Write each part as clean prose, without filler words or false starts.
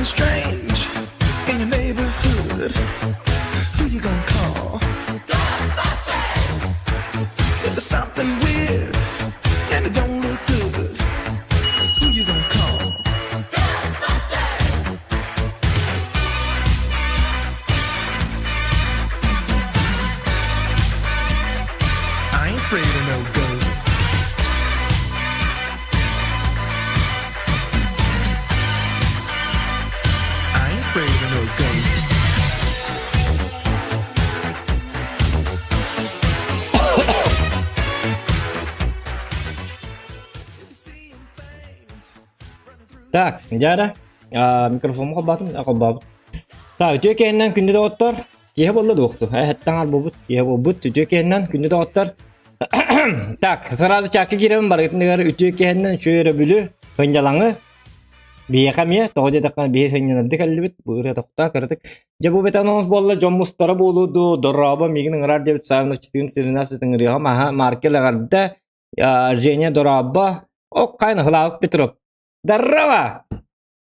strange in your neighborhood, who you gonna call? Ghostbusters! If there's something weird and it don't look good, who you gonna call? Ghostbusters! I ain't afraid of no ghosts. I ain't afraid of no ghosts. Так, дьара, микрофону холбоотум, холбообут. Так, үтүө киһинэн күндү доҕоттор, киһи буолла дуохту. Эһэттэн арбубут, киһи буолбут, үтүө киһинэн күндү доҕоттор. Так, сразу чакка киирэн барытыныгар үтүө киһинэн үчүгэй өрөбүлү, сынньалаҥы биһиэхэ эмиэ, тоҕо диэтэххэ биһи сынньанардык кэллибит, бу ырыа тохтоо кыратык. Дьэ бу бэтэн онус буолла дьон мустара буолуо дуу, дорообо миигин ыҥырар диэбит Саввина 14 ыҥырыаҕым, аһа Маркел эҕэрдэ, Женя дорообо, ок хайна Хлавык Петров. Здорово!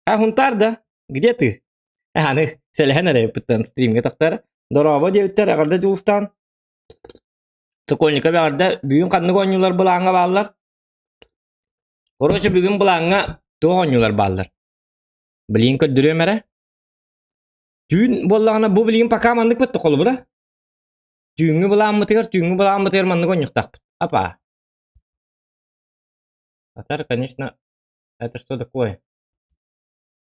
А Хунтар да? Где ты? Аны сэлэһэн эрэ ыппыттан стримҥэ тахтар. Дорообо диэбиттэр эҕэрдэ Дьулустаан. Сокольников эҕэрдэ бүгүн ханнык оонньуулар былааҥҥа бааллар? Короче, бүгүн былааҥҥа туох оонньуулар бааллар? Билигин көрдөрүөм эрэ. Түүн буоллаҕына бу билигин пока маннык бытты холобура. Түүҥҥү былааммытыгар, түүҥҥү былааммытыгар маннык оонньуохтаахпыт. Апа. Атар, конечно, это что такое?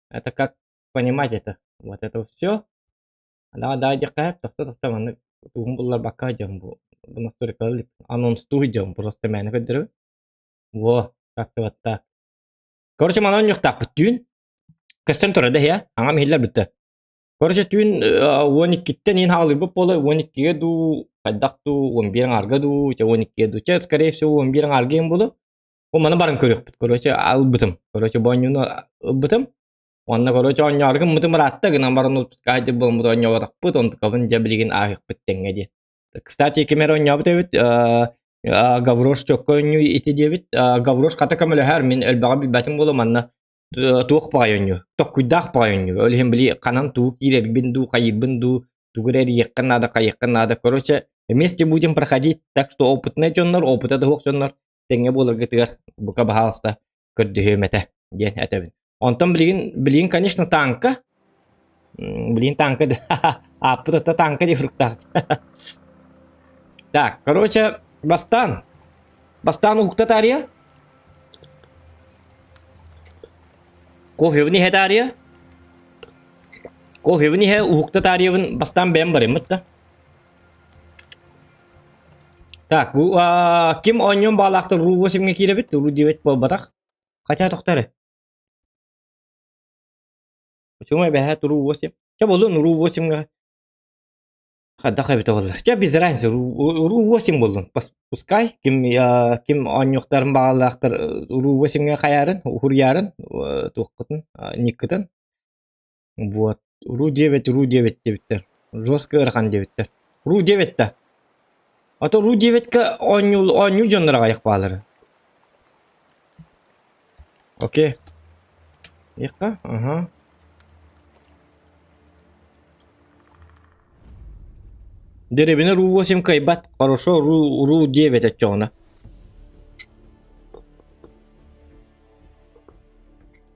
Это как понимать это? Вот это все. Да, да, диэххэ тохто тохто маннык тугун булларбакка дьон бу бу настройкалар анонстуу дьон просто мээнэ көрдөрөбүн. Во, как-то вот так. Короче, манан оонньуохтаахпыт түүн. Көстөн турар да иһэ, аҥам иһиллэр бүттэ. Короче, түүн уон иккиттэн иин хаалыйбыт буола, уон иккигэ дуу, хайдах дуу, уон биир аҥаарга дуу, чэ уон иккигэ дуу, чэ, скорее всего, уон биир аҥаарга иин буолуо. Бу маны баран көрүөхпүт. Короче, ылбытым. Короче, бу оонньууну ылбытым. Уонна короче оонньоору гыммытым ыраатта гынан баран отпускаҕа дьэ буолбут оонньооботохпут, онтукабын дьэ билигин ааһыахпыт тэҥҥэ диэн. Кстати, ким эрэ оонньообут эбит, Гаврош чокко оонньуу ити диэбит. Гаврош хата көмөлөһөр, мин элбэҕи билбэтим буолуо манна туох баҕайы оонньуу, токкуйдаах баҕайы оонньуу. Ол иһин били ханан тугу киирэрбин дуу, хайыырбын дуу, тугу эрэ эрийиэххэ наада, хайыахха наада. Короче, вместе будем проходить, так что опытнай дьоннор, опыта да суох дьоннор тэҥҥэ буоларгытыгар бука баһаалыста көрдөһүөм этэ диэн этэбин. Онтон билигин, билигин, конечно, танка. Билигин танка ааппыт ата танка диye фруктаах. Так, короче, бастаан. Бастаан уһукта таарыйа. Кофебын иһэ таарыйа. Кофебын иһэ уһукта таарыйабын бастаан бэйэм барыммыт да. Так, бу ким оонньуон баалаахтар Ру 8-ҥэ киирэбит, Ру 9 буолбатах. Хотя тохтор эрэ. Почему эбэһээт Ру 8? Чэ буоллун Ру 8-ҥа хайдах эбитэ буоллар. Чэ без разницы, Ру 8 буоллун. Пускай ким ким оонньуохтарын баҕалаахтар Ру 8-ҥа хайаарын, уһуруйаарын, туоххутун, никкытын. Вот. Ру 9, Ру 9 диэбиттэр. Жестко ыарахан диэбиттэр. Ру 9 да. А то Ру 9-ка оонньуу оонньуу дьоннор аҕыйах баалара. Окей. Иэххэ, ага. Дэриэбинэ Ру 8 кыайбат. Хорошо, Ру, Ру 9 оччоҕуна.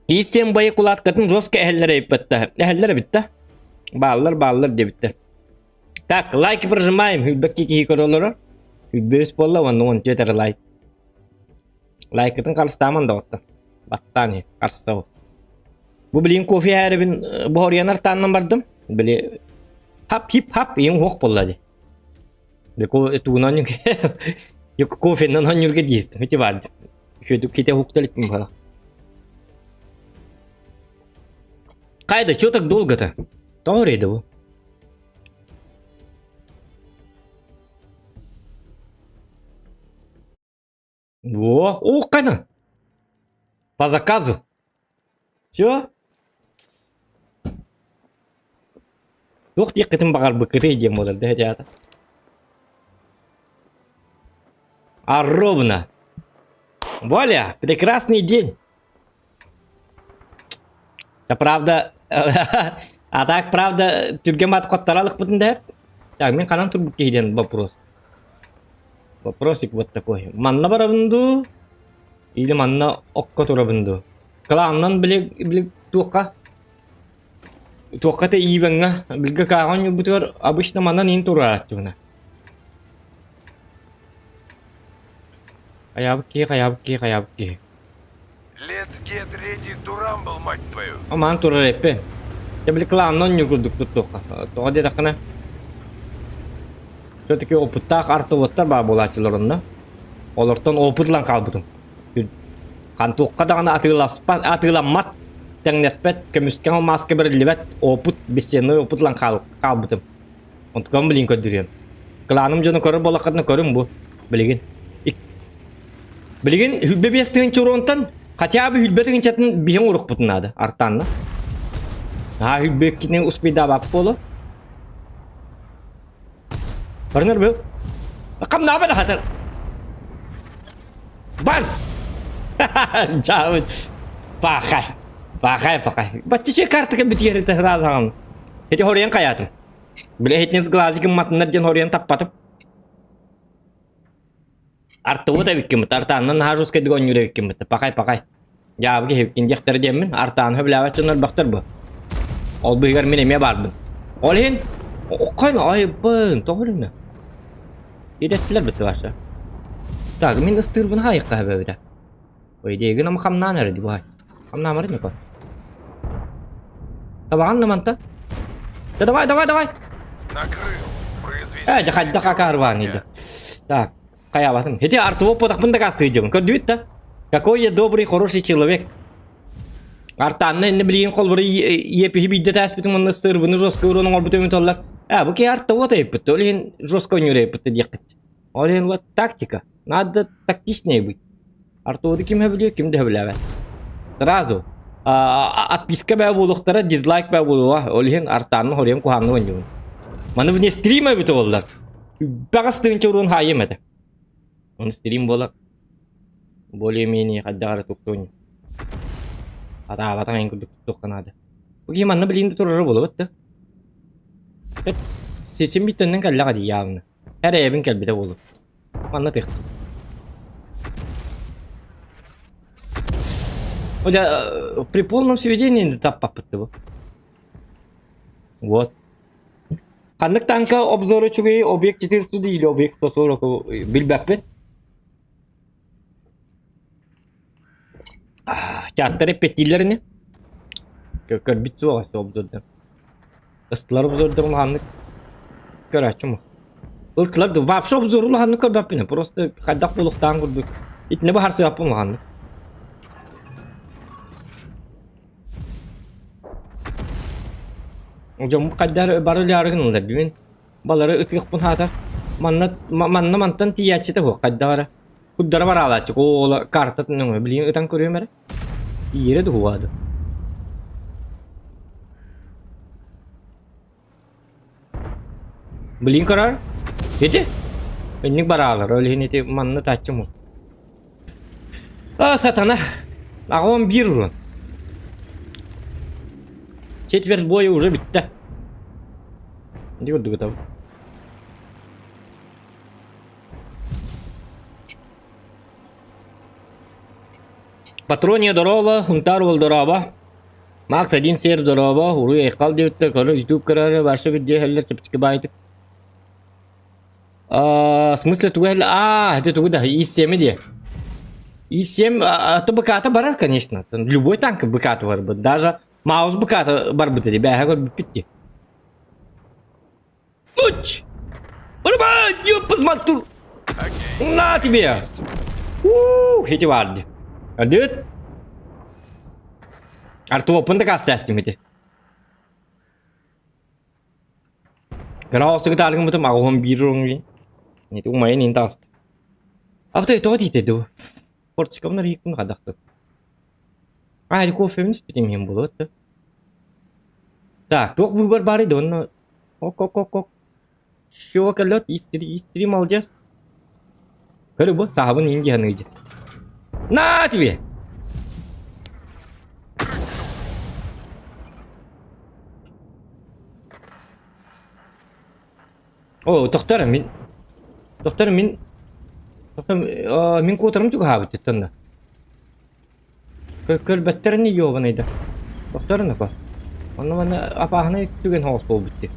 Иистиэн байы кулааткатын жестко эһэллэр эбиппэттэ. Эһэллэр эбит да. Бааллар, бааллар диэбиттэр. Так, лайки прожимаем. Хүлбэкки киһи көрө олорор. Хүлбэс буолла уонна уон түөрт эрэ лайк. Лайкытын харыстааман да оттон. Баттаан иһин, харсабын. Бу билигин кофе иһээрибин буһарыйанар тааннан бардым. Били хап хип хап иин уох буолла дии. Тугунан кофенан онньуурга диэстим ити баар үчүгэйдик ките уһукта иликпин быһа Кайда, чё так долго-то? Тоҕо эрэйдэ бу? Во, о, кайда? По заказу. Все? Туох диэххитин баҕарбыккытый диэн буолар да театр. А ровно. Валя, прекрасный день. Да правда, А так, правда, түргэн бат хоттара алыкпытын да. Так, мин ханан турбут киһи диэн вопрос. Вопросик вот такой. Манна барабын дуу? Или манна окко турабын дуу? Кылааннан били били туохха туохха те иивэҥҥэ билгэ кааҕан ньурбутугар обычно манан иин турааччыбына. Хайаабыт киһи, хайаабыт киһи, хайаабыт киһи. Let's get ready to rumble, мать твою! Амаан турар эппи. Дьэ били кылааннан ньур курдук туттуохха. Тоҕо диэтэххинэ все-таки опыттаах артоводтар баар буолааччылар онно. Олортон опыт ылан хаалбытым. Хантуохха даҕаны атыыласпат, атыыламмат, тэҥнэспэт, көмүскэ алмааска бэриллибэт опыт, бесценный опыт ылан хаалбытым. Онтукам билин көрдөрүөм. Кылааным дьону көрөр буоллаххытына көрүҥ бу. Билигин. Билигин хүлбэ биэс тыһыынча уруонтан хотя бы хүлбэ тыһыынчатын биһиҥ урукпутун наада. Артаанна. Аа хүлбэ иккитин успейдаабап буолу. Барынар бу. Камнаба да хатар. Бан! Жаабыт. Пахай. Пахай, пахай. Баччычы картыка битиэрите сразу Эти хоруйан хайаатым. Бile иһитинэн глазикым матыннар диэн хоруйан таппатым. Артыбыт эбиккиммит, артааннан наһаа жесткайдык оонньуур эбиккиммит. Пахай-пахай. Дьаабы киһибиккин диэхтэрэ диэммин, артаан сөбүлээбэт дьоннор бөхтөр бу. Ол быыһыгар мин эмиэ баарбын. Ол иһин, оккойн айбын, тоҕо билимнэ. Идэттилэр битти Вася. Так, мин ыстыырбын хаайыкка эбэбитэ. По идее, гынан хамнаан эрэ ди бу Хамнаамары меко. Табаҕан да манта. Да давай, давай, давай. Накрыл. Произвести Э, дьэ хайдах акаарбаан иди. Так, хайаабатым. Ити артыбы потахпын дакаастыйдьыбын. Көрдүбүт да? Какой я добрый, хороший человек. Артаанна инне билигин холбору епиһи биирдэ тааспытым уонна ыстыырбыны жестко урон оҥорбут өҥүт оллар. Э, бу киһи артовод айыппыт, ол иһин жестко ойнуур айыппыт диэххит. Ол иһин вот тактика. Надо тактичнее быть. Артуоду ким сөбүлүүр, ким да сөбүлээбэт. Сразу отписка бээ буолуохтара, дизлайк бээ буолуоҕа. Ол иһин артаанны хоруйан куһаанны оонньуубун. Маны вне стрима эбит буоллар. Баҕас тыынча уруун хаайым этэ. Оны стрим буолар. Более-менее хайдах эрэ туктуон. Атаабатах эн курдук туттуохха наада. Бу киһи манна билигин да турара буолабыт да. Ситим бүттөннөн кэллэҕэ дии явно. Эрэйэбин кэлбитэ буолуо. Манна тых. Оля, при полном сведении таппаппыт бу. Вот. Ханнык танка обзору үчүгэй объект 400 или объект 140 билбэппин. Чаттар эппеттииллэр ини. Көрбүт суох обзорда. Ыстылар обзорда улаханнык көрөөччүм. Ылтылар да вообще обзор улаханнык көрбөппүн. Просто хайдах буолуохтаан курдук. Итинэ баһарсыаппын улаханнык. Дьоммут хайдах бары үлээригин ылар билин. Балары ытыахпын хаата. Манна манна мантан тиийээччитэ суох хайдах эрэ. Курдара бараалааччы ола картатын өҥө билигин ытан көрүөм эрэ. Тиийэрэ дуһуаады. Билигин көрөр. Ити. Инник бараалар. Ол иһин ити манна тааччым. А, сатана. Аҕам биир урун. Четверть боя уже бүттэ. Ити курдук ытабын. Патрония здорово, Хунтар уол здорово. Макс один сер здорово, уруй айхал диэбиттэр, көрө ютуб көрөөрү барса бир дьиэһэллэр чэпчэки баайтык. А, в смысле тугу А, это тугу да, И7 диэ. И7, а, то БК-то барар, конечно. Любой танк БК-то барбыт. Даже Маус БК-то барбыт, ребята, көрбүппүт дии. Уч! Урбан, ёппыз На тебе! Уу, хити барды. Адыт. Артуоппун да кастастым ити. Граусыгы тааргыммытым аҕыһым биир уруҥ Ити умайын ин таҕыста. Абытай тоҕо тиитэ дуу? Портсикомнар иикпин хадахтым. А, или кофе испитим иһин буолуо да. Так, туох выбор баарый да онно Ок, ок, ок, ок. Все, кэллэт, истри, истри, молодец. Көрү бу, саабын иин диһаныйдьы. На тебе! О, тохтор мин. Тохтор мин. Тохтор мин куотарым чугаһаабыт диттэн да. Көрбөттөр ини ёбаный да. Тохтор напа. Онно манна апааһынай түгэн хоҕус буолбут дии.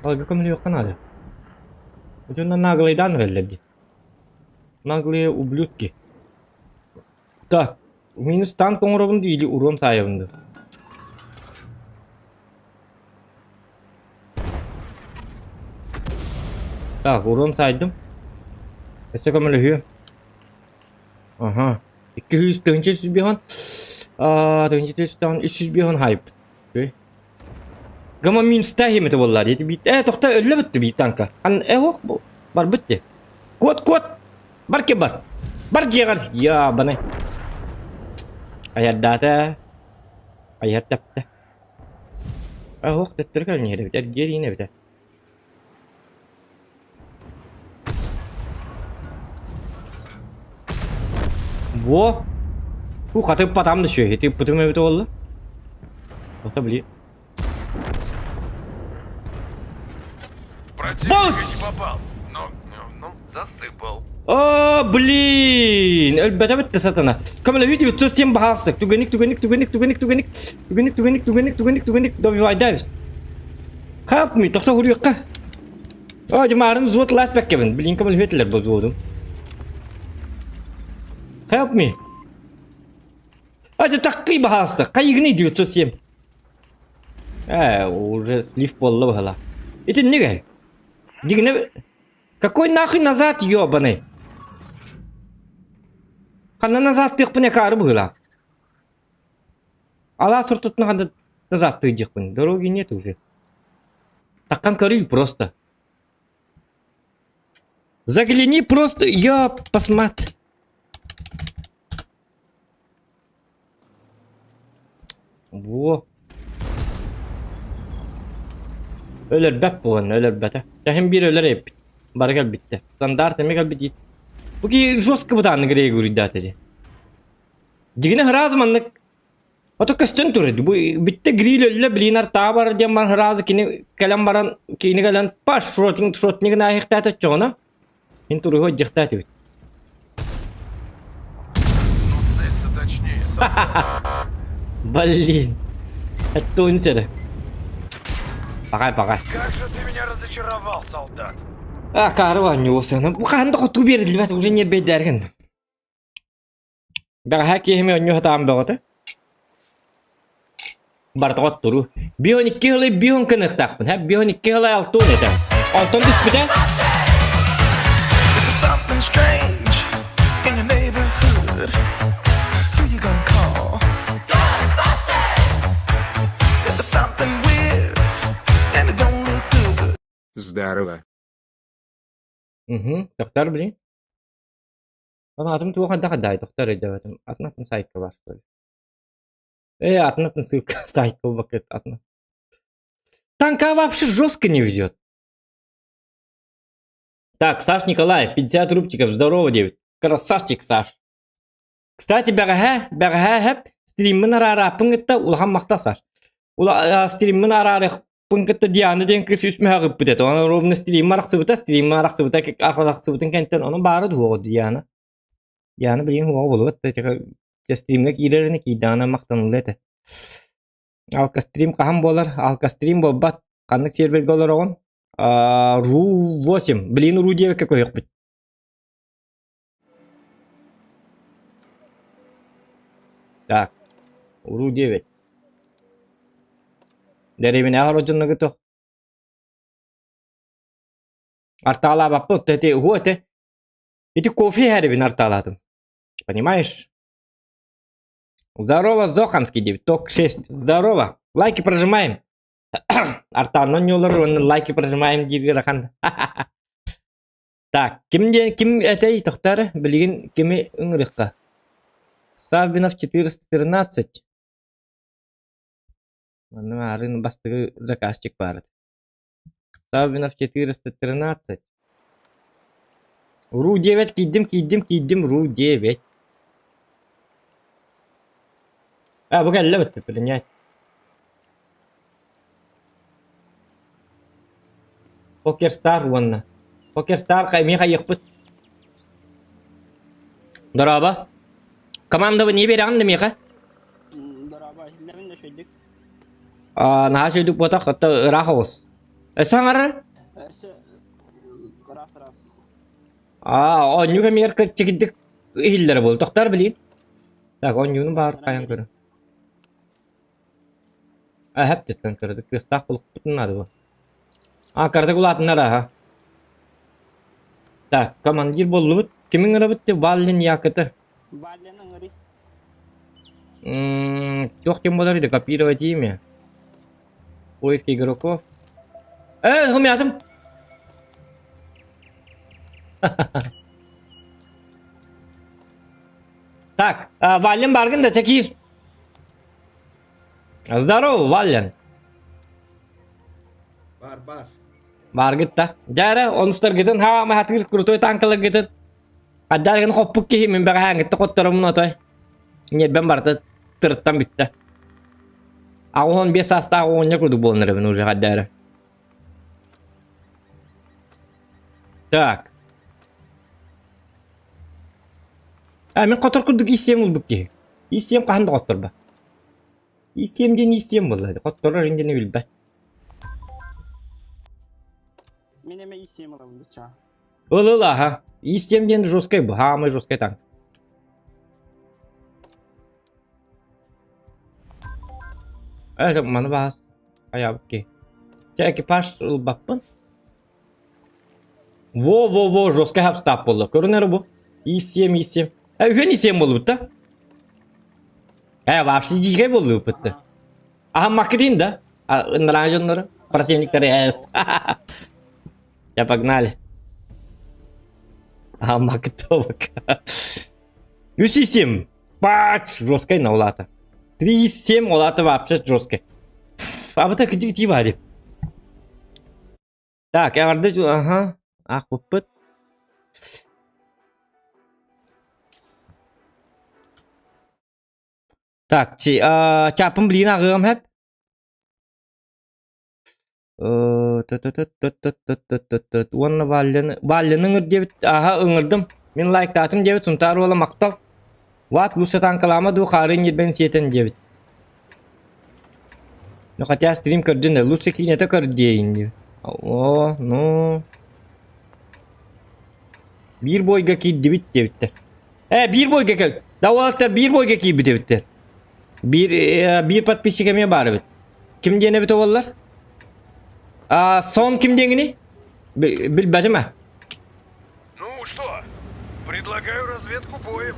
Алга көмөлүөххэ наада. Дьонно наглайдаан эрэллэр дии. Наглые ублюдки. Так, минус танк оҥоробун дии или урон саайабын дуу? Так, урон саайдым. Өссө көмөлөһүө. Аха. 200 тыһыынча 305 аа тыһыынча 305 хайп. Гама минста химете буолла диэти биит э тохто өллө бүттү биир танка. Ан э ох барбыт ти. Куот куот бар ке бар. Бар дьиэҕэр я баны. Айардаата. Айар тэптэ. Э ох төттөрү кэлэн иһэр эбит эргиэр иин эбитэ. Во! Бу хатыппатам да сүөһү тыыппытым эбитэ буолла. Ото били. Противника Бутс! не попал, но, ну, засыпал. О, блин! Өлбөтө бүтте сатана. Көмөлөһүү 907 баһаалыстык. Түгэнник, түгэнник, түгэнник, түгэнник, түгэнник, түгэнник, түгэнник, түгэнник, түгэнник, түгэнник, добивайдайбыз. Help me, тохто хуруйукка. О, дьымаарын взвод лас бэккэбин. Блин, көмөлөһүү этилэр бу взводум. Help me. А, это такый баһаалыста. Хайыгыный 907. Э, уже слив буолла быһала. Итинник э. Дигинэ Какой нахуй назад, ёбаный? Ханна назад тыахпын акаары быһыылаах. Алаас ортотун ханна назад тыйдьахпын. Дороги нет уже. Таккан көрүй просто. Загляни просто, я посмотри. Во. Өлөрбөт буолан өлөрбөтө. Тэһин биир өлөр эбиппит. Бары кэлбиттэр. Стандарт эмиэ кэлбит иит. Бу киһи жестко бытааны Грегорийдаата дии. Дьигинэ сразу маннык Ото көстөн турар. Бу бүттэ гриль өллө блин артаа бар диэн баран сразу кини кэлэн баран кини кэлэн паш шотник шотнигын аахтаата оччоҕуна Мин туруһу дьахтаатыбыт. Ну, целься точнее, солдат. Блин. Оттуун сэрэ. Пакай, пакай. Как же ты меня разочаровал, солдат. А, кары оонньуу сыана. Бу хаһан да хотуу биэриллибэт, уже ньиэрбэйдээргин. Бэҕэһээ киэһэми оонньуу сатаан бөҕөтө. Барытыгар туруу. Бион икки сылы бион кыныахтаахпын, һэ бион икки сылы алтуон этэ. Онтон түспүтэ. Something strange in your neighborhood. Who you gonna call? Ghostbusters! If there's something weird and it don't look good. Здорово. Угу, тохтор блин. Санаатым туох хайдах хайдаай тохтор өйдөөбөтүм. Атын атын сайтка бар что ли? Э, атын атын ссылка сайт буолбакка атын. Танка вообще жестко не везет. Так, Саш Николаев, 50 рубчиков, здорово, девять. Красавчик, Саш. Кстати, бэҕэһээ, бэҕэһээ эһэп стриммин араарааппын кытта улахан махта Саш. Ула, стриммин араарыах Пын кытта Диана диэн кыыс үс мөһөөх ыппыт этэ. Онон ровно стриммэ арахсыбыта, стриммэ арахсыбыта, арахсыбытын кэнниттэн онон баара дуоҕа Диана. Диана билигин уоҕа буолбат да, стримҥэ киирэр ини киирдэҕинэ махтаныллыа этэ. Алкастрим хаһан буолар? Алкастрим буолбат. Ханнык сервергэ олороҕун? Ру 8. Билигин Ру диэбиккэ көһүөхпүт. Так, Уруу диэбит. Дэриэбинэҕэ ородьуннугу туох Артаалаабаппыт ити уһуо этэ. Ити кофе иһэрибин артаалаатым. Понимаешь? Здорово, Зоханский диэбит. Ток 6. Здорово. Лайки прожимаем. Артааннан ньуолар уонна лайки прожимаем дииргэ ыарахан. Так, ким диэн ким этэй тохтоор билигин кими ыҥырыахха? Саввинов 413. Манна маарыын бастакы заказчик баар этэ. Саввинов 413. Ру 9 киирдим, киирдим, киирдим, Ру 9. А, бу кэллэ бытты, принять. Покер Стар уонна. Покер Стар эмиэ хайыахпыт. Дорообо. Командабы не берэҕин да миэхэ? Дорообо, иһиллэбин да үчүгэйдик. Аа, наһаа үчүгэйдик буотах, оттон ыраах оҕус. Өссө аҥарар? Өссө ыраас-ыраас. Аа, оонньуу кэмигэр кыччыгырдык иһиллэрэ буолла. Тохтоор билигин. Так, оонньууну баар хайан көрө. Эһэп диэттэн кыратык кыастаах булукпутун наада бу. А, кыратык улаатыннар аха. Так, командир буоллубут. Кимин ыҥырабыт ти Валлин Якыты. Валлин ыҥырый. Туох ким буолар ити копировать имя. Поиск игроков. Э, хомятым. Так, Валлин баргын да чакир. Здорово, Валлин. Бар, бар. Баргыт да. Дьэ онустаргытын хаама хатыыр крутой танкаларгытын. Аддаргын хоппук киһи мин бэҕэһээҥҥиттэ хоттороммун отой. Ньиэрбэм барыта тырыттан бүттэ. 85 саастаах оҕонньор курдук буолан эрэбин уже хаддаары. Так. А мин хотор курдук иссиэм ылбыт киһи. Иссиэм хаһан да хотторбо. Иссиэм диэн иссиэм буолла. Хотторор диэни билбэт. Мин эмэ иссиэм ылабын быччаа. Ыл ыл аха. Иссиэм диэн жесткай бу. Хаамай жесткай танк. Э, маны баас. Айаабыт киһи. Чэ, экипаж ылбаппын. Во-во-во, жесткай хапстаап буолла. Көрүн эрэ бу. Иссиэм, иссиэм. Э, үһүөн иссиэм буолбут да? Э, вообще дьиикэй буоллубут да. Аһаммакка диин да? Ыныраа дьоннору, противниктары эс. Я погнали. Аһаммакка толок. Үс иссиэм. Бач, жесткай на улаата. 3,7 улаата вообще жесткай. Абыта кыдьык тиба деп. Так, эҕэрдэ аха, аахпыппыт. Так, чи, а, чааппын билигин ааҕыам хэп. Уонна Валлины, Валлины ыҥыр диэбит, аха ыҥырдым. Мин лайктаатым диэбит, Сунтаар уола махтал. Ват, лучше танкалаама дуу, хаарын ньирбэн сиэтэн диэбит. Ну хотя стрим көрдүн да, лучше киинэтэ көр диэйин диэбит. О, ну. Биир бойга киирдибит диэбиттэр. Э, биир бойга кэл. Да уолаттар биир бойга киирбит эбиттэр. Биир, э, биир подписчик эмиэ баар эбит. Ким диэн эбит уоллар? А, сон ким диэҥини? Билбэтим а. Ну что, предлагаю разведку боем.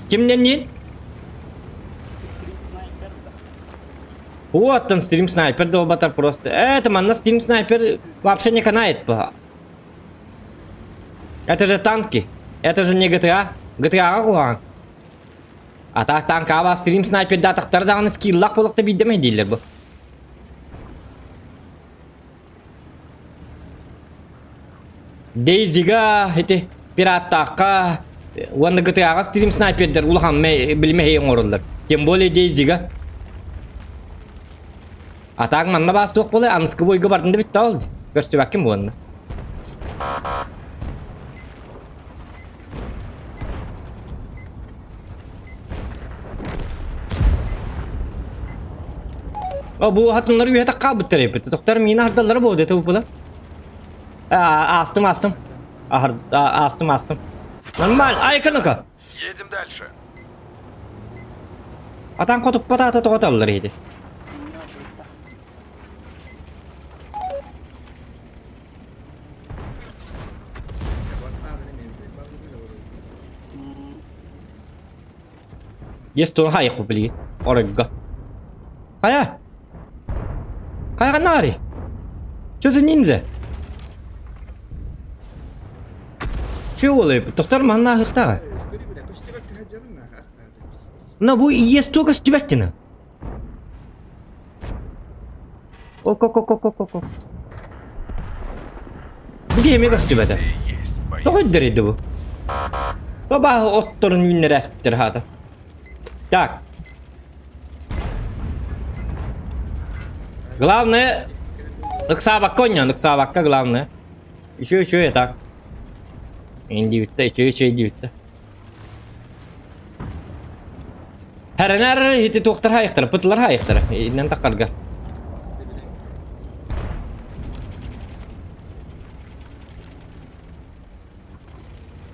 Кимнен Вот там стрим снайпер долбатар просто. Это манна стрим снайпер вообще не канает. Это же танки. Это же не GTA. GTA куһаҕан. А так танкаба стрим снайпер да тахтар даҕаны скиллах буолахта биирдэмэ дииллэр бу. Дейзига ити пираттаахха уонна GTA-ҕа стрим снайпердер улахан билимэһи оҥороллор. Тем более Дейзига. А так манна баас туох буолай аныскы бойга бардын да бүтті ол. Көстүбэккин буонна. О, бу хатыннар үйэ хаалбыттар эбит. Тохтор миин аһардаллара буолду это була. Астым, астым. Астым, астым. Нормально. Ай, ну-ка. Едем дальше. Атан хотуппата ата тоҕоталлар ити. Есть туох хайык билигин оройго. Хайа? Хайа нари? Что за ниндзя? Че олай? Тохтар манна аһыктаҕа. На бу иес туга көстүбэттина. Ок-ок-ок-ок-ок. Бу киһи эмиэ көстүбэтэ. Тоҕо өйдөрөйдө бу? Бабааһы отторун үүннэрэ эспиттэр хаата. Так. Главное... Ыксаабакка оонньоон, ыксаабакка главное. Үчүгэй үчүгэй так. Индивиттэ, үчүгэй үчүгэй диэбиттэ. Хэрэнэр ити туохтар хаайыктара, пытылар хаайыктара. Иннэн таххарга.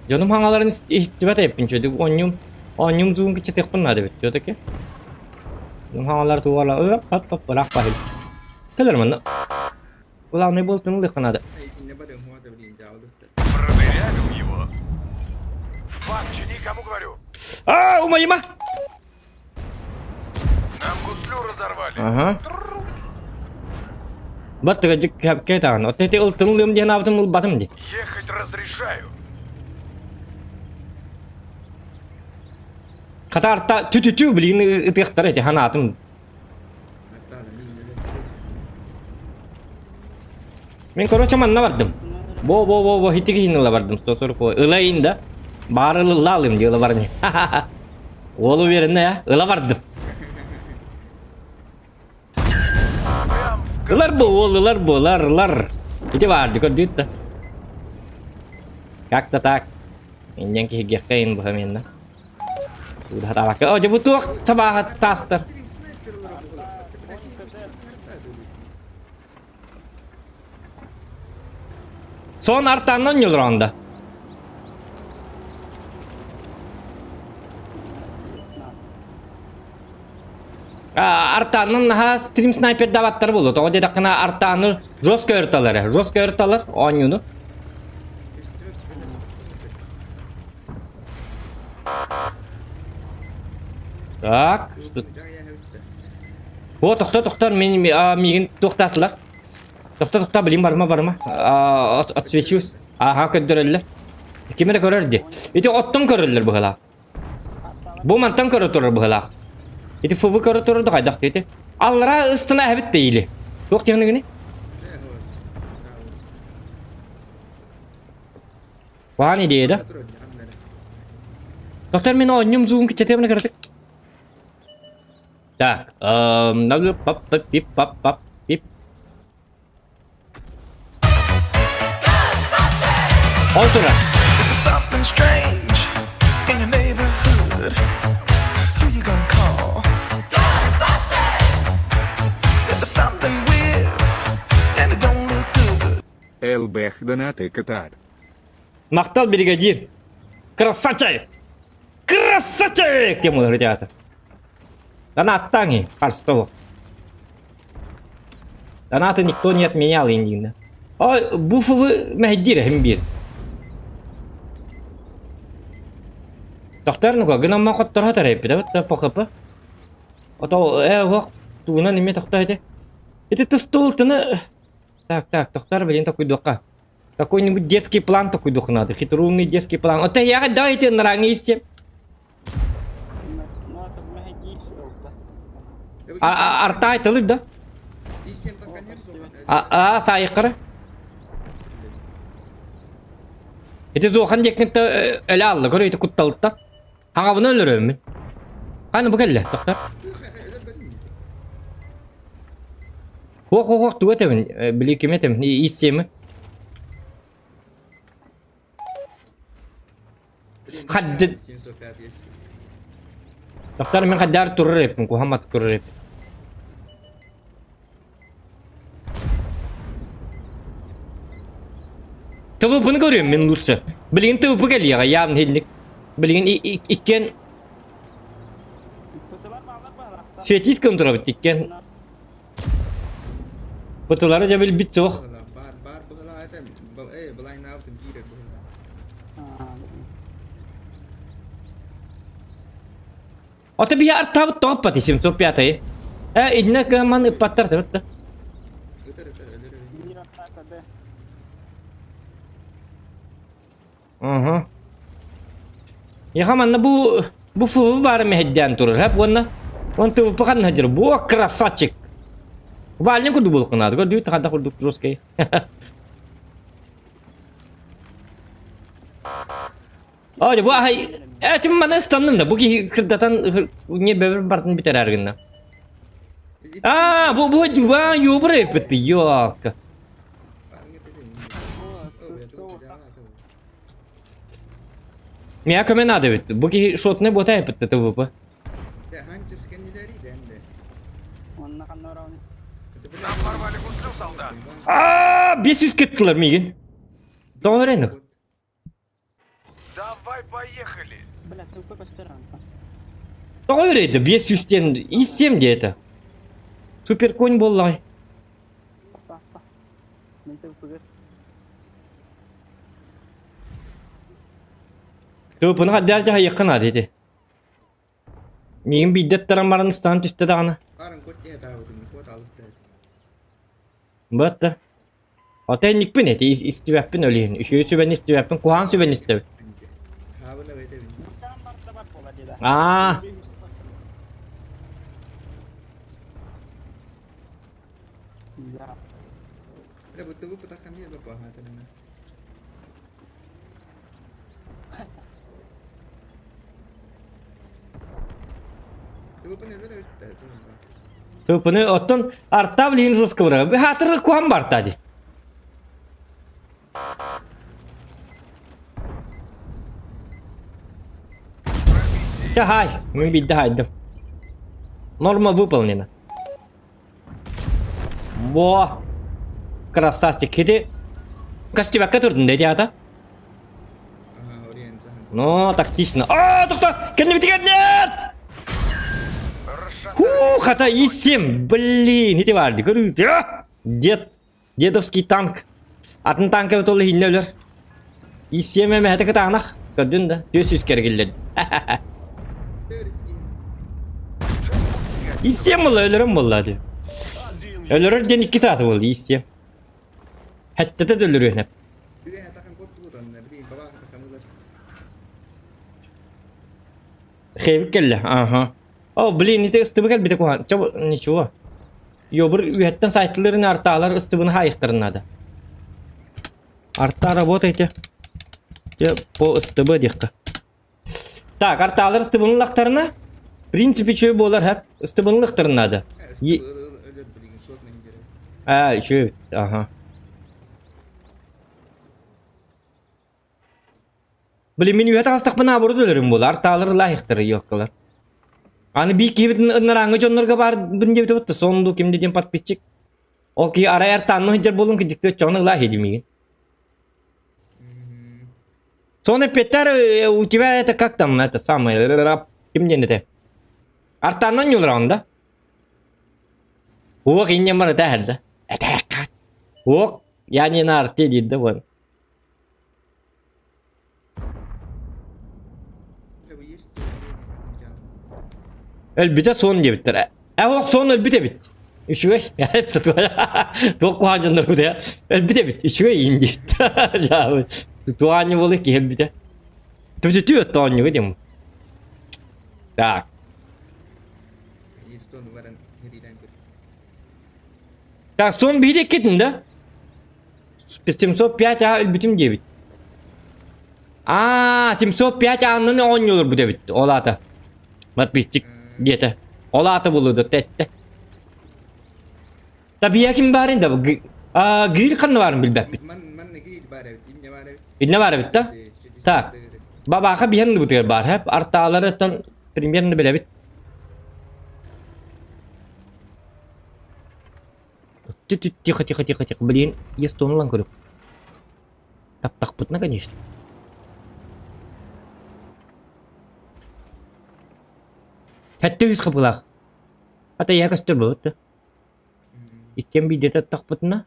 Дьонум хаҥаларын иһиттибэт эппин чөдүк оонньуум оонньуум зуун киччэтиэхпин наада эбит все-таки. Дьонум хаҥалар тугала ып ап ап ыраах баһыл. Кэлэр манна. Главный буолтун ылыахха наада. Продырявил его. Фак, чини, кому говорю. А, умайыма! Нам гуслю разорвали. Ага. Баттыга дьик кэпкэ таҕан. От эти ылтын ылыам диэн аабытым ылбатым ди. Ехать разрешаю. Хата арта тү-тү-тү билигин ытыахтара эти ханаатым. Мин короче манна бардым. Бо бо бо бо хитиги хин ыла бардым 140 ылайын да. Баар ылылла алым дии ыла барым. Уол уверенно я ыла бардым. Ылар бу уол ылар бу ылар ылар. Ити баар көрдүүт да. Как-то так. Иннен киһигиэххэ ин быһа О, дьэ бу туох табааҕа таастар? Сон артааннан ньулураанда. Артааннан наһаа стрим снайпердаабаттар буолуо. Тоҕо диэтэххинэ артааны жестко ырталар эрэ. Жестко ырталар оонньууну. Так, что... О, тохто, тохто, мин, миигин туохтаатылар. Тохто, тохто, блин, барыма, барыма. Отсвечусь. Ага, көрдөрөллөр. Ким эрэ көрөр дии. Ити оттон көрөллөр быһылаах. Бу мантан көрө турар быһылаах. Ити ФВ көрө турар да хайдах ити. Аллара ыстына эбит дейли. Туох диэхнигини? Баан идея да? Доктор мин оонньум зуун кичэтиэмнэ кыратык. Так, эм, пап пап пип пап пап пип. Ол турар. Something strange in your neighborhood. Who you gonna call? Ghostbusters! If there's something weird and it don't look good. Элбэх донаты кытаат. Махтал бригадир. Красавчик! Красавчик! Тем он ребята. Донаттаҥ харыстабыл. Донаты никто не отменял иннинэ. Ой, буфовы мэһэйдиир эһим биир. Тохтор нуга гынамма хотторо тэрэйпит эбит ПХП. Ото э уох тугунан эмиэ тохто ити. Ити тустуул тыны Так, так, тохтор билин токуйдуохха. Какой-нибудь детский план токуйдуох надо. Хитроумный детский план. Ото я да ити нараҥы истем. Артай тылыр да? А саайыккара? Ити зохан диэккинтэ өлө алла көрө ити кутталытта. Хаҥабына өлөрөммүн. Ханы бу кэллэ, тохтор. Хуох хуох хуох тугу этэбин? Били кими этэбин? Истиэми? Хаддит. Тохтор мин хаддар турар эппин, куһаммат турар эппин. ТВП-ны көрүөм мин лучше. Билигин ТВП кэлиэҕэ, явно иһинник. Билигин иккиэн Светис кым турабыт иккиэн. Бытылары дьэ билбит суох. Баар баар быһылаа этэ э былайнаабытым биир быһылаа. Ото биһи артаабыт тоҕоппат 705 Э иннэ кыаман ыппаттар сырытта. Ытар ытар өлөр өлөр. Биир атака да. Угу. Яха манна бу бу фу баар мэһэйдээн турар хэп уонна он ТВП ханна сылдьар бу красавчик. Валя курдук буолуоххунаады көрдүүт ханна курдук жесткий. Ой, бу аһай этим маны ыстанным да бу киһи кырдатан не бэбир бартын бүтэрээр гынна. А, бу бу дюба юбры эппит ёлка. Миэхэ көмө наада эбит. Бу киһи шотнай буота эппит ТВП. Онно ханна барабын? Нам порвали гуслю, солдат. Аа, 500 кеттилер миигин. Тоҕо эрэ Давай поехали. Бля, трубка көстөр антон. Тоҕо үрэйдэ 500 диэн истиэм диэтэ. Супер конь буоллаҕай. Тохто, тохто. Мин трубкагыр. ТВП-ны хаддаар дьаһайыахха наада ити. Миигин биирдэ аттаран баран ыстаан түстэ даҕаны. Быатта. Ата инникпин эти истибэппин өлүһүн. Үчүгэй сүбэни истибэппин, куһаҕан сүбэни истэбин. Аа. Тупаны оттон арта билигин жестко быраҕа. Хаатыр куһан барта ди. Чахай, мы бидде хайдым. Норма выполнена. Во! Красавчик. Ити костюмакка турдун деди ата. Ну, тактично. А, тохто! Кэннибитигэр нет! Ху, хата ИС-7. Блин, ити барды. Көрү. Дед. Дедовский танк. Атын танка толы хинне өлөр. ИС-7 эмэһэтэ кытаанах. Көрдүн да. 400 кергиллер. ИС-7 буолла, өлөрөн буолла ди. Өлөрөр диэн икки сааты буолла ИС-7. Хэттэтэ да өлөрүөнэп. Хейбик кэллэ, аха. О, блин, ити ыстыбы кэлбитэ куһаҕан. Чо, ничего. Йобур үһэттэн сайтыларын артаалар ыстыбыны хаайыхтарын наада. Арта работайте. Те по ыстыбы диэххэ. Так, артаалар ыстыбыны ыллахтарына, в принципе, үчүгэй буолар хэп. Ыстыбыны ылыахтарын наада. А, үчүгэй, ага. Блин, мин үһэ таҕыстахпына наоборот өлөрүм буолар, артаалар ылаахтары ёккалар. Аны биир киһибитин ынырааҥҥы дьоннорго баар диэбитэ бутта сон дуу ким да диэн подписчик. Ол киһи арай артаанна сылдьар буолун кырдьыкты оччоҕуна ылаах димигин. Сон эппиэттэр у тебя это как там это самое ким диэн этэ? Артааннан ньулараҕын да? Уох инньэ бар этэ да. Этэ Уох я не на арте диир да буон. Өлбүтэ суон диэбиттэр. Э ол суон өлбүт эбит. Үчүгэй. Туох куһаҕан дьоннор бу Өлбүт эбит. Үчүгэй иин диэбит. Туаанньа буолуй киһи өлбүтэ. Түтүтү оонньуга диэн. Так. Так, сон биир эккитин да? 705 А өлбүтүм диэбит. Аа, 705 ааннын оонньуулар бу эбит. Ол аата. Подписчик диэтэ. Ол аата булуду тетте. Табия ким баарын да а гриль ханна баарын билбэппит. Инне баар эбит да? Так. Бабаха биһэн бутугар баар хэп артааларыттан примерно билэбит. Тихо, тихо, тихо, тихо. Блин, я стонул говорю. Таптахпытына, конечно. Хәтте үс кыбылах. Ата я көстөр болот. Иккен бидете тахпытына.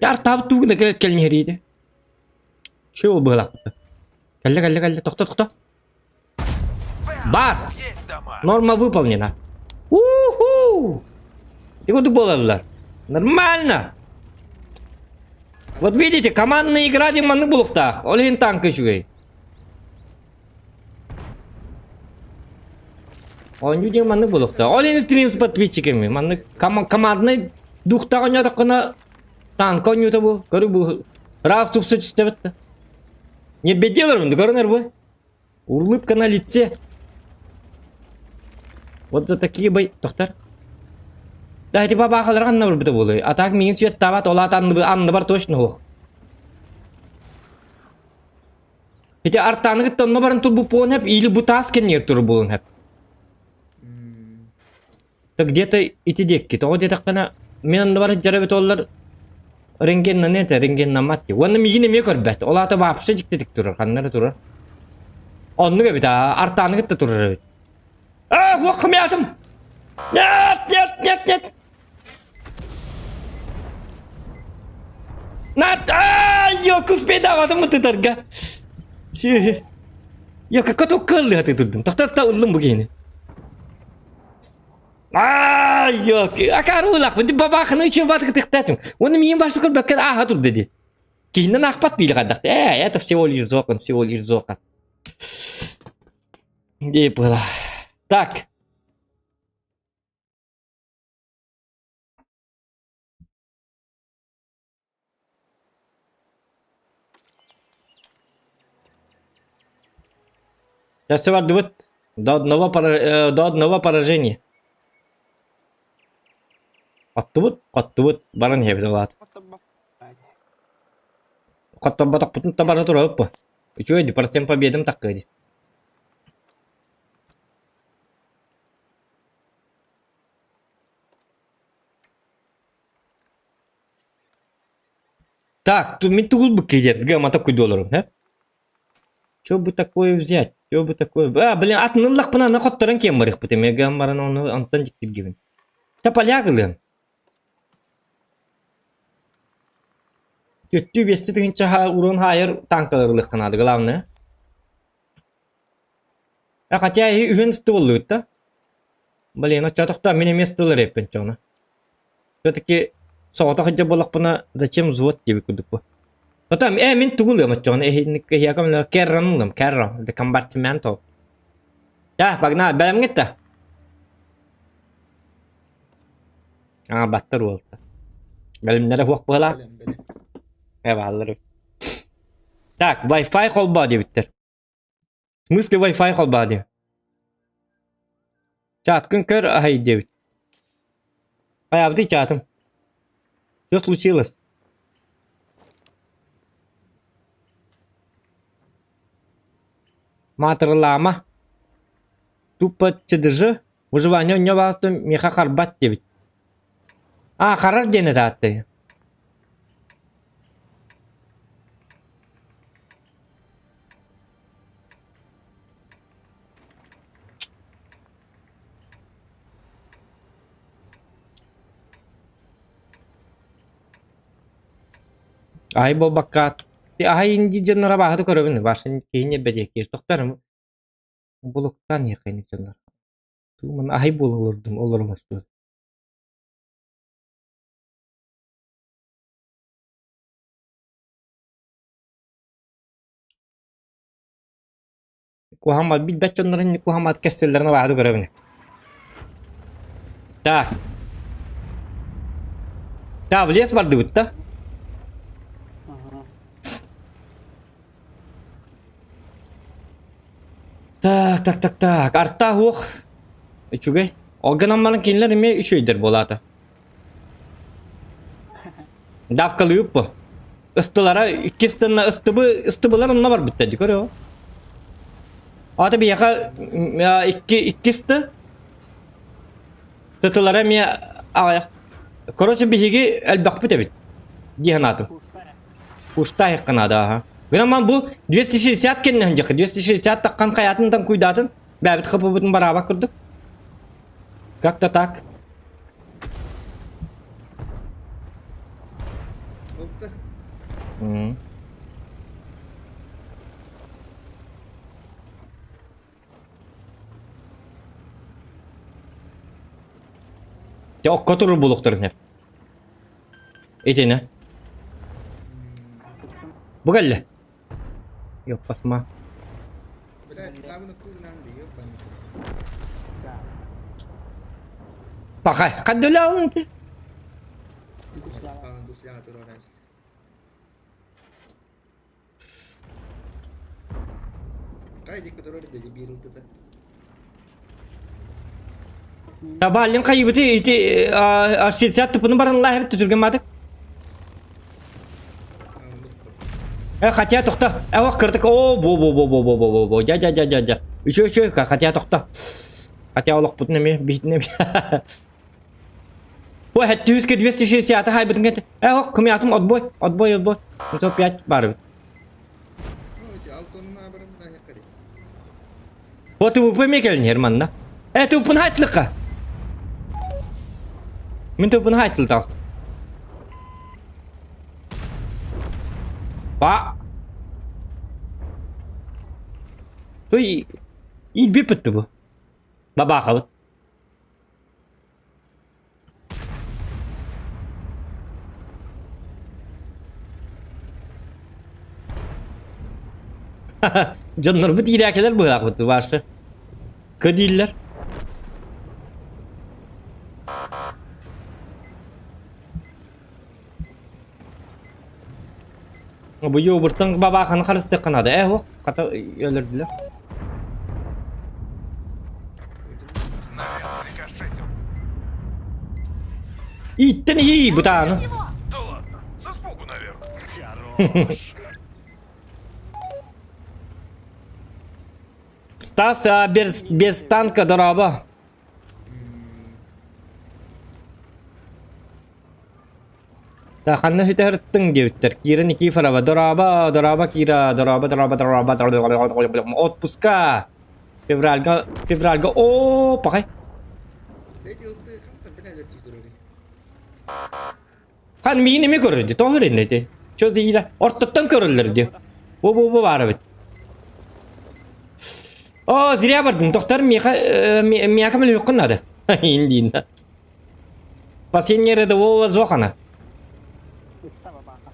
Яр таб тугна келин хериде. Шо быһылахпыт. Кэллэ, кэллэ, кэллэ. Тохто, тохто. Бар! Норма выполнена. У-ху! И вот буолаллар. Нормально! Вот видите, командная игра диэн маннык булуктаах. Ол иһин танка үчүгэй. Оонньуу диэн маннык булуктаах. Ол иһин стрим с подписчиками. Маннык командный духтаах оонньоотоххуна танка оонньуута бу. Көрү бу. Ыраах тупса түстэбит да. Не беделермин, көрүнэр бу. Улыбка на лице. Вот за такие бай... Тохтар. Да, типа баахалар ханна барбыта буолуой. А так миигин свет табат, ол аата анны, анны бар точно суох. Ити артааны кытта онно баран турбут буолуон сөп, или бу таас кэннигэр турар буолуон сөп. Так где-то ити диэкки, тоҕо диэтэххинэ, мин анныбар сылдьар эбит оллар рентгеннаны этэ, рентгеннаммат дии. Уонна миигин эмиэ көрбөт. Ол аата вообще дьиктитик турар, ханна эрэ турар. Оннук эбит, аа, артааны кытта турар эбит. А, вот хомятым! Нет, нет, нет, нет! Нат, а, ёкус бедаҕатым ытытарга. Йо, как кыллыаты турдум. Тохтотта ыллым бу киһини. Аа, ёк, акары ылахпын, бабаханы үчүн батык тыхтатым. Оны миин башы көрбөккө ааха турды ди. Киһинен ахпат биили каддах. Э, это всего лишь зоқан, всего лишь зоқан. Дей было. Так. Сейчас бардыбыт. До одного, до одного поражения. Оттубут, оттубут, баран иһэбит улаат. Хотторботохпутун да бара турабыт Үчүгэй ди, процент победам таккы ди. Так, мин тугул быккы диэн, гамата куйдуоларым, һэ? Чё бы такое взять? Чё бы такое? А, блин, атын ыллахпына аны хотторон киэн барыахпыт эмиэ гам баран ону онтон дьиктиргибин. Та поляк ылыам. Түттүү биэстэ тыһыынча урон хаайар танкалар ылыахха наада, главное. А хотя и үһүн ыстыбыллыбыт да. Блин, оччотохто мин эмиэ ыстылар эппин чоҕуна. Все-таки соҕотох илдьэ буоллахпына, зачем взвод диэбит курдук бу. Потом, мин тугу ылыам оччоҕуна, эһиэхэ керран ылыам, керран, это комбартименто. Да, погнали, бэлэмҥит да? Аа, баттар уолта. Бэлэмнэрэ суох быһалаах. Бэлэм, бэлэм. Э, бааллар. Так, Wi-Fi холбоо диэбиттэр. В смысле Wi-Fi холбоо диэн? Чааткын көр аһай диэбит. Хайаабытый чаатым? Что случилось? Маатырылаама. Тупо ЧДЖ выживание онньо баалтын миэхэ харбат диэбит. А, харар диэн этаатты. Ай буолбакка, аһай инди дьонноро бааһыты көрөбүн, барсын киһини бэдиэккиир. Тохтор булуктаан иһиэххэ дьоннор. Тууман аһай буола олордум, олорумусту. Куһаҕан билбэт дьоннорун куһаҕан кэстэллэрин абааһы көрөбүн. Так. Так, в лес бардыбыт да? Так, так, так, так. Арта уох. Үчүгэй. Ол гынан баран кинилэр эмиэ үчүгэйдэр буолаата. Давкалыып бу. Ыстылара иккис тынна ыстыбы ыстыбылар онно барбыттар ди көрөө. Ата биһиэхэ икки иккис ты тытылара эмиэ аҕыйах. Короче биһиги элбэхпит эбит дии санаатым. Куштаайыкка наада аха. Гынан бу 260 кэннэ дьахы 260 таххан хайаатын куйдаатын бэбит хапыбытын бараабак курдук. Как-то так. Ылта. М. Дьэ окко турар буолуохтарын сөп. Итини. Бу кэллэ. Ёппасма. Блядь, главное курнан да ёбаный. Пахай, хаддылаалын ты. Хаалан гусляға турар Кай диэки турар дели биир ылтыта. Табаллин хайыбыты ити 60 тупуну баран лаһып түтүрген маатык. Э, хотя тохто. Э, ох, кырдык. О, бо бо бо бо бо бо бо бо. Дя дя дя дя дя. Үчү үчү, хотя тохто. Хотя олохпутун эмиэ биһитин эмиэ. Ой, 700 260 хайбытын кэнтэ. Э, ох, кымятым отбой, отбой, отбой. 5 бар бит. Ну, эти алтонна баран да хекари. О, ТВП ме кэлин Германна. Э, ТВП-ны хайтлыкка. Мин ТВП-ны хайтлы таҕыстым. Ба. Той илбиппит бу. Бабаахабыт. Дьоннорбут иирээкилэр быһаахпыт баарса. Кы дииллэр. Бу йобуртан бабааханы харыстыахха наада. Ээ, ох, хата өлөрдүлэр. Снаряд рикошетил. Ииттэн иһии бытааны. Да ладно, со испугу, наверное. Стас а, без, без танка дорообо. Да ханна сүтэ диэбиттэр. Кира Никифорова дорообо, дорообо Кира, дорообо, дорообо, дорообо, дорообо, отпуска. Февральга, февральга, о, пахай. Хан миин эме көрөр ди, тоҕо эрэннэ ити? Чо диилэ, ортоттон көрөллөр ди. Бу бу бу баар эбит. О, зря бардым, тохтор миэхэ, миэхэ мөлүөххүн наада. Индиин. Спасение рядового Зохана. Ытта бабааха.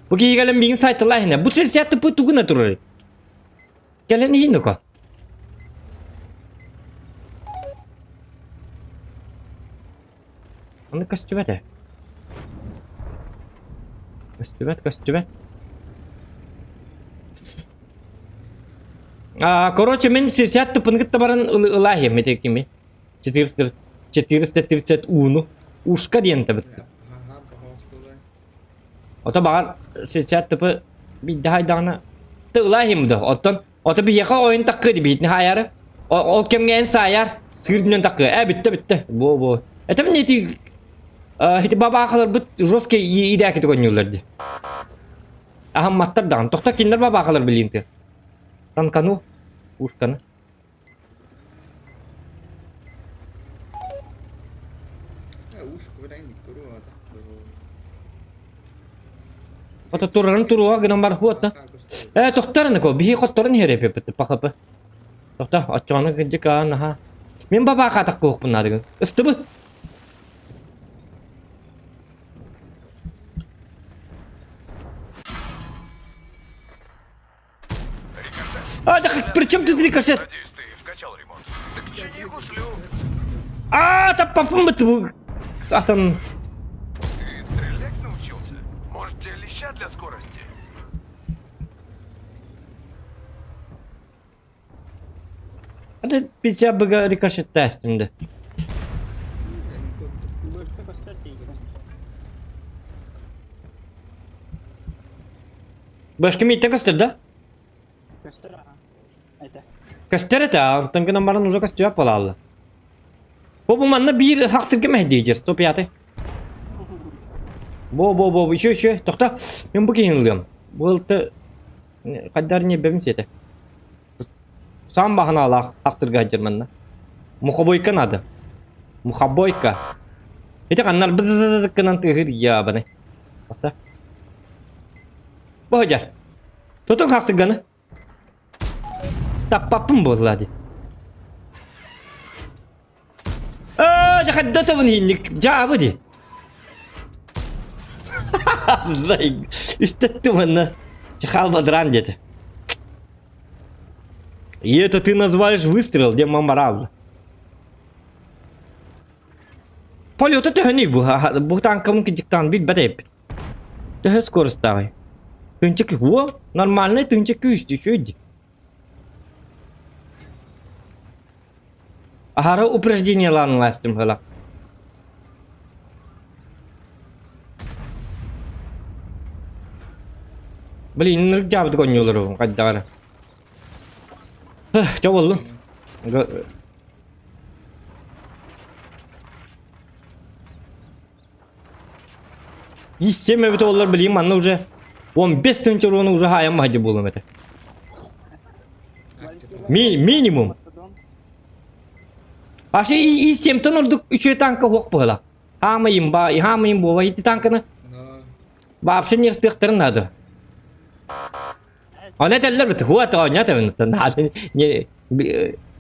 Бу киһи кэлэн миигин сайтылаа иһинэ. Бу сир сиэттэ тугуна турар. Кэлэн иһин нука. Аны көстүбэт ээ. Көстүбэт, көстүбэт. А, короче, мин 60 тыпын кытта баран ылаахым ити кими. 400 430 ууну. Ушка диэн табыт. Ото баҕар 60 тыпы биирдэ хайдаҕына ты ылаахым да. Оттон ото биһиэхэ ойун таккы дибиитин хаайары. Ол кэмҥэ эн саайар сыырдынан таккы. Э бүттэ бүттэ. Бу бу. Это мне эти ити бабаахаларбыт жесткий иирээки төгөннүүлэр ди. Аһамматтар даҕаны. Тохто кинилэр бабаахалар билиин ты. Танкану, ушканы. Ото турарын туруга гынан бар хуотта. Э, тохторын ко, биһи хотторун иһэр пахапы. Тохто, оччоҕуна кырдьык аан наһаа. Мин бабаахаа таккуохпун наадыгын. Ыстыбы! А, да при чем тут рикошет? Надеюсь, ты вкачал ремонт. Так чини гуслю. А, та папам бы Сатан. Ты стрелять научился? Может, тебе леща для скорости? Hadi biz ya bıga ricochet testimde. Бөлкө көстөр тиийгин. Башка миитте көстөр да? Көстөр аха. Этэ. Көстөр этэ, онтон гынан баран уже көстүбэт буолаалла. Бу бу манна биир хахсырга мэһдиижер, 105. Бо бо бо еще еще тохто мен бу киһин ылыам. Бу ылты хайдар не бэбим сиэтэ. Саам баһанаалаах хахсырга сылдьар манна. Мухобойка надо. Мухобойка. Ити ханнар бзззз гынан тыаһыыр ябаны. Тохто. Бу сылдьар. Тутуҥ хахсырганы. Таппаппын буолла дии. Аа, дьэ хайда табын иһинник дьаабы дии. Үстэттим уонна чехал бадран диэтэ. И это ты называешь выстрел, где мамарал. Полета төһөнүй бу? Бу танкамын кыдьыктаан билбэт эбиппит. Төһө скоростааҕый? Тыынча О, нормальный тыынча күүс үчүгэй дии. Аһара упреждениелаан ылаастым ыла. Блин, ынырык дьаабытык оонньуулар хайдаҕа эрэ. Чэ буоллун. Истем эбит оллар билигин манна уже 15 тыһыынча уруону уже хаайан маһдьы буолуом этэ. Ми минимум. Вообще и семтен ордук үчүгэй танка суох быһыла. Хаамайым ба, хаамайым буола ити танканы вообще не ыртыахтарын наада. Оны этэллэр бит, хуа тоонньо этэмин. Не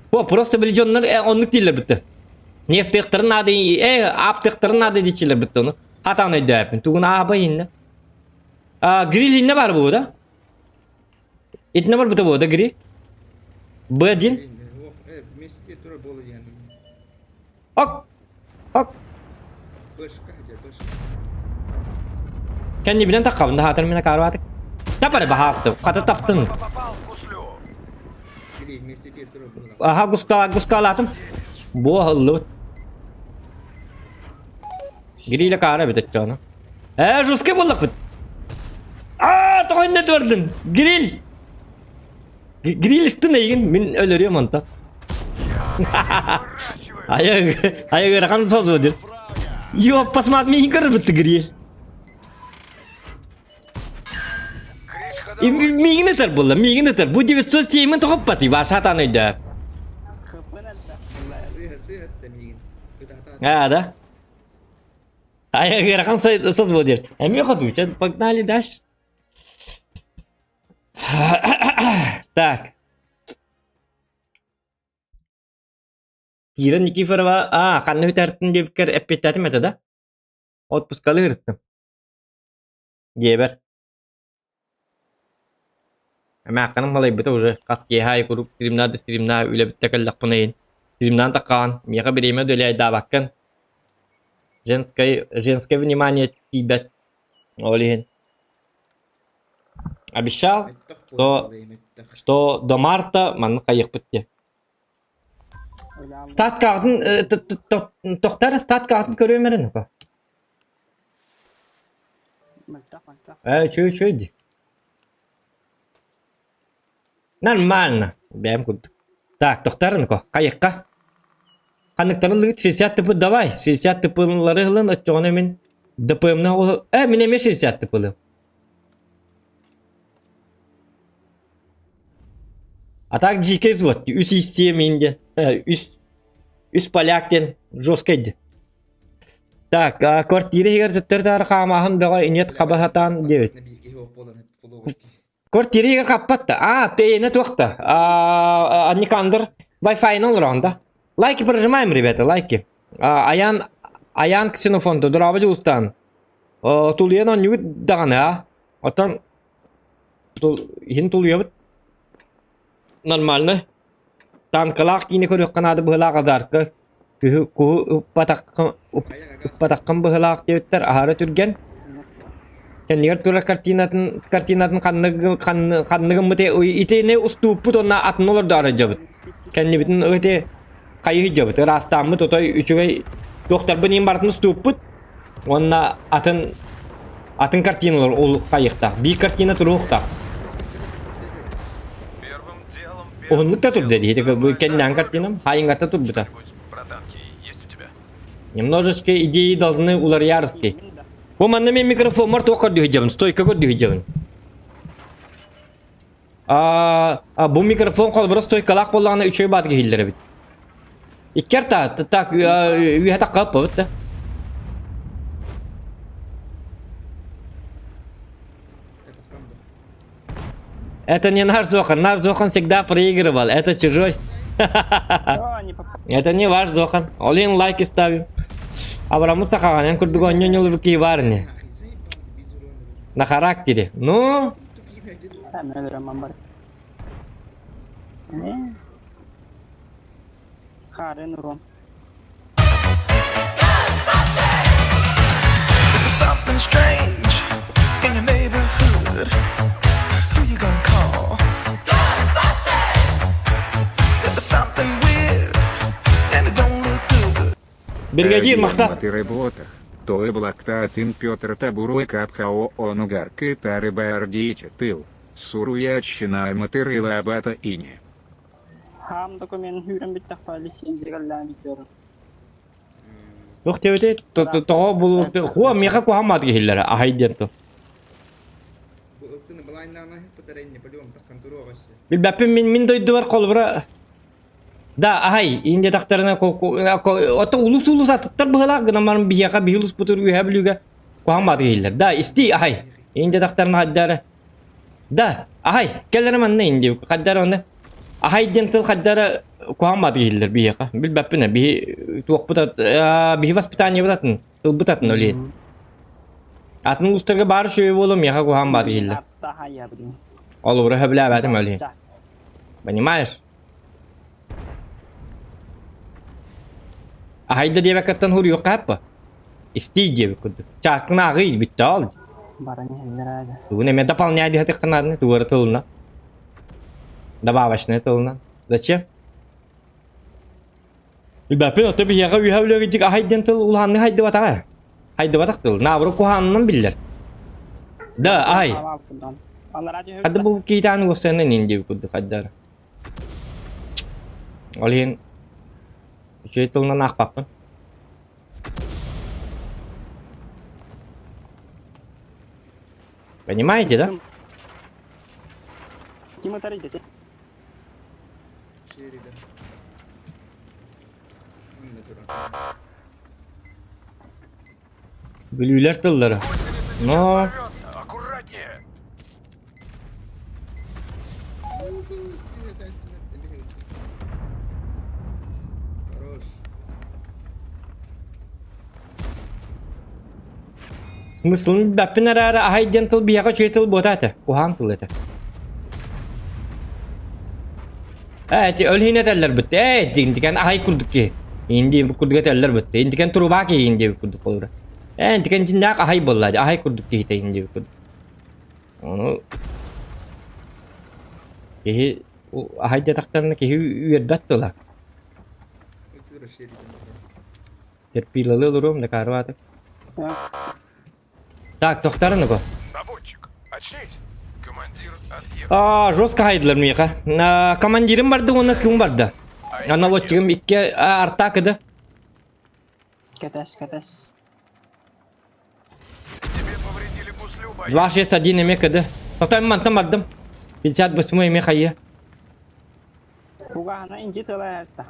Бу просто били дьоннор оннук дииллэр битте. Нефтыахтарын наада, ааптыахтарын наада диэччилэр битте ону. Хатаан өйдөөппүн. Тугун аабай иннэ. А, гриль иннэ бар бу да? Итиннэ бар бута бу да гри? Б1. Вместе турар буола диэн. Ок. Ок. Бышка дьэ бышка. Кэннибинэн таххабын да хаатар мин акаарбаатык. Тапары баһаасты. Хата таптын. Попал в гуслю. Били вместе турар буола. Аха гускала гускалаатым. Бу аһыллыбыт. Гириле каара бит оччону. Ээ, жуска буоллахпыт. Аа, тоҕо иннэ турдун? Гриль! Гриль иттин эйигин мин өлөрүөм онто. Айа айа ыарахан созу дир. Йо, посмотри, миин көрбүттү гриль. Миигин ытар буолла, миигин ытар. Бу 907 тоҕоппатый, баар сатаан өйдөө. Сыыһа сыыһа этте миигин. Кытаатаат. Аа да. Айа ыарахан созу дир. Эмиэ хоту, погнали дальше. Так. Кира Никифорова, аа, ханна бүтэртин диэбиккэр эппиэттээтим этэ да? Отпускалы ырыттым. Дьиэбэр. Эмээххиним балайбыта уже хас киэһэ аайы куруук стримнаа да стримнаа үлэбиттэ кэллэхпинэ иһин стримнаан таххаҕын миэхэ бириэмэ үлэлээйдаабаккын женское женское внимание тиийбэт ол иһин обещал что что до марта маннык хайыахпыт диэн Статкаҕытын тохтор статкаҕытын көрүөм эрэ ну-ка. Ээ, үчүгэй үчүгэй дии. Нормально. Бэйэм курдук. Так, тохтор ну-ка, хайыахха. Ханныктарын ылыгыт 60 тыпы давай. 60 тыпылары ылын, оччоҕуна мин ДПМ-на Э, мин эмиэ 60 тыпылым. А так дьиикэй взвод үс истиэм диэн үс үс поляк диэн жесткай диэн. Так, квартира иһигэр төттөрү-таары хаамааһын бөҕө иниэт хаба сатаан диэбит. Квартира иһигэр хаппат да. А, тэйэнэ туох да. А, Никандр Wi-Fi-ны олороҕун да. Лайки прожимаем, ребята, лайки. Аян Аян Ксенофонтов, дорообо дьулустаан. Тулуйан оонньуубут даҕаны, а? Оттон иһин тулуйабыт нормально танкалаах киинэ көрүөххэ наада быһыылаах азарка күһү куһу ыппатаххын ыппатаххын быһыылаах диэбиттэр аһара түргэн кэннигэр турар картинатын картинатын ханныгы ханныгыммыт итини устууппут уонна атын олордоору дьабыт кэннибитин ити хайыһы дьабыт ыраастааммыт отой үчүгэй туохтарбын иин барытын устууппут Уонна атын атын картиналар ол хайыахтаах. Биир картина туруохтаах. Уһуннук да турда дии. Бу кэннээн картинам хайыҥҥата турбута. Немножечко идеи должны уларыярский. Бу манна мен микрофоммар туох көрдүү стойка көрдүү А, бу микрофон холобура стойкалаах буоллаҕына үчүгэй баатыга иһиллэр эбит. Иккер та так үөһэ таххаппабыт да. Это не наш Зохан. Наш Зохан всегда проигрывал. Это чужой. Это не ваш Зохан. Олин лайки ставим. Абрамут сахаҕанан курдук оонньуу бар не. На характере. Ну, Something strange in your neighborhood. Who you gonna call? Ghostbusters! If there's something weird and it don't look good. Бригадир махта. Ты работах. Тоэблактаатын Петр Табуруй-Капхао онугар кытары баар диэти тыл, суруйааччына матырыйлаабата ини. Хаам документ үүрэн бүттэхпэ лицензия видео. Туох диэбитий? Тоҕо бу хуа миэхэ куһаҕан киһилэрэ аһай диэн тыл. Бу ылтыны былааннаан аһыппытара инни полюм таххан туруох өссө. Билбэппин мин мин дойдубар холобура Да, аһай, инде тахтарына ото улус улус атыттар быһылаах гынан баран биһиэхэ биһи улуспутур үөһэ бүлүүгэ куһаҕан бааты киһиллэр. Да, исти аһай. Инде тахтарына хаддара. Да, аһай, кэлэрэ манна инде хаддара оны. Аһай диэн тыл хаддара куһаҕан бааты киһиллэр биһиэхэ. Билбэппин биһи туохпут биһи воспитаниебыт атын, тылбыт атын олиһин. Атын улустарга баар үчүгэй буолуо миэхэ куһаҕан бааты киһиллэр. Олура хөбүлээбэтим олиһин. Понимаешь? Аһайда диэбэккэттэн хуруйуохха хаппа. Истий диэбит курдук. Чааккын ааҕый бүттэ ол. Баран иһэллэр аада. Тугун эмиэ дополняй диһэтиххин нааданы тугары тылына. Добавочная тылына. Зачем? Билбэппин ото биһиэхэ үһэ үлэгидик аһай диэн тыл улаанны хайдыбатаҕа. Хайдыбатах тыл. Наоборот куһаанынан биллэр. Да, аһай. Хадды бу киитааны уоссайынан ин диэбит курдук хайдары. Ол иһин үчүгэй тылынан аахпаппын. Понимаете, да? Тима тарыйда Ширида. Онно турар. Бүлүүлэр тыллара. Но Аккуратнее! Хорош. Смыслын билбэппин эрээри аһай диэн тыл биһиэхэ үчүгэй тыл буота этэ. Куһаҕан тыл этэ. Ээ, ити өл иһин этэллэр бытты. Ээ, интикен аһай курдук киһи. Инди курдук этэллэр бытты. Интикен турубаа киһи инди курдук болура. Ээ, интикен дьиннээх аһай буолла аһай курдук киһитэ инди курдук. Ону киһи аһай диэтэхтэринэ киһи үөрбэт тыла. Терпилалы олоруом да каарбааты. Так, тохтарын уго. Наводчик, очнись! Командир отъехал. А, жестко хайдылар миэхэ. Командирым барды уонна ким барда. Наводчигым икки артакыды. Кэтэс, кэтэс. Тебе повредили гуслю, боец. 261 эмиэ кыды. Потом мантан бардым. 58 эмиэ хайы. Угаана инчи тыла этта.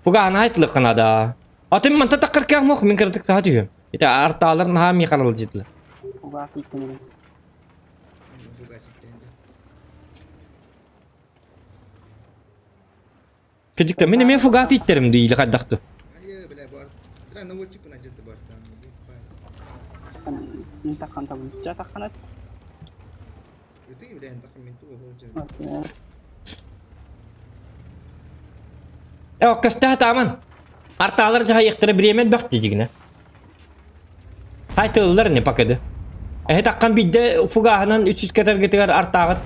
Фугаана айтылыққына да. Атын манта таққыр кәң мох, мен кірдік саға түйем. Ите арталар наха ми қарал житлы. Угаас иттенин. Фугас иттен Кыжыкта мен мен фугас иттерим дейді қайдақты. Айы, бля, бар. Бля, наводчик на где-то бар там. Таққан табын. Жа таққан эт. Ты, бля, таққан мен туға Э, көстә таман. Арталар жайықтыры биремен бәхти дигіне. Сайтылылар не пакеды. Э, таққан бидде фугаһынан 300 кетергетигер артағыт.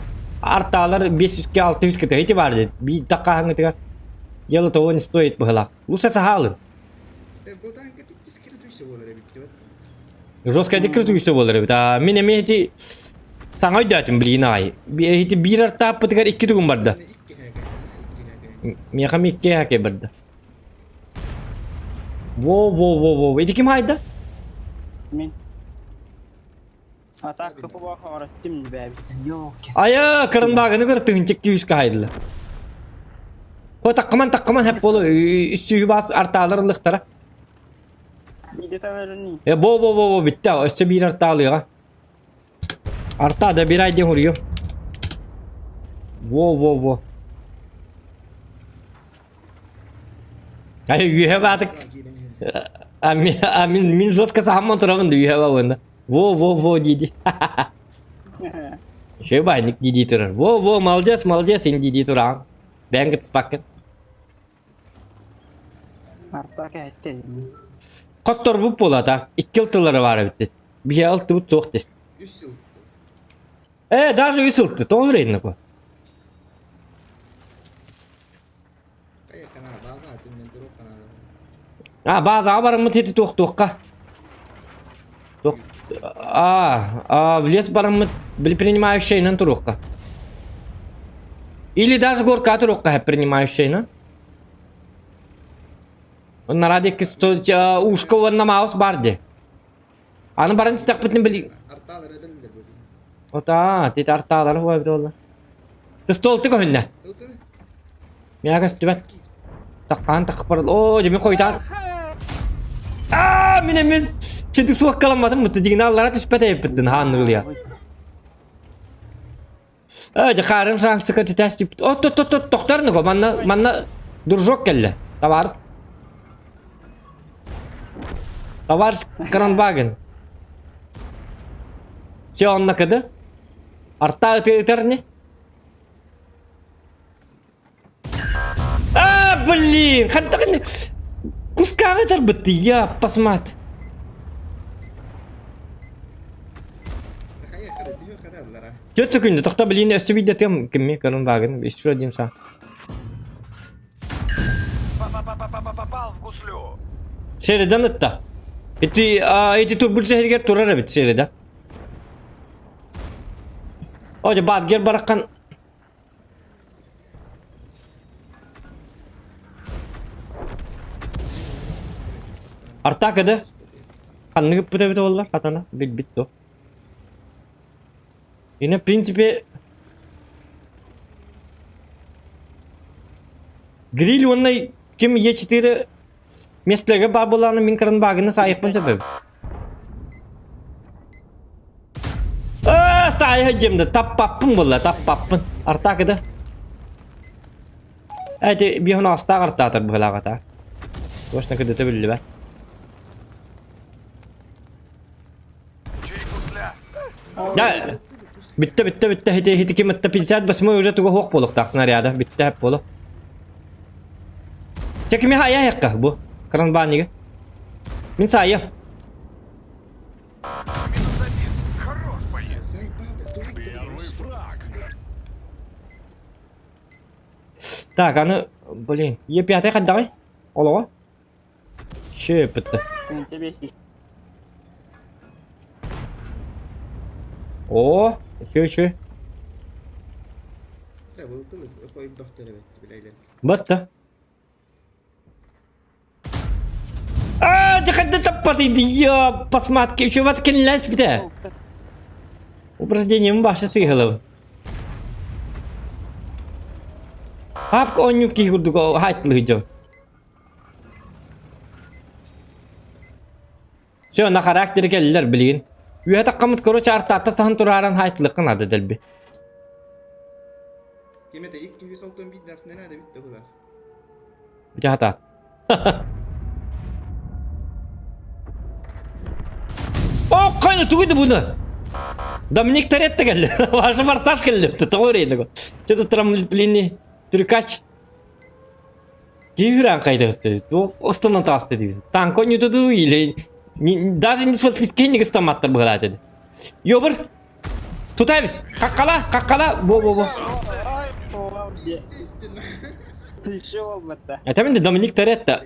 Арталар 500-ке 600 кетер ити бар деді. Би таққаһыңытыгар. Дело того не стоит быһыла. Лучше сахалы. Жестко декретуйся болар эбит. А мен эми эти саҥа өйдөөтүм билигин аҕай. Эти биир артааппытыгар икки тугум барда. Миэхэ икки хаке барда. Во во во во. Эти ким хайда? Мен. А так кыпы баха бәбиттен. Yok. Ая кырындаагыны көр тыгынчык күүскэ хайдылар. Ко таккыман таккыман хеп болу үстүгү бас артаалар ылыктара. Биде таларын Э бо бо бо бо битте өссө биир артаалыга. Арта да бир айден хуруйу. Во во во. Ай үһэ баатык. А мин а мин мин жестко саамман турабын да үһэ бабында. Во во во диди. Еще байник диди турар. Во во молодец молодец ин диди туран. Бән кытыспаккын. Арта кәттен. Коттор буп болата. Икки ылтылары бар битти. Бие ылты бут суохти. Үс жыл. Э, даже үс ылты. Тоҕо үрейдин ко. Кая канал, база, ты мен турук канал. А, базаҕа бараммыт ити туохтуохха. Туох а, а, в лес бараммыт били принимающайынан туруохха. Или даже горка туруохха принимающайынан. Оннара диэки ушка уонна маус бар ди. Аны баран истэхпитин били... Артаалары бэллэр бу. Ота, тит артаалары хуа бит олла. Столты көһүннэ. Миа көстүбэт. Таккаан такпар. Оо, дьэ мин хойутаан. Аа, мин эмин чөтүк суоккаламматым бутта дьигин аллара түспэт эйпиттин хаанныгылыйа. Ээ, дьэ хаарын шансыка түтээс түппүт. О, тот тот тот тохтор нуго манна манна дружок кэллэ. Товарищ. Товарищ Кранваген. Все онно кыды. Арта ытыр не? А, блин, хантагын кускаҕа ытарбыт я посмат. Төрт секунда, тохто блин, өссө биирдэ тыам кимми көрөн баагын, еще один шаг. Попал в гуслю. Шеридан ытта. Ити, ити турбут сehirгер турар эбит Шерида. О, баатгер бараккан Артак да? Ханнык ыппыт эбит буоллар, хатана, билбит дуо. Ine, в принципе, гриль уонна ким Е4 местелерге баар буоллаҕына мин кыран баагына саайыахпын сөп эбит. Аа, саайа сылдьыам да, таппаппын буолла, таппаппын. Артаакы да. Эти биһон астаах артаатар быһылааҕата. Точно кыдыта биллибэт. Да, бүттэ, бүттэ, бүттэ, хити, хити ким ытта 58 уже туга хуох буолуохтаах снаряда, бүттэ хэп буолуох. Чэ кими хайа хекка бу? Кранбанига. Мин саайым. Минус один. Хорош боец. Заебал, да тоже Первый фраг. Так, аны, блин, Е5 хайдаҕый? Олоҕо? Шөпүттэ. Тебе О, үчү үчү. Батта. Аа, дьэ таппатый я посмотри, еще вот кинләс битә. Упражнением башы сыйхылып. Папка онньу киһи курдук хайтлыйдым. Все, на характере кэллилэр билигин. Үөһэ таххаммыт короче артаатта саһан турааран хайтлыххын ады дэлби. Ким это 261 наада бүттэ булар. Бүтэ хатаат. О, қайны тугуйду буну? Доминик Торетто келди. Ваша форсаж келди. Тоҕо үрейдиго. Что-то трамплини трюкач. Киирэн кайдыгысты. Останан таасты дейбин. Танк ойнутуду или даже не спискенник ыстаматтар быһылаат edi. Йобыр. Тутайбыз. Каккала, каккала. Бо бо бо. Естественно. Ты чего, это? Это мен Доминик Торетто.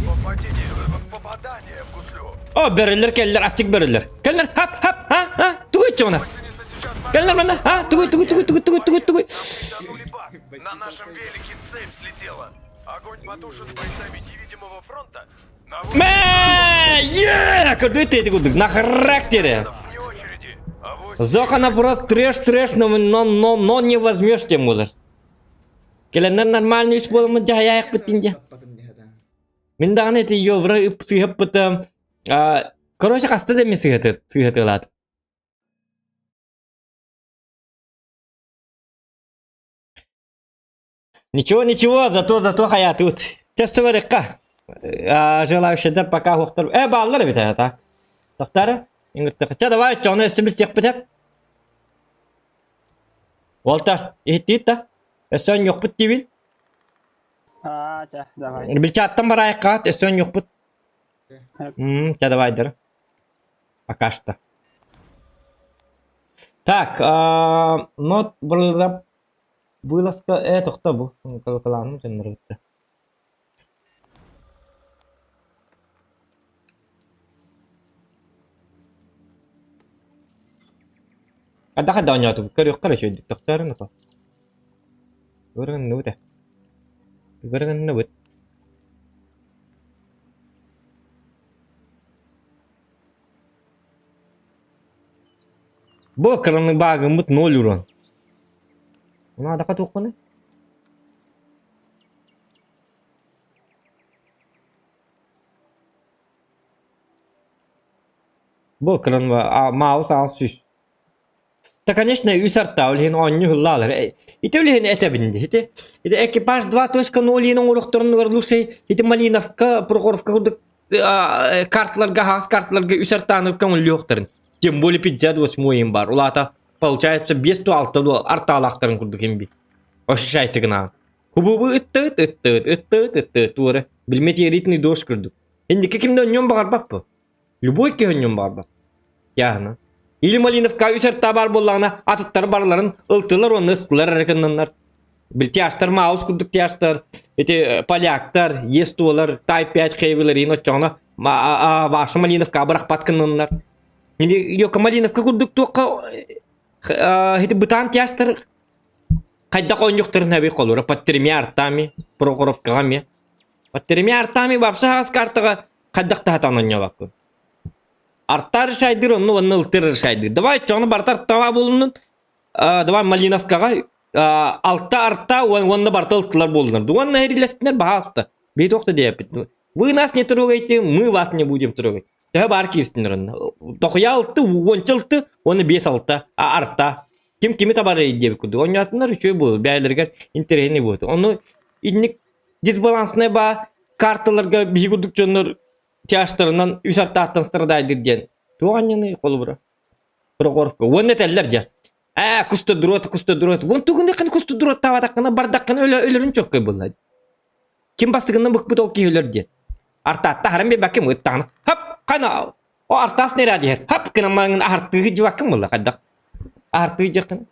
Попадение, попадание в гуслю. О, бөрөлөр келлер, ачык бөрөлөр. Келлер, хап, хап, ха, ха, тугуй чоңна. Гусеница сейчас Келлер мана, ха, тугуй, тугуй, тугуй, тугуй, тугуй, тугуй, тугуй. Тонули бак. На нашем велике цепь слетела. Огонь потушен бойцами невидимого фронта. На Мэ, е, көрдү теди курдук, на характере. вне очереди. Авось Зохана просто трэш, трэш, но, но, но, но не возьмешь тем болар. Келеннер нормальный үс буоламмыт дьаһайаайахпыт дии. Мин даҕаны ити йобра ып сыыһаппытым. Короче, хаста да эмиэ сыыһаты сыыһатыылаатым. Ничего, ничего, зато зато хайаатыбыт. Честно Желающийдар пока хуохтар. Э, бааллар эбит это. Тохтары? Иҥыртыхча давай, чону өссө билсиэхпит эп. Уолтар, иһиттиит да? Өссө онньуохпут диибин. А, ча, давай. Билчааттан бараайыккаат, өссө онньуохпут. Ча давайдыр. Пока что. Так, но вылазка, э, тохто бу. Каланым төннөрүттэ. Хайдах да оонньоотубут көрүөххэ эрэ үчүгэйдик тохтоорун ото. Көрүҥнүбүт ээ. Көрүҥнүбүт. Бу кыраны баагыммыт ноль урон. Наада туоххуну? Бу кыран маус аҕыс сүүс. Да, конечно, үс арта, ол иһин оонньуу ыллаалар. Ити ол иһин этэбин дии. Ити, ити экипаж 2.0 иһин оҥоруохтарын лучше ити Малиновка, Прохоровка курдук карталарга, хаас карталарга үс артааны көҥүллүөхтэрин. Тем более 58 им бар. Улаата, получается, 5 6 артаалаахтарын курдук имби. Ощущается гына. Кубубу ыттыт, ыттыт, ыттыт, ыттыт, туора. Билметеоритный дождь курдук. Инники кимде онньон баҕарбаппы. Любой киһи онньон баҕарбат. Яһына. Или Малиновка үс артаа баар буоллаҕына, атыттар барыларын ылтылар уонна ыстылар эрэ гыннаннар. Бил тяжтар, маус курдук тяжтар, эти поляктар, естуолар, Type 5 хейвилерин оччоҕуна Ваша Малиновка бырахпат гыннаннар. Или Йока Малиновка курдук туохха ити бытаан тяжтар хайдах оонньуохтарын эби холура под тремя артами, Прохоровкаҕа эмиэ. Под тремя артами вообще хас картаҕа хайдах таһатан оонньообоккун. Артар шайдыр онну онну ылтыр шайдыр. Давай чону бартар тава булунун. Давай Малиновкаҕа алта арта уонна барта ылтылар буоллунар. Уонна эрилэстинэр баһаалта. Бии туох да диэппит. Вы нас не трогайте, мы вас не будем трогать. Төһө баар киирстиннэр онно. Тохуйа алты, уонча алты, уонна биэс алта, арта. Ким кими табарый диэбит курдук. Оонньоотуннар үчүгэй буолуо, бэйэлэригэр интэриэһинэй буолуо. Ону инник дисбаланснай баа карталарга биһи курдук дьоннор тяжтарынан үс артааттан страдайдыр диэн. Туох анньыный холобура? Прохоровка. Уонна этэллэр дьэ. Ээ, кустудуруот, кустудуруот. Уон тугун кустудуруоттаабатаххына бардаххына өлөрүн чөккөй буолла. Ким бастыгынан быкпыт ол киһи өлөр диэн. Артаатта харан биэрбэккин ыттаҕына хап хана о артаас нэрээ диһэр хап гынан маҥын аһартыыһы дьыбаккын буолла хайдах аһартыы дьахтын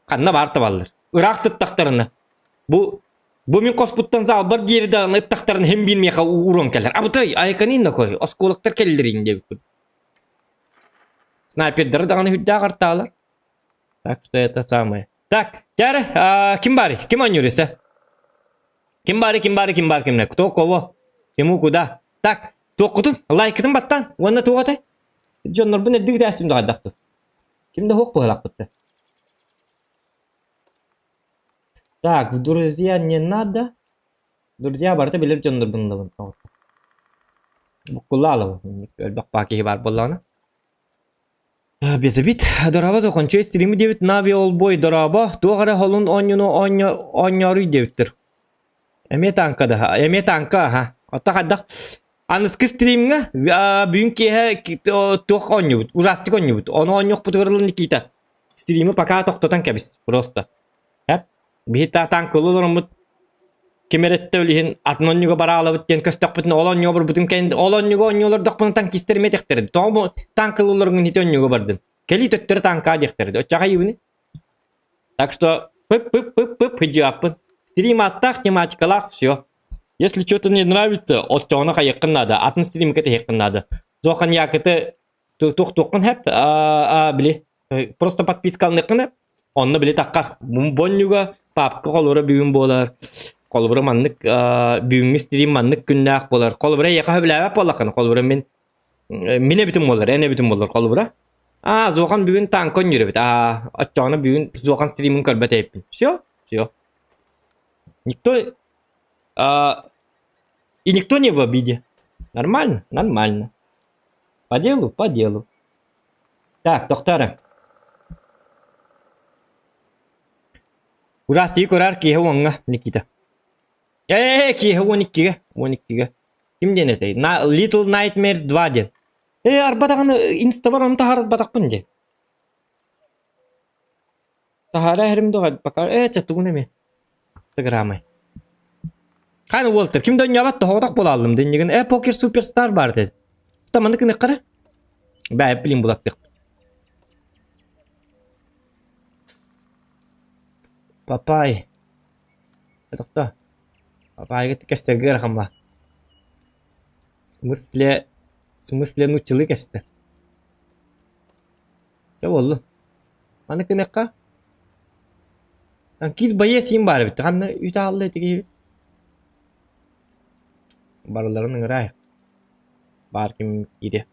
ханна баар табаллар ыраах тыттахтарына бу бу мин хоспуттан заалбар диэри даҕаны ыттахтарына хим биир миэхэ ууран кэлэр абытай айканин такой оскуолактар кэллэрин диэбиппит снайпердары даҕаны үрдээх артаалар так что это самое так дьэ ким баарый ким оонньуур өссө Ким баары, ким баары, ким баар кимнэ? Кто кого? Кему куда? Так, туохкутун, лайкытын баттаан, уонна туох этэй? Дьоннорбун эрдик итээстим да хайдахтын. Ким да хуох быһалаахпытта. Так, в друзья не надо. Друзья барыта билэр дьоннорбун ылабын. Буккулла алабын. Өлбөх баа киһи баар буоллаҕына. Безобид. Дорообо Зохончой стримы диэбит Нави Олбой дорообо. Туох эрэ холун оонньууну оонньооруй диэбиттэр. Эмиэ танка да, эмиэ танка аха. Отто хайдах аныскы стримҥа бүгүн киэһэ туох оонньуубут, ужастик оонньуубут. Ону оонньуохпутугар ылан Никита. Стримы пока тохтотон кэбис, просто. Эп. Биһи танкылы олороммут ким эрэтте ол иһин атын онньуга бараалабыт диэн көстөхпүтүнэ ол онньуга барбытын кэннэ ол онньуга онньуолордохпуна танкистар эмиэ этихтэрин тоҕо танкылыыларыҥын ити онньуга бардын кэлии төттөрү танкаа диэхтэрин оччоҕо айыбыны так что пып-пып-пып-пып хыдьыаппын стрим ааттаах тематикалаах все если что-то не нравится оччоҕуна хайыаххын наада атын стримка тэһиэххин наада Зохан якыты туохтуоххун хэп били просто подпискалыныаххын эп онно били тахха бонньуга папка холобура бүгүн буолар холобура маннык бүгүҥҥү стрим маннык күннээх буолар холобура эйиэхэ сөбүлээбэт буоллаххына холобура мин мин эбитим буолар эн эбитим буолар холобура а Зохан бүгүн танка оонньуур эбит а оччоҕуна бүгүн Зохан стримин көрбөт эбиппин все все никто и никто не в обиде нормально нормально по делу по делу Так, тохтоо Ужастыы көрөр киһи уоҥҥа, Никита. Ээ, киһи 12-гэ, 12-гэ. Ким диэн этэй? Little Nightmares 2 диэн. Ээ, арбатаҕын инстабар ону таһаарбатахпын диэн. Таһаара иһэрим дуо пока ээ чэ тугун эмиэ Инстаграмай. Хаан Уолтер ким да оонньообот тоһоҕотох буолааллым диннигин ээ Покер Суперстар баар этэ. Таманы кыныххара. Бээ блин булаттык. Папай. Тохто. Папайга кэстэргэ ыарахан баа. В смысле, в смысле нууччалыы кэстэ. Чэ буоллун. Маны кыныахха. Танкист боец им баар эбит. Ханна үт аалла ити киһи. Барыларын ыҥыраай. Баар ким киириэ.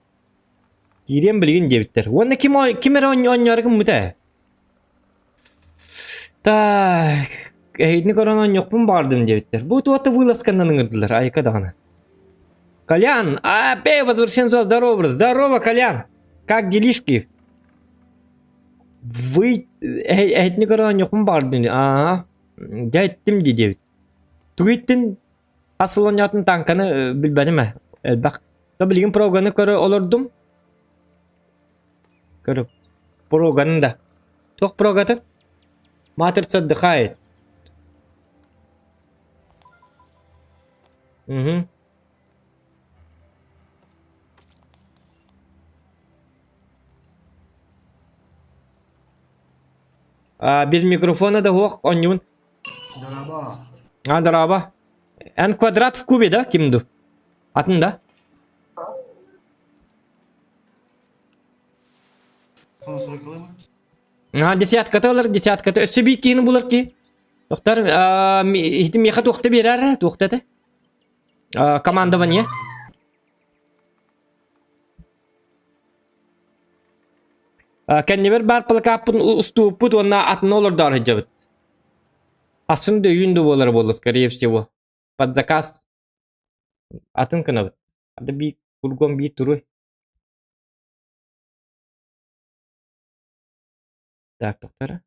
Киириэм билигин диэбиттэр. Уонна ким, ким эрэ оонньоору гыммыта ээ. Так, эһигини көрөн оонньуохпун баҕардым диэбиттэр. Бу туота вылазканан ыҥырдылар, айка даҕаны. Колян, опять возвращенцо, здорово, здорово, Колян. Как делишки? Вы эһитини көрөн оонньуохпун баҕардым Аа, дьэ иттим дии диэбит. Тугу иттин хас сыл оонньоотун танканы билбэтим ээ, элбэх. То билигин проганы көрө олордум. Көрө проганы да. Туох прогатын? Матрица отдыхает. Угу. А, без микрофона да суох оонньуун. Дорообо. А, дорообо. Эн квадрат в кубе, да, ким ду? Атын да? А, десятката ылар, десятката. Өссө биир киһини булар киһи. Тохтар, иһитим миэхэ туохта биэрэр, туохта этэ? Командование. Кэннибэр баар плакаппын устууппут уонна атын олордоор сылдьабыт. Асын да өйүүн да буолара буолла, скорее всего. Под заказ. Атын гынабыт. Ады биир кургон биир туруй. Так, тоқтара.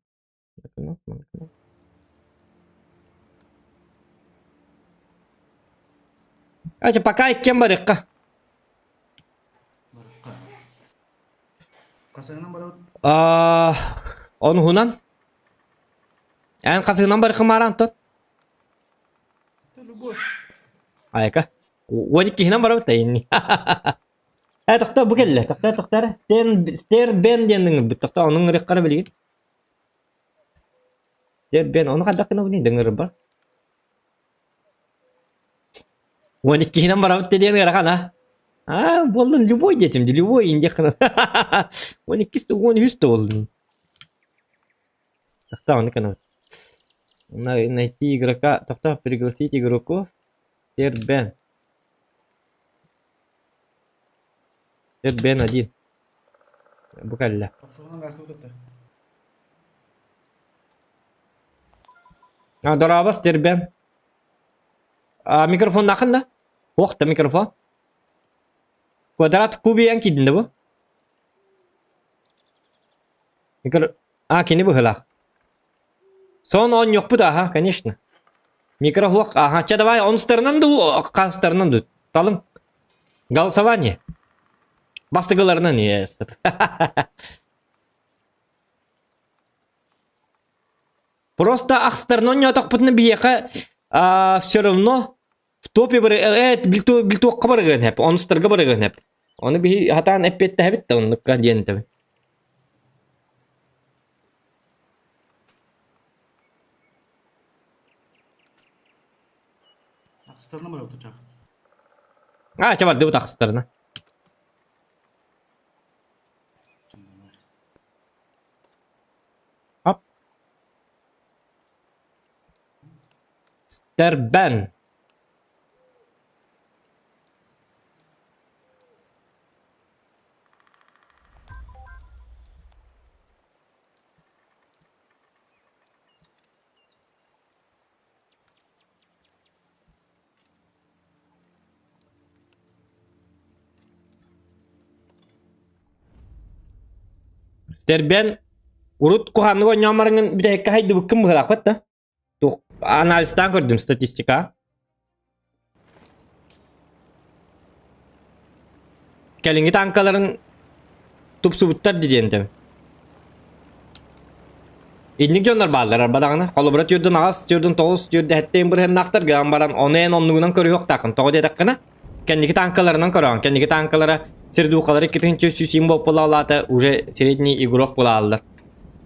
Ача, пока иккиэн барыахха. Хасыгынан барабыт. Аа, онуһунан. Эн хасыгынан барыхымаар Антон. Любой. Айка. 12-һинэн барабыт да инни. Э, тохтоо, бу кэллэ. Тохтоо, тохтоо эрэ. Стен, Стербен диэн ыҥырбыт. Тохтоо, ону ыҥырыаххара билигин. Стербен, ону хайдах гынабыный да ыҥырбар. 12-һинэн барабыт диэн ыарахан а. А, буоллун любой диэтим, любой индиэх гынан. 12 да 13 да буоллун. Тохтоо, ону гынабыт. Найти игрока, тохтоо, пригласить игроков. Стербен. Бен один. Бу кэллэ. А, дорообо, Стербен. А, микрофоннаахын да? Уох да микрофон. Квадрат кубиан киирдин да бу? Микро... А, кини быһыылаах. Сон оонньуохпут аха, конечно. Микрофон, аха, чэ давай, онустарынан дуу, хастарынан дуу. Талым. Голосование. Бастыгыларынан Просто ахстарынан оонньоотохпутуна биһиэхэ все равно в топе бар э билтуохха барыгын хэп, онустарга барыгын хэп. Ону биһи хатаан эппиэттэһэбит да оннукка диэн этэбин. Ахсыстарына барабыт очах. А, чэ бардыбыт ахсыстарына. Ап. Стербен. Стербен урут куһааннык оонньоон бараҥҥын бүтэһиккэ хайдыбыккын быһыылаахпыт да? Туох анализтаан көрдүм статистика. Кэлиҥҥи танкаларын тупсубуттар диэн этим. Инник дьоннор бааллар арбадаҕына. Холобура түөрдүн аҕас, түөрдүн тоҕус, түөрдү сэттэ бырыһыннаахтар гынан баран ону эн оннугунан көрүөхтааххын. Тоҕо диэтэххинэ, кэнники танкаларынан көрөҕүн. Кэнники танкалара сирдуукалары 2007 буоллаата уже средний игрок буолааллар.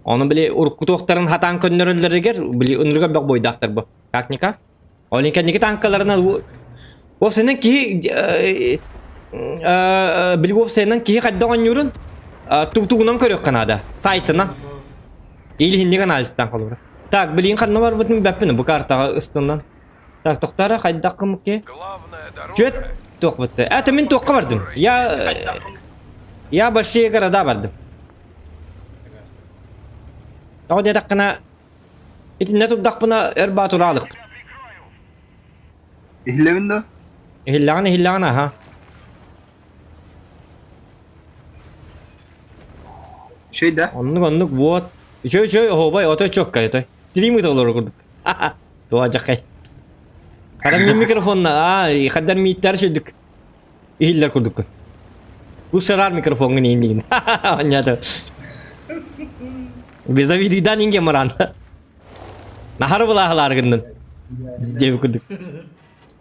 Ону били урукку туохтарын хатаан көннөрөллөрүгэр били ынырыга бөх бойдаахтар бу. Как никак. Ол кэнники танкаларынан Уопсайынан киһи били уопсайынан киһи хайдах оонньуурун тугунан көрүөххэ наада. Сайтынан. Илиһинник анализтан холобура. Так, билигин ханна барбытын билбэппин бу картаҕа ыстынан. Так, тохторо хайдах кымыкки? Түөт туох бутта. Это мин туохха бардым. Я я большие города бардым. Тоҕо диэтэххинэ итиннэ турдахпына өр баатураалыкпын. Иһиллэбин да? Иһиллэҕин иһиллэҕин аха. Үчүгэй да? Оннук оннук вот. Үчүгэй үчүгэй оһуобай отой чоккай отой. Стрим ыта олорор курдук. Туа дьахай. Хара мин микрофонна аа хаддар мииттэр сүрдүк иһиллэр курдуккун. Бу сарар микрофоҥҥун иин Оннята. Безавидыйдан инге маран. Нахары булаахылаар гыннын. Диэби курдук.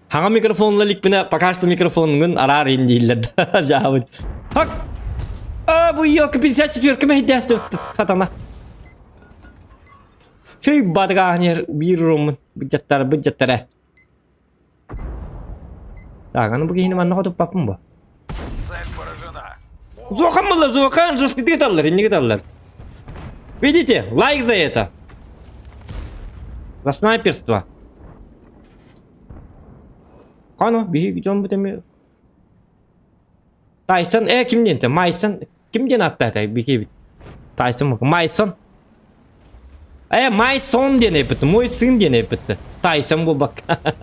Хаҥа микрофонла иликпинэ пока что микрофоҥҥун араар иһин дииллэр да дьаабыт. Хак! А, бу ёлка 54 мэһийдээс сатана. Чүй бадыгаанер биир уроммун быдьаттар быдьаттар ээс. Так, аны бу киһини манна хотуппаппын бу. Цель поражена. Зохан было, Зохан, жесткий таллар, инники таллар. Видите, лайк за это. За снайперство. Хано, биһиги дьоммут эмиэ Тайсон, э ким диэн Майсон ким диэн ааттаата биһиги Тайсон Майсон Э Майсон диэн эппит, мой сын диэн эппит. Тайсон буолбакка.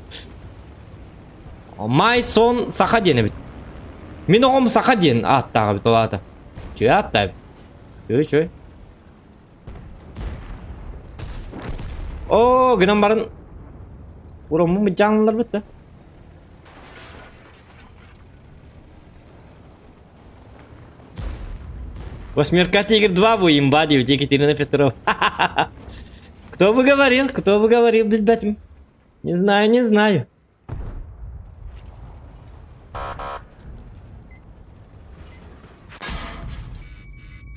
Майсон саха диэн эбит. Мин оҕом саха диэн ааттаах эбит ол аата. Чүө ааттаах эбит. Чүө чүө. Оо, гынан баран уроммун быдьааныларбыт да. Восьмерка Тигр 2 бу имба диэбит Екатерина Петрова. Кто бы говорил, кто бы говорил, билбэтим. Не знаю, не знаю.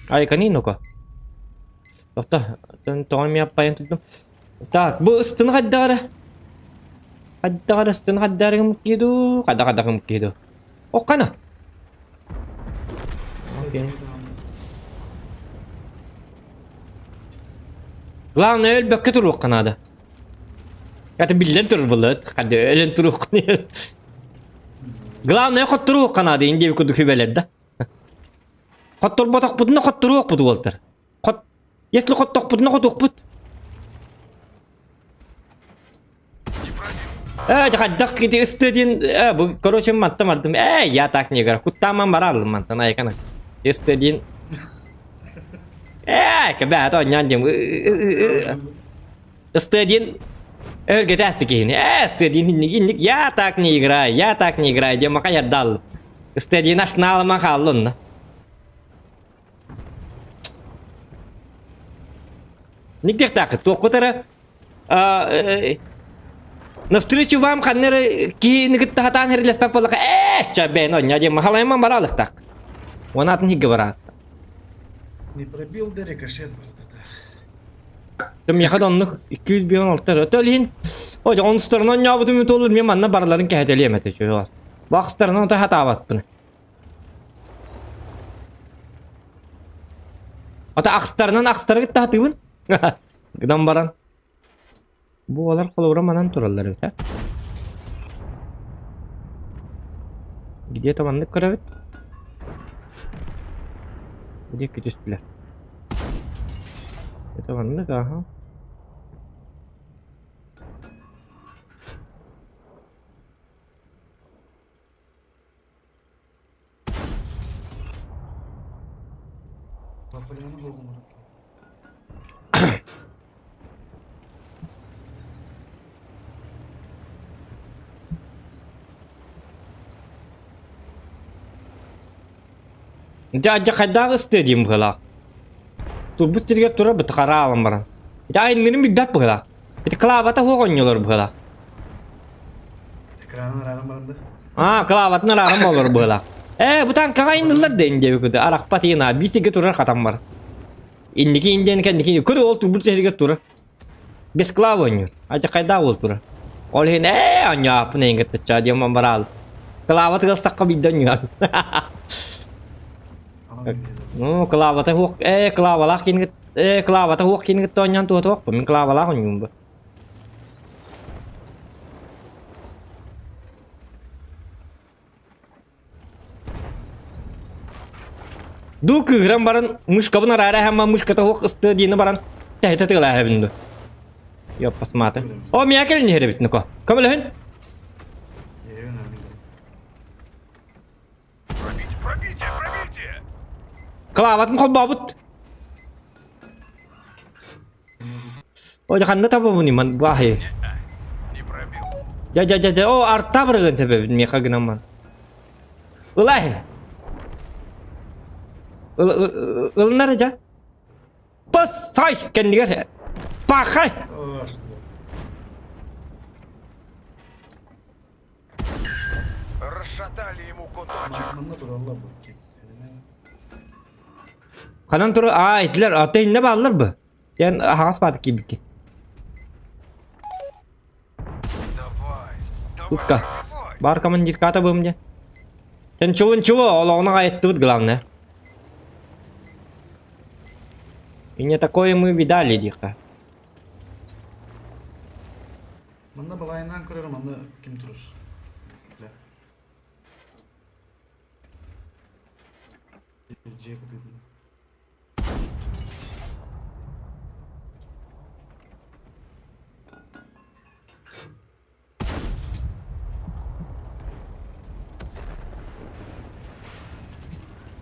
Айкани ну-ка. Тохто, тоҕо эмиэ аппайан турдум. Так, бу ыстын хайдаҕара? Хайдаҕара ыстын хайдарыгым киду, хайда-хайдагым киду. Оккана. Окей. Главное өлбөккө туруохха наада. Это биллэн турар былыт. Ханды өлөн туруоххун. Главное хотторуохха наада индия курдук хүбэлэр да. Хотторботохпутуна хотторуохпут уолтар. Хот Если хоттохпутуна хотуохпут. Э, хайдах кити ыстыдин, э, бу, короче, мантан бардым. Э, я так не играю. Куттааман баралым мантан айкана. Ыстыдин. Э, кэбээ, то нян дем. Ыстыдин. Өргөтәсти киһини. Э, ыстыдин инник инник. Я так не играю, я так не играю. Дем мака ярдал. Ыстыдин ашнаалама хааллын. Никдехтаахыт туоххут эрэ навстречу вам ханна эрэ киһини кытта сатаан эрилэспэт буоллахха ээ ча бэйэн онньо диэн махалайыман бараалыктаах уонаатын иһиггэ бараат Не пробил да рикошет бардата. Миэхэ да оннук 256 эрэ. Өтө илин ой онустарынан онньообутум туоллар мен манна барыларын кэһэтэлиэм этэ чугас. Бахстарынан ото хатаабаппын. Ата ахстарынан ахстары кытта хатыыбын. Гынан баран. Бу олар холобура манан тураллар эбит, а? Где-то маннык көрөбүт. Где күтүстүлэр? Это маннык, ага. Пафалианы булгум Дьэ дьэ хайдаах ыстыа диим быһыылаах. Турбут сиригэр турар бытахара аалан баран. Ити айыннырын билбэт быһыылаах. Ити клавата суох оонньуулар быһыылаах. Экранын арааран баран да. Аа, клаватын арааран буолар быһыылаах. Ээ, бу танкаҕа айыннылар да диэбит арахпат иһин биир сиргэ турар хатан бар. Инники индиэн кэнники көр ол турбут сиригэр турар. Без клавы оонньуур. Адьакайдаах уол турар. Ол иһин ээ оонньооппун эйин кытта диэн бараал. Клава тыгастахха биирдэ оонньуон. Ну, клавата суох. Ээ, клавалаах киин. Э, клавата уох кини кытта оонньоон туһатуохпун. Мин клавалаах оонньуум бу. Дуу кыыһыран баран мышкабын араара эһэммэ мышката уох ыстыа диэни баран тэһитэ тыалааһабын ду. Ёппасмааты. О, миэхэ кэлин иһэр эбит Нуко. Көмөлөһүн. Пробить, пробитие, пробитие! Клаватын холбообут. Ой, ханна табабын иман баһы. Не пробил. Дьэ, дьэ, дьэ, дьэ, о, арта барыгын себебин миэхэ гынамман. Ылаһын. Ылынар дьэ. Пасай кэннигэр. Пахай. Расшатали ему куточек. Манна тураллар бу. Ханан турар? Аа, итилэр ата иннэ бааллар бу. Диэн аһаҕас баатык киирбиккин. Давай, давай, Утка. давай. Бар командирката бым дьэ. Тэн чего ничего, олоҕуна айаттыбыт главное. И не такое мы видали диэххэ. Манна балайынан көрөр, манна ким турар? Бля. Дьиэ кытыытынан.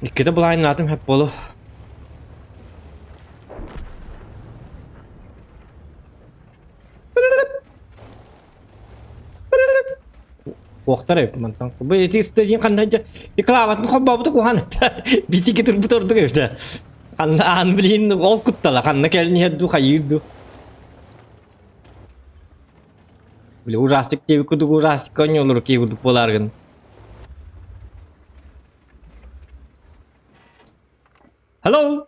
Иккитэ былааннаатым сөп буолуо. Уохтар эбит мантан. Бу ити стадион ханна дьэ клаватын холбообута куһаан битиги турбут ордук эбит. Ханна аан билин ол куттала ханна кэлин иһэр ду хайыыр ду. Били ужастик диэбит курдук ужастик оонньуулар кии курдук буолааргын. Hello!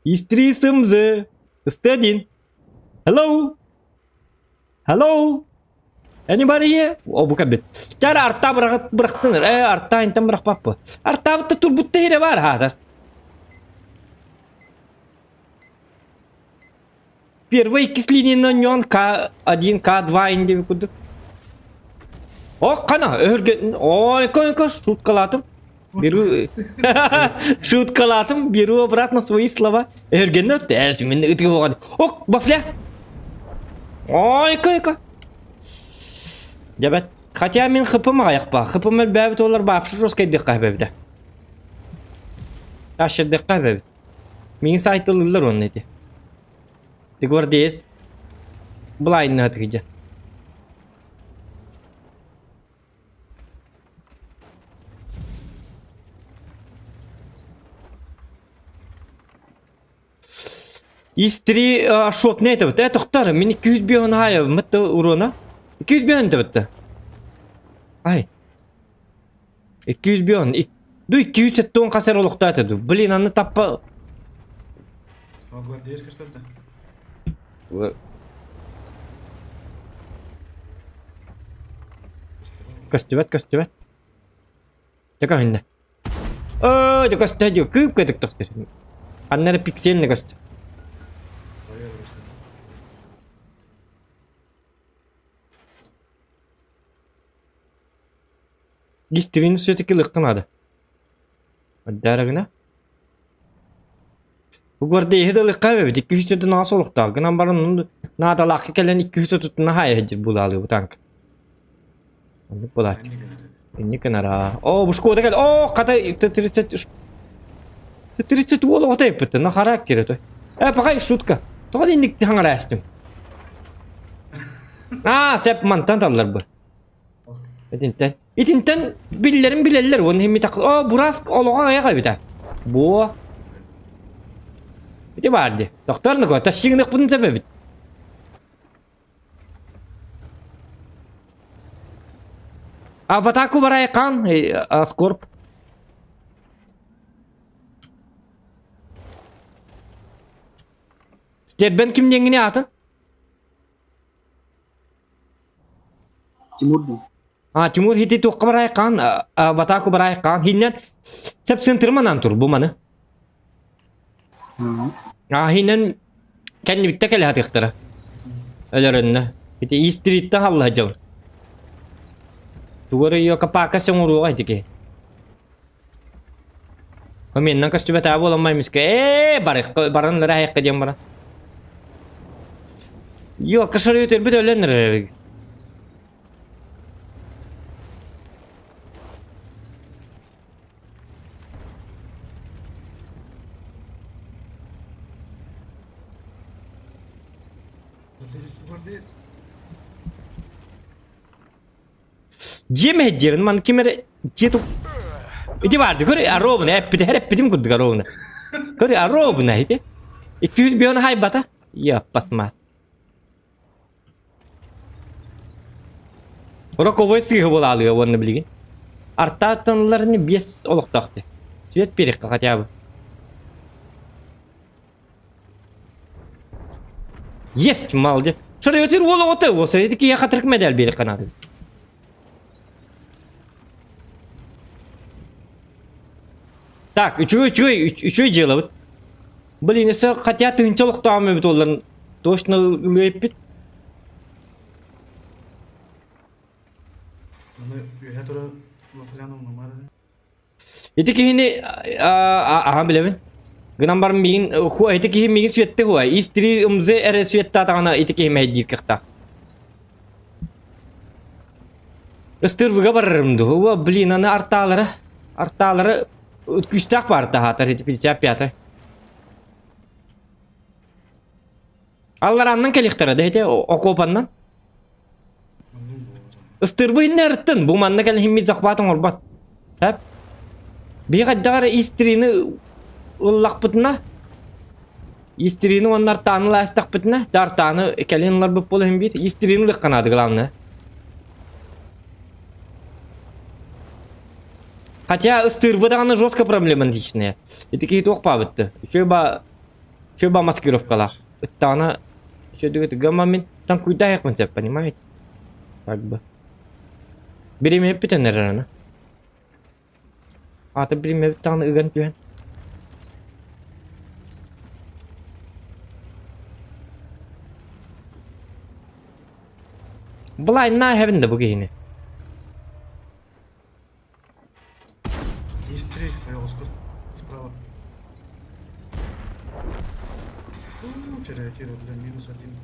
Истри сымзы! Ыстыадин! Hello! Hello! Anybody here? О, бу кэлбит. Чара арта бырахтын. Э, арта интен бырахпаппы. Артаабытта турбутта иһирэ бар хаатар. Первый иккис линияны онньоон К1, К2 инди курдук. О, қана, өһүргэ... Ой, кой-кой, шуткалаатым. Беру... Шуткалаатым, беру обратно свои слова. Өһүргэннэ өттө, мен ытыгы болған. Ок, бафля! Ой, кой-кой. Дьэбэт, хотя мин хыпым аҕайахпа. Хыпым элбээбит олар баапшы жесткайдыхха эбэбитэ. Тащырдыхха эбэбит. Миин сайтылыыллар уонна ити. Ты гвардеец былайыннаатыгыдьа. Истри шот не это? Тохтар, мин 205 хая, мытты урона. 205 это Ай. 205. Ду 270 хасар олохтоото ду. Блин, аны таппа... Гвардейская что это? Көстүбэт, көстүбэт. Дьэ көһүннэ. Оо, дьэ көстө дии, кыып көтүк тохтор. Ханна эрэ пиксельно көстө. Гистерини все-таки ылыахха наада. Эрдээрэ гына. Бу гвардееһы да ылыахха эбит, 200 аҕыс олохтоох. Гынан баран наадалаахха кэлэн 200 наһаа иһдьир булаалыы бу танк. Оннук буолааччы. Инник гынара. Оо, бу шкода кэл. Оо, хата Т-30 Т-30 уол оҕото эппит. На характер это. Э, пока шутка. Тоҕо инник хаҥара эстим. Аа, сеп мантан таллар бу. Итинтэн. Итинтэн биллэрин билэллэр уонна химми так оо бураск олоҕо айах эбитэ. Буо. Ити баар дии. Тохтор нуко тащыгыныхпытын сөп эбит. А в атаку барайкан Скорб. Стербен ким диэҥҥини аатын? Тимур дуу? А, Тимур хити туохха барайкаан, в атаку барайкаан. Хиннэн сеп центрыманан тур бу маны. Аһинэн кэннибиттэ кэлэ сатыахтара. Өлөрөннө. Ити Истриттэн халла дьон. Тугу эрэ капака сөҥуруоҕа итики. Меннан көстүбэтэ буоламмай мискэ ээ барыхха баран ыраахха диэн баран. Йо, кашары өтөрбүт өлөн эрэр. Гвардеец. Дьиэ мэһэйдиэрин маны ким эрэ дьиэ тук Ити баарды көр аробуна эппитэ эппитим курдук аробуна. Көр аробуна ити. 200 бион хайбата. Яппасма. Роковой сыыһы буолаалыга уонна билигин. Артааттаналларыны биэс олохтоохту. Свет перехка хотя бы. Есть, молодец. Шарыйотыр уол оҕото, уосайды киһи хатырык медаль биэрик канаады. Так, үчүгэй, үчүгэй, үчүгэй дьыалабыт. Блин, өссө хотя тыһыынча олохтооҕум эбит уолларын точно ылыайппыт. Аны үөһэ турар Лафлян умнумар. Ити киһини аһан билэбин. Гынан баран миигин хуа ити киһи миигин сүөттэ хуа. Истри МЗ эрэ сүөттаатаҕына ити киһи мэһэйдиир кыахтаах. Ыстырвыга барарым дуу. Уа, блин, аны артаалара артаалара күүстээх баар таһаатар ити 55 Аллараннан кэлиэхтэрэ да ити окуопаннан. Ыстырбы инне ырыттын. Бу манна кэлэн химмит захват оҥорбот. Хэп. Биһи хайдах эрэ истрины ыллахпытына истрины уонна артааны лаастахпытына артааны кэлин ыларбыт буола иһин биир истрины ылыахха наада главное. Хотя ыстыырбы даҕаны жестко проблема личная. Ити киһи туох баабытты. Үчүгэй ба үчүгэй ба маскировкалаах. Ыттаҕына үчүгэйдик гамма мин там куйдаайахпын сөп, понимаете? Как бы. Бириэмэ бүтэн эрэр аны. Аата бириэмэ бүттэҕинэ ыган түһэн. Былайнаа эһэбин да бу киһини. Есть три, ойоҕоско справа. Теряйте, бля, минус один.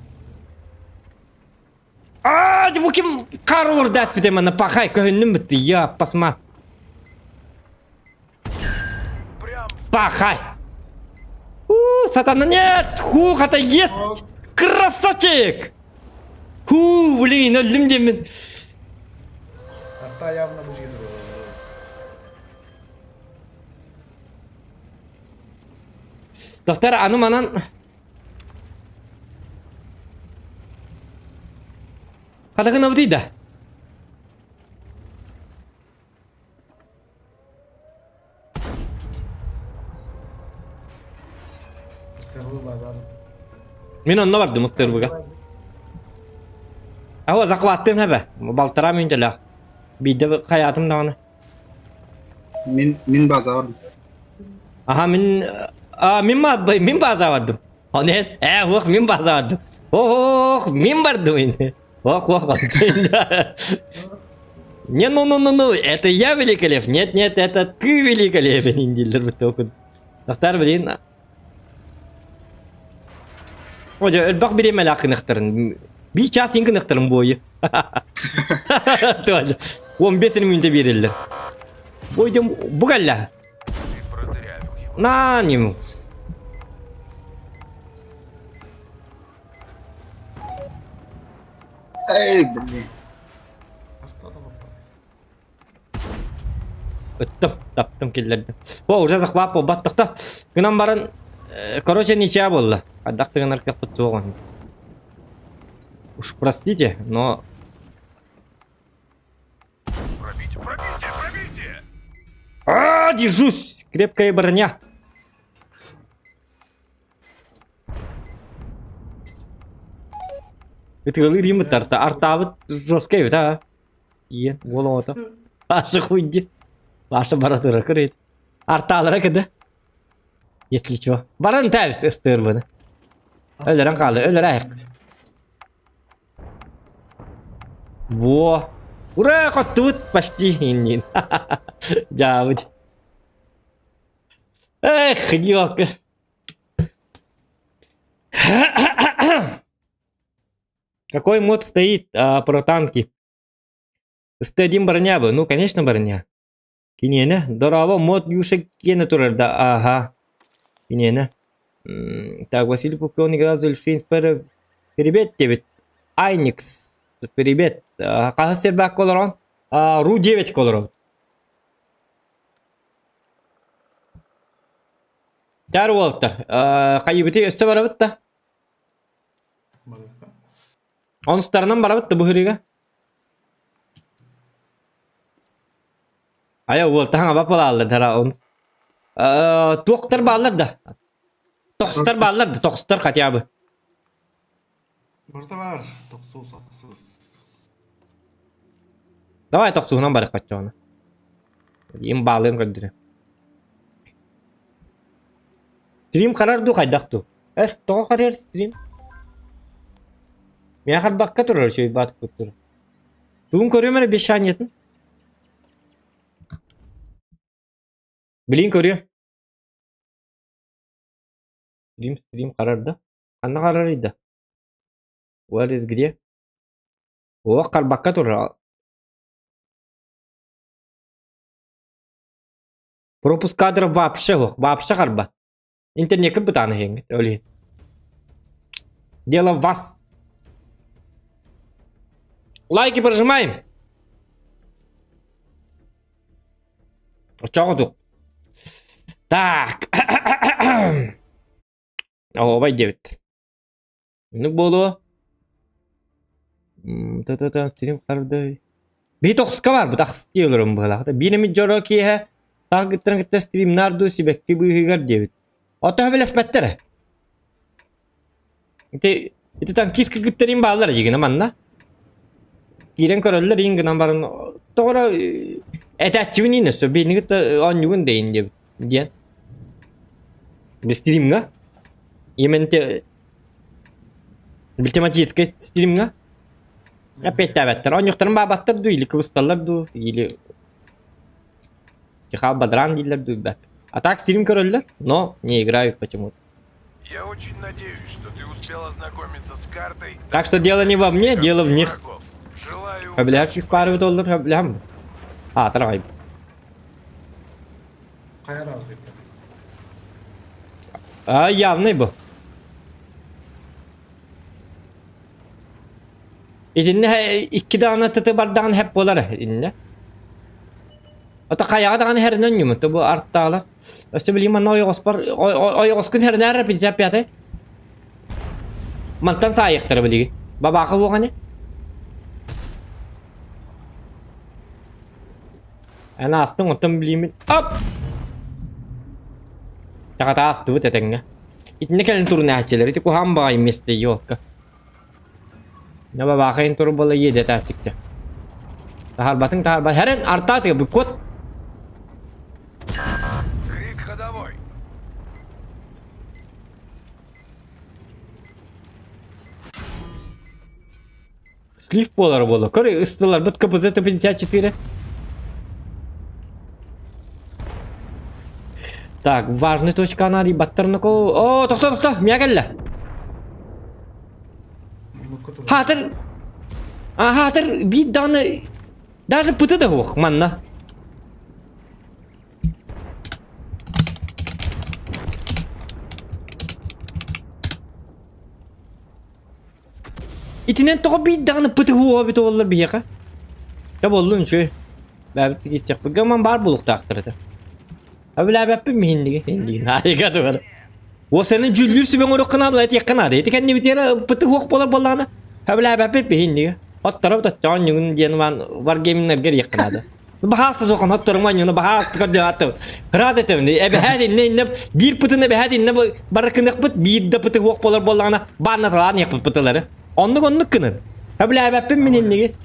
Аа, бу ким хаар олордо эппитэ манна пахай көһүннүм бытты я пасма. Прям Пахай. У, сатана нет! Хух, это есть! Красавчик! Ху, блин, өллүм диэммин. Арта явно бу жиги Доктор, аны манан Хата гынабытый да? Ыстырбы базар. Мин онно бардым ыстырбыга. Аһа захваттым хэбэ. Балтараа мүнтэлээх. Биирдэ хайаатым даҕаны. Мин мин база бардым. Аха мин а мин ма мин база бардым. Онен э ох мин база бардым. Ох мин бардым ини. Ох ох Не, ну ну ну ну, это я великолеп. Нет, нет, это ты великолепен дииллэр бутта Тахтар блин. Ожо элбэх бириэмэлээх гыныахтарын. Биир час иин гыныахтарын буойу. Тоже. 15 мүнөтэ биэрэллэр. Ойдом бу кэллэ. ты продырявил его. На нему. Эй, блин. Ыттым, таптым киллэрдим. О, уже захват буолбат тохто. Гынан баран, короче, ничья буолла. Хайдах тыгынар кыахпыт суох Уж простите, но... Пробить, пробейте, пробейте! А, держусь! Крепкая броня. Ытыгалыыр иимит тарта. Артаабыт жесткай эбит аа. Ийэ, уол оҕото. Паша хуйди. Паша бара турар көрөйт. Артаалара кыда. Если чё. Баран тәбис ыстыырбыны. Өлөрөн хаалла, өлөрө Во! Ура, хоттубут почти иннин. Дьаабыт. Эх, ёлка. Какой мод стоит а, про танки? СТ-1 броня бы? Ну, конечно, броня. Киниэнэ, дорообо, мод Юша киэнэ турар да, ага. Киниэнэ. Так, Василий Пупков играл Зульфин Привет диэбит. Айникс. Привет. Хаһыс сербакка олорон? Ру 9 олорон. Тар уолтар. Хайыбыты өссө барабыт да? Барыахха. Онустарынан барабыт да быһырыга? Айа уолтаһаҥ аба балааллар дара он. Туохтар бааллар да? Тохстар бааллар да, тохстар хотя бы. Барыта баар. Тохсус, ахсыс. Давай тохсуһунан барык оччоҕуна. Им баалыан көрдүрэ. Стрим харар дуу хайдах дуу? Эс тоҕо харыар стрим? Миэхэ харбакка турар үчүгэй баатык турар. Тугун көрүөм эрэ обещаниетын? Билин көрүөм. Стрим стрим харар да? Ханна харарый да? Where is где? О, харбакка турар. Пропуск кадров вообще суох, вообще харбат. Интернеккэ бытаан иһиҥҥит, ол иһин. Дело в вас. Лайки прожимаем. Оччоҕо туох. Так. Оһуобай диэбит. Оннук буолуо. Та-та-та, стрим хардый. Биһи тохсуска барбыт, ахс дии олорон быһалаах. Биир эмит дьоро киэһэ таах гыттарын кытта стримнаар дуу сибэкки быыһыгар диэбит. Ото билэспэттэр. Ити ити танкист кыргыттарым бааллар дьигинэ манна. Киирэн көрөллөр иин гынан баран тоҕо этээччибин иин өссө биирини кытта оонньугун дейин диэбит диэн. Стримҥа Именно тематическай стримҥа эппиэттээбэттэр. Оонньуохтарын баабаттар дуу, или кыбысталлар дуу, или тихо бадран дииллэр дуу, билбэт. А так стрим көрөллөр, но не играют почему-то. Я очень надеюсь, что ты успел ознакомиться с картой. Так что дело не во мне, дело в них. Желаю Хөбүлэһэр киспаарыбыт оллар, хөбүлэһэм. А, тарай. Хайа араастыйбыт. А, явный бу. Итиннэ икки даҕаны тыты бардаҕын хэп буолар иннэ. Ото хайаҕа даҕаны хэринэн ньумут бу арттаала. Өссө билигин манна ойоҕоспор ойоҕоскун хэринээр 55 Мантан саайыахтара билигин. Бабаахы буоҕаны. Эн аастыҥ оттон билиимин Оп! Таҕата аастыбыт этэҥҥэ. Итиннэ кэлин турунээччилэр ити куһаҕан баҕайы миэстэ елка. Набабаахайын туру буола иэдэтээччиктэ. Таһарбатыҥ таһарбат. Хэрэн артаатыга бүккот. Крик ходовой. Слив буолара буолуо. Көр, ыстыларбыт КПЗ-54. Так, важный точка анари баттарнако. О, тохто, тохто, мия кэллэ. Хаатыр. А, хаатыр биир даҕаны даже пыты да суох манна. Итинэн тоҕо биир даҕаны ПТУ эбит буоллар биһиэхэ? Дьэ буоллун үчүгэй. Бэйэбит тигистиэхпит. Гаман баар буолуохтаахтар этэ. Өбүлээбэппин миһинниги. Айга тугар. Уосаны дьүүллүүр сүбэ оҥоруохха наада, этиэххэ наада. Ити кэннибитигэр ПТУ буолар буоллаҕына, өбүлээбэппит биһинниги. Отторо тотчоон ньугун диэн ван варгейминнэргэ диэххэ наада. Баһаалса суохан отторума ньуну баһаалса көрдөһөттüm. Рад этим. Эбэһээт инне инне биир пытын эбэһээт инне баракыныахпыт биир да пыты хуох болар буоллаҕына бааннаталаан иэхпит пытылары. Оннук оннук гынын. Өбүлээбэппин мин инниги.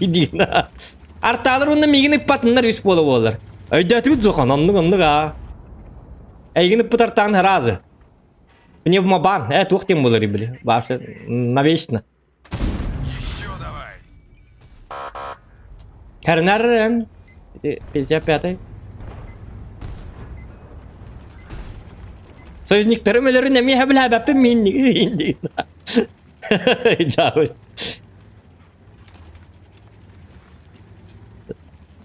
Дии Артаалар уонна миигин ыппатыннар үс буола буолар. Өйдөөтүбүт суохан оннук оннук аа. Эйигин ыппытартаан сразу. Пневмобан. Э, туох диэн буолар били. Вообще, навечно. Еще давай. Хернер, 55-й. Союзниктарым өлөрүн эмиэ билээбэппин мин Дьаабы.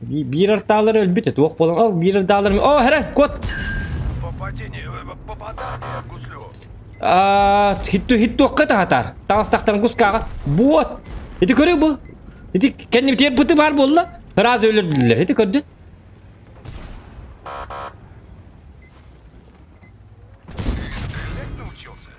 Биир артаалар өлбүт туох буолан ол биир артаалар о хара кот Попадение, попадание в гуслю. А хитту хиттуохха таһатар. Таҕыстахтан кускааҕа. Буот. Ити көрү бу. Ити кэннибитигэр быты баар буолла. Ыраас өлөрдүлэр. Ити көрдүн. Стрелять научился?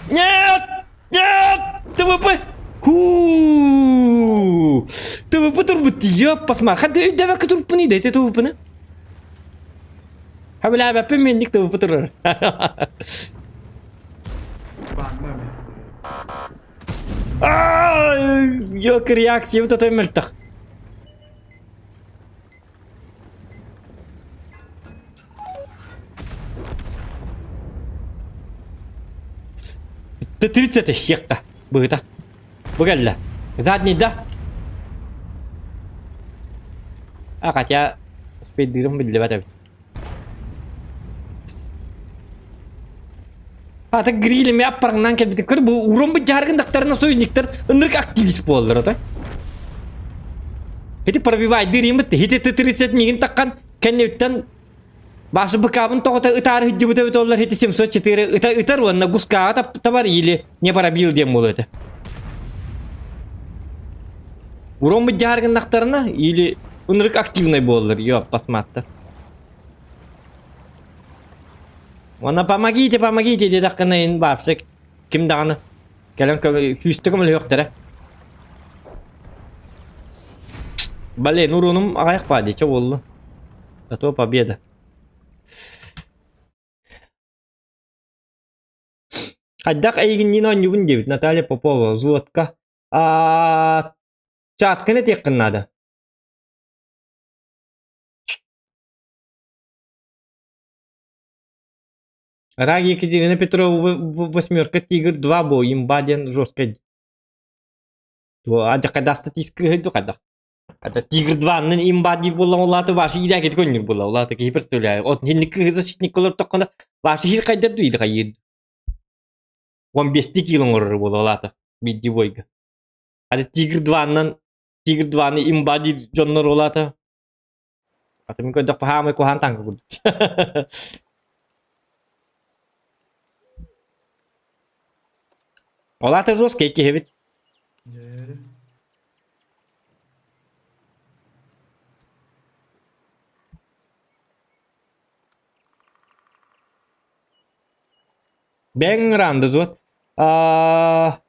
Нет! Нет! ТВП! Ху! ТВП турбут ёп посма. Ханты өйдөбөккө турпун иде ТВПны. Хабылаабаппын минник ТВП турар. Баанна эмиэ. Ёк реакция вот это мөлтөх. Т-30 хекка быһыта. Бу кэллэ. Задний да? А хотя спиддырым биллибэт эбит. Ата грилеми аппарынан кэлбитин көр бу урон бу жаргын дактарына союзниктар ынырык активист буоллар ото. Ити пробивай дырим бит. Хити Т-30 мигин таккан кэнниттэн башы быкабын тоҕото ытаары сылдьыбыт эбит оллар хити 704 ыта ытар уонна гускаҕа табар или не пробил диэн буолуо этэ. Урон бу жаргын или ынырык активный буоллар ёп посматта. Уонна помогите, помогите диэтэххинэ ин вообще ким даҕаны кэлэн күүстэ көмөлөһүөхтэрэ. Блин, урунум аҕайах баа дии, чэ буолла. Зато победа. Хайдах эйигинниин оонньуубун диэбит Наталья Попова, взводка. А чаткын этиэххин наада. Рак Екатерина Петрова восьмерка Тигр 2 бу имба диэн жесткай Адьакайдаах статистика хайдах Это Тигр 2-нын имба диир буоллаҕына улаата вообще иирээкит көннүр буолла улаата киһи представляю от инник кыһы защитник олор тоххоно вообще хир хайдар ду или хайыр 15 кило оҥорор буола улаата биирдии бойга Аты Тигр 2-нан Тигр 2-ны имба диир дьоннор улаата Аты мин көрдөхпө хаамай куһаан танка курдук. Ол аата жесткий киһибит. Дьэ. Бэҥ ранды зуот. А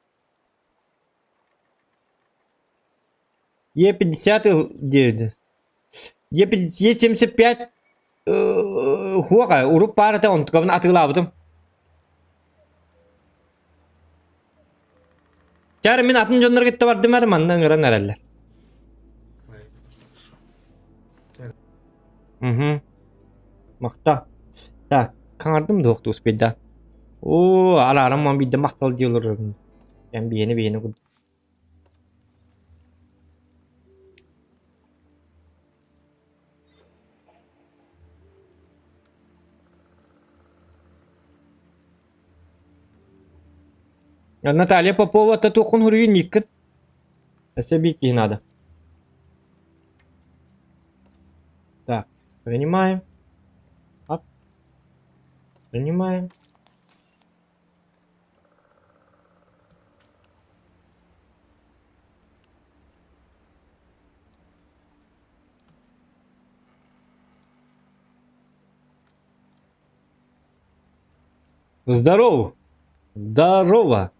Е50 диэбит. Е75 хуоха уруп баар этэ онтукабын атыылаабытым. Чаар мин атын дьоннор кытта бардым эрэ манна ыҥыран эрэллэр. Угу. Махта. Так, хаҥардым дуох успейда. Оо, араарам ман биирдэ махтал дии олорорум. Эн биһиэнэ биһиэнэ курдук. Наталья Попова татуоххун суруйун никкин. Өссө биир киһи наада. Так, принимаем. Ап. Принимаем. Здорово! Здорово!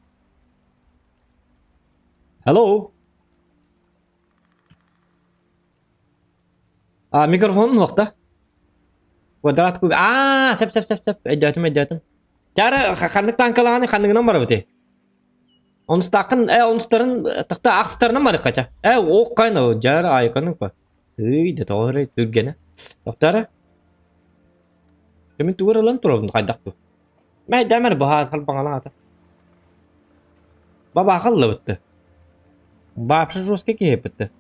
Hello! А, микрофон уохта. Квадрат куб. Аа, сөп сөп сөп сөп. Өйдөөтүм өйдөөтүм. Чара ханнык танкалааны ханныгынан барабыт. Онустааххын э онустарын тахта ахстарынан барыххача. Э ооккайна жара айканы па. Ый да тоҕо эрэ түргэнэ. Тохтара. Мин тугу ылан турабын хайдах дуу? Мэйдэмэр баһаат халбаҥалаата. Бабаахаллыбытты. Баапшы жесткий киһиппитти.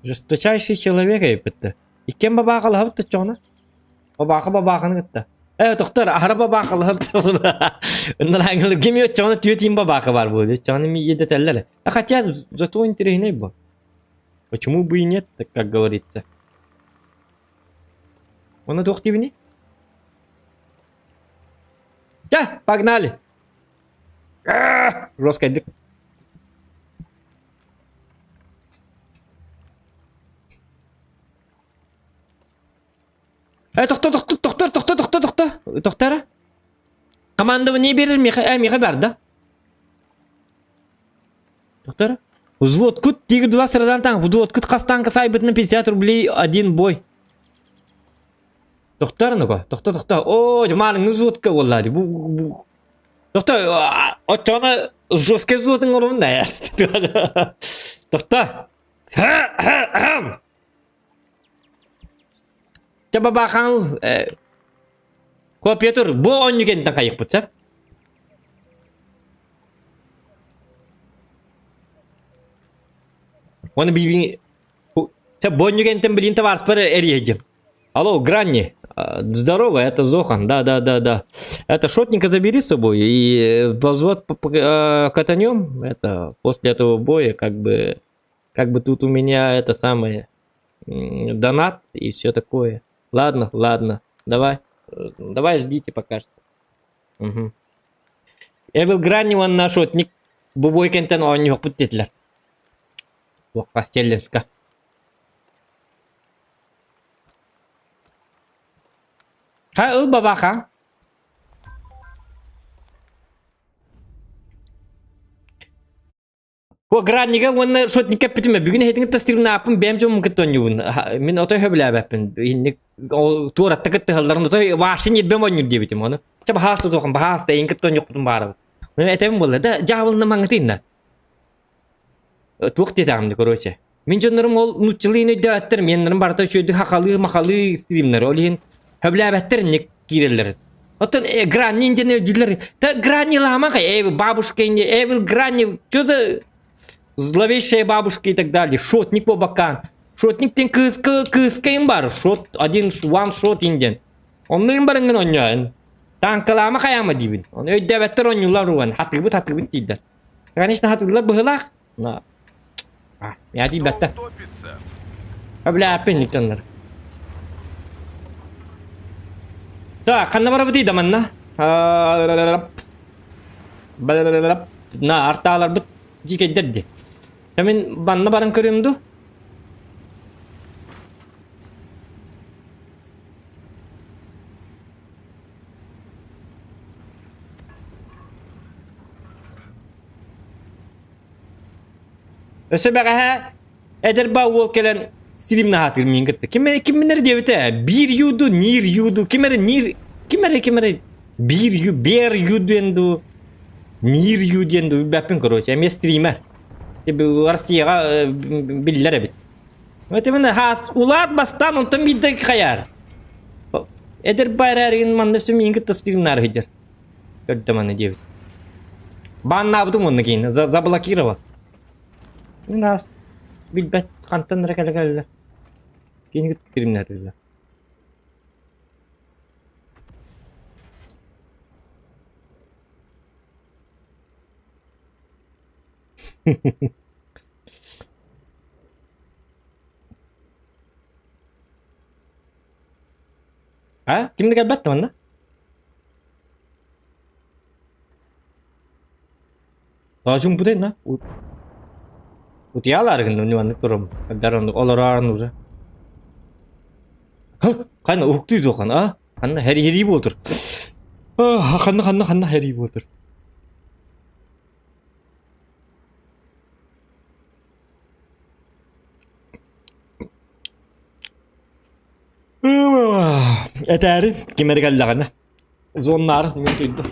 Жесточайший человек эйиппитти. Иккиэн бабаахалаһабыт оччоҕуна. Бабааха бабааханы кытта. Э, тохтор, аһара бабаахалаһар Ынналаангылы кими оччоҕуна түөтиин бабааха бар буолуо. Оччоҕуна ми иэдэтэллэр. А хотя зато интересней бу. Почему бы и нет, так как говорится. Оны туох диибиний? Чэ, погнали! Жесткайдык. Э, тохто, тохто, тохтор, тохто, тохто, тохто. Тохто эрэ. Командование берер миэхэ, э, миэхэ бар да? Тохто эрэ. Взводкут Тигр 2 сырадан танк, взводкут хас танка сайбытына 50 рублей один бой. Тохто эрэ, ну-ка, тохто, тохто. О, дьумаарыҥҥы взводка буолла дии. Бу, бу. Тохто, оччоҕуна жесткий взводуҥ оҥоробун да. Тохто. Чэ бабаахаҥ Компьютер бу оонньуу кэнниттэн хайыахпыт сөп? Уонна билигин Чэ бу оонньуу кэнниттэн билигин табаарыспар эрийэйдим. Алло, Гранни, здорово, это Зохан, да, да, да, да. Это шотника забери с собой и во взвод катанем. Это после этого боя как бы, как бы тут у меня это самое донат и все такое. Ладно, ладно, давай, давай ждите пока что. Угу. Эвил Гранни уонна шотник бу бой кэнтэн оонньуохпут диэтилэр. Туохха, челленджка. Ха ыл бабаха. Граннига уонна шотник кэппитим бүгүн эһэтиҥ тастыырнааппын бэйэм дьоммун кытта оонньуубун. Мин отой сөбүлээбэппин. Инник туоратта кыттыһалларын отой ваашын ньирбэм оонньуур диэбитим ону. Чэ баһаалыста суохун баһаалыста эйин кытта оонньуохпутун баарабыт. Мин этэбин буолла да дьаабылына маҥытыынна. Туох диэтэҕим короче. Мин дьоннорум ол нууччалыын өйдөөттөр, меннэрим барыта үчүгэйдик хахалыы-махалыы стримнэр, ол иһин сөбүлээбэттэр инник киирэллэр. Оттон э, Гранни диэн өйдүүллэр. Та Гранни лаама э, бабушка Эвил Гранни, что за зловещая бабушка и так далее. Шотник по бокам. Шотник диэн кыыска кыыска им бар. Шот один one shot инден. Онно им барынгын онньоон. Танкалаама хайаама диибин. Оны өйдөөбөттөр онньуулар уган. Хатыыбыт хатыыбыт дииллэр. Конечно, хатыылар быһылаах. Но я тиийбэттэр. Бля, дьоннор. Так, ханна барабытый да манна? На, артааларбыт дьиикэйдэр ди. Мин банна баран көрүм ду? Өссө бэҕэһээ эдэр ба уол кэлэн стримна аһаатыыр миин кытта. Ким эрэ киммин диэбитэ биир юду, нир юду, ким эрэ нир, ким эрэ ким эрэ биир ю, бер ю диэн дуу, нир ю диэн дуу билбэппин короче, эмиэ стример. Россияҕа биллэр эбит. Этимин хаас улаат бастаан онтон биирдэ хайаар. Эдэр ба эрээригин манна өссө миин кытта стримнаар сылдьар. Көрдө маны диэбит. Бааннаабытым уонна киин заблокировал. Мин аас билбэт хантан эрэ кэлэ кэллэ. Киини кытта стримнээтилэр. А? Ким да кэлбэт да манна? Тоочуҥпутай на? Утуйаалаары гынным маннык турам. Дар оннук олороорун уже. Ханна уһуктуу суохан а? Ханна хэрии буолтур. Ханна ханна ханна хэрии буолтур. Этээрин ким эрэ кэллэҕинэ зоннаары мин утуйдум.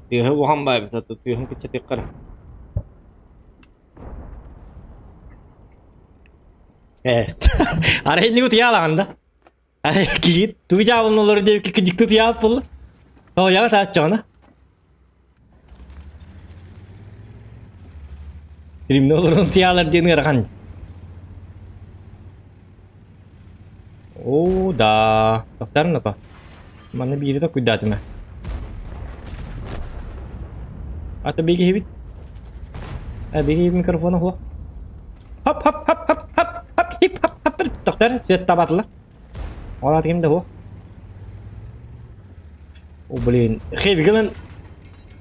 Тыаһы уһан баайбыта, тыаһын кыччатыахха эрэ. Ээ, арай инник утуйаалаҕын да? Арай киһи тугу дьаабылын олору диэбиккэ дьикти утуйаабыт буолла. Тоҕуйаҕа тааччаҕына. Криминал олорон утуйаалар диэн ыарахан. Оо, да. Тохтарым да Манна биири токуйдаатым ээ. Ата биги хибит. Э биги микрофона хуох. Хоп хоп хоп хоп хоп хоп хип хоп хоп Тохтар свет табатылар. Ол аты ким да хуох. О блин, хевигилен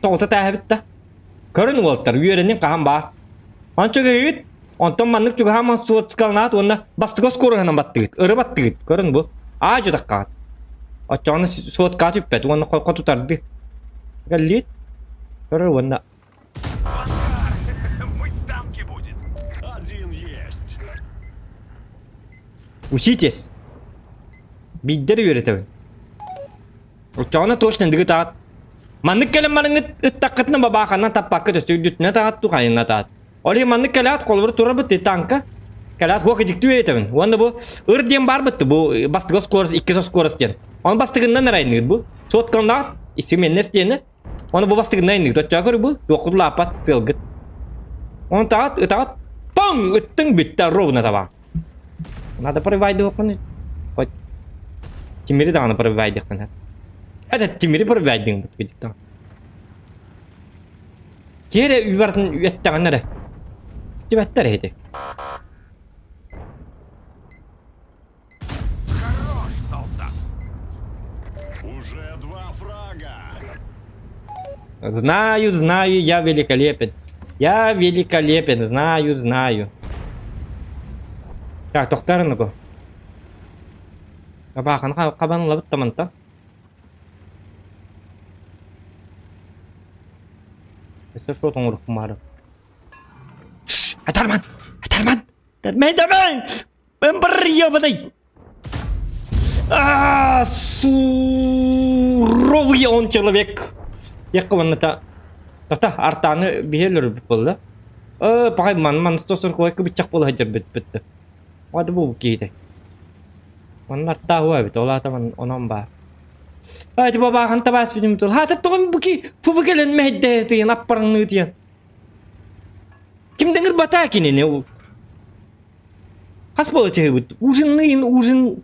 тоҕута тааһыбыт да. Көрүн уолтар, үөрэнин хаһан баар. Ончо кыһыгыт, онтон маннык чугаһааман суотскалнаат уонна бастыгы скороһынан баттыгыт, ыры баттыгыт. Көрүн бу. Аа дьудаккаат. Оччоҕуна суоткаат үппэт уонна хойко тутарды. Кэллиит. Көрөр уонна Мыть танки будет. Один есть. Учитесь. Биирдэр үөрэтэбин. Оччоҕуна точно дыгы таат. Маннык кэлэн барыҥыт ыттаххытына бабааханан таппакка өссө үрдүтүнэ таат тухайына таат. Ол иһин маннык кэлээт холобур турарбыт танка кэлээт хуок дьикти үөтэбин. Уонна бу ыр диэн баарбыт бу бастыгы скорость иккис скорость диэн. Оны бастыгыннан эрайныыр бу. Сотканнаах исименнес диэни. Оны бу бастыгыннан айныыр. Точчаа көрү бу туоххут лааппат сыалгыт. Оны таат ытаат паң ыттың бүттэ ровно таба. Надо провайдыаххын хоть тимири даҕаны провайдыаххын Это тимири провайдыҥ бут Киэрэ үбартын үөттэҕин эрэ. Тибэттэр эһити. Хорош, солдат. Уже два фрага. Знаю, знаю, я великолепен. Я великолепен, знаю, знаю. Так, тохтарыныгу. Табааханы хабан ылабыт таманта. Өссө шот оҥорукмаары. Атарман! Атарман! Атарман! Атарман! Мен бір ебаный! А, суровый он человек. Якка манната. Тата артаны биһелер буолла. Э, пахай ман ман стосор кой кыбычак буола сылдьар бит битте. Ады бу киһитэ. Манна артаа эбит, ол аата ман онон баар. Ай, типа баахан табаас бүтүм тул. Хаата тоҕом бу ки фубу кэлэн мэһэйдэ тыйын аппарыңныы тыйын. Ким дэҥир батаа кинини ол. Хас буола чыһыбыт? Ужинныйын ужин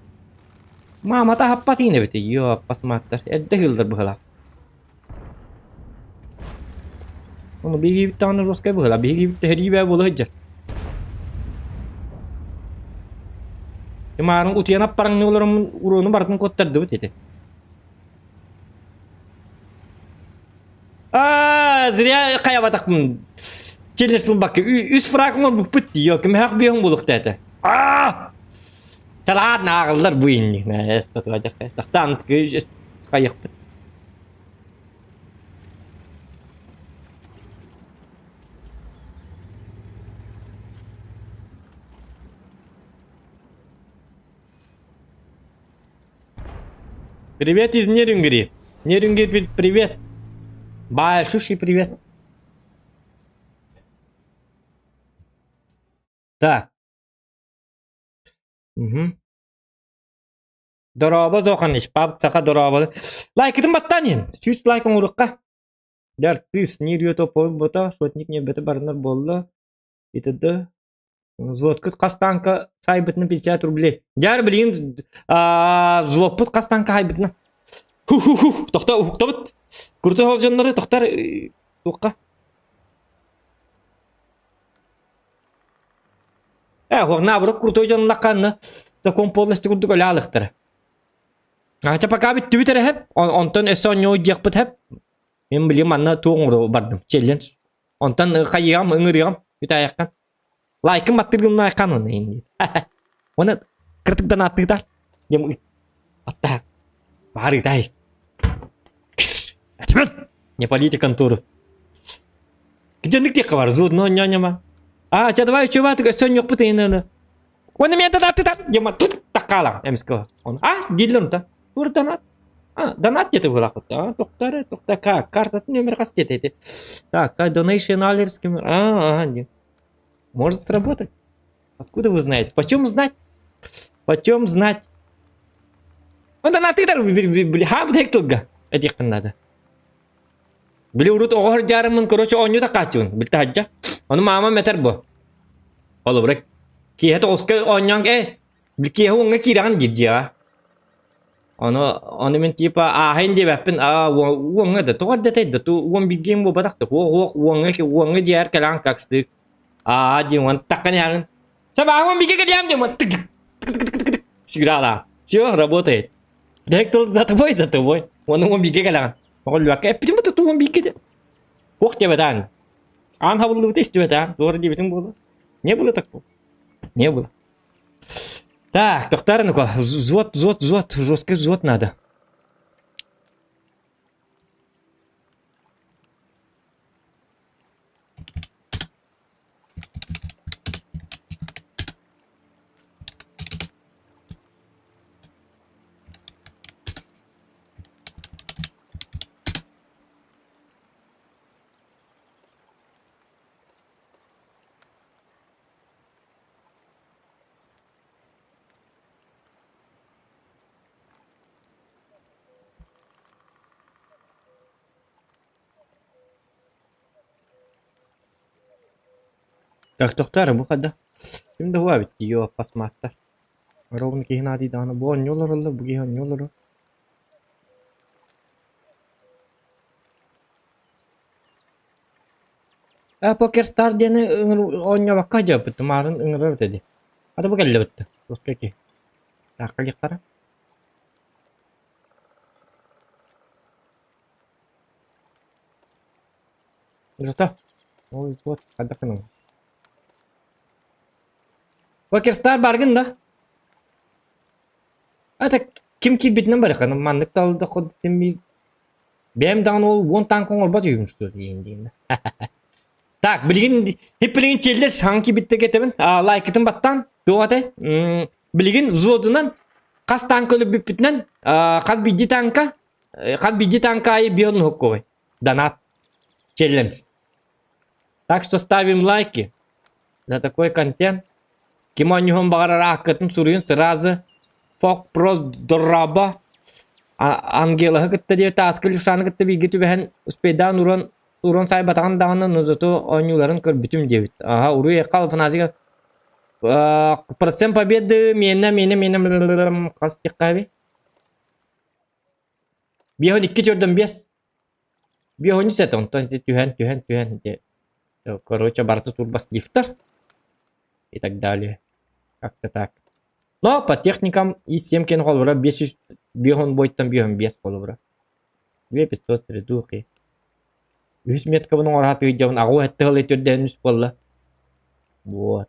Маамата аһаппат иин эбит. Йоо, аппас мааттар. Эрдэ ыһыллар быһылаах. Ону биһигибит даҕаны жесткай быһылаах. Биһигибит тэһэрии бээ буола сылдьар. Маарын утуйан аппараҥныы олороммун уруону барытын куоттардыбыт ити. Аа, зря хайабатахпын. Челлес булбакка үс фраг оҥорбуппут дии, кимээх биэһин буолуохта этэ. Аа! Талаан ааҕыллар бу инник. Тахтаанскы хайыхпыт. Привет из Нерюнгри. Нерюнгри, привет. Большущий привет. Так. Угу. Дорообо Зоханыч, пап саха дорообо. Лайкытын баттаан иһин. Сүүс лайк оҥоруохха. Дьар кыыс ньириөтө бута, сотник ньиэрбэтэ барынар буолла. Итд. Взводкыт хас танка сайбытына 50 рублей. Дьар билигин взводпут хас танка хайбытына. Ху-ху-ху, тохто уһуктабыт. Курта ол дьоннору тохтар туохха. Э, наоборот крутой дьоннахханна закон полностью курдук өлө алыхтара. Ача пока бүттүбүт эрэ хэп, онтон өссө оонньуу диэхпит хэп. Мен билим манна туох оҥоро бардым. Челлендж. Онтон хайыам, ыҥырыам, бүтаайаххан. Лайкын баттыргымна айхан оны инди. Оны кыртыктан аттыгдар. Дем атта. Бары дай. Атмын. Не политик контору. Где тек бар, зудно няняма. А, ча давай чува, ты өссө ньокпут инаны. Оны мен да ты та, дема тут такала, эмско. Он, а, диллер та. Уртанат. А, донат диэтэ быһыылаах А, тохтоо эрэ, тохтоо, как? Картатын нөмер хас диэтэ ити? Так, donation алерским... А, ага, не. Может сработать? Откуда вы знаете? Почем знать? Почем знать? Он донатыгар хам тек тылга. Этиэххин надо. Били урут оҕо сылдьаарыммын короче оонньуу такааччыбын. Билтэ сылдьа. Ону маамам этэр бу. Холобура киэһэ тоҕуска оонньоон э били киэһэ уоҥҥа киирэҕин диир дьиэҕэ. Ону ону мин типа ааһын диэбэппин аа уоҥҥа да тоҕо эрдэтэй да ту уон бииргиэм буолбатах да уох уоҥҥа уоҥҥа дьиэҕэр кэлэҕин как стык аа диэн уон таххан иһэҕин Сабааҕын бигэ кэлиэм диэн Сиграла. Все, работает. Директор за тобой, за тобой. Уонна уон бииргэ кэлэҕин. Оҕоллуакка эппитим бу туту уон бииргэ Туох диэбэтээн. Аан хабыллыбыта истибэтээн. Туора диэбитим буолуо. Не было такого. Не было. Так, доктор, ну-ка, взвод, взвод, взвод, жесткий взвод надо. Так, тохтоо бу хада. Ким да хуа бит йо пасмааттар. Ровно киһи наадыйдаҕына бу оонньуу олороллор, бу киһи оонньуу олорор. Э, Покер Стар диэни оонньообокко дьиэбит, маарын ыҥырар этэ дии. Хата бу кэллэ бытта, русскай киһи. Таахха диэхтэрэ. Зато ол вот хайдах гынабын. Покер Стар баргын да? Это ким киирбитинэн барыххын маннык талдахха Бэйэм даҕаны ол уон танк оҥорбот үһүбүн что диэн диэн. Так, билигин хип билигин челлер саҥа киирбиттэргэ этэбин. Лайкытын баттаан, туох этэй? Билигин взводунан хас танк өлөрбүппүтүнэн хас биирдии танка хас биирдии танка аайы бион хоккой. Донат. Челлендж. Так что ставим лайки за такой контент. Ким оонньуһун баҕарар ааккытын суруйун сразу Фок про дороба Ангелаһы кытта диэбит Тааска Люшаны кытта бииргэ түбэһэн успейдаан уран уран саайбатаҕын даҕаны но зато оонньууларын көрбүтүм диэбит. Аха уруй Эрхал Афанасьева процент победы миэнэ миэнэ миэнэ хас диэххэ Биэһон икки төрдөн биэс. Биэһон үс этэ онтон түһэн түһэн түһэн короче барыта турбас лифтер и так далее. Как-то так. Но по техникам и семкин холобура 500 бойтан 5 холобура. 2500 редухи. Үһүс меткабын оҥораат ыйдьабын аҕу этте хыл түрдээн үс буолла. Вот.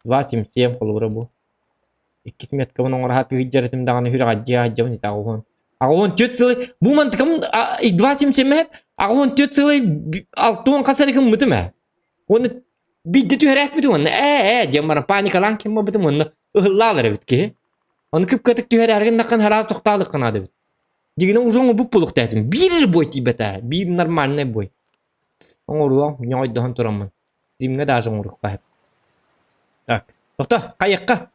2.77 холобура бу. Иккис меткабын оҥораат ыйдьар этим даҕаны хүрэҕэддьиэ аһдьабын ити аҕуһун. Аҕуһун түөрт сылы бу мантыкам 2.77 аҕуһун түөрт сылы алтуон хас эрэ гыммытым ээ. Уонна биирдэ түһэрээспитим уонна ээ ээ диэн баран паникалаан ким барбытым уонна ыһыллаалар эбит киһи. Ону кып-кытык түһэрээргин наххан хараас тохтаалык наада эбит. Дьигинэ уже оҥорбут буолуохтаатым. Биир эрэ бой тиийбэтэ. Биир нормальный бой. Оҥоруом, ньоҕойдоһон тураммын. Димҥэ даже оҥоруохха сөп. Так, тохто, хайыахха.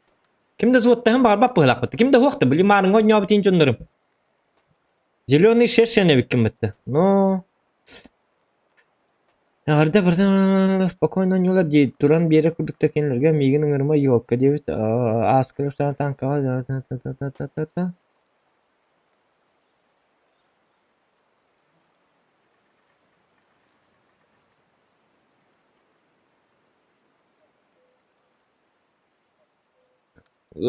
Ким да суоттаһын баҕарбат быһыылаахпыт. Ким да суох да, били маарыҥҥа оонньообут дьоннорум. Зеленый шершень эбиккин бытта. Но Эҕэрдэ барытын спокойно оонньуулар дии туран биэрэр курдуктар кинилэргэ миигин ыҥырыма елка диэбит ааскар танкаҕа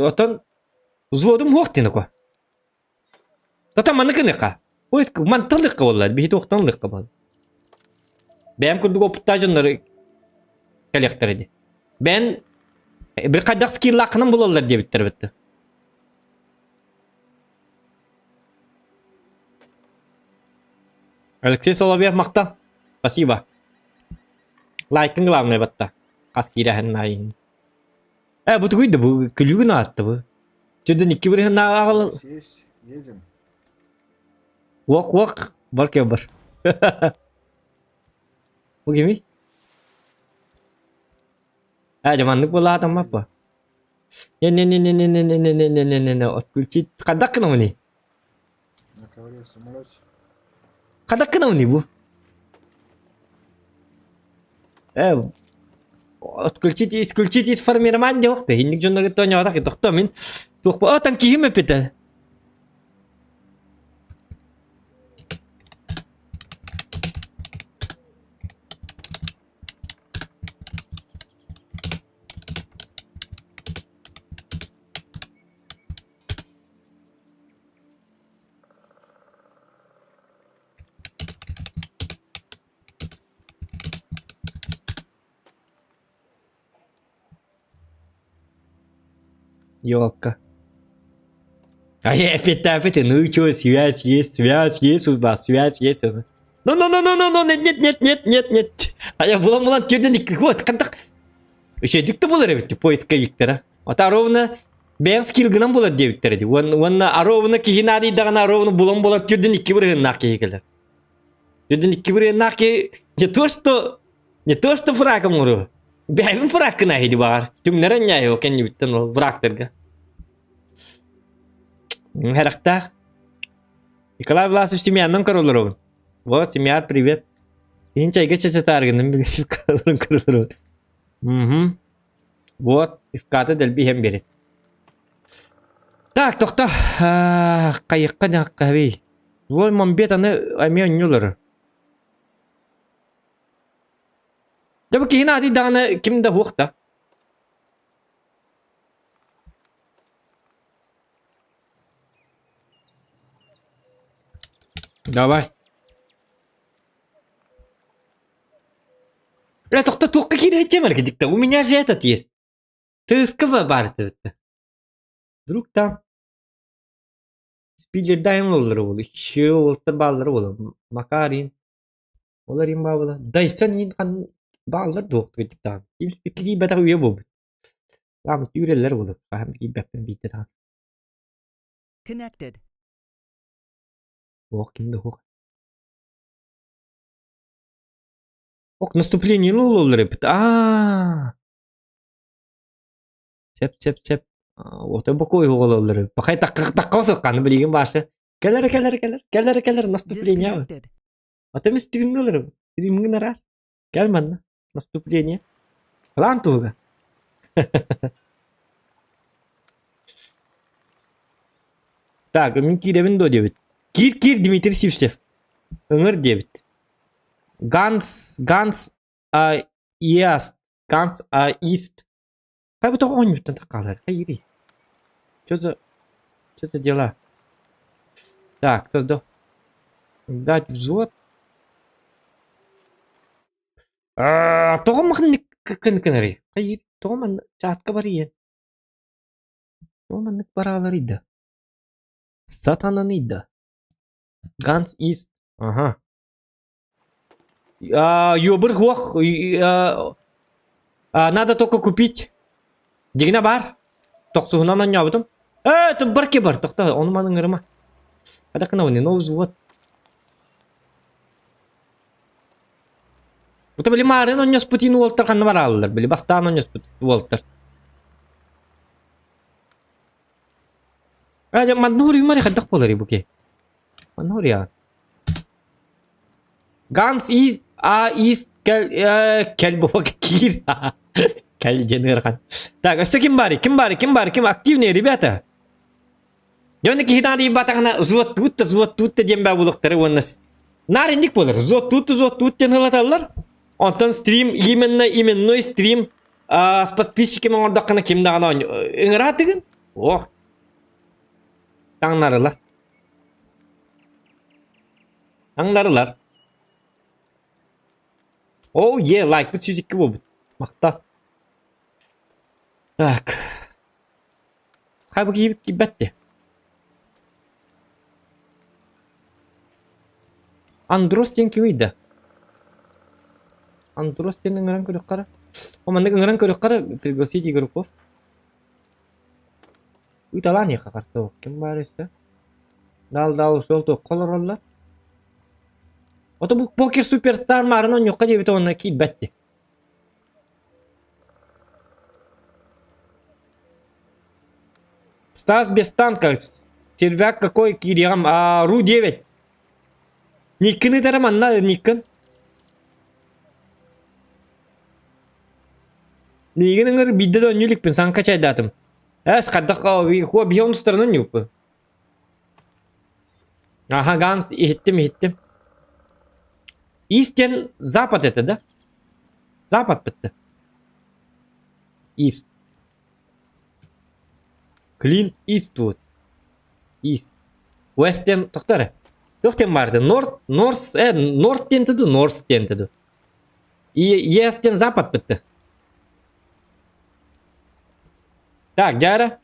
Оттон взводум суох диэн око. Тата маннык гыныахха. Поиск мантан ылыахха буоллар, биһи туохтан ылыахха буолла. Бэйэм курдук опыттаах дьоннору кэлиэхтэрэ дии. Бэйэн бир хайдах скиллааххынан булаллар диэбиттэр бытты. Алексей Соловьев махтал. Спасибо. Лайкын главное батта. Хас киирэһин айын. Э, бу тугуй да бу күлүүгүн аатта бу. Чөдөн икки бирһин ааҕал. Есть, едем. Уох уох бар кэ бар. Бу кимий? Ээ дьэ маннык буолаатаммаппа. Не-не-не-не-не-не-не-не-не-не-не отключить. Хайдах гынабыный? На ковре самолете. Хайдах гынабыный бу? Э, отключить, исключить из формирования диэх да инник дьоннорго тооньоотох тохто мин туох о там киһим эппитэ Ёлка. А я опять опять, ну и чё, связь есть, связь есть у вас, связь есть. Ну, ну, ну, ну, ну, ну, нет, нет, нет, нет, нет, нет. А я булан булан түрден вот, хантах. Үчүгэйдик да буолар эбит поисковиктара. Ата ровно бэйэҥ скилгынан буолар диэбиттэрэ дии. Уонна ровно киһи наадыйдаҕына ровно булан буолар түрден икки бырыһыннаах киһи кэлэр. Түрден икки бырыһыннаах киһи не то что не то что фраг оҥоруо. Бэйэбин фрагкына иһи баҕар. Түҥнэрэн ньээйо кэннибиттэн ол врагтарга. Хэрэхтээх. Николай Власович Семьяннан көрөлөр Вот, семья, привет. Иһин чайга чачатааргыным көрөлөр. Угу. Вот, ифката дэлби иһэн биэрин. Так, тохто. Хайыкка наххаби. Злой мамбет аны эмиэ онньулар. Дьэ бу киһини аатый даҕаны ким да суох да. Давай. Бля, тохто туохха киирээччи маргидикта. У меня же этот есть. ТСКВ баар этэ. Вдруг там Спиллердайн оллары буолу. Иччи уолаттар бааллара буолу. Макарин. Олар им баабыла. Дайсон иин хан бааллар дуохтуга дьиктаан. Ким киирбэтэх үйэ буолбут. Лаамыт үүрэллэр буолу. Хаһан киирбэппин биирдэ даҕаны. Connected. Ох, ким да суох. Ох, наступление ололлор эбит. Аа. Сеп, сеп, сеп. Ото бокой оҕололлор. Пахай такка сыкканы билигин баарса. Кэлэр, кэлэр, кэлэр, кэлэр, кэлэр, наступление. Disconnected. Ата мис тигиннелер. Тигингин араар. Кэл манна. Наступление. План туһуга. Так, мин киирэбин дуо диэбит. Киир, киир, Дмитрий Сивцев. Ыҥыр диэбит. Ганс, Ганс, а, Иаст, Ганс, а, Ист. Хай бу тоҕо оонньууттан таххаалар, хайыырый? Что за, что за дела? Так, кто Дать взвод. Аа, тоҕо маннык кынкынарый? Хайыыр, тоҕо маннык чаатка барыйан? Тоҕо маннык барааларый да? Сатананый да? Guns is... Ага. Ёбыр хуох надо только купить. Дигинэ бар. Тохсуһунан оонньообутум. Ээ, бар бар, тохто, ону маны ыҥырыма. Адакына новый взвод. Бута били маарын онньоспутин уолтар ханна барааллар, били бастаан онньоспут уолтар. Ээ, манна уруймари хайдах буолар буки. Манна уруйаҕын. Ганс East А East кэл кэл бука киир кэл диэн ыарахан. Так, өссө ким баарый? Ким баарый? Ким баарый? Ким активные ребята? Дьону киһи наадыйбатаҕына взводтуут да взводтуут да диэн баа булуохтара уонна наар инник буолар. Взводтуут да взводтуут диэн ылаталлар. Онтон стрим именно именной стрим с подписчиками оҥордоххуна ким даҕаны ыҥыраатыгын? Ох. Таҥнарылар. Таҥнарылар. Оо, е, лайкпыт 102 буолбут. Махтал. Так. Хай бу киирбит киирбэт дии. Андрос диэн кимий да? Андрос диэн ыҥыран көрүөххэ эрэ. О, маннык ыҥыран көрүөххэ эрэ пригласить игроков. Ыыталаан иһиэхэ харса ким баар өссө? Даал-даал ушел туохха олороллор? Ото бу Покер Суперстар маарын онньуохха диэбитэ уонна киирбэт дии. Стас без танка. Червяк какой киириэҕим? А, Ру-9. Никкин ыытара манна Никкин. Миигин ыҥыр биирдэ да оонньуу иликпин, саҥка чайдаатым. Эс, хайдах хуо биһи онустарынан оонньууппун. Ага, Ганс, иһиттим, иһиттим. Истин Запад это, да? Запад бітті. Ист. Клинт Иствуд. Ист. Вестен тоқтар. Тоқтен барды. Норд, Норс, э, Норд тентіді, Норс тентіді. И Естен Запад бітті. Так, дьэ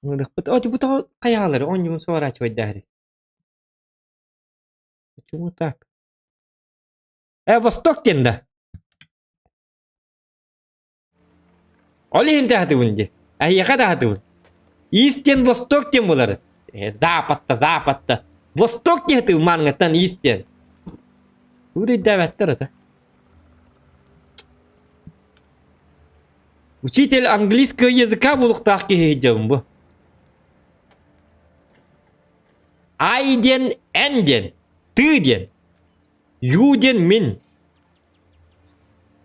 Ыҥырыахпыт. О, бу тоҕо хайаалары оонньуубун сворачивайдаары. Почему так? Э, Восток диэн да? Ол иһин таһатыбын дии. Эһиэхэ таһатыбын. Ист диэн Восток диэн буолар. Э, Западта, Западта. Восток диэтибин маныгыттан Ист диэн. Тугу да өйдөөбөттөр это. Учитель английского языка буолуохтаах киһи дьон бу. Ай диэн эн диэн, ты диэн, ю диэн мин.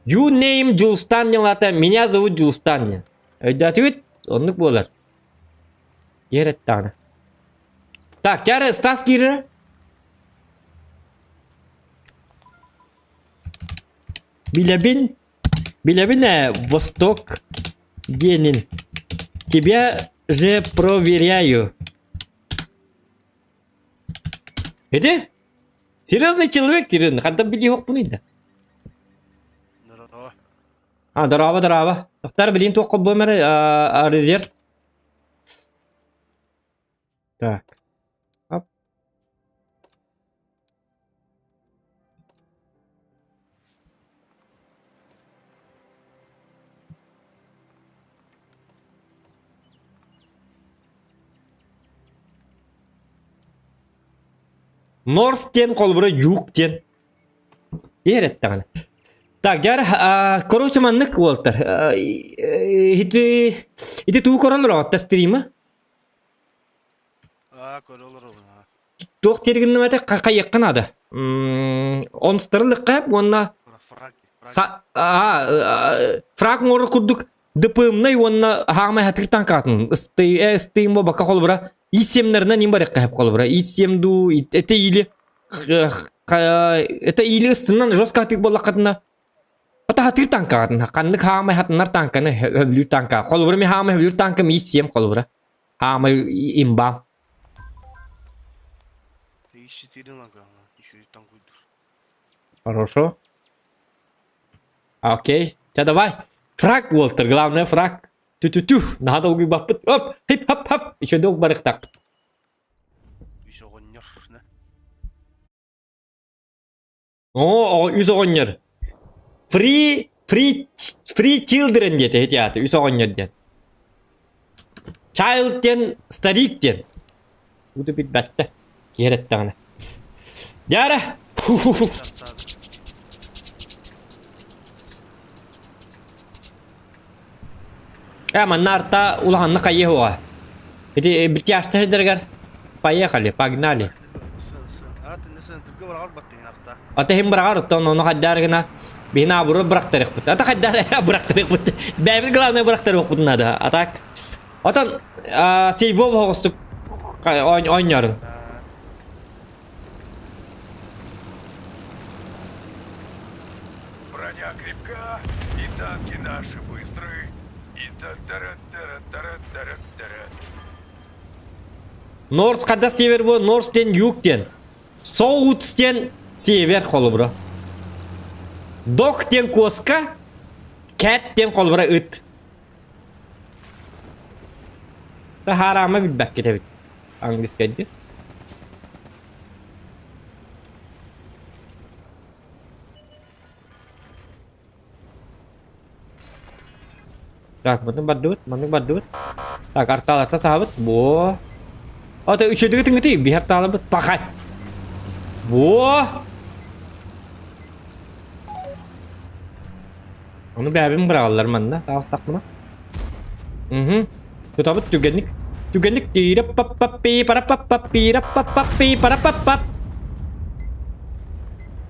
You name Дьулустан диэн аата меня зовут Дьулустан диэн. Өйдөөтүгүт? Оннук буолар. Иэр эттэҕинэ. Так, чары Стас киирэр. Билэбин, билэбин ээ, Восток диэнин. Тебя же проверяю. Ити? Серьезный человек, серьезный. Хантан билиэхпиний да? Здорово. А, здорово, здорово. Тоқтар, билин туох холбуом эрэ, резерв. Так. Оп. Норс диэн холобура юг диэн Иэр эттэҕинэ. Так, дьар, короче, маннык уолтар. Ити ити туу көрөн олороҕут стрима? Аа, көрө олоробун. Туох дииргин этэ хайыахха наада. Онстарылыкка уонна фраг оҥорор курдук ДПМ-най уонна хаамай хатыр танкатын ыстый ыстыйым бакка холобура И7-лэринэн им барыахха сөп холобура И7 дуу это или это или ыстынан жестко хатыыр буоллаххытына Ата хатыыр танкаҕытын ханнык хаамай хатынар танканы хөбүлүүр танка холобура ми хаамай хөбүлүүр танкам И7 холобура хаамай имбам И4 нога, еще и танкуйдур. Хорошо. Окей. Ча давай. Фраг Уолтер, главное фраг. Тю-тю-тю. Наһаа долгуйбаппыт. Оп, хип хап хап. Еще долг барыхтаахпыт. Үс оҕонньор. О, үс оҕонньор. Free, free, free children диэтэ ити аата, үс оҕонньор диэн. Child диэн, старик диэн. Буду билбэттэ. Киэр эттэҕинэ. Дьара! Э, манна арта улаханнык хайыа суоҕа. Ити битяжта сирдэригэр поехали, погнали. Ата иһин быраҕар, оттон ону хайдаар гына биһини абыры бырахтарыахпыт. Ата хайдаар бырахтарыахпыт. Бэйэбит главное бырахтарыахпытын наада. А так Отон сейвов оҕустук оонньоорун. Броня крепка, и танки наши быстры, и та-тара-тара-тара-тара-тара. Норс хада север бу Норс диэн юг диэн. Соутс диэн север холобура. Док диэн куоска, Кэт диэн холобура ыт. Хараама билбэккит эбит. Английскайдыы. Так, маннык бардыбыт, маннык бардыбыт. Так, артааларта саһабыт. Бо. Ото үчүдүгү тыҥытый, биһар таалабыт. Пахай. Во! Ону бэйэбин быраҕаллар манна, таҕыстахпына. Угу. Тутабыт түгэнник. Түгэнник тиирэ пап пап пи пара пап пап пира пап пап пи пара пап пап.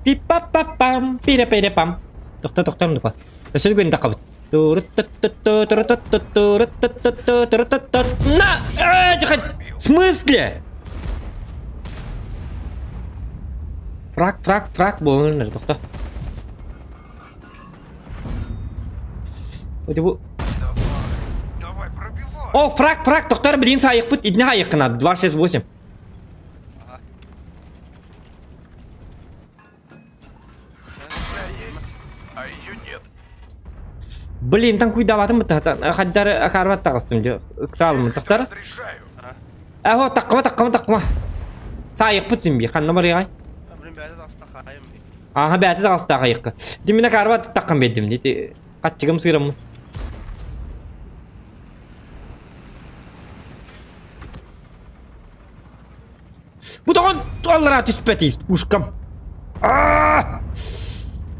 Пи пап пап пам пира пира пам. Тохто тохто нука. Өссө түгэн тахабыт. На! В смысле? Фраг, фраг, фраг буолан тохто. О, фраг, фраг, тохтор, блин, саайыкпыт, итини хаайыккына, 268. А ее нет. Блин, там куйдаабатым бытта, хаддар акаарбат таҕыстым дьэ, ыксаалыммын тохтор. Аһо, таккыма, таккыма, таккыма. Саайыкпыт син би, ханна барыаҕай? Блин, бэйэтэ таҕыста хаайым. Ааһа бэйэтэ таҕыстаах айыкка. Димина акаарбат таккан биэрдим, дити хаччыгым сыыраммын. Бу тоҕон аллараа түспэтий пушкам. Аа!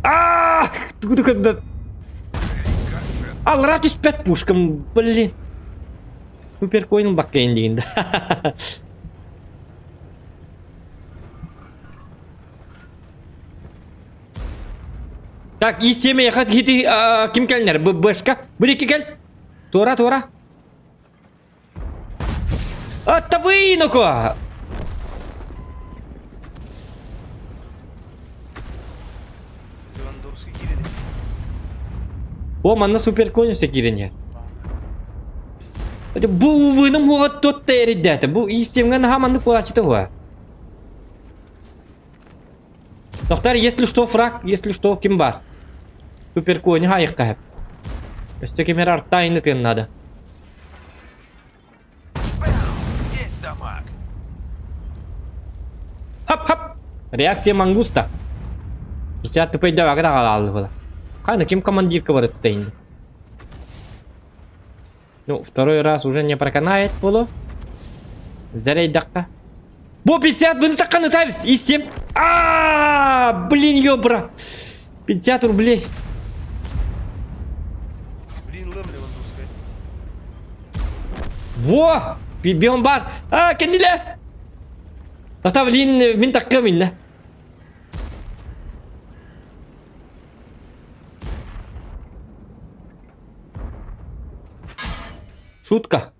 Аа! Тугу көрбөп. Аллараа түспэт пушкам, блин. Суперкоин баккайын дегенде. Так, и 7 ехать хити ким кэлнер? Бэшка. Бу кел. Туора, туора. Аттабыйнука! Левандовский киирэн. О, манна суперконюса киирэн Это бу увыным хуга тот эриддээте. Бу истемген наха маннык кулачыта хуа. Доктор, если что, фраг, если что, ким бар? Суперкони хайыкка. Өстө кемер артайны тын надо. Есть дамаг. Хап-хап! Реакция мангуста. 50 тупой да аҕалааллы была. Хайна ким командирка барытта инде. Ну, второй раз уже не проканает было. Зарейдаққа. Бо 50 бұны таққан ұтаймыз. Истем. А, блин, ёбра. 50 рублей. Блин, лым Левандовская. Во! Бион бар. А, кенниле. Тата, блин, мин таққым инне. Шутка.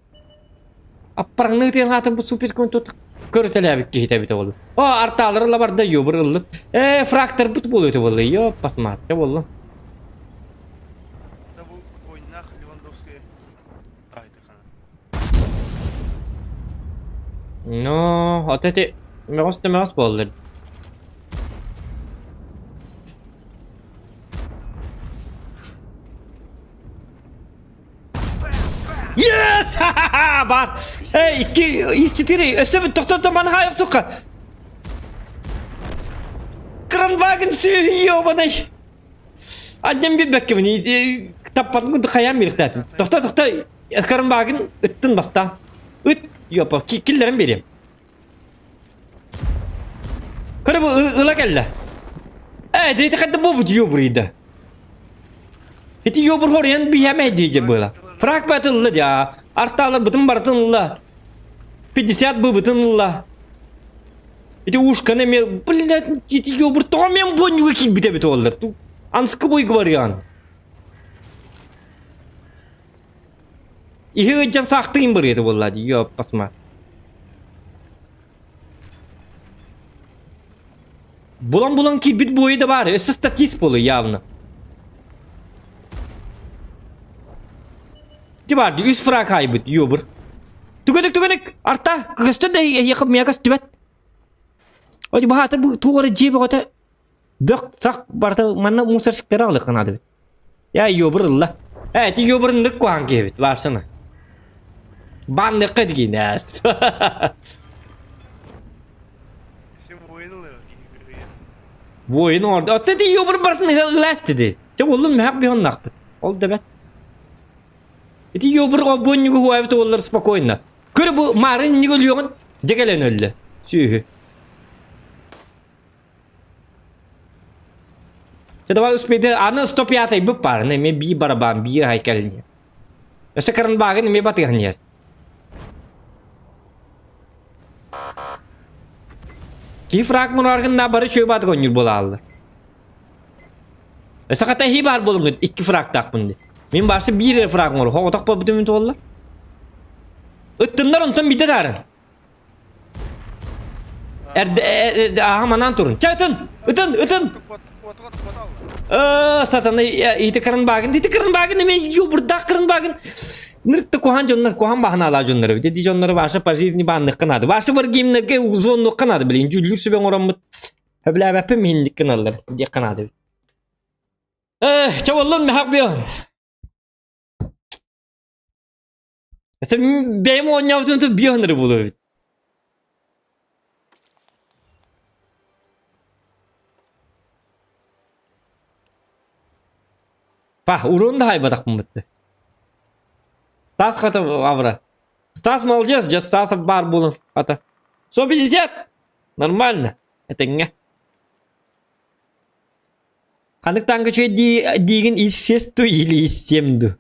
Аппараңны тиэн хаатын бу суперкон тут көрүтэлээбит киһитэ эбитэ буолла. О, артаалар ыла барда ёбур ыллыт. Э, фрактор бут буолуо этэ буолла. Ёп, посмотри буолла. Да бу ойнах Левандовская. Ай, ты хана. Ну, вот эти мөҕүс да мөҕүс буоллар. Yes! Ха-ха-ха! Бар! Эй, 2, из 4! Өссө тохтото манхаев сука! Кранваген сүһү ёбаный! Аннем билбэккэбин таппатын курдук хайаан бириктаатын. Тохто тохто Кранваген ыттын баста. Ыт ёпа киллэрэн биэриэм. Көрө бу ыла кэллэ. Ээ, дии хадда бу бу ёбурыйда. Ити ёбур хоруйан биһэмэ дии была. Фраг батылла дя. Арталар бытын бартын ылла. 50 быбытын ылла. Ити ушканы ме, блядь, ити ёбур тоҕо мен бонньуга киирбитэ эбит оллар. Анскы бойга барыан. Иһи ыдьан саахтыын барыата буолла дии, ёппасма. Булан-булан киирбит буойа да баар, өссө статист буолуо явно. Ити баар дии, үс фраг хаайбыт, ёбур. Түгэник, түгэник, арта, көстөр да эһиэхэ миэхэ көстүбэт. Ой, баһаата бу туох эрэ дьиэ бөҕөтө бөх сах барыта манна мусорщиктары аҕалыахха наада эбит. Я ёбур ылла. Э, ити ёбуруннук куһаҕан киһи эбит, баарсана. Банныхха дигинээс. Все воин ылыа киһи Воин оҥордо. Оттон ити ёбур барытын ылаас диди. Чэ буоллун мэһэх биһоннаахпыт. Ол да бэт. Ити ёбур олбуонньугу хуайбыт уоллар спокойно. Көр бу маарын инник өлүөҕүн дьэ кэлэн өллө. Сүөһү. Чэ давай успейды аны 105 бып баар, эмиэ биир барабан, биир аһай кэлин. Өссө кырынбаагын эмиэ батыһан иһэр. Киһи фраг мунааргын да бары чөй баатык онньур буолааллар. Өссө хата эһии баар буолуҥҥут икки фрагтаахпын дии. Мин баарсы биир эрэ фраг оҥору хоҕотох буолбутум мин туолла. Ыттыннар онтон биирдэ таарын. Эрдэ ааһа манаан турун. Чэ ытын! Ытын! Ытын! Сатаны ити кырынбаагын, ити кырынбаагын эме юбурдаах кырынбаагын. Нырыкта куһаан дьоннор, куһаан баһанаалаа дьоннор эбит. Ити дьоннору ваша по жизни баанныхха наада. Ваша варгимнерге узоннуохха наада, блин, дьүүллүүр сүбэ оҥороммут. Хөбүлээбэппин миһинник гыналлар диэххэ наада эбит. Чэ боллун мехак бион. Бэйэм оонньообутун бион буолуо эбит. Па, урун да хайбатахпын бытты. Стас хата авра. Стас молодец, дьэ Стасов баар буолан хата. 150! Нормально. Этэҥҥэ. Ханнык танка үчүгэй диигин ис ду или ис 7 ду?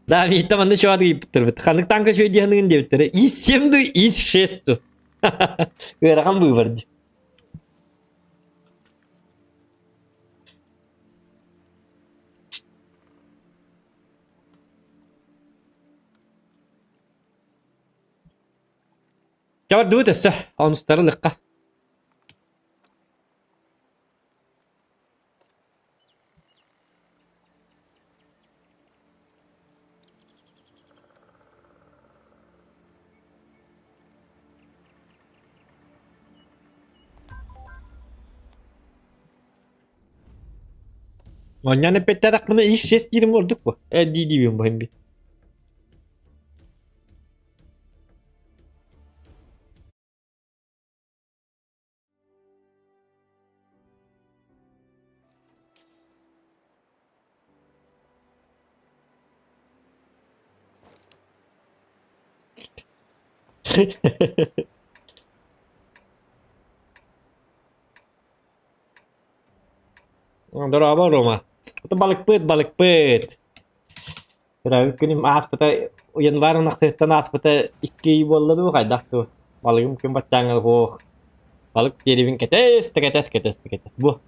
Да, Вита манна чугас ыйыппыттар. Ханнык танка үчүгэй дии саныгын диэбиттэрэ. Ис 7 ду, ис 6 ду. Ыарахан быыбар дии. Чэ бардыбыт өссө онустары ылыахха. Оонньоон эппэттэтэхпинэ ис сиэс диирим ордук бу. Э дии диибин бу би. Дорообо, Рома. Это балыкпыт, балыкпыт. Төрөөбүт күнүм ааспыта январь ынахсыттан ааспыта икки ый буолла дуу, хайдах дуу. Балыгым күн баччааҥҥа суох. Балык диэрибин кэтэс да кэтэс, кэтэс да кэтэс. Бу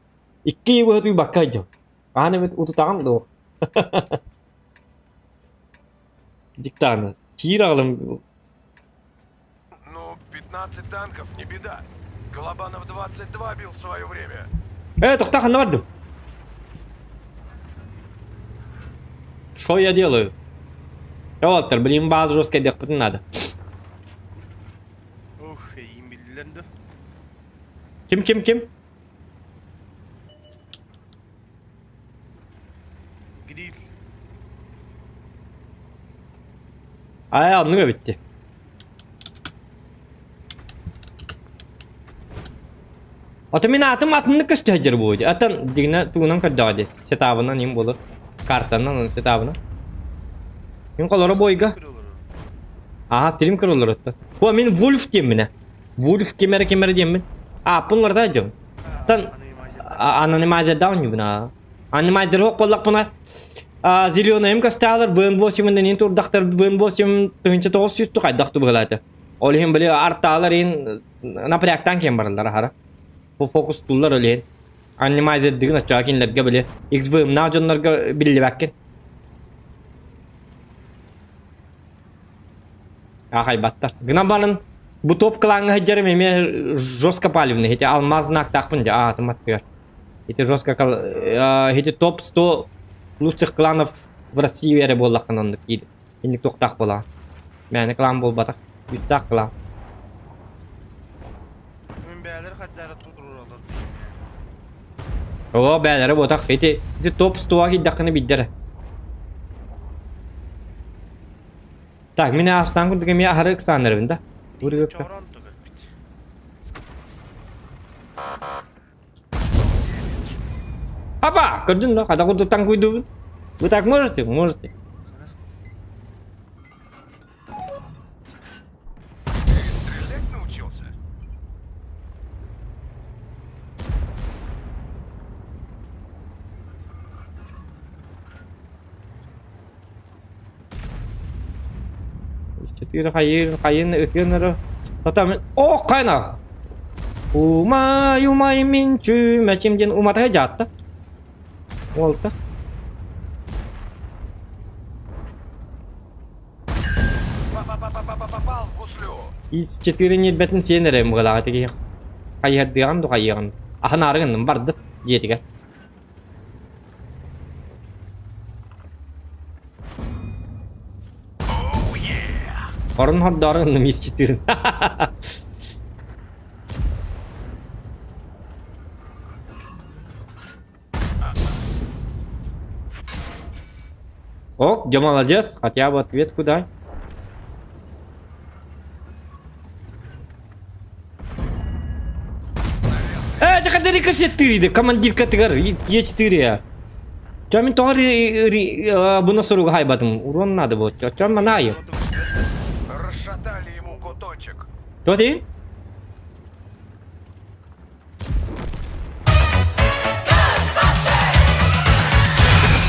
икки ый быһа утуйбакка сылдьабын. Хаһан эмит утутаҕын дуо? Диктаны. Киир аҕалым Ну, 15 танков, не беда. Колобанов 22 бил в свое время. Э, тохтоо ханна бардым? Что я делаю? Уолаттар, блин, бааз жестко диэхпитин надо. Ух, эйиин биллилэр да. Ким, ким, ким? Гриль. Ай, оннук эбитти. Ото мин аатым атыннык көстө сылдьар буолуо дии. Аттан дьиҥинэ тугунан көрдөҕө дии. Сетабынан им буолар. Картанан, сетабынан. Мин холоро бойга. Аха, стрим көрөллөр отто. Бу мин Вульф диэмминэ. Вульф ким эрэ ким эрэ диэммин. Ааппын уларыта дьон. Тан анонимайзердаах оонньуубун Анонимайзер суох буоллахпына зеленайым көстөалар ВН8 нин турдахтар ВН8 1900 ту хайдах ту быһылаата. Ол иһин били артаалар иһин напрягтаан киэн бараллар аһара. Бу фокус туллар ол иһин. Анонимайзердыгын оччоҕо кинилэргэ били XVM-наах дьоннорго биллибэккин. Аахайбаттар. Гынан баран бу топ клаҥҥа сылдьарым эмиэ жестко палевный. Ити алмаз знактаахпын дьэ аатым аттыгар. Ити жестко ити топ 100 лучших кланов в России эрэ буоллаххына оннук киир. Инник туохтаах буолаа. Мээнэ клан буолбатах. Үстээх клан. Мин бээлэр хаддара туруоралар. Оо бээлэрэ буотах. Ити ити топ 100-га киирдэххинэ биирдэ Так, мин аастаан курдук эмиэ аһары ыксааннарабын да. Чороон төгөлбүт. Апа! Көрдүн да, хата курдук таҥкуйдуубун. Вы так можете? Можете. Ты стрелять научился? Итири хайыыр хайын ытыан эрэ Потом о кайна Умай умай мин чүмэчим диэн уматыга дьаатта. Уолта. Попал в гуслю. Ис четыре ньирбэтин сиэн эрэ мыгалаҕа тигиһих. Хайыһардыаҕын ду хайыаҕын. Аһын аарыгынным барды дьиэтигэр. Орун хордоору гынным ис четыре. Ок, дьэ молодец, хотя бы ответку дай. Э, дьэ рикошеттыыр командирка тыгар Е4. Чё мин тоҕо буна суругу хайбатым? Урон надо было. Чё манайы? Расшатали ему куточек. Кто ты?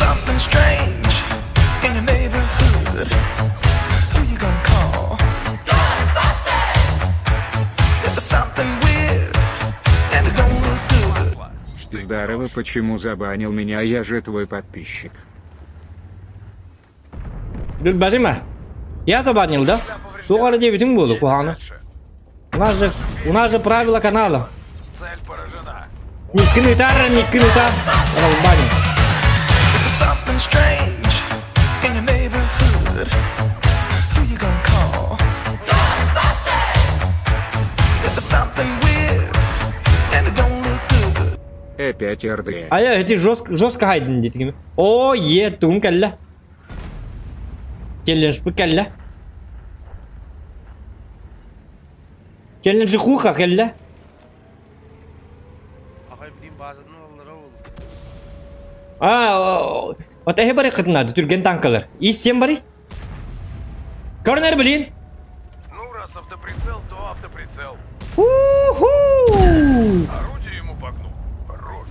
Something strange in your neighborhood. Who you gonna call? Ghostbusters! If there's something weird and it don't look good. Здорово, почему забанил меня, я же твой подписчик. Билбэтим Я забанил, да? Туох эрэ диэбитиҥ буолуо, куһаҕаны. У нас же, у нас же правила канала. Цель поражена. Никкин ытаар, Никкин ытаар. Ралбанин. Something strange in your neighborhood. Who you gonna call? Ghostbusters! If there's something weird and it don't look good. Опять РД. А я эти жестко, жестко хайдын диэтигим. О, е, тугун кэллэ. Челлендж кэллэ. Челленджи хуха кэллэ. Аҕай билим баазатын ылаллара ол. А, вот эһи бары кытынады түрген танкалар. Ис сен бары. Корнер, блин. Ну, раз автоприцел, то автоприцел. Уху! Орудие ему погнул. Хорош.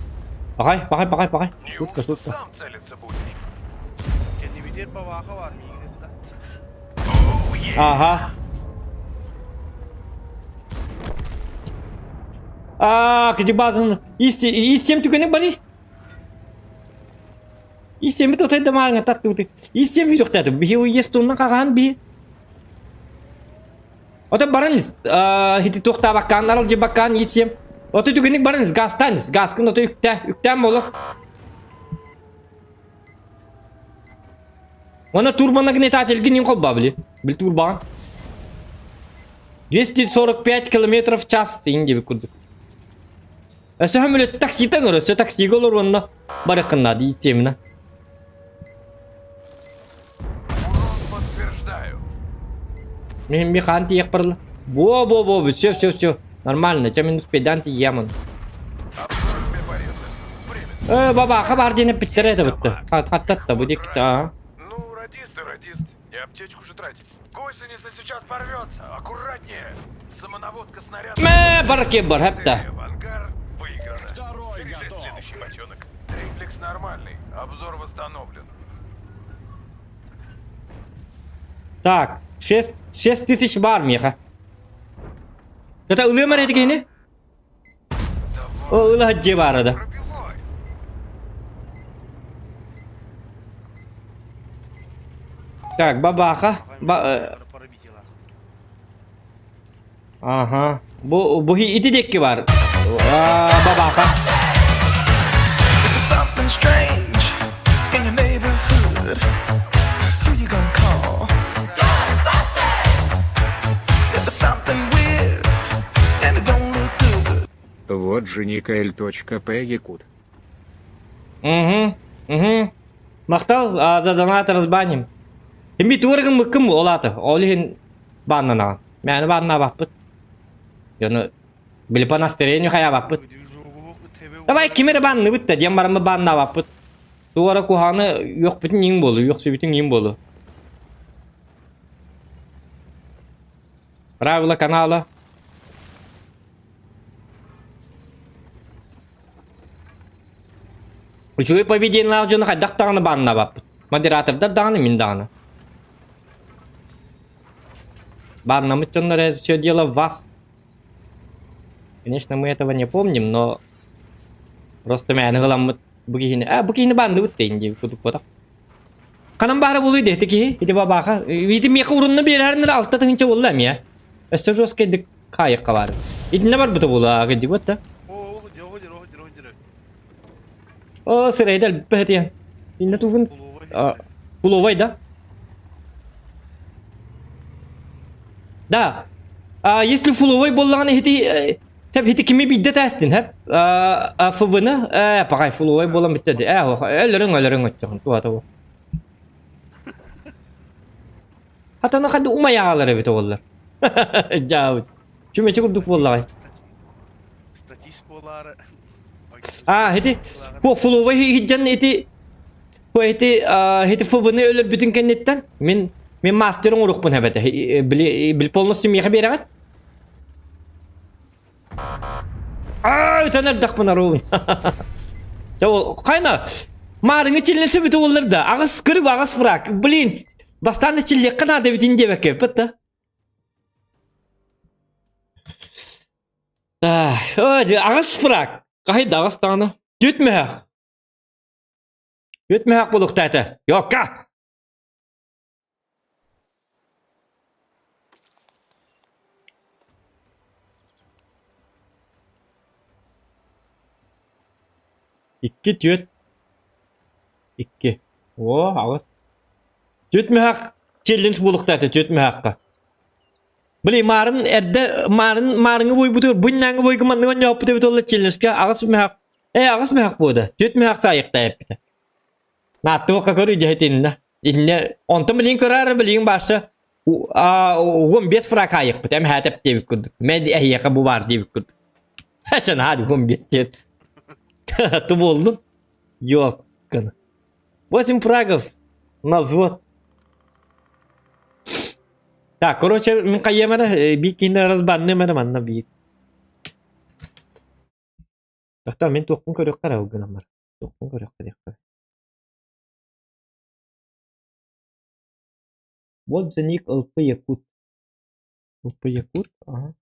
Пахай, пахай, пахай, пахай. Шутка, Неужто шутка. сам целиться будешь? Кэннибитигэр бабааха баар миигин да. Ага. А, где базын ис-сем түгені бары. Ис-семи тотай да маарыңа таттыбыты. Ис-сем үйрөктәді. Бихи ес тонна қаған би. Ота баран хити туохтаабаккаан аралдьыбаккаан ис-сем. Ото түгэнник баран ис газтаан ис газкын ото үктэ үктээн боло. Уонна турбонагнетательгин иин холбаа били. Били турбаҕын. 245 километров в час иин диэбит курдук. Өссө сөмөлөт таксита ыҥыр, өссө таксига олор уонна барыаххын наада ИС-семина. Урон подтверждаю. Мин ми хаан тиийэх барла. Во во во все все все нормально чэ мин успейдаан тиийэмин. Обзор тебе порезан. Временно. Э бабаха бар диэн эппиттэрэ этэ бытты. Хаттатта бу диэки аа. Ну, радист и радист. Не аптечку же тратить. Гусеница сейчас порвется. Аккуратнее. Самонаводка снаряда. Мэ барки бар хэпта. В ангар выиграно. Второй Заряжай готов. следующий бочонок. Триплекс нормальный. Обзор восстановлен. Так, 6 6000 бар миэхэ. Это ылыам эрэ киһини? О, ыла дьиэ баара да. Пробивай. Так, бабаха. Ба, э, ага. Бу бу ити диэки бар. А, бабаха. There's something strange in your neighborhood. Who you gonna call? Ghostbusters! If there's something weird and it don't look good. Вот же Никаэль.п Якут. Угу. Угу. Махтал, а, за донат разбаним. Эми туоргын мыккым олаты. Ол иһин бааннанаҕын. Мээнэ бааннаабаппыт. Дьону били по настроению хайаабаппыт. Давай ким эрэ баанныбыт да диэн бараммыт бааннаабаппыт. Туора куһаҕаны үөхпүтүн иҥ буолу, үөхсүбүтүн иҥ буолу. Правила канала. Үчүгэй поведениелаах дьону хайдах даҕаны бааннаабаппыт. Модератордар даҕаны, мин даҕаны. Бааннаммыт дьоннор все дело в вас. Конечно, мы этого не помним, но просто мээнэ ыламмыт бу киһини а бу киһини баанныбыт дейин диэбит курдук буотах. Ханан баара буолуй дии ити киһи ити бабааха ити миэхэ урунна биэрэрин 6 тыһыынча буолла эмиэ. Өссө жесткайдык хаайыкка баар. Итиннэ барбыта буолуо кырдьык да. О, сирэйдэ элбэх этиэн. Иннэ тугун Куловай да? Да. А если фуловой буоллаҕына ити Тэп ити кими биирдэ тээстин хэп ФВ-ны ээ паҕай фуловой буолан бүттэ ди ээ өлөрүҥ өлөрүҥ өттөҕүн туата бу. Хатана хады умайаалар эбит оллар. Дьаабыт. Чүмэчи курдук буоллаҕай. Статист буолаары. А, ити по фуловой иһдьэн ити по ити ити ФВ-ны өлөрбүтүн кэнниттэн мин мин мастер оҥоруохпун эбэтэ. Били били полностью миэхэ биэрэҕит? Аа, ытан эрдэхпин аруун. Дьэ ол хайна маарыҥы чиллесе бүтэ буоллар да аҕыс кырып аҕыс фраг. Блин, бастаан да чиллиэххэ наада эбитин диэбэккэ эппит да. Аҕыс фраг. Хаһый да аҕыс даҕаны. Түт мөһөх. Түт мөһөх буолуохтаата. Йокка! Икки түөрт икки Оо, аҕыс. Түөрт мөһөөх челлендж буолуохтаата түөрт мөһөөххө. Блин, маарын эрдэ маарын маарыҥы буойбутугар бу иннээҥи буойга маннык оонньооппут эбит уолла челленджка аҕыс мөһөөх э аҕыс мөһөөх буода. Түөрт мөһөөх саайыахтаа эппитэ. Нааттыбакка көр идьэһитиннэ. Иннэ онтон билигин көрөөрө билигин баарса 15 фрак аайыкпыт эмһээтэп диэбит курдук. Мен эһиэхэ бу баар диэбит курдук. Чан аады 15 диэн. Ту буоллун. Yok. 8 фрагов на взвод. Так, короче, мин хайыам эрэ, биир киһини разбанныам эрэ манна биир. Тохтоо, мин туохпун көрүөххэ эрэ ол гынан бар. Туохпун көрүөххэ диэххэ. Вот за ник ЛП Якут. ЛП Якут, ага.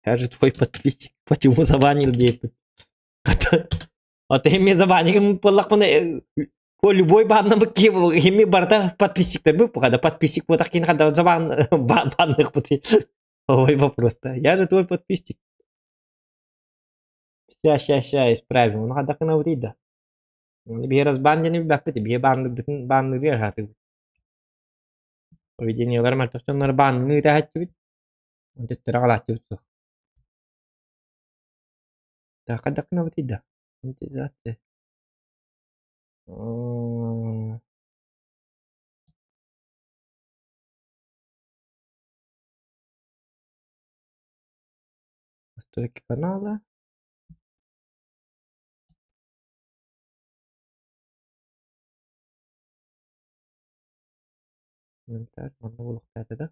Я же твой подписчик. Почему забанил диэппит. А ты мне забанил буоллахпына по любой баннамыт киһи барыта подписчиктар бу когда подписчик буотах киин хада забан банных бути. Ой, вопрос да. Я же твой подписчик. Ща, ща, ща, исправим. Ну, хада кына да. Биһи разбан диэн билбэппит, биһи баанныырбытын баанныырга аһаатыбыт. Поведениелар мөлтөхтөннөр баанныы таһаччыбыт. Төттөрө халааччыбыт суох. Так, хада кына да. Монетизация. Настройки канала. Инвентарь манна буолуохтаата да.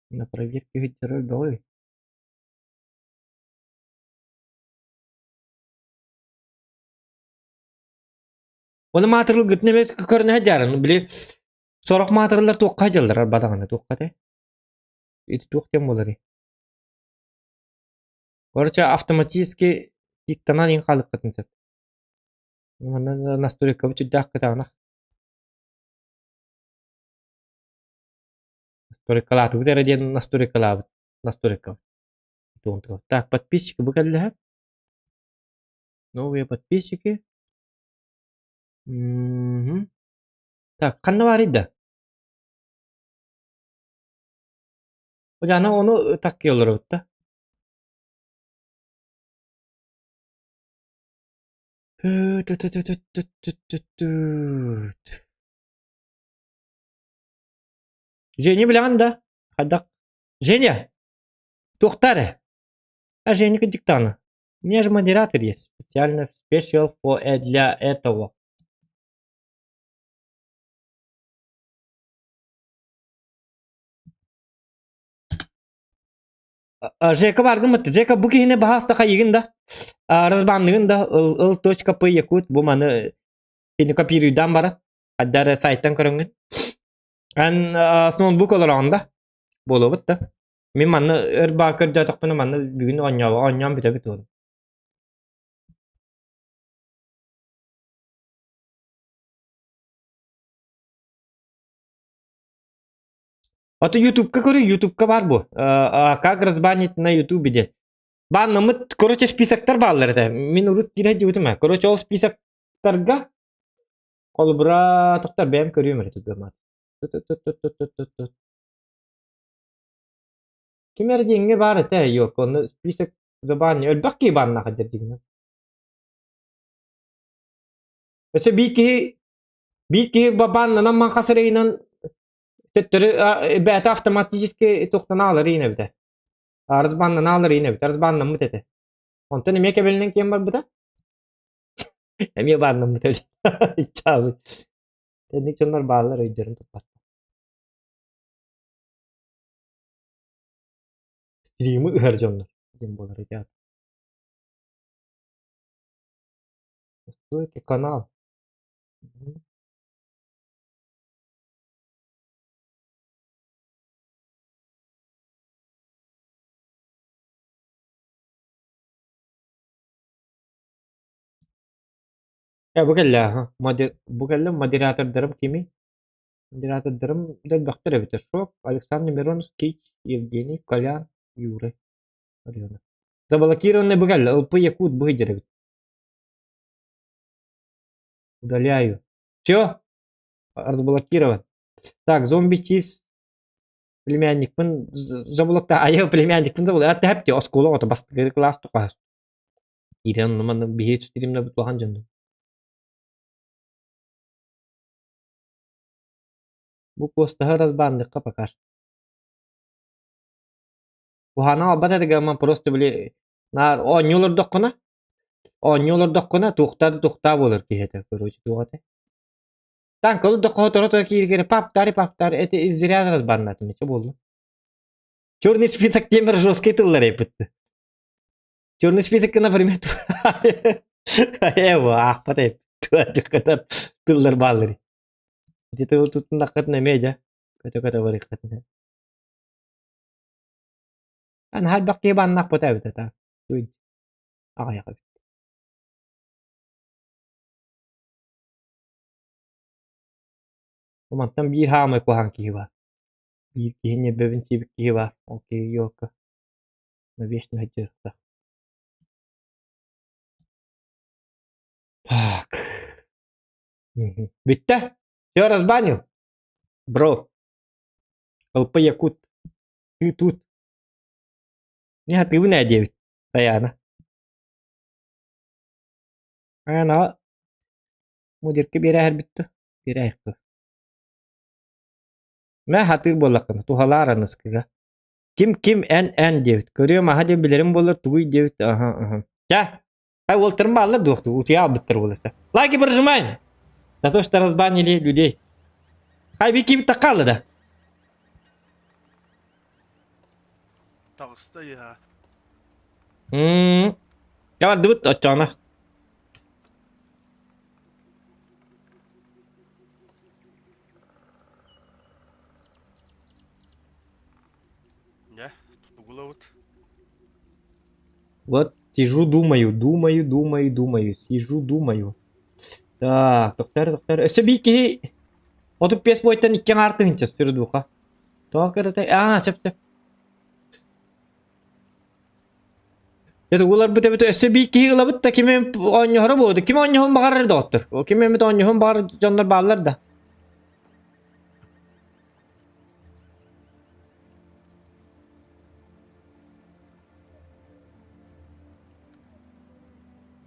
На проверке ыйдарар бөҕөй. Оны маатырылгытын эмэ көрүнэ сылдьарын били сорох маатырылар туохха сылдьаллар арбадаҕына туохха этэй? Ити туох диэн буоларый? Короче, автоматически диктанан иҥ хаалыаххытын сөп. Манна настройкабыт сүрдээх кытаанах. Настройкалаатыбыт эрэ диэн настройкалаабыт настройкабыт. Так, подписчики бу кэллэһэ. Новые подписчики. Мгм. Так, ханна баарый да? Ана ону такки олоробут да. Женя билэҕин да? Хайдах? Женя! Туохтаа эрэ? А Женя диктана. У меня же модератор есть. Специально special for для этого. Жека баргын бытты. Жека бу киһини баһаста хайыгын да. Разбанныгын да ыл точка п якут бу маны кини копируйдаан баран хайда эрэ сайтан көрөҥҥүн. Эн с ноутбук олороҕун да буолуобут да. Мин манна өр баа көрдөөтөхпүнэ манна бүгүн оонньообо оонньоон бүтэбит уон. А то Ютубка көрү, Ютубка бар бу. Как разбанить на Ютубе диэн. Бааннаммыт, короче, списоктар бааллар этэ. Мин урут киирэ дьыбытым ээ. Короче, ол списоктарга холобура тохтор бэйэм көрүөм эрэ тугамаат. Ким эрэ диэҥҥэ баар этэ, yok, онно список забанни өлбөх киһи бааннаах дьэр дьигинэ. Өссө биир киһи биир киһи бааннанан маҥхас эрэйинэн төттөрү бэйэтэ автоматически туохтан аалар иин эбитэ. Арызбааннан аалар иин эбит, арызбааннаммыт этэ. Онтон эмиэ кэбилинэн киэн барбыта. Эмиэ бааннаммыт эбит. Иччаабыт. Тэнник дьоннор бааллар өйдөрүн туппаттар. Стримы ыһар дьоннор диэн буолар ити аата. Настройки канал. Э, бу кэллэ, аха. Бу кэллэ модератордарым кимий? Модератордарым да элбэхтэр эбитэ. Шоп, Александр Миронов, Кич, Евгений, Колян, Юра, Алена. Заблокированный бу кэллэ, ЛП Якут бу сылдьар эбит. Удаляю. Все, разблокирован. Так, зомби чиз племянникпын заблокта айыл племянникпын заблок атта хэпти оскуола оҕото бастакы класс тухаас киирэн онно биһи стримна бутуахан дьонно бу куостаһы разбаанныхха пока что куһаана албат этигаман просто били наар оонньуу олордоххуна оонньуу олордоххуна туохтаа да туохтаа буолар киһи этэ короче туох этэ Танк олордоххо торо-торо кииригэр паптари паптари эти зря разбаннатым че буолла Черный список темир жесткий тыллар эппитти. Черный список например Эва аахпат эппит тыллар бааллар. Ити тыл туттуннаххытына эмиэ дьэ көтө-көтө барыаххытына. Ан хайдах киһи бааннаахпыт эбит это. Аҕыйах эбит. Мантан биир хаамай куһаҕан киһи баар. Биир киһи ньиэрбэбин сиэбит киһи баар. Ол киһи елка навечно сылдьыахтаах. Так. Бүттэ? Все разбанил? Бро. ЛП Якут. Ты тут. Не хатыыбын ээ диэбит Тайаана. Айана мудирка биэрээһэрбит дуо? Биэрээһикпин. Мэ хатыыр буоллаххына туһалаар аныскыга. Ким ким эн эн диэбит. Көрүөм аһа диэн билэрим буоллар тугуй диэбит. Аха аха. Чэ, ай уолтарым бааллар дуохту утуйа албыттар буолуса. Лайки прожимаем! За то, что разбанили людей. Ай бикибит таккаалла да. Таҕыста я. Мм. Бардыбыт оччоҕуна. Дьэ, тутугулабыт. Вот сижу, думаю, думаю, думаю, думаю, сижу, думаю. Так, тохтор, тохтор. Өссө биир киһи 35 бойтан икки аҥаар тыһыынча сырдуха. Тоҕо кырата? Аа, сөп сөп. Дьэ уларбыт эбит өссө биир киһи ылабыт да ким эмит оонньоһоро буолуо ким оонньоһун баҕарар доҕоттор ким эмит оонньоһун баҕарар дьоннор бааллар да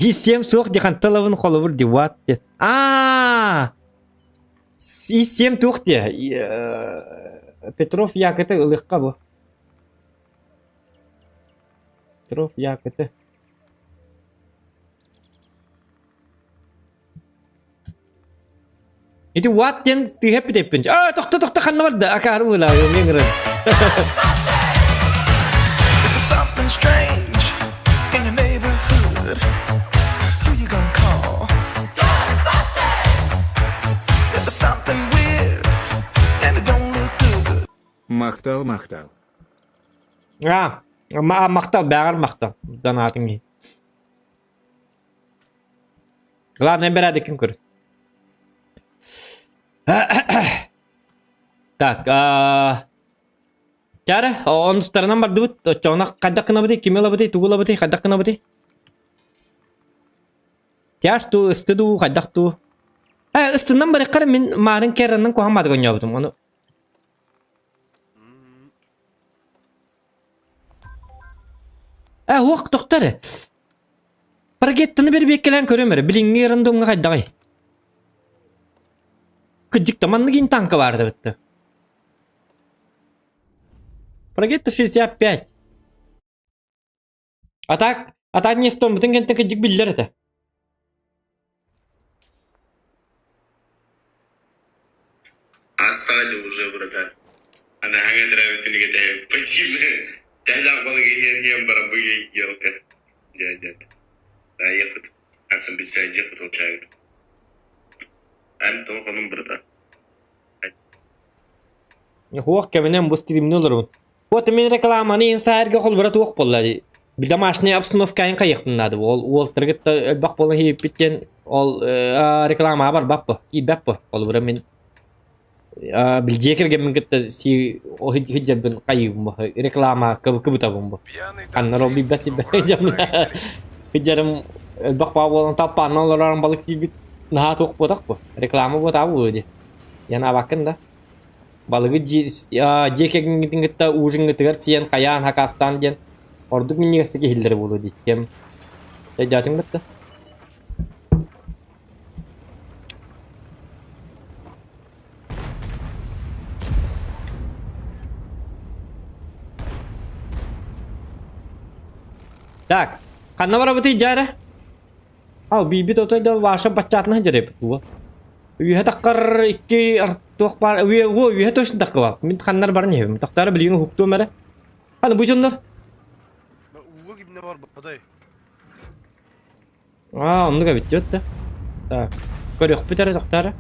Ис-сиэм суох дии хантан ылабын холобур дии what диэн аа ис-сиэм туох диэ Петров Якоты ылыахха бу Петров Якоты Ити what диэн тыаһа эппит Аа тохто тохто ханна барда акаары быылаа мен ыҥыран Something strange in your neighborhood. Махтал махтал. А, махтал, бэҕэр махтал. Донатыҥ иһин. Главное бэрээдэккин көр. Так, Чара, онустарынан бардыбыт. Оччоҕуна хайдах гынабытый, кими ылабытый, тугу ылабытый, хайдах гынабытый? Тяж туу, ысты дуу, хайдах дуу? Э, ыстынан барыххар мин маарын керраннан куһамматык оонньообутум. Ону Э, уох, тохтор. Парагеттаны бэрбиэккэлээн көрүөм эрэ. Билиҥҥи рандомҥа хайдаҕый? Кырдьык да маннык иин танка баар да бытта. Парагетта 65. А так, а так не стоммутун кэнтэ кырдьык биллэр этэ. Астаҕа уже братан. Анаһаҥа төрөөбүт күнүгэтэ патины тэһлээх балыгы иһэн иһэн баран бу елка дядят. Даехать. Асан бисайдехать олчагыт. Ан тоҕо хонум братан. Хуох кэминэн бу стримни олоробун. Вот мин рекламаны инсайерга холбура туох буолла дии. Домашняя обстановка айын хайыахпын наада. Ол уолтаргытта элбэх буолан хииппит диэн ол рекламаҕа барбаппы, киирбэппи. Холобура мин билдьиэ кэргэммин кытта си хиджербин хайыыбын бу реклама кыбытабын бу. Ханнар ол билбэт сирбэр хиджерим элбэх баа буолан талпаанна олорорун балык сиирбит наһаа туох буотах бу. Реклама буотаа буолуо дии. Янаабаккын да. Балыгы дьиэ кэргэҥҥитин кытта ужиҥҥытыгар сиэн хайаан хакаастаан диэн ордук минньигэстик иһиллэрэ буолуо диэм. Өйдөөтүҥ бытта? Так, ханна барабытый дьаара? Ал биирбит отой да Ваша баччаатына сылдьар эбит буо. Үөһэ таххар икки туох баар үө үөһэ точно таххыба. Мин ханнар баран иһэбин. Тохторо билигин уһуктуом эрэ. Аны бу дьоннор. Ууга кимне бар бадай. Аа, оннук эбит диэт да. Так, көрүөхпүт эрэ тохторо.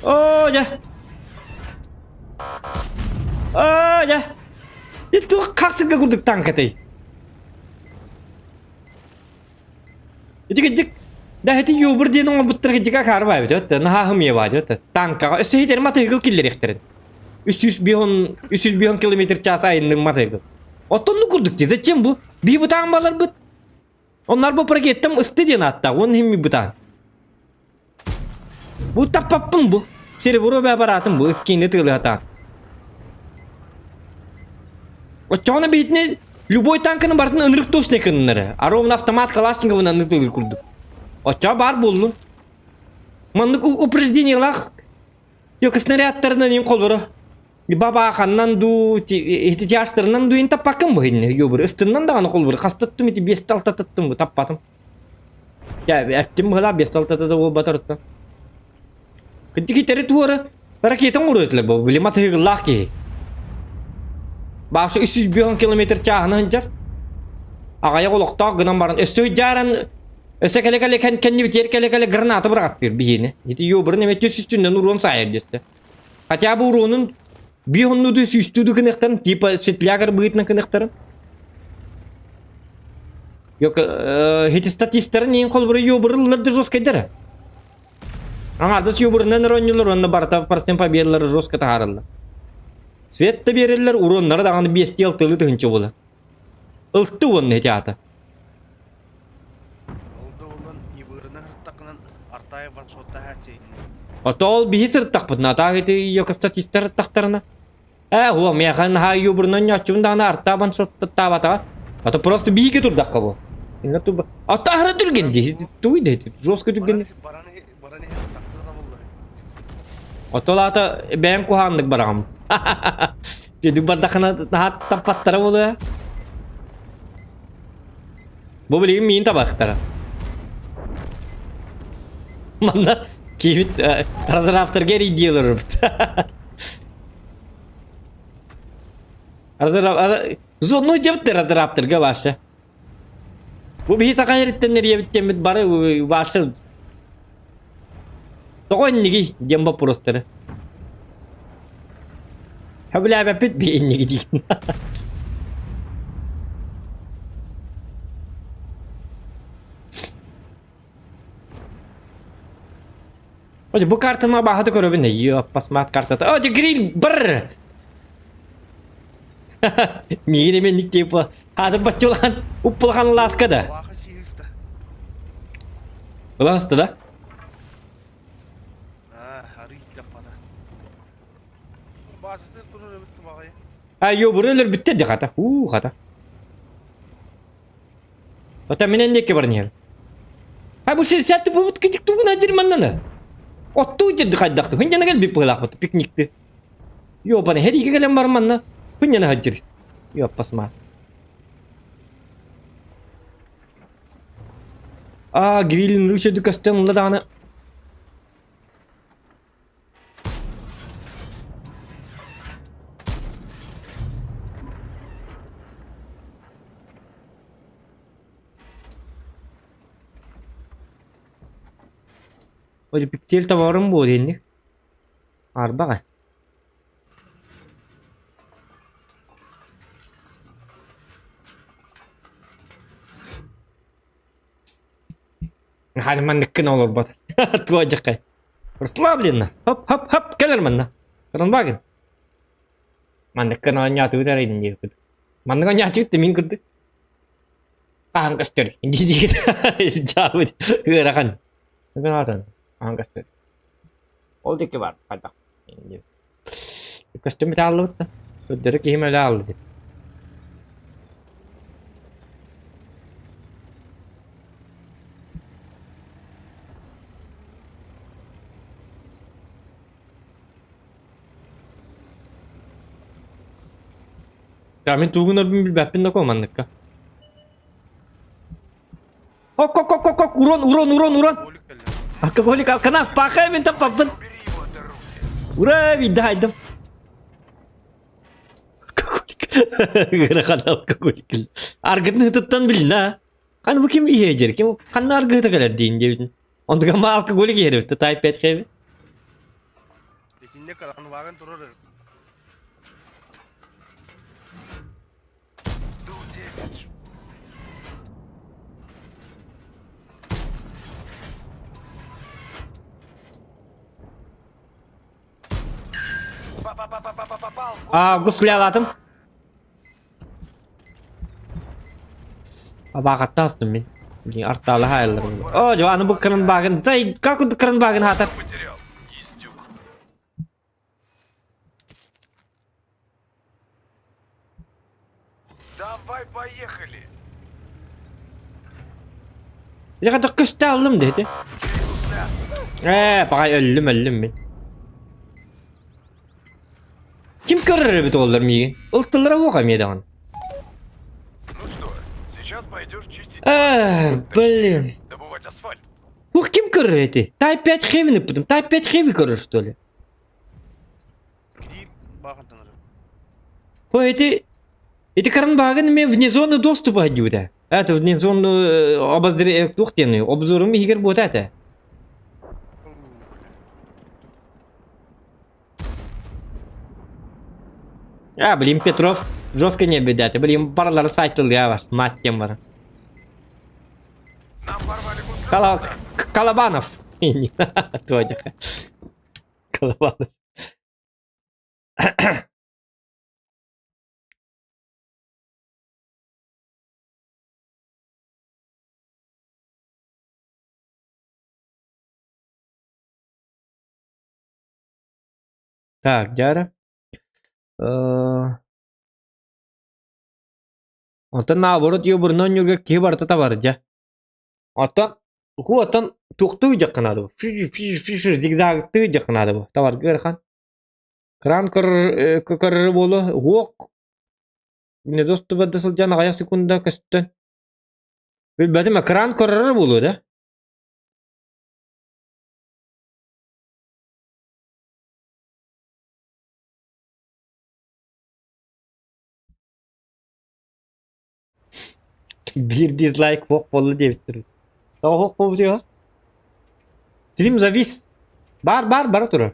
Оо, дьэ. Оо, дьэ. И туох хахсырга курдук танкатай. Ити кырдьык, да ити юбр диэн оҥорбуттар кырдьык акаарба эбит өттө, наһаа хымыйа өттө. Танкаҕа өссө хитер матыгыл киллэриэхтэрин. 305 305 километр час айынным матыгыл. Оттон ну курдук ди, зачем бу? Би бытаан баларбыт. Оннар бу прокеттам ысты диэн ааттаах, он химми бытаан. Бу таппаппын бу. Серебро бэбараатын бу, ыткини тыылыһатаан. Оччоҕуна биһитини любой танканы барытын ынырык точный кыннары. А ровно автомат Калашниковынан ытылыр курдук. Оччоҕо баар буоллун. Маннык упреждениелаах Yok снарядтарынан им холборо. Бабааханнан дуу, ити тяжтарынан дуу ин таппаккын бу хинне юбур. Ыстыннан даҕаны холбур. Хастаттым ити биэстэ алтататтым бу таппатым. Я эттим быһылаа биэстэ алтатата буолбатар Кырдьык итэри туора ракета оҥоруо этилэр бу били матыһыгыллаах киһи. Бааса 305 километр чааһына сылдьар. Аҕайах олохтоох гынан баран өссө ыйдьааран өссө кэлэ-кэлэ кэннибитигэр кэлэ-кэлэ граната быраҕаттыыр биһиэни. Ити юбырын эмэ түс үстүнэн уруон саайар диэстэ. Хотя бы уруонун биир оннуду сүүстүү гыныахтарын типа светлягар быһыытынан гыныахтарын. Yok, ити статистарын ең холбура юбырыллар да жесткайдара. Аҥаардас юбырынан эрэ оонньуулар уонна барыта процент победалары жестко таһаараллар. Свет да биэрэллэр, уруоннара даҕаны биэстии алтыылыы тыһыынча буолар. Ылты уонна ити аата. Ол да буолан ибырына сырыттаххынан Артаев ваншоттаһааччы иннэ. Ото ол биһи сырыттахпытына, атаах ити йокостатистар ырыттахтарына. Ээ, уо, миэхэ наһаа юбырынан ньооччубун даҕаны Артаа ваншоттаабатаҕа. А то просто биһиги турдахха бу. Инна туба. А то аһара түргэн дии. Туй да жестко түргэн. Баран баран иһэн таста да булла. Отол аата бэйэм куһааннык бараҕым. Дедик бардахына наһаа таппаттара буолуо. Бу билигин миин табахтара. Манна киһибит разраптарга эрийдии олорорбут. Зону дьэбиттэр разраптарга баша. Бу биһи саха сириттэн эрийэбит диэммит бары баша Тоҕо иннигий диэн боппуруостары. Сөбүлээбэппит би инниги диин. Ой, бу картаны абааһыта көрөбүн. Йоппас мат картата. О, гриль бар. Миигин эмиэ ник типа хаатыр баччылахан уппулахан лааска да. Ылааста да? А, йо, бу өлөрбүттэр де хата. Уу, хата. Ота минен диэки баран иһэр. А бу сирсэт бу китик тугун адир маннаны. Оттуу дирди хайдахты. Хынньана кэлбит быһылаахпыт пикникты. Йобаны хериге кэлэн бар манна. Хынньана хаджир. Йоппасма. А, грилин ручеду көстөн ылла даҕаны. Ой, пиксель товарым буо диэнник. Арбаҕа. Ханы манныккын олорбот. Туодьакай. Расслабленно. Хоп-хоп-хоп, кэлэр манна. Кранваген. Манныккын оонньоотубут эрэ диэбит. Маннык оонньооччубут да мин курдук. Хаһан көстөр. Дии-дии дьаабыт ыарахан. Ыарахан. Хаһан көстөр. Ол диэки бар. Хайдах. Көстүммүт ааллыбыт да. Көрдөрө киһим өлө аалла дип. Мин тугун өрбүн билбэппин да манныкка. Ок, ок, ок, ок, ок, урон, урон, урон, урон. Алкоголик, алканав, пахай мин таппаппын. Ура, видда хайдым. Алкоголик. Ыарахан алкоголик. Аргытын ыттан билин а. Аны бу ким иһэ ким ханна аргыта кэлэр диин диэбитин. Онтуга ма алкоголик иһэр эбит тай пет хэби. Итинне каланваган турар. А, гуслялатым. Абаҕаттан астым мин. Блин, артаалы хаайыллар. О, жо, аны бу кранбагын. Зай, как кранбагын хатар? Давай, поехали! Я хотел көстө аллым дети. Ээ, паҕай өллүм өллүм мин. Ким көрөр эбит оллар миигин? Ылтыллара уох эмиэ даҕаны. Ну что, сейчас пойдешь чистить... Э, блин. Добывать асфальт. Ух, ким көрөр эти? Type 5 Heavy ыппытым. Type 5 Heavy көрөр, что ли? О, эти... Эти каранбагын мен вне зоны доступа диюда. Это вне зоны обозрения туох диэни обзорум иһигэр буота этэ. А, блин, Петров жестко не бедят. Блин, барылары сайтылыа бар. Мать тем бар. Кала... Колобанов. Твой Колобанов. Так, дьэ Онтон наоборот юбурна оонньуурга киһи барыта табар дьэ. Оттон оттон туохтуу дьахханаады бу зигзагтыы дьахханаады бу табарга ыарахан. Кран көрөрө буолуо уох недоступа да сылдьан аҕыйах секунда көстөн. Билбэтим экран көрөрө буолуо да? Биир дизлайк суох буолла диэбиттэр. Тоҕо суох буолбутуй Стрим завис. Бар бар бара турар.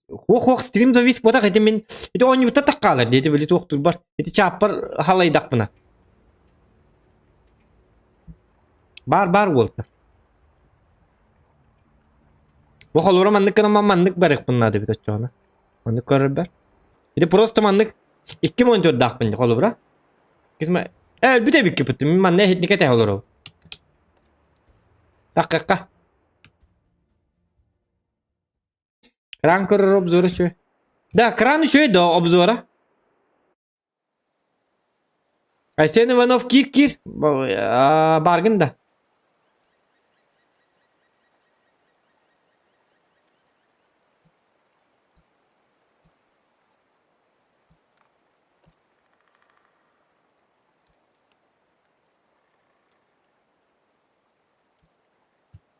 Хуох хуох стрим завис буотах ити мин ити оонньуубуттан таххаалар диэти били туохтуурбар ити чааппар халайдахпына. Бар бар уолта. Бу холура маннык гынан маннык барыахпын наада эбит оччоҕуна. Маннык көрөрбөр. Ити просто маннык икки монитордаахпын холобура. Кисма э өлбүт эбикки мин манна иһитникэ тэһэ олоробун. Таккакка. Кран көрөр обзора үчүгэй. Да, кран үчүгэй да обзора. Айсен Иванов киир киир. Баргын да.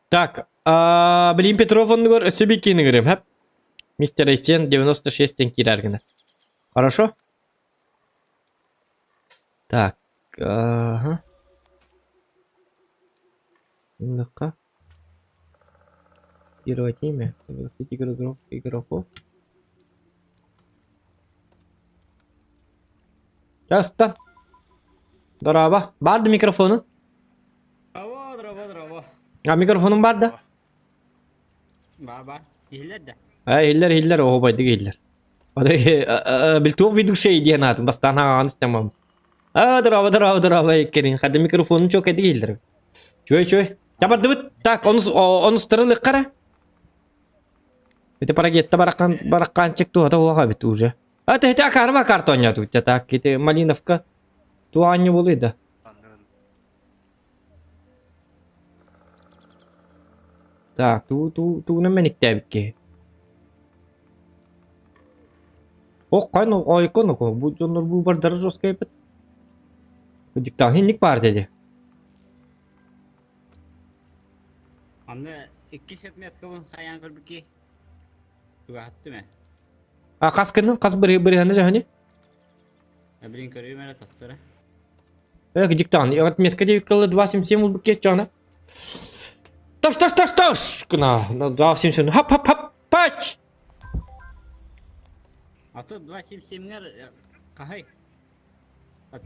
Так, блин, Петров оннугар өссө биир киини көрүөм, хэп. Мистер Айсен 96 тен киирэр гына. Хорошо? Так, ага. Иннакка. Копировать имя. Пригласить игроков. игроков. Часто. Дороба. Барды микрофону. Дороба, дороба, дороба. А микрофонум бар да? Бар, бар. Иһиллэр да? А, иһиллэр, иһиллэр, оһуобайдык иһиллэр. Билтуох ведущий диэн аатын бастаан аҕаҕын истэмам. А, дороба, дороба, дороба, иккерин. Хада микрофонун чок эдик иһиллэр. Чуй, чуй. Табардыбыт. Так, онус онустары лыккара. Ити парагетта баракан бараканчык туһата уоха бит уже. А ты хотя карма картоня тут так, ити Малиновка туанни болы да. Так, ту ту тууна мэниктээбикки. Ох, кайн ойкон бу дьоннор бу бардары жестко эпит. Диктан хинник бар деди. Аны иккис отметкабын хайаан көрбүкки. Тугааттым э. А хас кынын хас быры бырыһаны жахани? Билин көрүм эрэ тахтара. Эх, диктан, отметка деп 2.77 улбукке чона. Тош, тош, тош, тош! Кына, 2.77. Хап, хап, хап, пач! А то 2.77-ҥэр хаһай?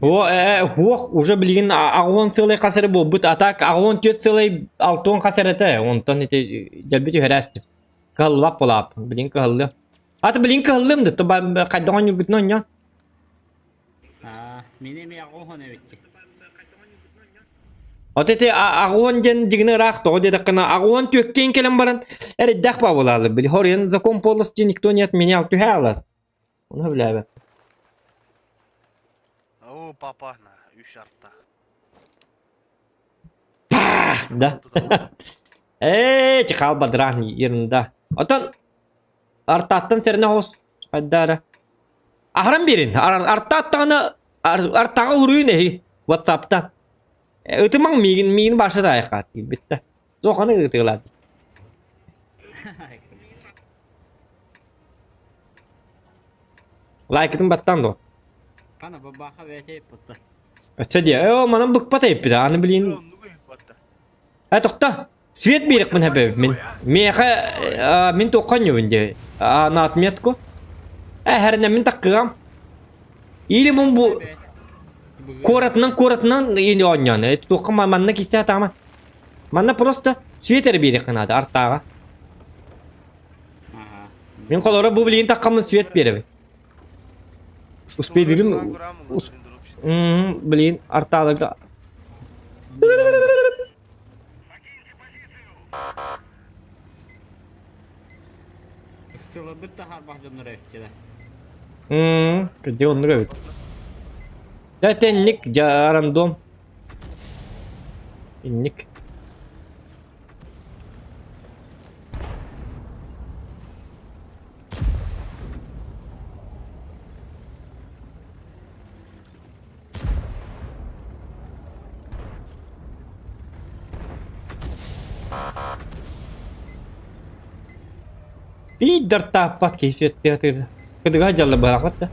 О, хуох, уже билигин аҕуон сылай хасары буолбут, а так аҕуон түөрт сылай алтуон хасар этэ, онтон ити дьэлби түһэрээстим. Кыһаллыбат буолааппын, билин кыһаллыам. Аты билин кыһаллыам да, хайдах оонньуургутун оонньоо. Аа, мин эмиэ аҕуон эбитти. От ити аҕуон диэн дьигини ыраах тоҕо диэтэххинэ аҕуон түөккээн кэлэн баран эрэйдээх баабылаалар били хоруйан закон полости никто не отменял түһэ алар. Оны билээбэт. О, папа, на, үс арта. Да. Ээ, чекал бадран ерында. Отон артаттан сэрнэ хос хайдара. Ахран берин. Артаттаны артаға уруйун эһи WhatsApp'тан. Ытымаң миигин миигин башы да айқат битте. Зоханы ытыгылады. Лайкытын баттан до. Кана бабаха бэте пытта. Өтсе дия. Э, манан быкпат эппит. Аны билин. Э, тохта. Свет берек мин хэбэ мин. Меха мин тоққан юбин де. На отметку. Э, хәрнә мин таккыгам. Или мун бу коратынан коратынан или оньян. Э, тоққан манна кисә тама. Манна просто свет берек надо артага. Мин колора бу билин таккамын свет беребин. Успейдирим. Блин, арталыга. Стылыбыт та харбах дьоннор эбиттилэр. Где он нравит? Да, это ник, я рандом. Ник. Биир тааппат киһи светтиатыр. Кыдыга дьалла быраҕат да.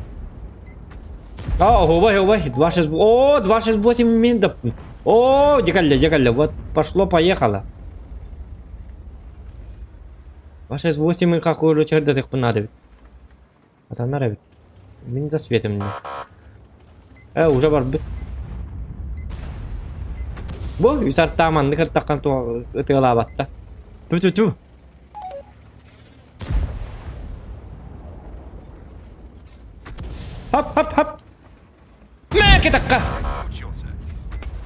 А, оһуобай, оһуобай, 2,6, о, 2,68 мин да. О, дьэ кэллэ, дьэ кэллэ, вот пошло-поехало. 2,68 мин какую чэрдэтиэхпин наада эбит. Атаннар эбит. Мин да светим Э, уже барбыт. Бу үс артаа маннык ыртаххан ытыалаабатта. Ту-ту-ту. Хоп-хоп-хоп. Мэ кэтакка.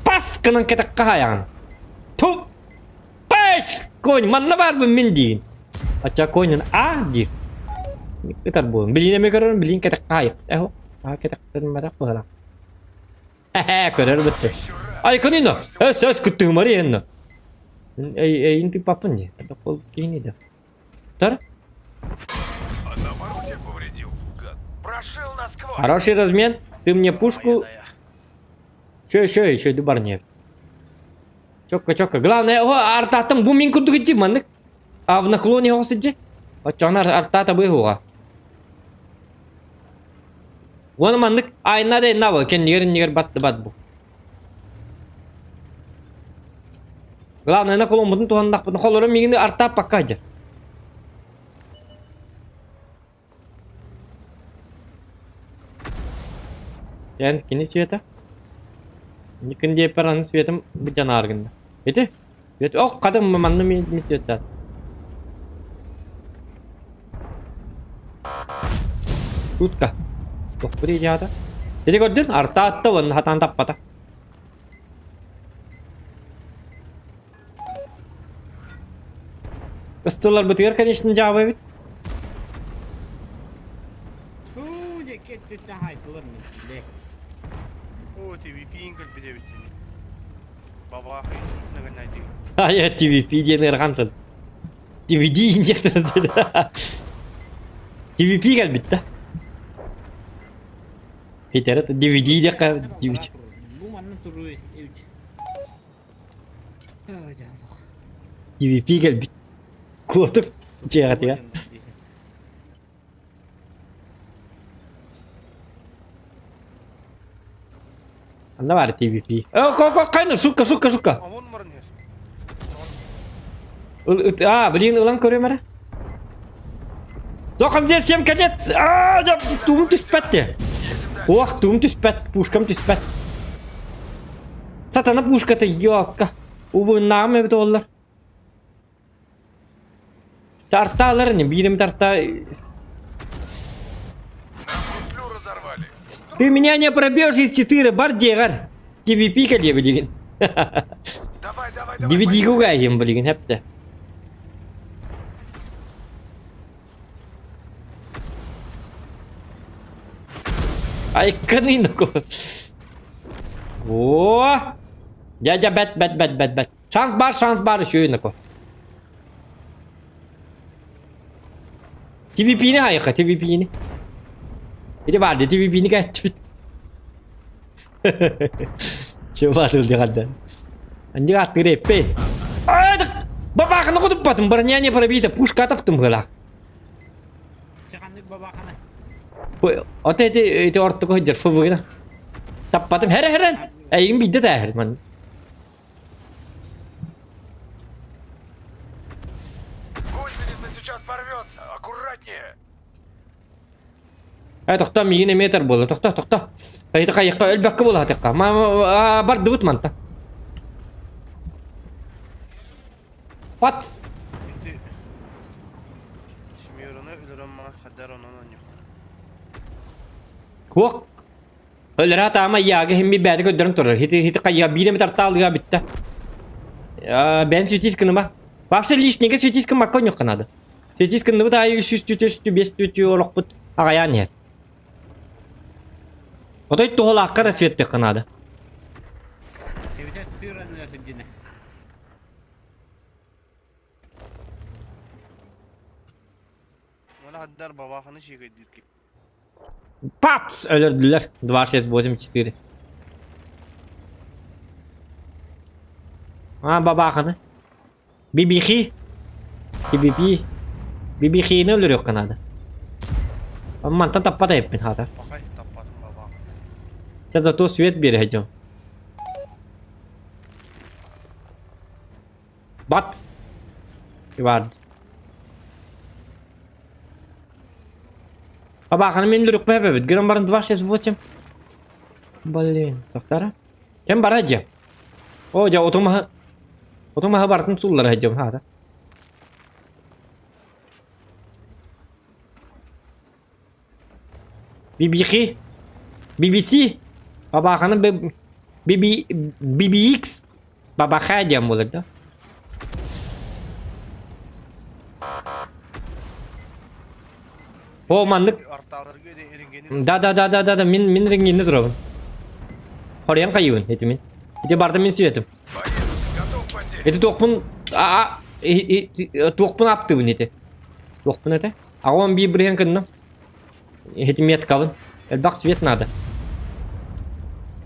Пас гынан кэтакка хаайаҕын. Ту. Пэс! Конь, манна баарбын мин диигин. Ачча конь а диир. Ытар буолун. Билиин эмэ көрөрүм, билиин кэтэх хаайык. Эһо, аа кэтэхтэн матах быһалаах. Эхэ, көрөр бытты. Ай, кыныйна! Эс, эс, кыттыһымары енна. Эй, эйин тыппаппын дии. Это пол киһини да. Тар? Хороший размен. Ты мне пушку. Еще, еще, еще, иду барне. Чокка, чокка. Главное, о, артаттым бу мин курдук итти маннык. А в наклоне оҕус итти. Оччоҕуна артаата быһыуга. Уонна маннык айна да инна бол кэннигэр иннигэр батты бат бу. Главное, накломмутун туһаннахпытын холоро миигини артааппакка дьэ. Дьэ кини света? Никин диэппэр аны светым быдьанаар гынна. Ити? Свет ох хатым манна ми ми светтаат. Тутка. Тохпури дьаата. Ити көрдүн артаатта уонна хатаан таппата. Ыстыларбытыгар, конечно, дьаабы эбит. Уу, диэки өттүттэн хайдылар мин. Бе. О, TVP-ин кэлбит эбит дии. Бабаахый наганайдыы. Ай, TVP диэн ыарахан тыл. DVD диэхтэрин TVP кэлбит да. Хитэрэ DVD диэххэ DVD. Бу манна туруу эбит. TVP кэлбит. Куотук дьиэҕитигэр. Анна баар TVP. Э, ко ко шутка, шутка, шутка. А, блин, ылан көрүм эрэ. Тоқым здесь всем конец. А, туум түспэт те. Ох, туум түспэт, пушкам түспэт. Сатана пушката ёкка. Увыннааҕым эбит оллар. Тартаалар не биирим тарта. Ты меня не пробьешь из 4 бар дьиэҕэр. TVP кэлиэ билигин. DVD кугаайым билигин хэптэ. Айканы О! Дядя бэт бэт бэт бэт бэт. Шанс бар, шанс бар үчүгэй нако. TVP-ни хайыха, TVP-ни. Ити баар дии, TVP-ни кээттибит. Чего ылдьаҕардан. Анньыга аттыыр эппей. Бабааханы кутуппатым, броня не пробита, пушка таптым гылаах. Чаханнык бабаахана. Ото ити ити ортуку сылдьар ФВ-гына. Таппатым, хэрэ хэрэн. Эйигин биирдэ тээһэр ман. Гусеница сейчас порвется! Аккуратнее! Э, тохтоо, миигин эмиэ этэр буолла. Тохтоо, тохтоо. Хайыта хайыахха өлбөккө буолаатахха. Ма бардыбыт манта. Пац! Ити Семероны өлөрөн маҥан хадар онон онньохтор. Куок Өлөрө атаама яга химми бэйэтэ көрдөрөн турар. Хити хити хайа биир эмит артаалыга бүттэ. Бэйэн светись гыныма. Вообще лишнего светись гыммакка онньуохха наада. Светись гынныбыт аайы үс үс түт үс бес түт олохпут аҕайаан иһэр. Отой туһалаахха эрэ светтиэххэ наада. Эбитэ сыр аныга сылдьына. Мана хаддар бабаханы шигэйдиир ки. Пац! Өлөрдүлэр. 2,84. А, бабаханы. Бибихи. Бибипи. Бибихини өлөрүөххэ наада. Мантан таппат эппин хаатар. Пахай таппатым бабаах. Чэ зато свет биэрэ дьон. Бат! Ивард. Бабаханы мен өлөрүөхпэ эбит. Гынан баран 268. Блин, тохтара. Кем бара дьэ? О, дьэ, оту маһы оту маһы барытын сууллара дьэ, хаата. Бибихи BBC Бабаханы BB BBX Бабаха диэн буолар да. О, маннык Да да да да да да мин мин рентгенни турабын. Хорыйан хайыбын ити мин. Ити барда мин светим. Ити туохпун а туохпун аптыбын ити. Туохпун этэ? Аҕам биир бырыһан кынным. Ити меткабын. Элбэх свет надо.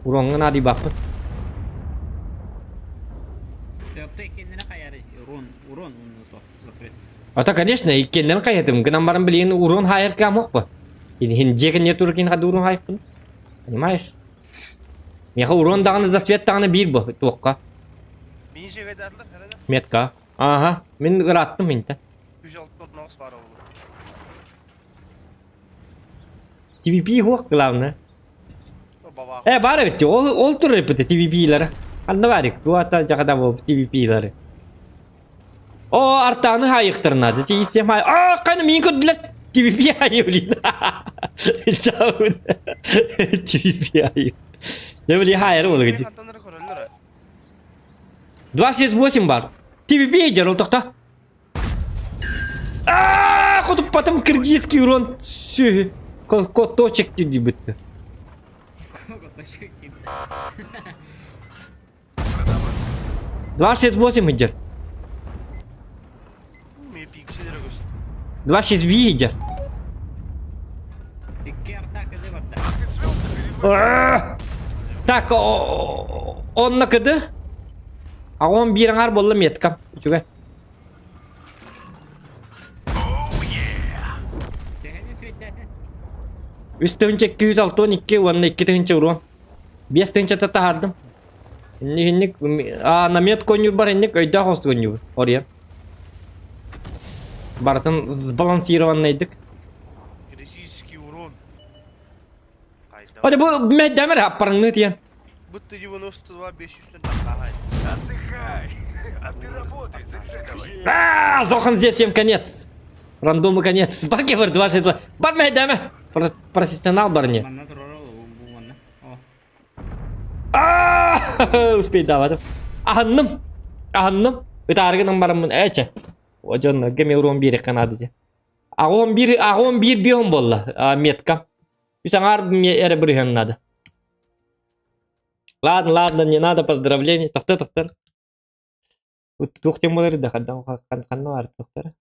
Уроҥҥа наадыйбаппын. Урон, урон, Ата, конечно, иккиэннэрин хайатым. Гынан баран билигин урон хайар кыамок Хин дьиэ не туркин хады урон хайппын. Понимаешь? Меха урон даҕаны засвет даҕаны биир бу туохха. Метка. Ага, мин ыраттым инте. TVP хуох главное. Э, бар эбит, ол ол турар эбит TVP-лары. Ханна барик, туата жакада бол TVP-лары. О, артаны хайыктырнады. Тиисем хай. А, каны мин көрдүлөр. TVP хайы блин. Чаун. TVP хайы. Не били хайыр ол гиди. 28 бар. TVP жер ол тохта. А, хотуппатым киргизский урон. Сү. Коточек диди битти. Коточек диди. 28 идет. 26 видя. Так, он на КД? А он биир аҥаар буолла метка. Үчүгэй. Үс тыһыынча 262 уонна 2 тыһыынча урон. 5 тыһыынчата таһаардым. Инник а на метку бар инник өйдөөх остугунньур орыйан. Барытын сбалансированныйдык. Критический урон. Ode бу мэддэмэр аппарыңны тиен. Будто 92 500 тахай. Отдыхай! А ты работай, заряжай давай. А, Зохан здесь всем конец. Рандому конец. Багевер 22. Бар мэддэмэ. Профессионал барни. Успей давай. Аһынным. Аһынным. Ытааргынан бараммын эче. О дьон геме урон биир канады де. Агон бир агон бир бион болла метка. Үс аңар эре бырыһан надо. Ладно, ладно, не надо поздравлений. Тохтор, тохтор. Тух тем болар да хаддан ханна бар тохтор.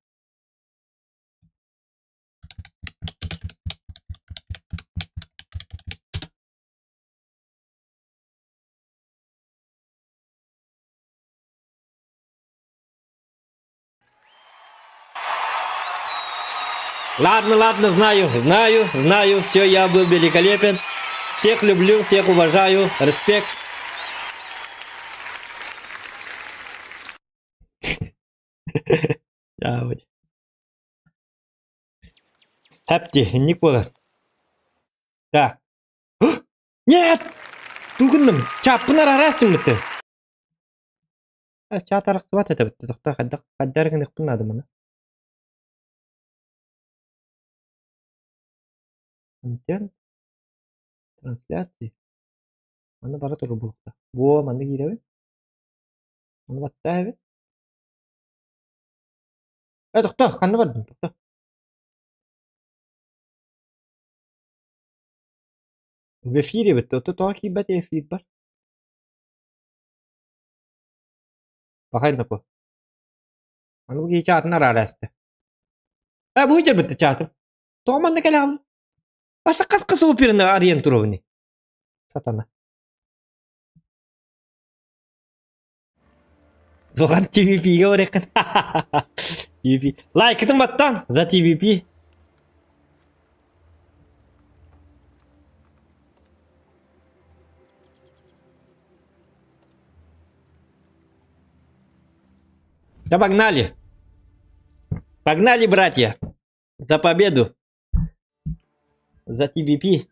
Ладно, ладно, знаю, знаю, знаю, все, я был великолепен. Всех люблю, всех уважаю, респект. Хэпти, Никола. Так. Нет! Тугунным, чаппынар арастым бітті. Чат арахсыбат это бітті. Тоқта, қаддар гын надо мына. Контент. Трансляции. Маны бара туру булукта. Во, маны киирэбин. Маны баттаа эбит. Э, тохто, ханна бардым, тохто. В эфире бит, ото тоҕо киирбэт эфир бар. Пахай напо. Аны бу киһи чаатын араараста. Э, бу битте чаатым. Тоҕо манна кэлэҕин? Баша хас хас операны арыйан туруобуни. Сатана. Зохан TVP-ге барыаххын. TVP. Лайкытын баттан за TVP. Да погнали! Погнали, братья! За победу! За TVP!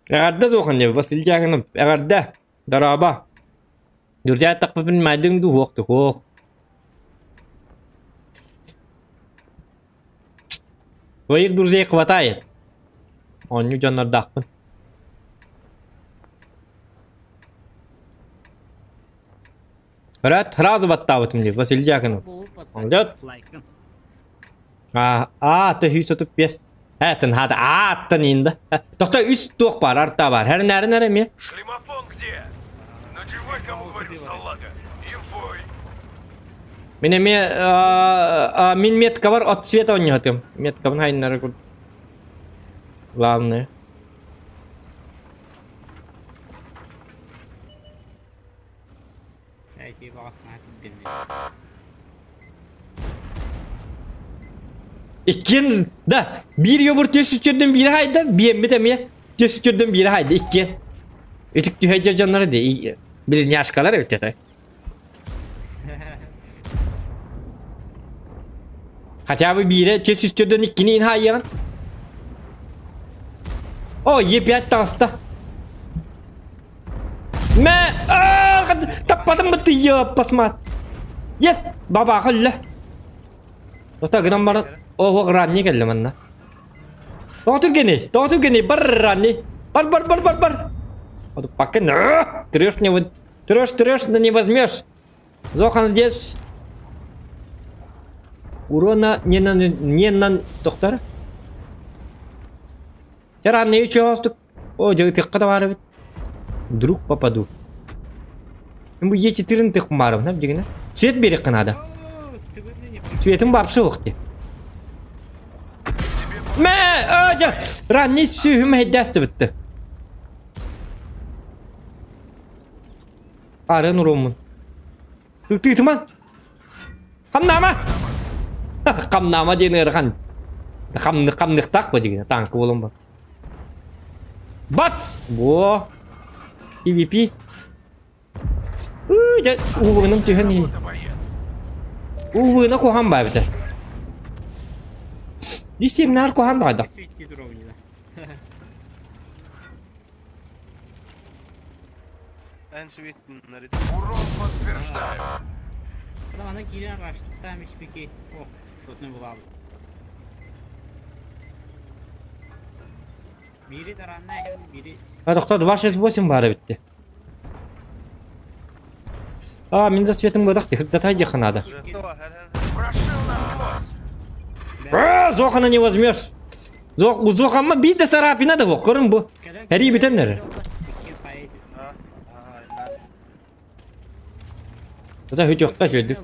Эҕэрдэ суоханньа Василий Дьяконов, эҕэрдэ! Дорообо! Друзья, тахпыппын маайдыҥ дуу, уох туох. Твоих друзей хватает. Оонньуу дьоннордоохпун. Рад, сразу баттаабытым дии, Василий Дьяконов. Молодец. А, а, төһүү сотуп бес. Этин хата ааттан инда. Тохто үс туох бар, арта бар. Хәрін әрін әрі ме? Шлемофон где? Надевай, кому говорю, салага. Инфой. Мин эмиэ мин меткабар от цвета оонньоотум. Меткабын хайыннары кур. Главное. Иккиэн да биир йобур түс үчүрдүн биир хайда биэммит эмиэ түс үчүрдүн биир хайда иккиэн. Үтүк түһэ дьоннор ди близняшкалар эбит это. Хотя бы биирэ түс үстүрдэн иккини инһаайыаҕын. О, Е5 таҕыста. Мэ, таппатым бытты, ёппасмат. Yes, бабаха өллө. Ота гынан баран, о, ранни кэллэ манна. Тоҕо түргэний, тоҕо түргэний, бар ранни. Бар, бар, бар, бар, бар. Вот пока, трешь не вот Трешь, трешь, да не возьмешь. Зохан здесь. Урона не на не на доктор. Тиран не еще О, тыкка да бар Вдруг попаду. Бу Е4 тык барым, да, дегене. Свет берек надо. Светим вообще вакты. Мә, а, Ранний сүйім әйдәсті бітті. Арын урууммун. Тыытыма! Хамнаама! Хамнаама диэн ыарахан. Хамны хамныхтаах бу дигинэ тааҥка буолан бар. Бац! Во! PvP. Ыы, дьэ, уугунум түһэн иһин. Уугуна куһаҕан баа эбитэ. Дисимнаар куһаҕан да Урон подтверждаю. Ана киирэн раштаам испики. О, шотный булаабыт. Бири таранна бири. А тохтоо 268 баара бүтте. А, мин за светом годах ты когда диэххэ надо. Прошил насквозь. А, Зохана не возьмешь. Зох, Зохамма биир да царапина да көрүн бу. Эрии бүтэн эрэ. Тута хүтүөххэ үчүгэйдик.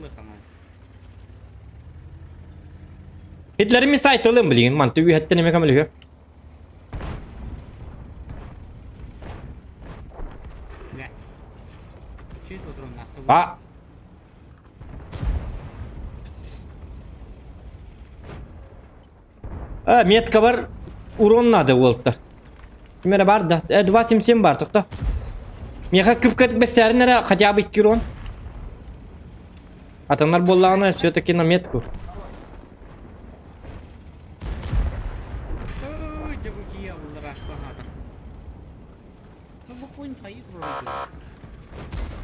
Хитлерими сайтылым билигин манты үһэттэн эмэ көмөлөһүө. А А, метка бар урон надо уолта. Ким эрэ бар да? Э, 2.77 бар, тохто. Миэхэ күп-көт бэссээрин эрэ хотя бы 2 урон. Атанар буоллаҕына все-таки на метку.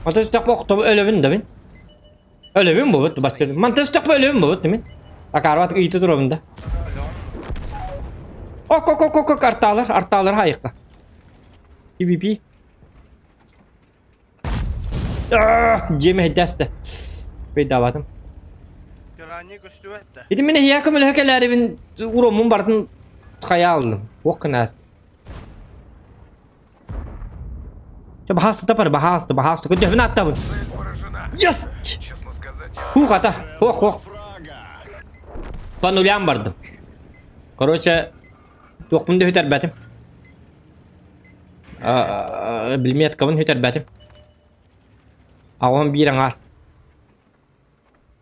Ата өстөх бохто өлөбүн да мин. Өлөбүн буолбут бачча. Мантан өстөхпө өлөбүн буолбут мин. Акаарбат ыйыта турабын да. Ок ок ок ок артаалар артаалар хайыкка. PvP. Дьиэм эһэйдээстэ. Өйдаабатым. Ити мин эһиэхэ көмөлөһө кэлээрибин уроммун барытын хайа аллым. Уох гынаас. Чэ, баһаастыта бар, баһааста, баһааста. Көрдөһүн ааттабын. Yes! Хух ата, хух, хух. По нулям бардым. Короче, туохпун да хүтэрбэтим. Билметкабын хүтэрбэтим. 81 аҥаар.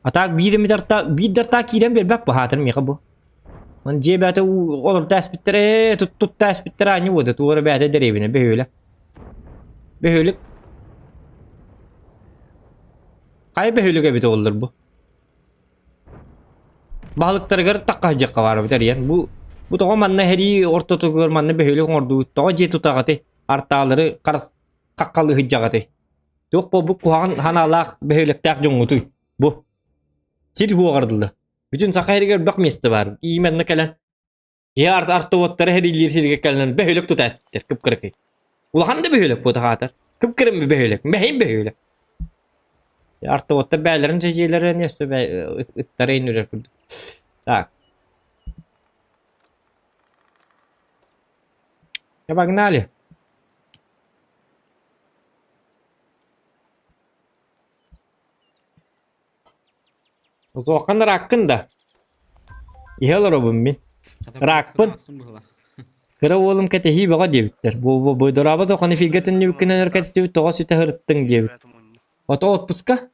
А так биир эмит арта биир да арта киирэн биэрбэт баһаатар миэхэ бу. Ман дьиэ бээтэ олордо эспиттэрэ ээ тут тутта эспиттэрэ аанньа буода туора бээтэ дэриэбинэ бөһүөлэк. Бөһүөлэк. Хайа бөһүөлэк эбит оллар бу? Баһылыктарыгар таххаһдьахха баар эбит эрийэн. Бу бу тоҕо манна һэрии ортотугар манна бөһүөлэк оҥордубут тоҕо дьиэ тутаҕытый? Артаалары харас хаххалыы сылдьаҕытый? Туох буолбут куһаҕан санаалаах бөһүөлэктээх дьоҥҥутуй? Бу сир уоҕардылла. Бүтүн Саха сиригэр элбэх миэстэ баар. Именно кэлэн киһи арт артоводтары һэриилиир сиргэ кэлэн бөһүөлэк тута эспиттэр кып-кыракый. Улахан да бөһүөлэк буота хаатар. Кып-кырым бөһүөлэк, мэһин бөһүөлэк. Артоводтар бээлэрин дьиэлэрин өссө ыттары иннилэр курдук. Так. Погнали. Суоххан ырааккын да? Иһэ олоробун мин. Ыраакпын. Кыра уолум кэтэһии бөҕө диэбиттэр. Бу бу бу дорообо тохон эфиргэ төннүбүккүнэн өр кэстибит тоҕо сүтэ сырыттыҥ диэбит. Ото отпуска?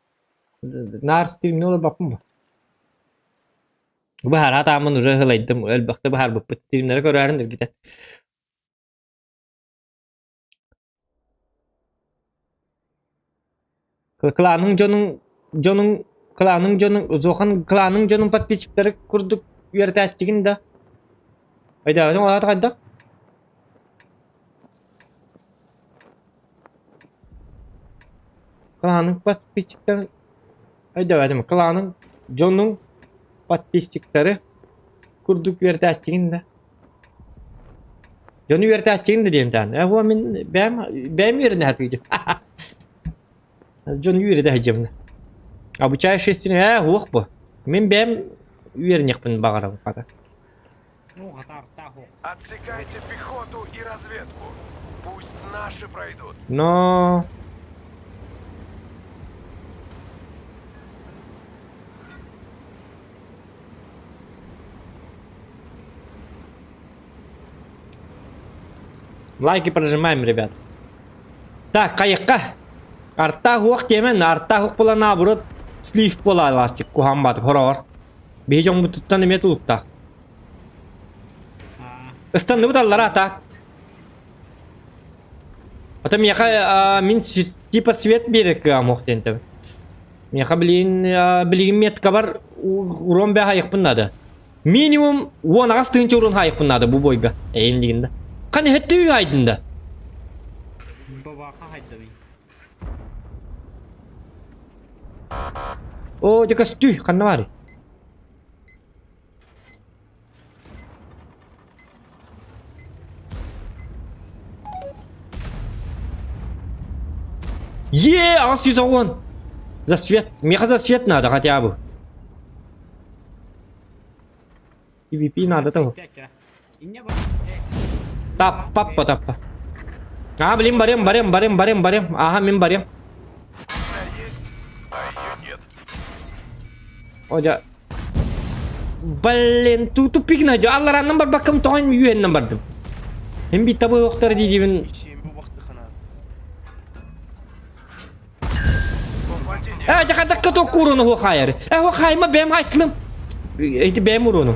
Наар стримни олорбоппун бу. Быһаара тааммын уже ылайдым элбэхтэ быһаарбыппыт стримнэри көрөөрүн эргитэн. Кылааныҥ дьонуҥ дьонуҥ кылааныҥ дьонуҥ Зохан кылааныҥ дьонуҥ подписчиктары курдук үөрэтээччигин да? Өйдөөбөтүҥ ол аата хайдах? Кылааныҥ подписчиктарын өйдөөбөтүм кылааныҥ дьонуҥ подписчиктары курдук үөрэтээччигин да? Дьону үөрэтээччигин да диэн таан. Ээ буо мин бэйэм бэйэм үөрэнэ сатыыбын. Дьону үөрэтэ сылдьабын. Обучающий истин ээ уох бу. Мин бэйэм үөрэниэхпин баҕарабын хата. Ну, хатаартаах уох. Отсекайте пехоту и разведку. Пусть наши пройдут. Но Лайки прожимаем, ребят. Так, хайыкка. Артаах уох диэмэн, артаах уох була наоборот слив буолаалааччык куһаан баатык хороҕор. Биһи дьоммутуттан эмиэ тулуктаах. Ыстанныбыт аллара так. Ото миэхэ мин типа свет биэрэр кыаҕым уох диэн тэбин. Миэхэ билигин билигин меткабар урон бэһ айыкпын наада. Минимум 18 тыһыынча урун хаайыкпын наада бу бойга. Эйин дигин да. Хани хэттүү айдын да. Бабаха хайдабый. О, дьэ көстүү, ханна баарый? Е, 810! За свет. Меха за свет надо хотя бы. PvP надо того. Тап, папа, таппа. А, блин, барем, барем, барем, барем, барем. Ага, мин барем. О, Блин, ту тупик надо. Аллараннан барбаккам тоҕон үөннэн бардым. Мин биир табы охтор диибин. Э, дьахатакка туох кууруну хуохаайар. Э, хуохаайма бэм хайтлым. Эти бэм уруну.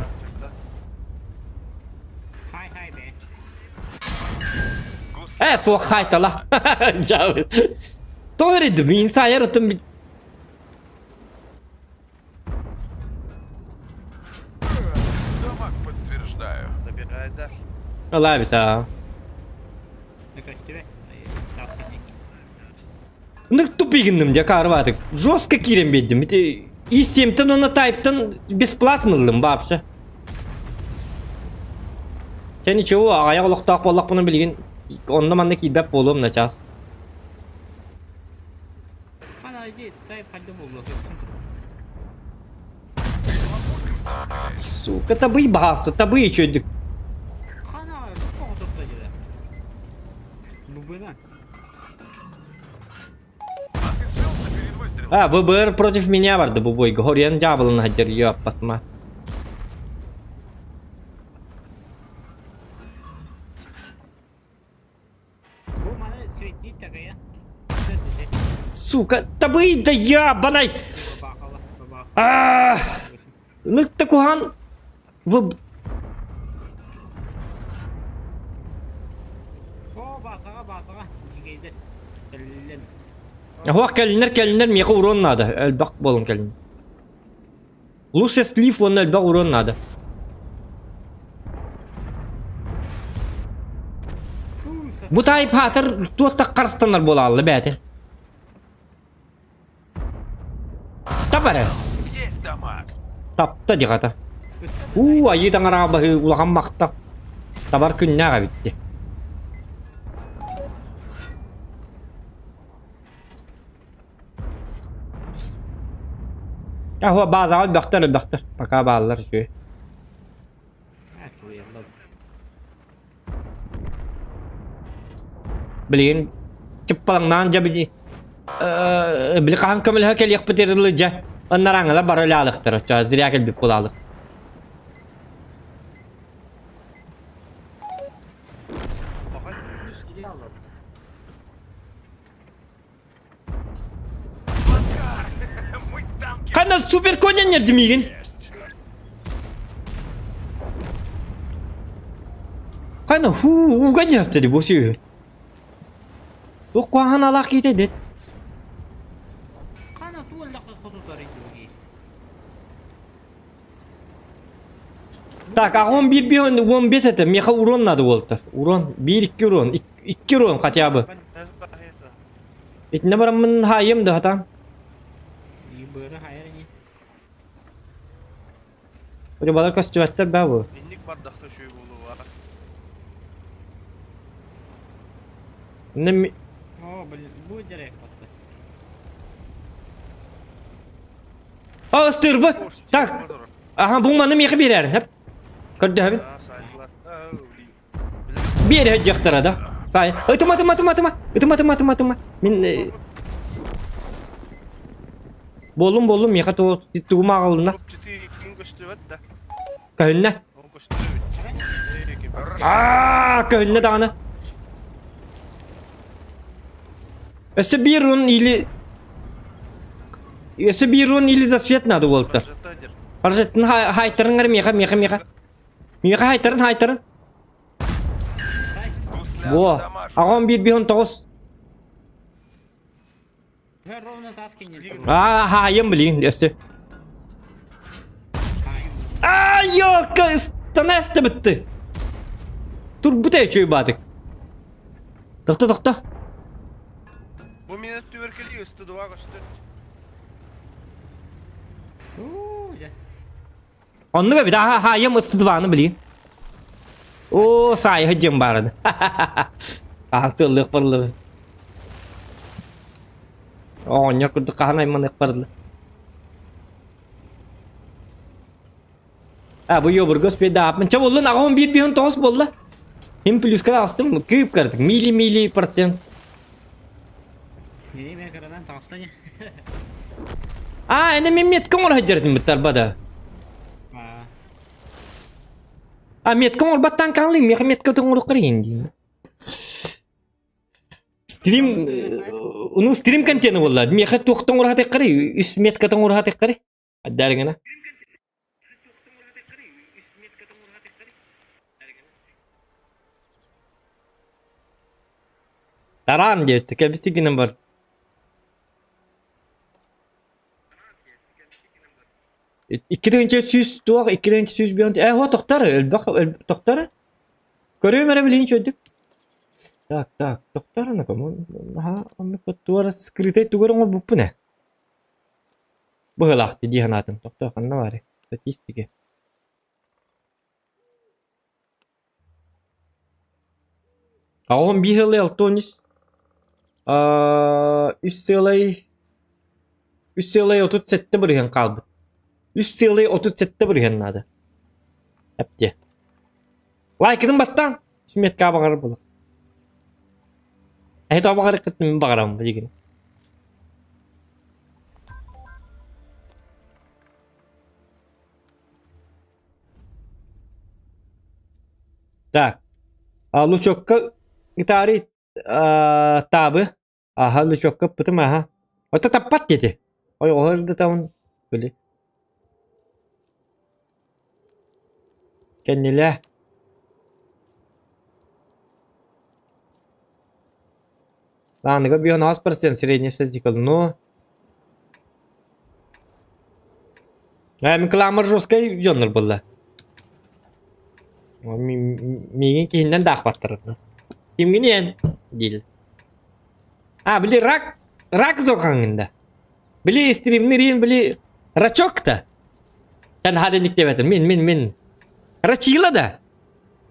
Э, суох хайтала. Тоҕо эрийдим, инсайер отум Дамаг подтверждаю. Забирает, да? Ылаабыта. Ну тупигинным дьэ каарбаатык. Жестко киирэн биэрдим. Ити и7-тэн уонна тайптан бесплатно ыллым вообще. Чэ ничего, аҕыйах олохтоох буоллахпына билигин онно-манна киирбэт буолуом начаас. Сука, табый баҕасы, табый үчүөдүк. А, ВБР против меня барды бу бойга. Хорьян дьаабылын хаддер ёппасма. Сука, табый да ябанай! Нык куһаҕан вы О, баасаҕа, баасаҕа, дьигэйдэр. Кэллилэр. Оһох кэлиннэр кэлиннэр миэхэ урон наада. Элбэх буолан кэлин. Лучше слив уонна элбэх урон наада. Бу тайп хаатар туохтах харыстанар буолаалла бээтэ. Тап эрэ. Тапта дьаҕата. Уу, айыы таҥараҕа баһыы улахан махта. Табар күннээх эбит дии. Аһуа базаҕа өлбөхтөр өлбөхтөр. Пока бааллар үчүгэй. Билигин чыппалаҥнаан дьэ били били хаһан көмөлөһө кэлиэхпит ырылы дьэ аннараҥҥалар бары өлөалыктар оччо зря кэлбит буолаалык. Ханна супер конен нерди миигин? Ханна ху уган ястери бу сүү. Туох куһаҕан алаах киитэ дет. Хана туоллаха хотутар иһи. Так, а он бир бир он бес это, меха урон надо болта. Урон, бир икки урон, икки урон хотя бы. Итиннэ бараммын хаайым да хатаан. Быары хайар ини. Балар көстүбэттэр баа бу. Инник бардахта үчүгэй буолуо. Инне О, блин, бу дерек батты. А, ыстырбы! Так! Аха, бу маны миэхэ биэрээр. Хэп. Көрдөһөбүн. Биэрэ дьахтара да. Сай. Ытыма, ытыма, ытыма, ытыма. Ытыма, ытыма, ытыма, ытыма. Мин Боллум, боллум, миэхэ тугу тугум ааҕылынна. Көһүннэ. Аа, көһүннэ даҕаны. Өссө биир рун или Өссө биир рун или засвет надо буолта. Паржеттин хайтарын миэхэ, миэхэ, миэхэ. Миэхэ хайтарын, хайтарын. Во, аҕам биир биһон тоҕус. Аа, хаайым блин, өссө. Аа, ёлка, ыстана эстебитти. Турбута үчүй баатык. Тохто, тохто. Бу мин өттүбэр кэлии ысты дуа көстөр. Оннук эбит, аха, хаайым ыстыдваны блин. О, саайы дьым баарады. Хаһан сыаллыах барыллыбын. Оҕонньор курдук хаһан айманыах барылла. А, бу йобурга успейдааппын. Чэ буоллун, аҕам биир биһин тоҕус буолла. Им плюска таҕыстым, кыып кырдык. Мили-мили процент. Мини кырадан таҕыста не. А, эне мен метка оҥоро сылдьар тарба да. А метка оҥорбаттан хааллым, миэхэ метка оҥоруохха иһин дии. Стрим, ну стрим контент буолла. Миэхэ туохтан оҥоро сатыаххарый? Үс меткатын оҥоро сатыаххарый? Аддарыгына. Тараан диэбит, кэбистик гынан бар. 200 туох 200 бион э о тохтор элбэх тохтор көрүөм эрэ билигин чөйдүк так так тохтор ана наһаа оннук туора скрытай тугар оҥорбуппун ээ быһыылаах дии санаатым тохтоо ханна баарый статистика Аҕам биир сылы алтан үс үс сыалай үс сыалай отут сэттэ бырыһыан хаалбыт. Үс сыалай отут сэттэ бырыһыан наада. Эптиэ. Лайкытын баттаан сметка баҕарар буолар. Эһи тоҕо баҕарыккыт мин баҕарабын билигин. Так, а лучокка гитары таабы, аха лучокка ыппытым аха. Ото таппат диэти. Ойоҕоһо ырдытабын били. Кэннилээ. Лааныга 5,8% средний статистика, но... Э, мин кыламыр жесткай дьоннор буолла. Миигин киһиннэн да аахпаттар. Кимгин диил. А, били рак, рак зохаҥында. Били стримнирин, били рачок та. Тан хада никтебетим. Мин, мин, мин. Рачила да.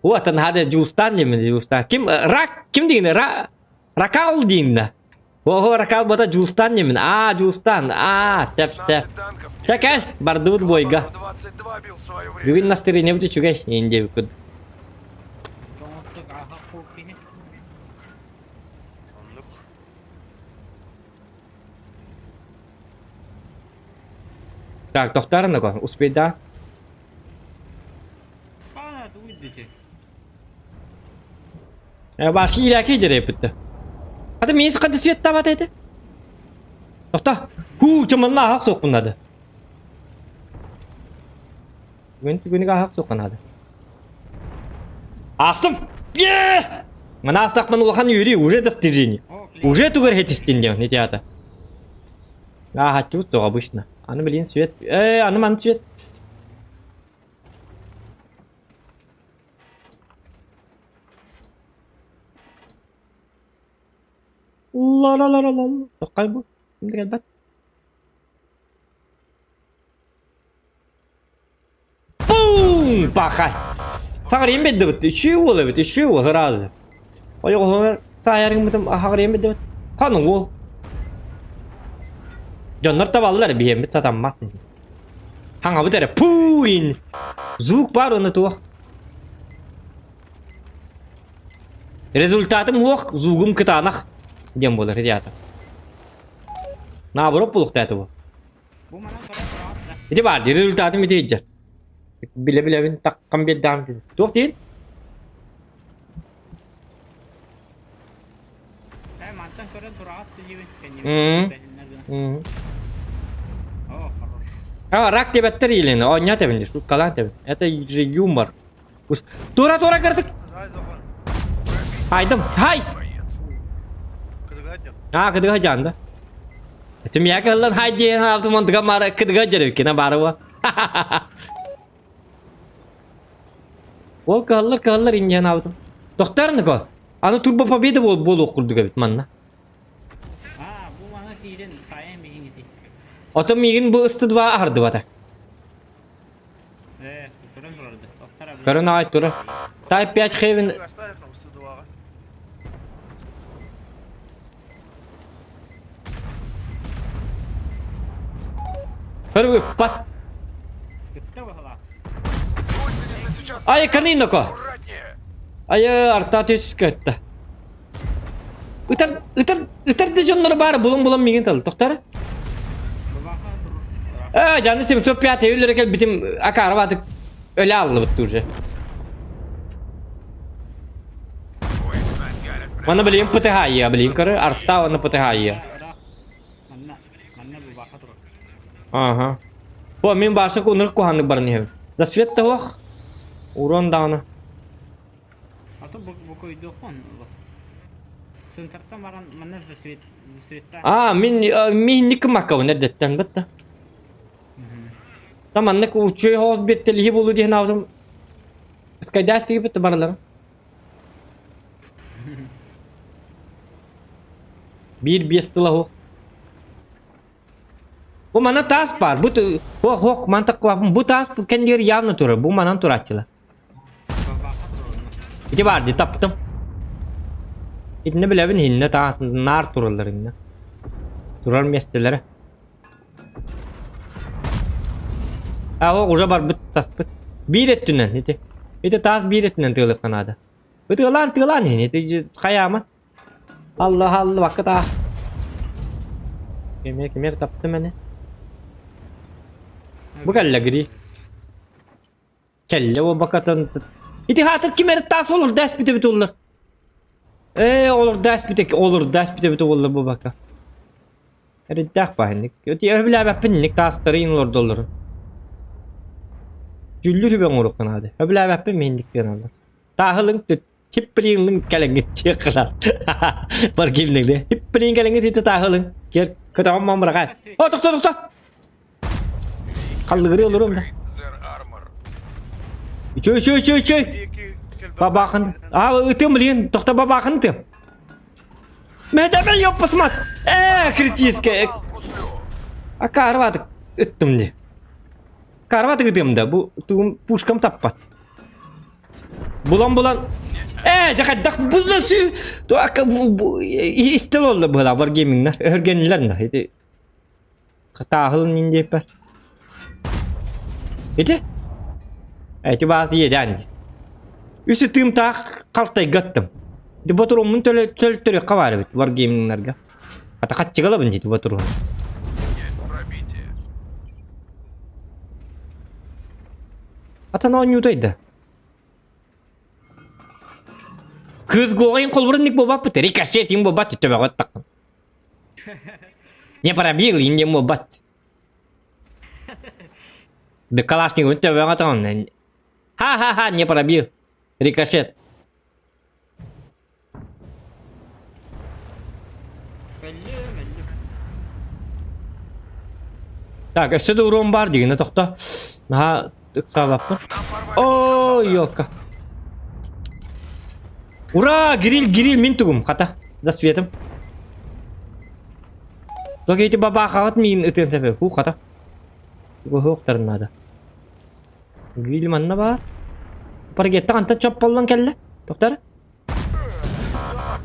Вот, тан хада жуустан демен, жуустан. Ким, рак, ким дигин, ра, ракал дигин да. Ого, ракал бата жуустан демен. А, жуустан, а, сеп, сеп. Чакай, бардыбыт бойга. Бүгүн настроение бит үчүгэй, инде бүкүд. Так, тохтаарына успейда. Башки иляки жерепитті. Хата мейс қады свет табат еді. Тоқта. Ху, чымынна ақ соқпынады. Бүгін түгініг ақ соққанады. Ахсым! Е! Мына астақмын улахан юри уже достижение. Уже тугар хетистин дем, не театр. А, тут обычно. Аны блин свет. Э, аны ман свет. Ла ла ла ла ла. Тоққай бу. Кимде келбет? Бум! Пахай! Сағыр ембедді бітті. Үшеу ол бітті. Үшеу ол разы. Ой, оғыр саярың бітім ағыр ембедді бітті. Қаның ол. Дьоннор табаллар биһиэммит сатаммат. Хаҥабыт эрэ пуин! Звук бар оны туох. Результатым уох, звугум кытаанах диэн буолар ребята. Наоборот булуктааты бу. Ити баар дии результатым ити иджер. Биле-билэбин таккам биэрдэҕим дии. Туох диин? Э, мантан көрөн тураҕат диибин. М. М. А, рак диэбэттэр иилини, оонньоо тэбин дии, шуткалаан тэбин. Это же юмор. Тура-тура кырдык! Хайдым, хай! А, кыдыга жаанда. Семья кыллан хай диэн хаалтым онтуга мара кыдыга дьэриккинэ барыва. Ол кыһаллар кыһаллар инньээн аабытым. Тохтарныко. Аны турбо победа буолуох курдук эбит манна. Аа, бу мана киирэн сайан биһиҥ ити. Ото миигин бу ыстыдва аһардыбата. Ээ, көрөн турарды. Тохтар Көрөн аҕай тура. Type 5 Heaven Көрү ыппат. Ай, каниноко. Ай, арта түскөттө. Ытар, ытар, ытар да дьоннор баар булан-булан миигин тал. Тохтар. Э, жаны 705 өлөрө кэлбитим акаары баатык өлө аллыбыт уже. Маны билигин ПТХ билигин көрө, арта оны ПТХ Ага. Бу мин баарса кунур куһаннык баран иһэбин. Засвет да суох. Урон даҕаны. А то бу койдуоххун Сынтартан баран манна засвет засветта. А, мин мин никымаккабын эрдэттэн бытта. Там маннык учуй хоос биэттэлиһи буолу диэн аабытым. Скайдаас тигиппит барыларын. Биир биэс тыла суох. Бу мана таас баар. Бу Ох, ох, мантак бу таас кэннигэр явно турар. Бу манан турааччылар. Ити баар дии таптым. Итиннэ билэбин иһиннэ таа наар тураллар иннэ. Турар миэстэлэрэ. А ол уже барбыт таспыт. Биир өттүнэн ити. Ити таас биир өттүнэн тыалыахха наада. Ытыалаан тыалаан иһин ити хайаама. Алла алла бакка таа. Кимиэ кимиэр таптым ини. Бу кэллэ гри. Кэллэ буолбаккатын Ити хаатыр ким эрэ таас олордо эспитэ эбит буоллар. Ээ олордо эспитэ олордо эспитэ эбит буоллар буолбакка. Эрэйдээх баһыннык. Өбүлээбэппин инник таастары иин олордоллорун. Дьүллүр үбэ оҥоруохха наада. Өбүлээбэппин миинник гыналлар. Тааһылыҥ хиппилиҥ кэлэҥҥит чиэх кылар. Бар киимнигли. Хиппилиҥ кэлэҥҥит ити тааһылыҥ. Кер көтөҕөн мамыраҕа. О, тохто, тохто! Халлыгырыы олоруом да. Үчүй, үчүй, үчүй, үчүй! Бабаахын. Аа, ытым билигин. Тохто бабаахын ытым. Мэдэбэ ёппасмат. Ээ, критическая. А карватык ыттым ди. Карватык ытым да. Бу тугум пушкам таппат. Булан-булан Ээ, дьэ хайдах бузна сүү истэл олла быһыла варгеймингнар өһөргөннүлэр на ити Тааһылын ин диэппэр. Ити? Эти баас иэдээн ди. Үс ытыым таах халтайга аттым. Ди ботуруммун төлө төлтөрүөххэ баар эбит варгеймингларга. Ата хаччыгалабын дии ботурун. Есть пробитие. Atan оонньуутай да. Кыыс гуоҕайын холбурун буолбаппыт. Рикошет им буолбат төбөҕө таххын. Не пробил, им не буолбат. Калашниковын төбөҕө тоҕон. Ха-ха-ха, не пробил. Рикошет. Өллүм, өллүм. Так, өссө да урон бар дигинэ тохто. Наһаа ыксаабаппын. О, ёлка. Ура! Гриль, гриль, мин тугум, хата. За светом. Только эти бабахаҕыт миин ытыан сөбө. Ху, хата. Тугу надо. Гриль манна баар. Паргетта хантан чопполлон кэллэ? Тоқтар?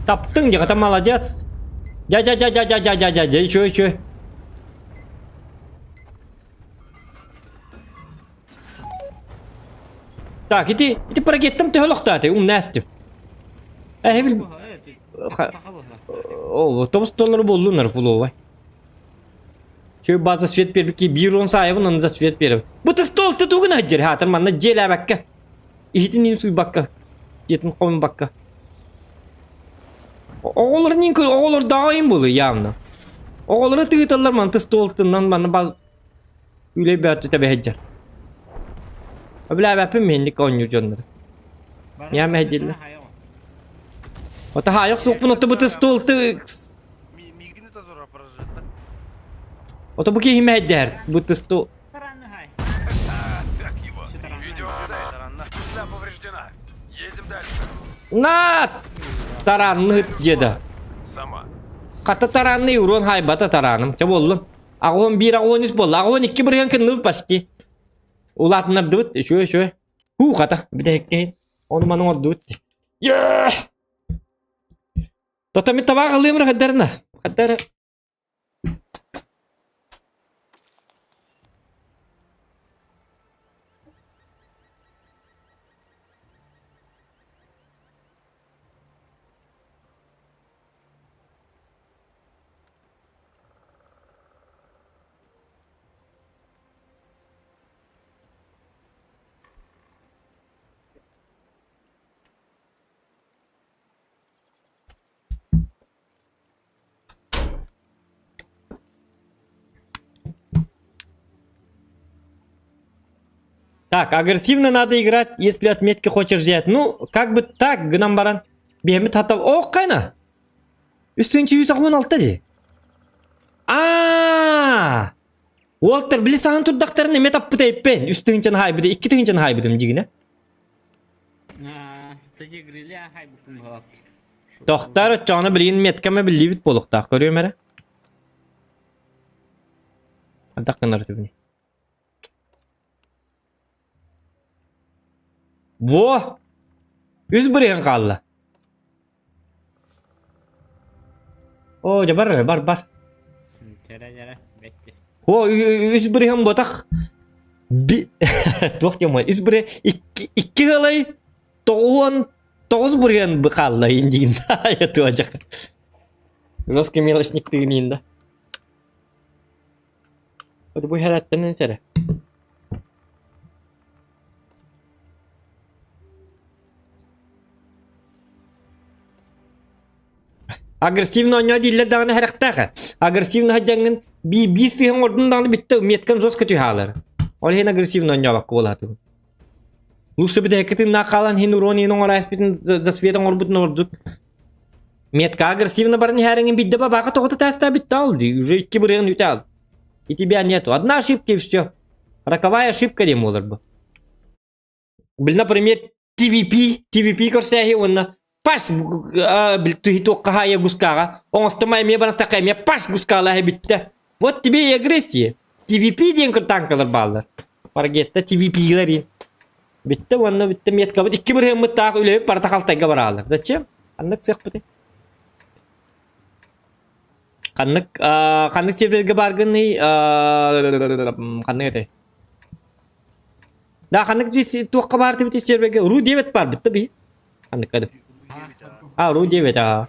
Таптың, дьэ, хата молодец. Дя дя дя дя дя дя дя дя дя еще еще. Так, ити ити парагеттам төһө олохтоото умнаастым. Эһибил О, тобус доллары боллунар фуловай. Чөй база свет бербики биир он саайыбын оны за свет береб. Бу стол тутугун аджер хатыр манна дьиэлээбэккэ. Иһитин иин суйбакка. Дьиэтин хомунбакка. Оҕолор нин оҕолор даҕайын болу явно. Оҕолоро тыыталлар манты столтунан манна бал Үлэй бөөттү тэбэһэддьэр. Өбүлээбэппин миһинник оонньуур дьоннору. Миэхэ мэһэйдииллэр. Ото хаайах суохпун ото быты стол ты Ото бу киһи мэһэйдээр быты стол. Так его. Ведем цель. Петля повреждена. Едем дальше. На! Таранны деді. Сама. Хата таранны урон хайбата тараным. Чэ боллум. 81 83 буолла. 82 бырыһыан кынныбыт почти. Улаатыннардыбыт. Үчүгэй үчүгэй. Һуу хата бүтэһиккэ ону маны оҥордубут. Йээ! Тото мин табаах ылыым хайдарына. Хайдары Так, агрессивно надо играть, если отметки хочешь взять. Ну, как бы так, гынан баран. Биһэмит хата... О, кайна! Үстүнчү 116 дии. Аа! Уолтар били саһан турдахтарын эмэ таппыта эппен. Үс тыһынчаны хаайбыта, икки тыһынчаны хаайбытым дигинэ. Таки гриля хайбытым халат. Тохтар оччоҕуна билигин меткама биллибит буолуохтаах көрүөм эрэ. Ардах гынар түбүнүй. Во! Үс бырыһын хаалла. Оо, дьэ бар бар бар. Кэрэ дьэрэ, бэтти. О, үс бырыһын ботах. Би туох диэмой үс быры икки икки ылай тоҕуон тоҕус бырыһын хаалла индиин туожах. Жесткий мелочник тыгын да. Бу иһэлэттэн сэрэ. Агрессивно оонньоо дииллэр даҕаны сэрэхтээх. Агрессивно сылдьаҥҥын би биир сыһан оҥордун даҕаны бүттэ меткан жестко түһаалар. Ол иһин агрессивно оонньообокко буолаатым. Лучше бүтэһиккэ тыыннаах хаалан иһин урон иһин оҥораспытын за свет оҥорбутун ордук. Метка агрессивно баран иһээриҥин бидде бабака тоҕото таастаа бүтте ал дии. Уже икки бырыгын үтэ ал. И тебя нету. Одна ошибка и все. Роковая ошибка диэн буолар бу. Бил, например, TVP, TVP көрсөөһү уонна пас бил туохха хаайа гускаҕа оҥостума эмиэ барастахха эмиэ пас гускаалаһа бүттэ. Вот тебе и агрессия. TVP диэн кыртааҥкалар бааллар. Паргетта TVP-лэр Бүттэ уонна бүттэ меткабыт икки бырыһыаммыттаах үлэбит барыта халтайга бараалар. Зачем? Ханнык сыахпытый? Ханнык ханнык сервергэ бааргыный? Ханнык этэй? Да, ханнык туохха баар тибити сервергэ? Ру 9 баар битта би. Ханнык кады? А, Ру 9, а.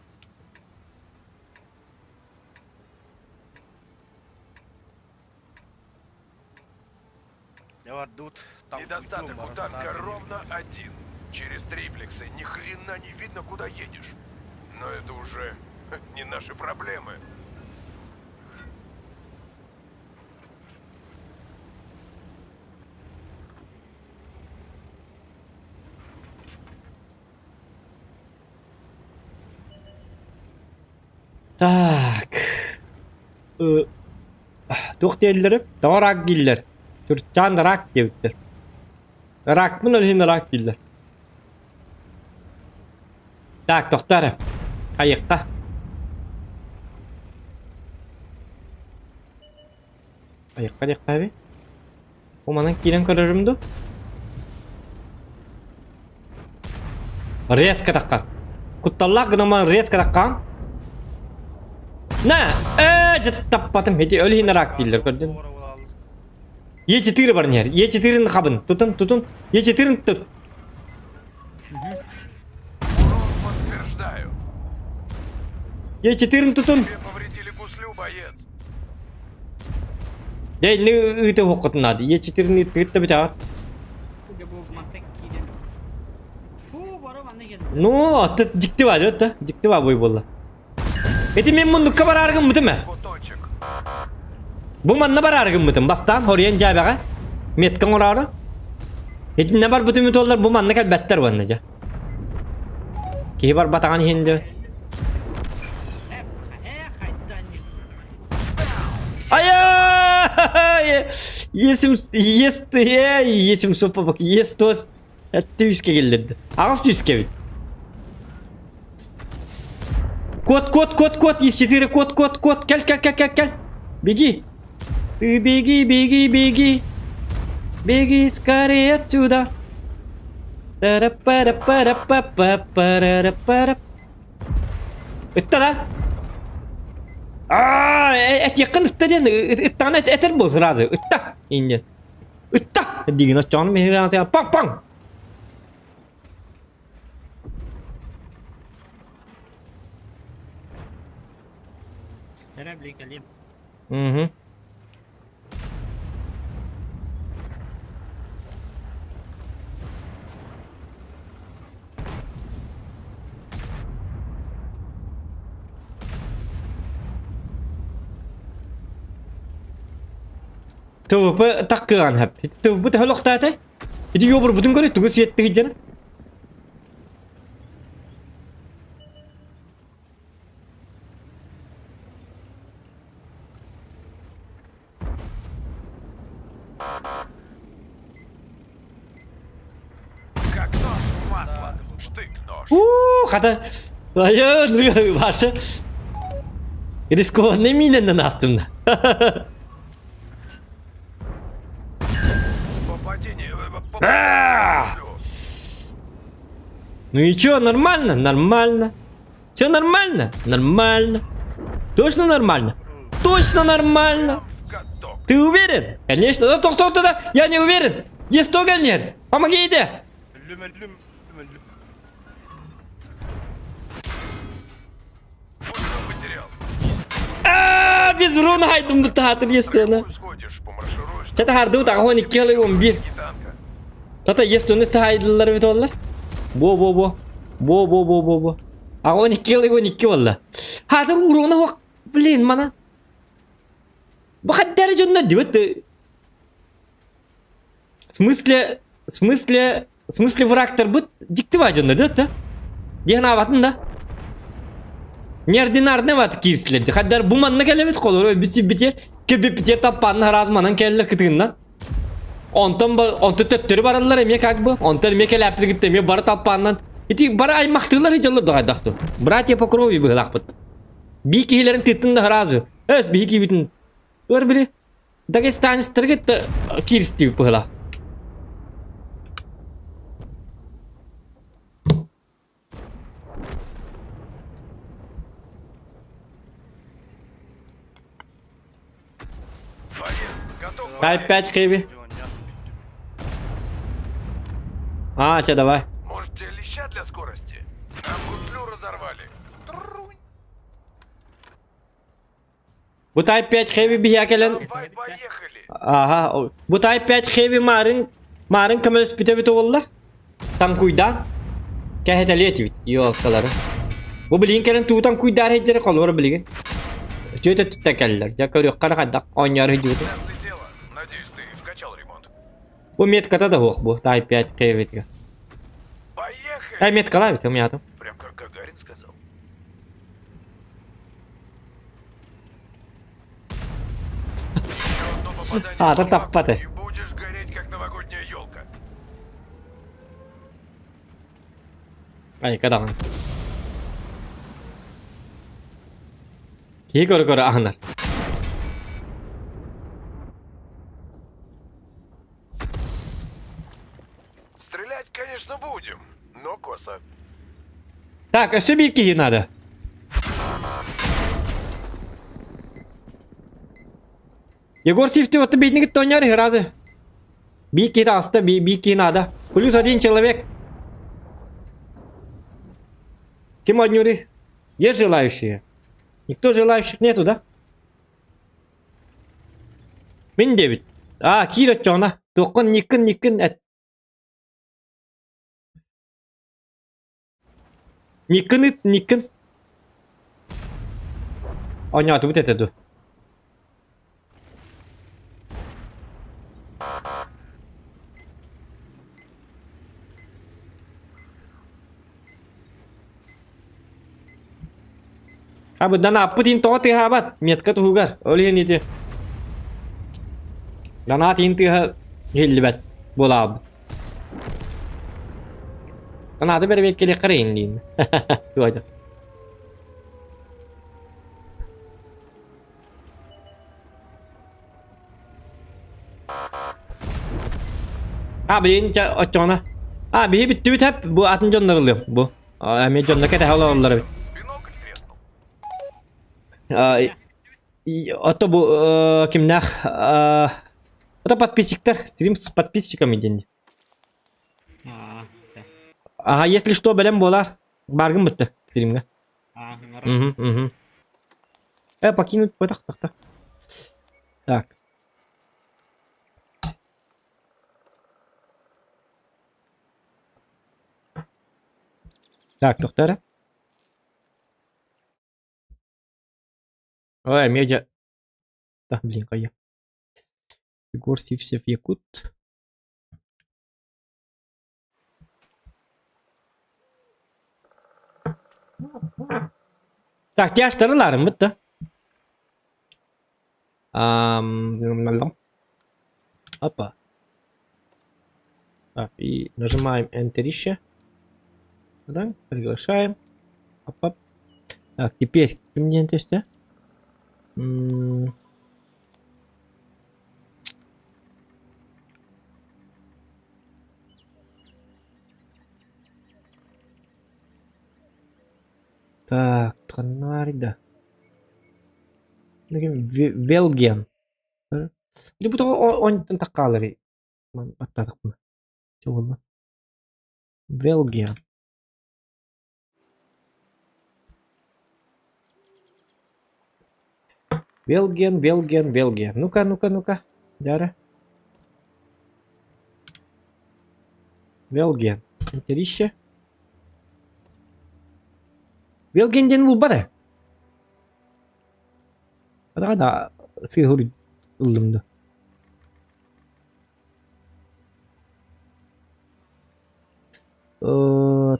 Недостаток у танка ровно один. Через триплексы ни хрена не видно, куда едешь. Но это уже не наши проблемы. Так. Туох диэллэрэ? Тоҕо рак дииллэр? Турчаан рак диэбиттэр. Ракпын ол иһин рак дииллэр. Так, тохтоо эрэ. Хайыахха. Хайыахха диэххэ эбит. Бу манан киирэн көрөрүм дуу? Резко таххан. Кутталлаах гынама резко таххан. На! Ээ, дьэ таппатым. Ити өл иһин рак дииллэр көрдүн. Е4 бар нер. Е4-ін хабын. Тутун, тутун. Е4-ін тут. Подтверждаю. Е4-ін тутун. Тебе повредили гуслю, боец. Дьэ инни ыыта уһуккутун наада. Е4-ни ыыттыгыт да бүтэҕит. Ну, аты дьикти баа дьэ, дьикти баа буй буолла. Ити мин муннукка бараары гыммытым ээ. Бу манна бараары гыммытым. Бастаан хоруйан дьээбэҕэ метка оҥороору. Итиннэ барбытым үтүоллар бу манна кэлбэттэр уонна дьэ. Киһи барбатаҕын иһин дьэ. Ай! Есім ес есім сопа ес тос Әтті үске келлерді. Ағыс үске бит. Кот, кот, кот, кот, есть четыре, кот, кот, кот, кел, кел, кел, кел, кел. Беги. Ты беги, беги, беги. Беги скорее отсюда. Тара-пара-пара-па-па-пара-пара. Ытта да? Аа, этиэххин ытта диэн, ыттаҕына этэр буол сразу. Ытта, инньэ. Ытта! Диигин оччоҕуна миһигин паҥ-паҥ! Угу. ТВП таккыан хэп. ТВП төһө олохтоото? Ити йобурбутун көрө тугу сиэтти сылдьар? Как нож в масло. Штык-нож. Уу, хата Айы, Ваша рискованный минен астымна. Попадение. А! Ну и чё, нормально? Нормально. Все нормально? Нормально. Точно нормально? Точно нормально. Ты уверен? Конечно. Да, тох, тох, да, я не уверен. Есть нет. Помогите. Аа, без урона хайдым тутаатыр естественно. Чата хардыбыт аҕаһын икки ылы он биир. Тата естественно сахайдылар бит оллар. Бо бо бо. Бо бо бо бо бо. Аҕаһын икки ылы он икки болла. Хатыр урона хуак. Блин, мана. эрэ дьоннор дибит. В смысле, в смысле, в смысле врагтарбыт дьикти баа дьоннор да да? Диэн аабатын да? Неординарный баат киирсилэр. Хаддар бу манна кэлэбит холоро бити кебиппитер таппаанна хараат манан кэллэр кытыгыннан. Онтон онтон төттөрү бараллар эмиэ как бы. Онтон эмиэ кэлээппит эмиэ бары талпааннан. Ити бары аймахтыылар дьоллор дохайдахту. Братья по крови быһылаахпыт. Бии киһилэрин тыттын да сразу. Эс биһи киибитин. Өр били. Дагестанецтарга кииристибит быһыла. Опять хэви. А, че, давай. Может, тебе леща для скорости? Нам гуслю разорвали. Бу Type 5 Heavy биһиэхэ кэлэн Аха, бу Type 5 Heavy марын марын көмөлөспүтэ эбит буоллар. Танкуйдаан кэһэтэлиэ этибит ёлкалары. Бу билигин кэлэн туу танкуйдаар сылдьар холобура билигин. Үтүө өттүттэн кэллилэр. Дьэ көрүөххэ эрэ хайдах оонньоору сылдьыбытын. Надеюсь, ты вкачал ремонт. Бу метката да суох бу Type 5 Heavy-га. Поехали! Э, меткалаабыт у меня там. Прям как Гагарин сказал. Аата таппаты. И будешь гореть, как новогодняя елка. Айка даҕаны. Киһи көрө-көрө аһынар. Стрелять, конечно, будем, но косо. Так, өссө биир киһи надо. Егор Сивтев вот бедник тонер разы. Биир киһи таҕыста, биир киһи надо. Плюс один человек. Ким однюри? Есть желающие? Никто желающих нету, да? Мин диэбит. Аа, киир оччоҕуна. Туоххун никкин никкин эт. Никкин ыт, никкин. Оонньоотубут этэ дуу. Абыдан аппыт иһин тоҕо тыаһаабат? Метка туһугар. Ол иһин ити. Данаат иһин тыаһа иһиллибэт буолаабыт. Данааты бэрэбиэркэлиэххэ эрэ иһин диин. Туойда. А, блин, ча оччоҕуна. А, биһи бүттүбүт хэп, бу атын дьоннор ылыам, бу. Эмиэ дьонно кэтэһэ олороллор эбит. Ото бу кимнээх это подписчиктар, стрим с подписчиками диэн. Ага, если что, бэлэм буолар. Баргын бытты стримҥэ. Угу, угу. Покинуть так, так, так. Так. Так, доктора. Ой, медиа. Да, блин, кая. Егор Сивсев Якут. Так, тяжтарыларым бытта. Опа. Так, и нажимаем Enter еще. Да, приглашаем. Оп, оп. Так, теперь мне интересно. Так, Тронарда. Велген. Бу он таккалары аттадыкпын. Чоҕулла. Велген. Велген, Велген, Велген. Ну-ка, ну-ка, ну-ка. Дара. Велген. Интерище. Велген диэн булбат ээ. Да, сыһыр. ыллым да.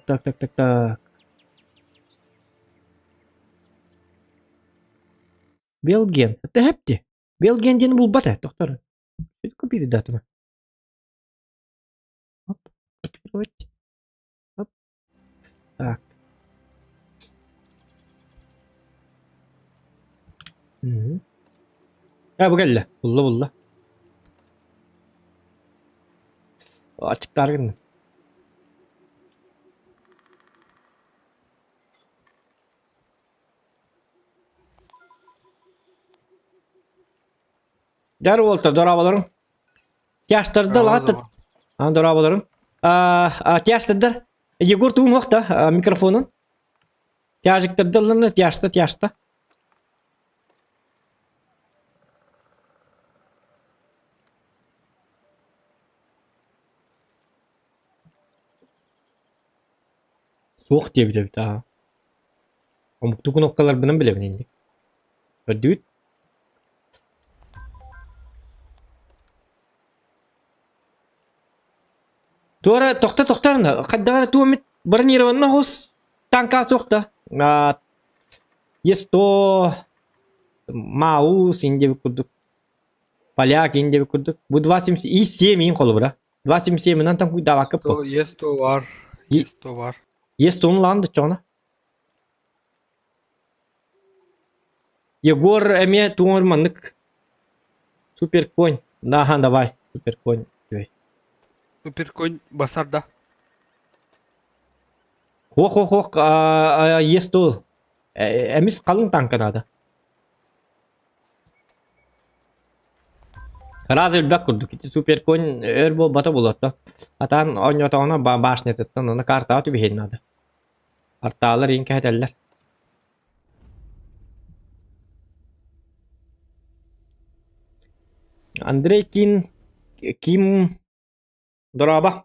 Так, так, так, так. Белген. Это хепти. Белген диэн булбат ээ, тохтор. Купили дату. Оп, копировать. Оп. Так. Мгм. А, бу кэллэ. Булла, булла. Ачыктаары гынным. Дьар уолта, дорооболоруҥ. Тяжтарда лаҕат А, дорооболоруҥ. А, тяжтардар. Егор туун уохта микрофонун. Тяжиктарда ылланна, тяжта, тяжта. Суох диэбит эбит аа. Омуктуу кнопкаларбынан билэбин инник. Көрдүгүт? Туора тохто тохторно хайдах эрэ туом бронированный хос танка суох да. Е100 Маус индебит курдук. Поляк индебит курдук. Бу 2.77 И7 иин холобура. 2.77 там куйдаабакка по. Е100 бар. Е100 бар. Е100 лаан дочоҕуна. Егор эмиэ туоҥар маннык супер конь. Да, давай, супер конь. Супер конь басар да. Хуох хуох хуох Е100 эмис халыҥ танка наада. Раз элбэх курдук ити супер конь өр буолбата буолуо Атаан оонньоотоҕуна башнятыттан уонна картаҕа түбэһиэн наада. Артаалар иин кэһэтэллэр. Андрей Кин Ким Дорообо.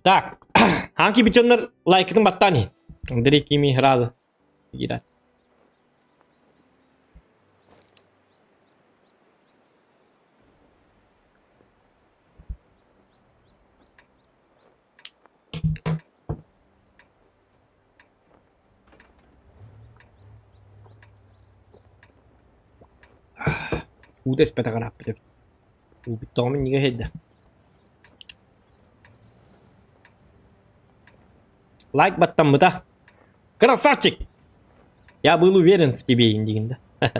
Так, хаан киирбит дьоннор лайкытын баттаан иһин. Андрей Кими сразу киирэр. Уута испэтэх ырааппыт эбит. Уубут тоҕо минньигэс иһийдэ. Лайк баттаммыта. Красавчик! Я был уверен в тебе, индигин да.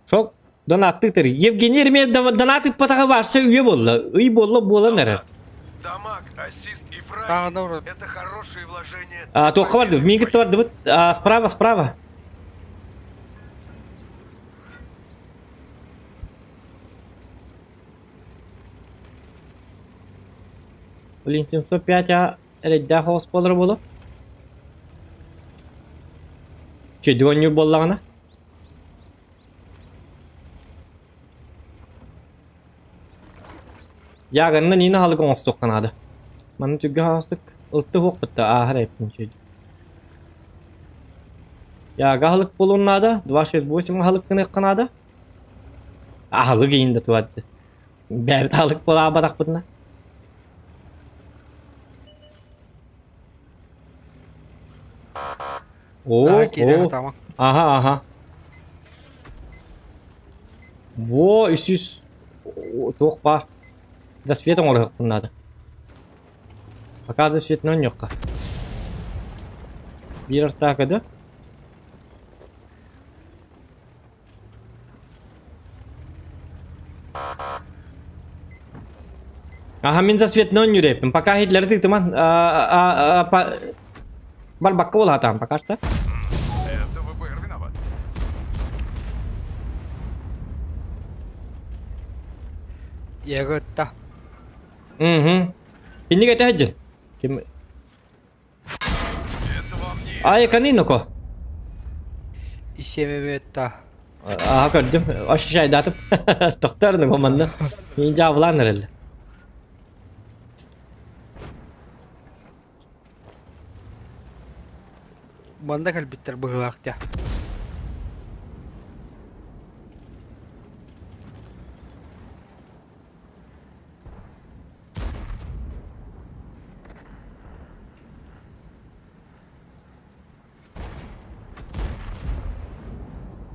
Шок донаттыктыр. Евгений Еремеев донат ыппатаҕа барса үйэ буолла. Ый буолла буолан эрэр. Дамаг, ассист и фраг – это хорошие вложения. А, туохха бардыбыт? Миин кытта бардыбыт. А, справа, справа. Блин, 705 а эрэйдээх оҕус буолара буолуо. Чөйдүк оонньуур буоллаҕына. Дьааганна Нина аһылык оҥостуохха наада. Манна түргэн хаҕыстык ылты уһуохпут да ааһар эбиппин үчүгэйдик. Дьаага аһылык буолуон наада, 268 аһылык гыныахха наада. Аһылык иин да туһааччы. Бэйэбит аһылык буолаабатахпытына. О, о, ага, ага. Во, үсүс туох баар. Да свет оҥоруохпун наада. Пока да светин оонньуохха. Биир артака да? Аха мин за светин оонньуур эбиппин. Пока Гитлеры тыытыман. Барбакка буолаатаҕым пока что. Это ВБР виноват. Ягытта. Угу. Инник этэ сылдьын. Ким Ай, каниноко. Исемеметта. Аха көрдүм. Ощущайдатым. Тохторну команда. Мин жабылан эрэллэр. Манна кэлбиттэр быһыылаах дьэ.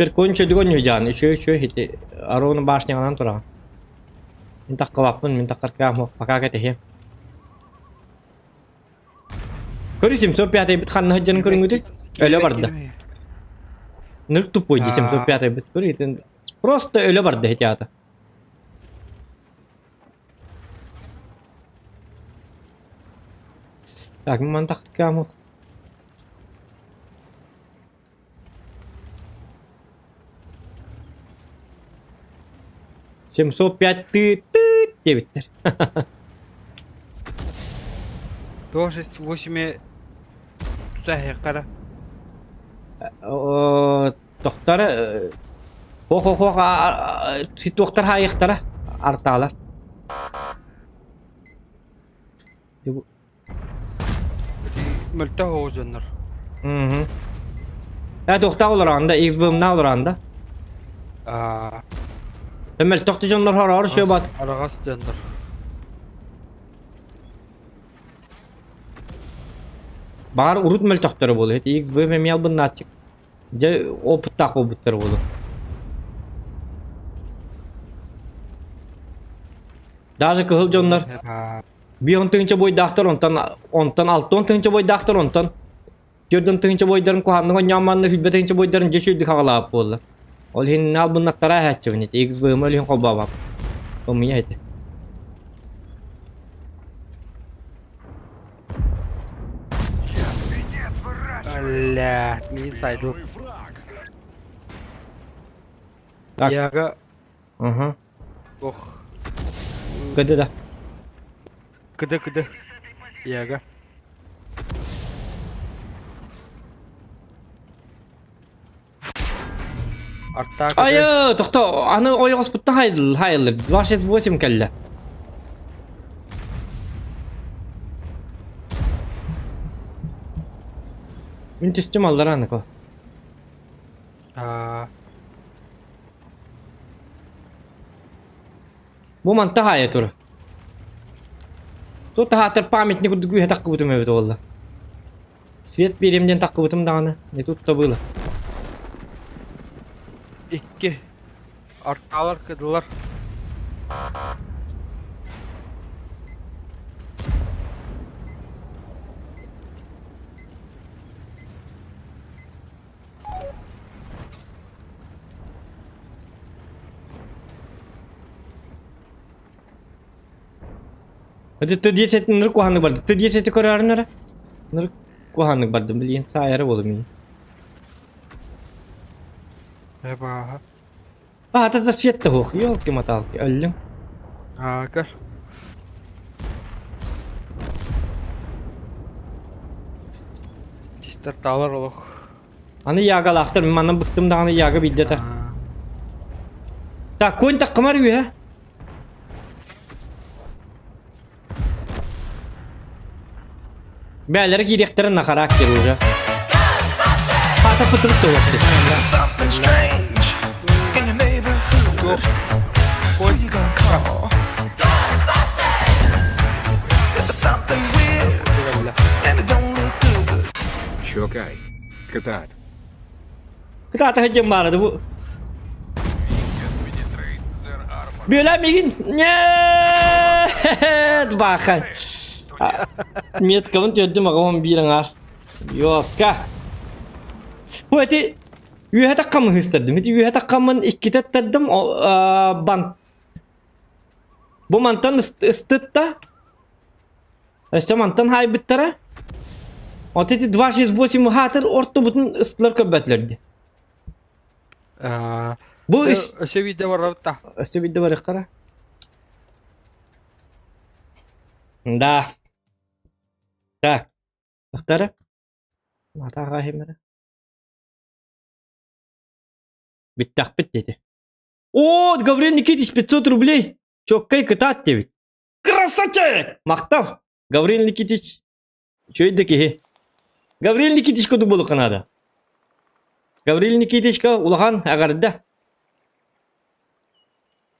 Суперконь чөдүгөн үһү үчүгэй үчүгэй ити Арону башняҕынан тураҕын. Мин таххыбаппын, мин таххаркаам пока кэтэһиэм. Көрү 705 бит ханна сылдьарын көрүҥҥүтүй? Өлө барда. Ныр тупой ди 705 бит көрү итин просто өлө барда ити аата. Так, мин таххаркаам 705 ты тыт диэбиттэр. 268 тутаһыаххара. Тохтор хо-хо-хо туохтар хаайыахтара артаалар. Мөлтөх оҕус дьоннор. Мгм. Э, туохтаах олорон да, XBM-на олорон да. Аа. Мөлтөх дьоннор хороор шо бат. Араҕас дьоннор. Баар урут мөлтөхтөрө буолуо. Ити XBM эмиэ албыннааччык. Дьэ опыттаах буолбуттар буолуо. Даже кыһыл дьоннор Бион тыһыынча буойдаахтар онтон онтон алтон тыһыынча буойдаахтар онтон төрдөн тыһыынча буойдарын куһааннык онньоон манна хүлбэ тыһыынча буойдарын дьэ сүрдүк хаҕалаабыт буолла. Ол иһин албыннаттара эһээччибин ити XVM ол иһин холбообап. Омуйа ити. Бля, не сайдл. Так. Яга. Ага. Ох. Кыды да. Кыды кыды. Яга. Артаа кыды. Айы, тохто, аны ойоҕоспуттан хайыл, хайыллар. 268 кэллэ. Мин түстүм аллара аныко. Аа. Бу манта хаайа тур. Тут таһаатар памятник курдук үһэ таххыбытым эбит буолла. Свет биэриэм диэн таххыбытым даҕаны, не тут-то было. Икки. Артаалар кыдылар. Это Т10 ныр куһааннык барды. Т10 көрөөрүн эрэ. Ныр куһааннык бардым. Билигин саайара буолу мин. Эбааһа. А, это за свет того. Ёлки-моталки, өллүм. Аа, көр. Тистер таалар олох. Аны ягалаахтар, мин манна быктым даҕаны яга билдэ та. Так, конь таккымар үһэ. Бээлere киириэхтэрин на характер уже. Хата пытырык туолахты. Something strange in your neighborhood. Who you gonna call? If there's something weird and it don't look good. Чокай. Кытаат. Кытаата сылдьан баарады бу. Бүөлэ мигин нет баахан. Меткабын түөрдүм аҕам биир аҥаар. Йокка. Бу эти үөһэ таххаммын ыыстардым. Ити үөһэ таххаммын иккитэ ыттардым бан. Бу мантан ыстытта. Өссө мантан хаайбыттара. Вот эти 268 хаатыр ортобутун ыстылар көрбөтүлэр дии. Бу ис... Өссө биирдэ барабыт Өссө биирдэ барыахтара. Да. Так. Тахтара. Атааға химера. Бүттэхпит диэти. О, Гаврил Никитич 500 рублей. Чоккай кытаат диэбит. Красавчик! Махтал! Гаврил Никитич үчүгэй да киһи. Гаврил Никитичка дубулука наада. Гаврил Никитичка улахан эҕэрдэ.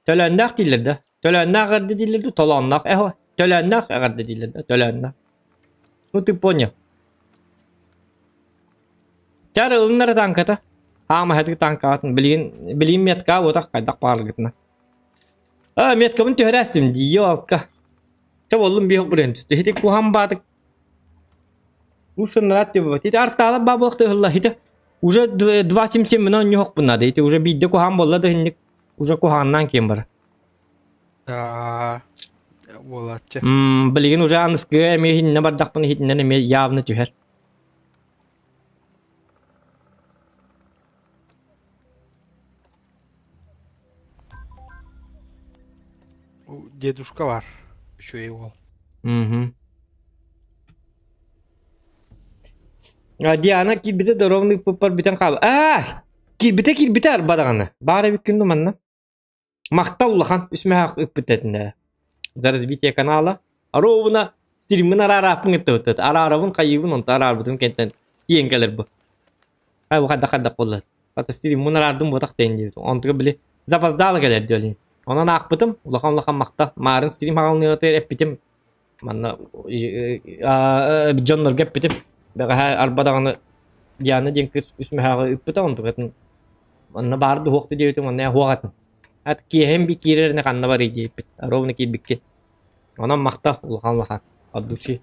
Төлөөннөөх дииллэр да. Төлөөннөөх эҕэрдэ дииллэр да, толоонноох эһо. Төлөөннөөх эҕэрдэ дииллэр да, төлөөннөөх. Ну ты понял. Чар ылыннара танката. Хаама хэтик танкаатын билигин билигин метка буотах хайдах бааргытына. А меткабын түһэрээстим дии алка. Чэ боллум биэх бурен түстэ. Хити куһам баатык. Ушын рад деп. Хити артаала бабылықты хылла хити. Уже 2.77 мына ньохпун надо. Ити уже биирдэ куһаан болла да хинник уже куһааннаан киэн бар. Аа, буолааччы. Билигин уже аныскыга эмиэ иһиннэ бардахпына иһитинэн эмиэ явно түһэр. Дедушка бар. Үчүгэй уол. Мгм. А Диана киирбитэ да ровно ыппыппар бүтэн хаал. Аа! Киирбитэ киирбитэ арба даҕаны. Баар эбиккин ду манна. Махтал улахан үс мөһөөх ыппыт этинэ. За развитие канала. Ровно стриммин араарааппын ыттыбыт. Араарабын хайыыбын онто араарбытым кэнтэн тиийэн кэлэр бу. Ай бу хайдах хайдах буолла. Хата стриммин араардым буотах тиэн диэбит. Онтуга били запоздала кэлэр диэлин. Онон аахпытым улахан улахан махтал. Маарын стрим хаҕалныытыгар эппитим. Манна дьоннорго эппитим. Бэҕэһээ арба даҕаны Диана диэн кыыс үс мөһөөҕү ыыппыта онтукатын Манна баар дуһуохту диэбитим, онно уһуох этим. Ат киэһэм би киирэринэ ханна барый диэбиппит. Ровно киирбиккин. Онон махтал улахан улахан. От души.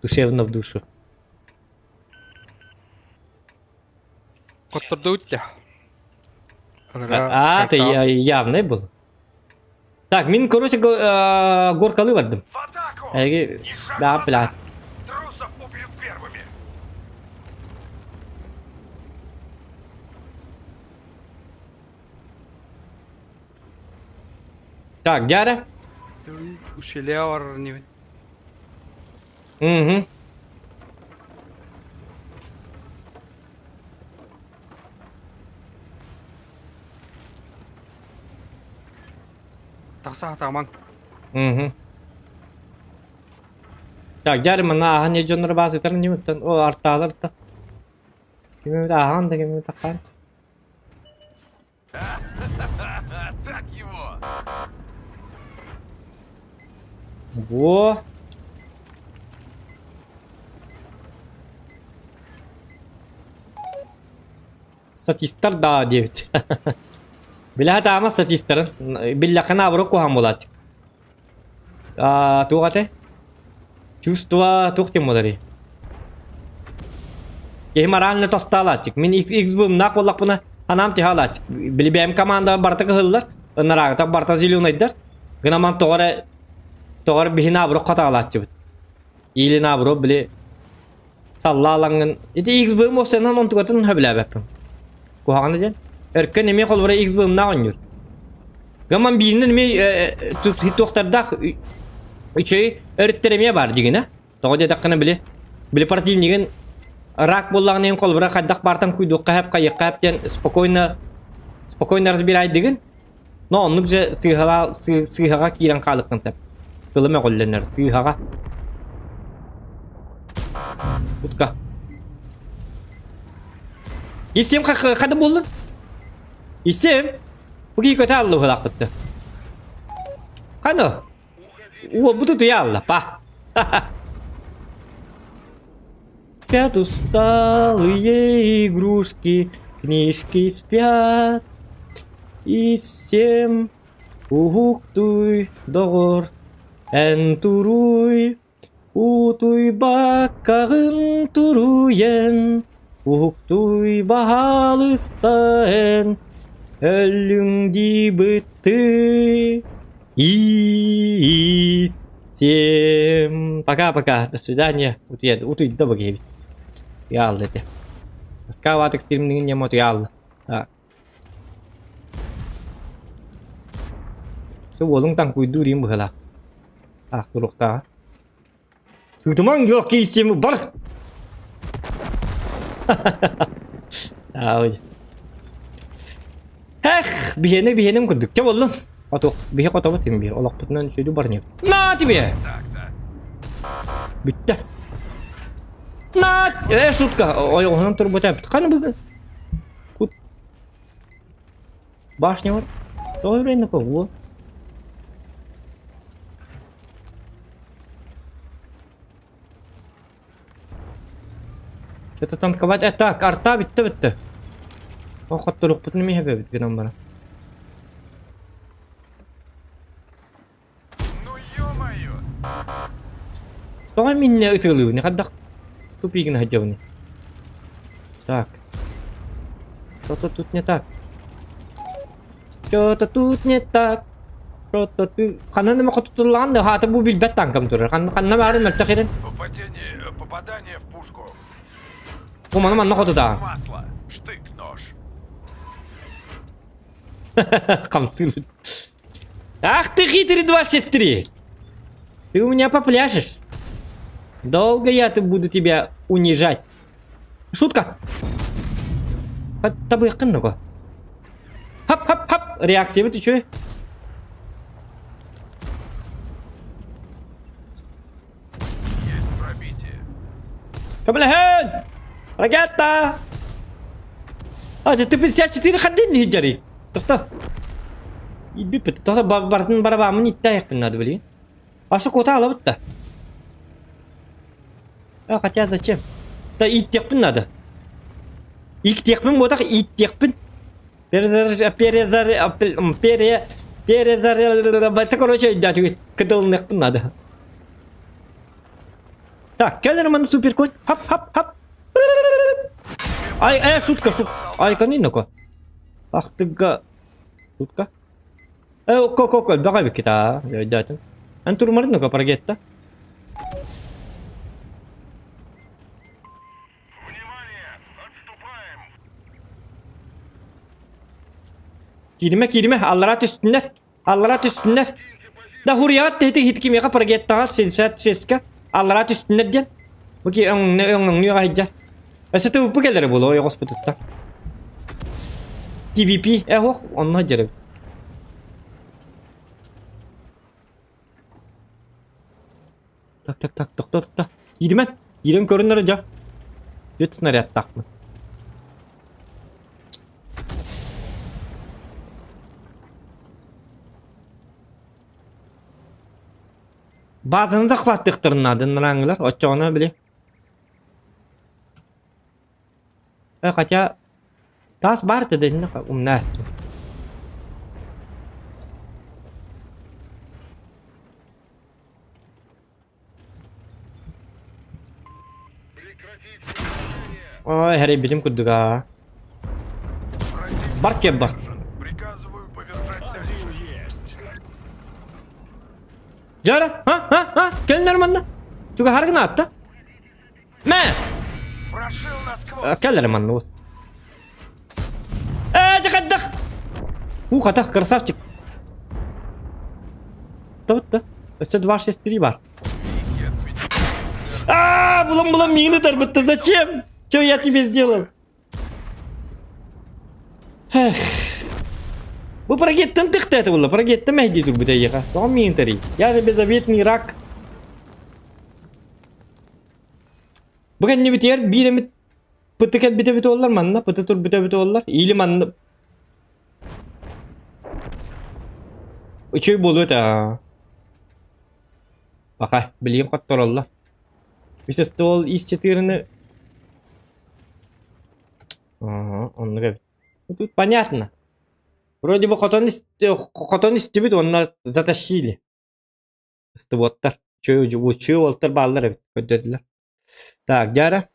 Душевно в душу. Хоттордубут я. А, ты явный был. Так, мин, короче, горкалы бардым. Эги, да, блядь. Трусов убьют первыми. Так, дядя? Ущелье бар не. Угу. Тахса атаман. Угу. Так, дьэ манна ааһан не дьоннор баасытар ньымыттан о артаалар да. Кими ааһан да кими таххан. Так его! Во. Статистар да диэбит. Билэ сатаама статистарын. Биллэххэ наоборот куһаҕан буолааччы. Аа, туох этэй? Чувство туох диэн буоларый? Киһи морально тостаалааччык. Мин X-бымнаах буоллахпына, анаам түһэ алааччык. Били бэйэм команда барыта кыһыллар, ынараагыта барыта зеленайдар. Гынаман тоҕо эрэ тоҕо эрэ биһи наоборот хатаалааччыбыт. Или наоборот били саллаалаҥҥын ити XBM офсенан онтукатын сөбүлээбэппин. Куһаҕана диэн. Өркөн эмиэ холобура XBM-наах оонньуур. Гаман бииринэн эмиэ туохтардаах үчүгэй өрүттэр эмиэ баар дьигинэ. Тоҕо диэтэххинэ били били противнигын рак буоллаҕына иһин холобура хайдах баартан куйдуохха хэп хайыахха хэп диэн спокойно спокойно разбирайдыгын. Но оннук же сыыһала сыыһаҕа киирэн хаалыаххын сөп. Тылым мөҕүллэнэр сыыһаҕа. Утка. Исем хада буоллун? Исем? Бу киһи көтө алла уһулаахпытты. Хано? Уолбуту туйа алла, па. Спят усталые игрушки, книжки спят. И всем уһуктуй, доҕор, эн туруй, утуйбаккаҕын туруйен, уһуктуй баһаалыста эн, өллүҥ дии быттый. И всем пока-пока, до свидания. Утуйда, утуйда бу киһибит. Утуйаалла этэ. Москва экстримнигин ньэм утуйаалла. Так. Все уолуҥ таҥкуйдуур иин быһыылаах. Аах туруохтааҕа. Тутумаҥ жоқ киисим бар. Аай. Эх, биһиэнэ биһиэним курдук. Чэ буоллун. Хоту, биһи хотобут им биир. Олохпутунан сүдү барньык. На тебе! Бүттэ. На! Э, шутка. Ойоҕоһунан турбута. Ханы бу? Кут. Башня бар. Тоҕо үрэннэ кого? Что-то танковать. Э, так, арта бүттэ бүттэ. Ол хотторукпутун эмиэ эбэбит гынан баран. Ну ё-моё! Тоҕо миннэ ытыалыыбын? Хайдах тупигин сылдьабыный? Так. Что-то тут не так. Что-то тут не так. Что-то ты... Ханан эмэ хотутуллаҕын да, хаата бу билбэт танкам турар. Ханна баарын мөлтөх ирэн. Попадение, попадание в пушку. Бу маны манна хотутааҕын. Масло, штык-нож. Хамсыыр. Ах ты хитрый 263! Ты у меня попляшешь. Долго я ты буду тебя унижать. Шутка! Табыйкын Хап-хап-хап! Реакция ты че? Есть пробитие. Көмөлөһөн! Ракета! А, ты 54 хаддин хиджари. Тохто. Ибиппит. Тохто бартын барабамын иттайықпын надо блин. А что кота алабыт да? А, хотя зачем? Да иттекпин надо. Иттекпин ботақ иттекпин. Перезар... Перезар... Пере... Перезар... Это, короче, да, кыдылнықпын надо. Так, кэл манна суперконь. Хап, хап, хап. Ай, э, шутка, шутка. Ай, канинока. Ах ты га... Шутка. Э, ко, ко, ко, баҕа эбиккит аа, өйдөөтүм. Эн турмарын паргетта. Кииримэ, кииримэ, аллараа түстүннэр. Аллараа түстүннэр. Да хуруйаҕыт тэһити хит кимиэхэ паргеттаҕар 66-ка аллараа түстүннэр диэн. Бу ки өҥнө өҥөҥнүө аһыйдьа. Өссө ТВП кэлэрэ буолуо ойоҕоспутуттан. TVP э ох онно дьарык. Так так так тохто тохто. Кииримэн. Киирэн көрүннэр дьа. Бүт снарядтаахпын. Базаны захваттыахтарын наада нарааңылар оччоҕуна били Э, хотя таас баар этэ да иннэ умнаастым. Ой, хэрийбитим курдук аа. Бар киэп бар. Приказываю повернуть Один есть. Дьара, а, а, а, кэл нормально. Чугаһар гынаатта. Мэ! Прошил насквозь. Кэл эрэ манна уус. Ээ, дьэ Ух, атах, красавчик. Да, Өссө 2-6-3 бар. А, булам булам миигин ытарбытта. Зачем? Что я тебе сделал? Эх. Бу парагеттан тыхта это было. Парагеттан мәһди турбут эйиэхэ. Тоҕо миигин тарый? Я же безобидный рак. Бу кэннибитигэр биир эмит пыты кэлбитэ эбит буоллар манна, пыты турбута эбит буоллар, или манна Үчүгэй буолуо этэ. Пока билигин хоттороллор. Үс остуол ис чытыырыны оннук эбит. Тут понятно. Вроде бы хотон, хотон истибит уонна затащили. Ыстыбыттар. Үчүгэй уолтар бааллар эбит көрдөрдүлэр. Так, дьара.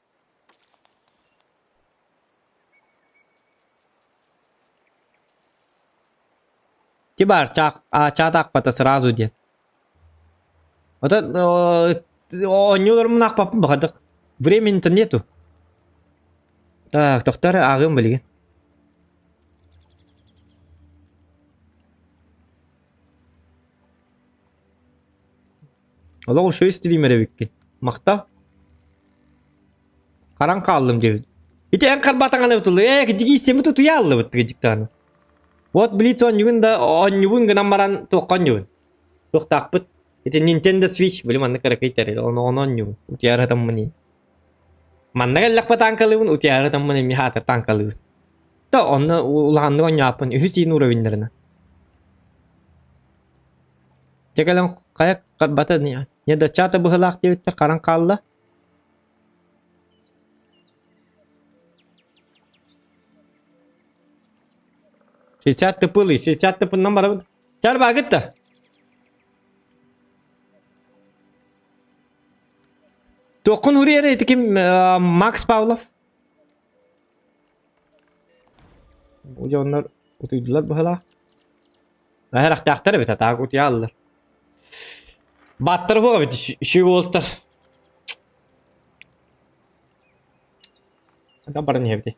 Кибар чаатаахпата сразу диэн. Оттон оонньууларбын аахпаппын баҕардах. Времени-то нету. Так, тохтоо эрэ ааҕыам билигин. Олох үчүгэй стример эбиккин. Махтал. Харан хааллым диэбит. Ити эн харбаатаҥаны тулу ээ кидьиги семи тутуйа аллыбыт кидьиктааны. Вот блиц оонньугун да оонньубун гынан баран туохха оонньубун. Туохтаахпыт. Ити Nintendo Switch били маннык кыракый тэрил ону ону оонньубун. Утуйар хатаммын Манна кэллэхпэ таанкалыыбын утуйар хатаммын эмиэ хаатар таанкалыыбын. Да онно улаханнык оонньооппун үһүс иин уровеннарынан. Дьэ кэлэн хайа харбата не да чата быһылаах диэбиттэр харан хаалла. 60 тыпылый, 60 тыпыннан барабын. Чар багыт да. Туоххун уруй эрэ ити ким Макс Павлов? Бу дьоннор утуйдулар быһылаах. Аһарахтаахтар эбит, атаак утуйааллар. Бааттар буола эбит, үчүгэй уолтар. Ханна баран иһэбитий?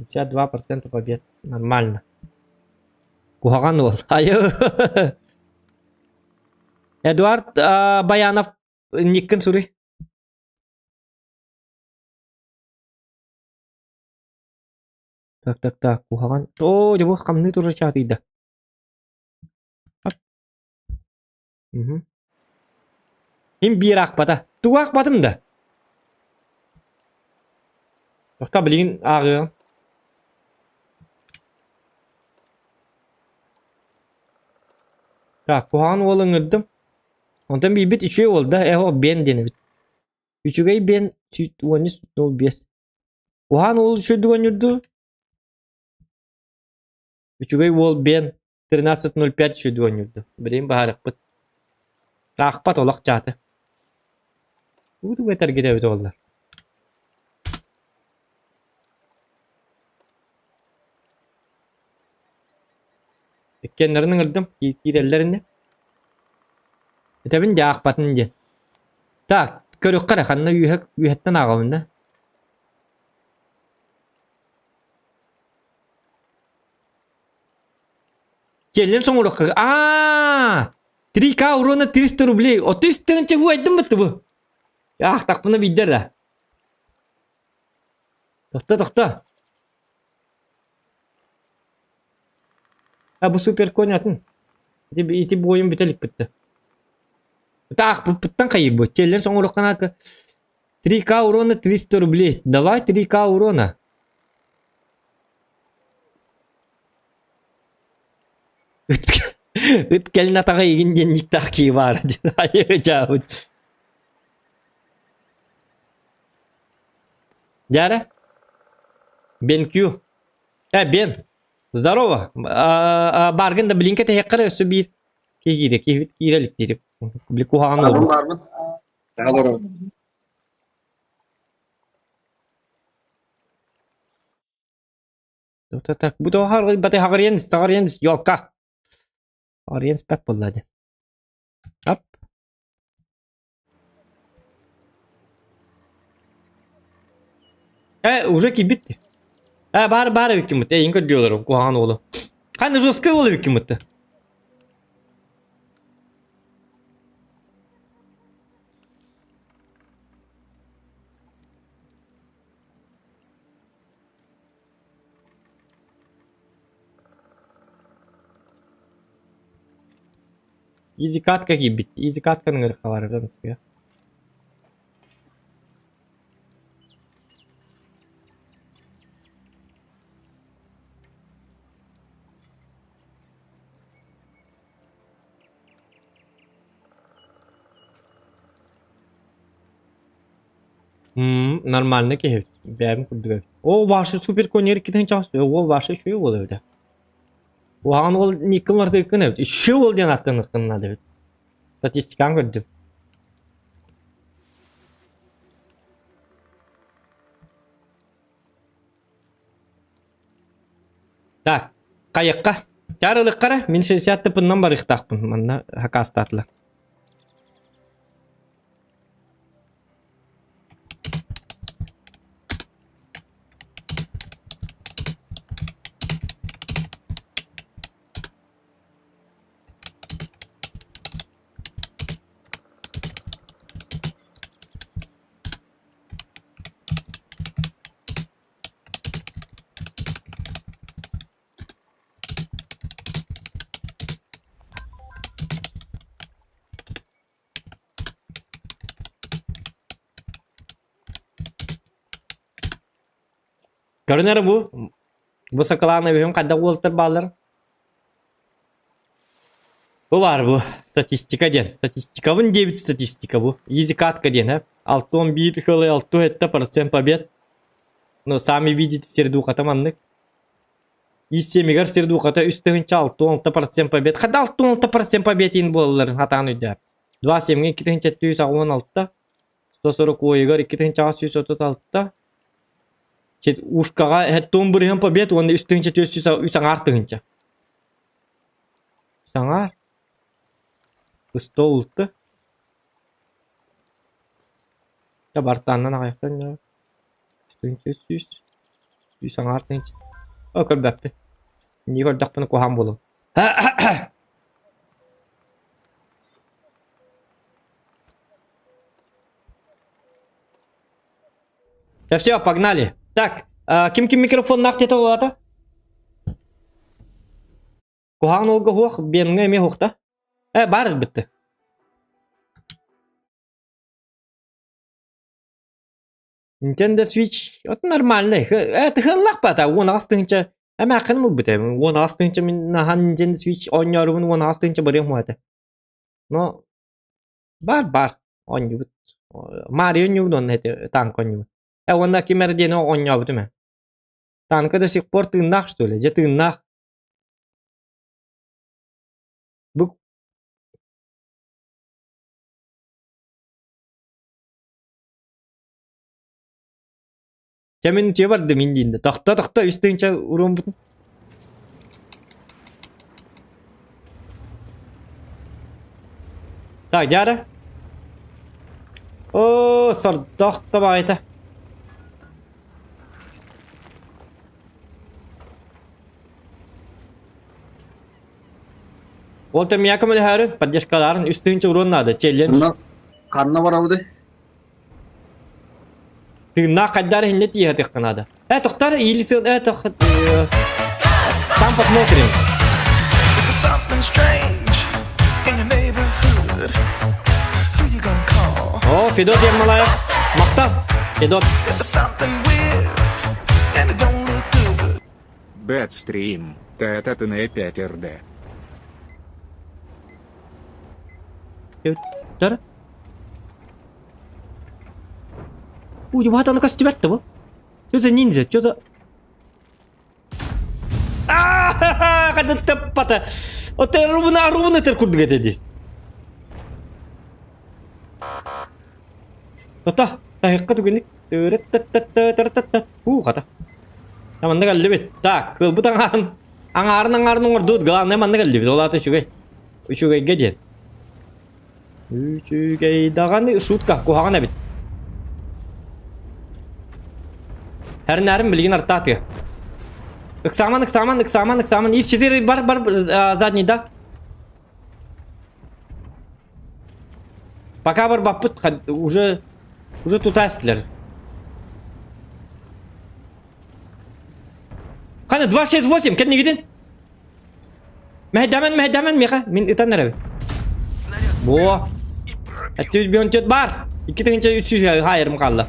52% побед. Нормально. Куһаҕан уол. Айы. Эдуард Баянов никкин суруй. Так, так, так, куһаҕан. Оо, дьэ бу хамныы турар чаатыйда. Мгм. Им биир аахпата. Тугу аахпатым да? Тохто билигин ааҕыаҕым. Так, куһаҕан уол ыҥырдым. Онтон биирбит үчүгэй уол да, э ол Бен диэн эбит. Үчүгэй Бен 13.05. Куһаҕан уол үчүгэйдик оонньуурду. Үчүгэй уол Бен 13.05 үчүгэйдик оонньуурду. Билигин баһаарыахпыт. Аахпат олох чааты. Уу этэргит эбит уоллар. Иккиэннэрин ыҥырдым, киирэллэр ини. Этэбин дьэ аахпатын диэн. Так, көрүөххэ эрэ, ханна үөһэ үөһэттэн ааҕабын да. Челлендж оҥоруохха аа 3К урона 300 рублей. 30 тыһыынча уайдым бытты бу. Аахтахпына биирдэ эрэ. Тохто, тохто. А бу супер конь атын. Ити, ити буойун бүтэ иликпитте. Таах быттан хайыр бу. Челлендж оҥоруохха наада. 3К урона 300 рублей. Давай 3К урона. Ыт, ыт кэлин атаҕа игин диэн никтаах киһи баара диэн айыы дьаабыт. Дьара? Бен Кю. Э, Бен. Здорово. Баргын да блинка тэһиэххэ өссө биир киһи киирэ, киһибит киирэ илик диир. Били куһаҕан Барбын буолбут. барбын. Олорон. Так, бу баты хаҕырыйан саҕарыйан ёлка. Хаҕырыйан спэт буолла дии. Ап. Э, уже киирбит. Э, баар баар эбиккин эйин көрдүөлөр куһаҕан уолу. Ханна жесткий уол эбиккин бытты. Изи катка киирбит. Изи катканы ыҥырыахха баар эбит Нормально киһи бэйэм курдук эбит. Оо, Ваша супер конер иккитин чаас. О, Ваша үчүгэй уол эбит. Уһаҕан уол Никкын бардыыккын эбит. Үчүгэй уол диэн ааттаныаххын наада эбит. Статистикаҕын көрдүм. Так, хайыахха? Чаар ылыахха эрэ, мин 60 тыпыннан барыахтаахпын. Манна хакаастаатылар. Көрүн эрэ бу. Бу сакалааны бэйэм хайдах уолаттар бааллар? Бу баар бу. Статистика диэн. Статистикабын диэбит статистика бу. Изи катка диэн, э? 61 кылы 67% побед. Но сами видите сердухата маннык. Ис-сиэмигэр сердухата 36 процент побед. Хада 66% побед иин буолалларын хатаан өйдөп. 2 семьге 2786, 140 ойыгар 2836, ушкаҕа хэттон бырыһын побед уонна 3403 аҥаар тыһыынча. Үс аҥаар. Ыстол ылты. Дьэ бартааннан аҕыйахтан дьэ. 300 3 аҥаар тыһыынча. О көрбөппүн. Иннии көрдөхпүнэ куһаҕан буолуо. Да все, погнали. Так, ким ким микрофоннаах диэтэ буолаата? Куһаҕан уолга уһуох, Бенҥэ эмиэ уһуохта. Э, баар ылбытты. Nintendo Switch от нормальный. Э, тыһыаллаах бата, 18 тыһыынча эмээххин ылбыта. 18 тыһыынча мин наһаа Nintendo Switch оонньоорубун 18 тыһыынча барыам этэ. Но Баар баар оонньуубут. Марио оонньуубут уонна ити танк оонньуубут. Э уонна ким эрэ диэни оонньообутум ээ. Танка до сих пор тыыннаах что ли? Дьэ тыыннаах. Бу Дьэ мин утуйа бардым индиинде. Тохто тохто үс тыһыынча уруоммутун. Так, дьаара. Оо, сордоох да баҕайыта. Ол миэхэ көмөлөһөөрүн, поддержкалаарын үс тыһыынча уруон наада, челлендж. Ханна ханна барабыты? Тыыннаах хайдаар иһиннэ тииһэтиэххэ наада. Э, тохтор, или сын, э, тох... Там посмотрим. О, Федот Ермолаев. Махтал, Федот. Бэтстрим, ТТТН 5 РД. Уйбаат аны көстүбэт да бу. Что за ниндзя? Что за... Ханна таппата. Оте рубуна рубуна тер курдук этэ дии. Ота, таһыкка түгэнник тырыттаттаттатараттатта. Уу хата. Манна кэллибит. Так, кылбыт аҥаарын аҥаарын аҥаарын оҥордубут. Главное манна кэллибит. Ол аата үчүгэй. Үчүгэйгэ диэн. Үчүгэй даҕаны шутка куһаҕан эбит. Эрнээрим билигин артаатыа. Ыксааман, ыксааман, ыксааман, ыксааман. Из 4 бар, бар, задний, да? Пока барбаппыт, уже, уже тутастылар. Қане 268, кәднегеден? Мэһэйдээмэн, мэһэйдээмэн миэхэ, мин ытан эрэбин. Буо. Өттүс бионтет бар. 2300 хайырым хаалла.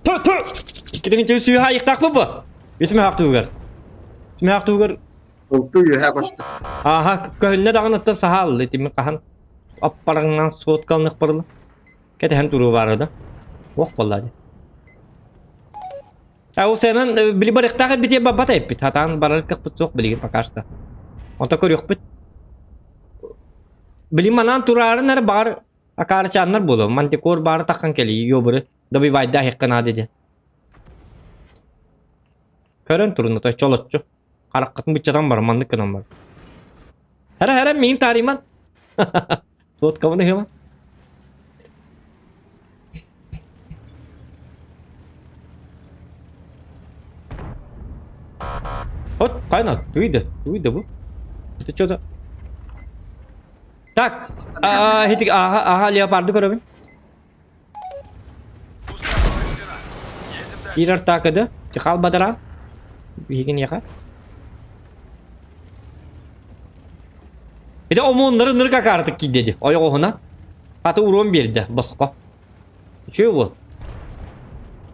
Ту ту. 2300 хайыктаахпын бу. Үс мөһөх туһугар. Үс мөһөх туһугар. Ылты үөһэ көстө. Аха, көһүннэ даҕаны оттон саһаал итими хаһан аппараңнан суоткалных барыла. Кэтэһэн туруо баара да. Ох болла ди. А ол сыанан били барыахтаах эбит бабат эппит. Хатаан барар кыахпыт суох билигин пока что. Онто көрүөхпүт. Били манан тураарын эрэ баҕар акаарычааннар буолуо. Мантикор баары таххан кэлии ёбуры добивайда аһыахха наада диэн. Көрөн турун отой чолоччу. Хараххытын быччатан бар, маннык гынан бар. Хара хара миин таарыйман. Соткабын ыһыма. Вот, қайна, туйда, туйда бу. Это что за... Так, хитик, ага, ага, леопарды көрөбүн. Киирэр таакыды, чехал бадара. Биһигин яха. Ити омуоннары нырык акаартык киирдэ ойоҕоһуна. Хаты уруон биэрдэ босхо. Үчүгэй буол.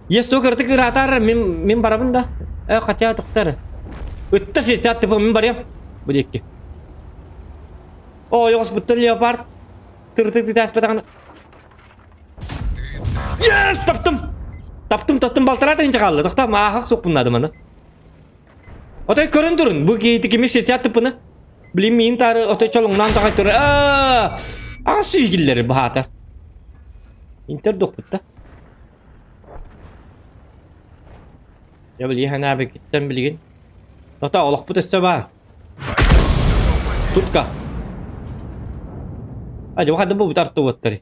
Есть только ыртык ыраатаар мин мин барабын да. Э хотя тоқтар. Ытта 60 типа мин барыам. Бу диэки. О, ойоҕос буттан леопард. Тырытык тытааспатаҕына. Yes, таптым. Таптым, таптым, балтараа тыһыынча хаалла. Тохтоо, мааһах суохпун наада маны. Отой көрөн турун, бу киһи кими 60 тыппыны. Блин, миин таары отой чолоҥноон таҕай турар. Аа! Аҕыс сүүһүллэри баһаата. Интер дохпут да. Я билигин ханаабыккыттан билигин. Тото олохпут өссө баар. Тутка. А, дьэ, хадда бу тартыбыттары.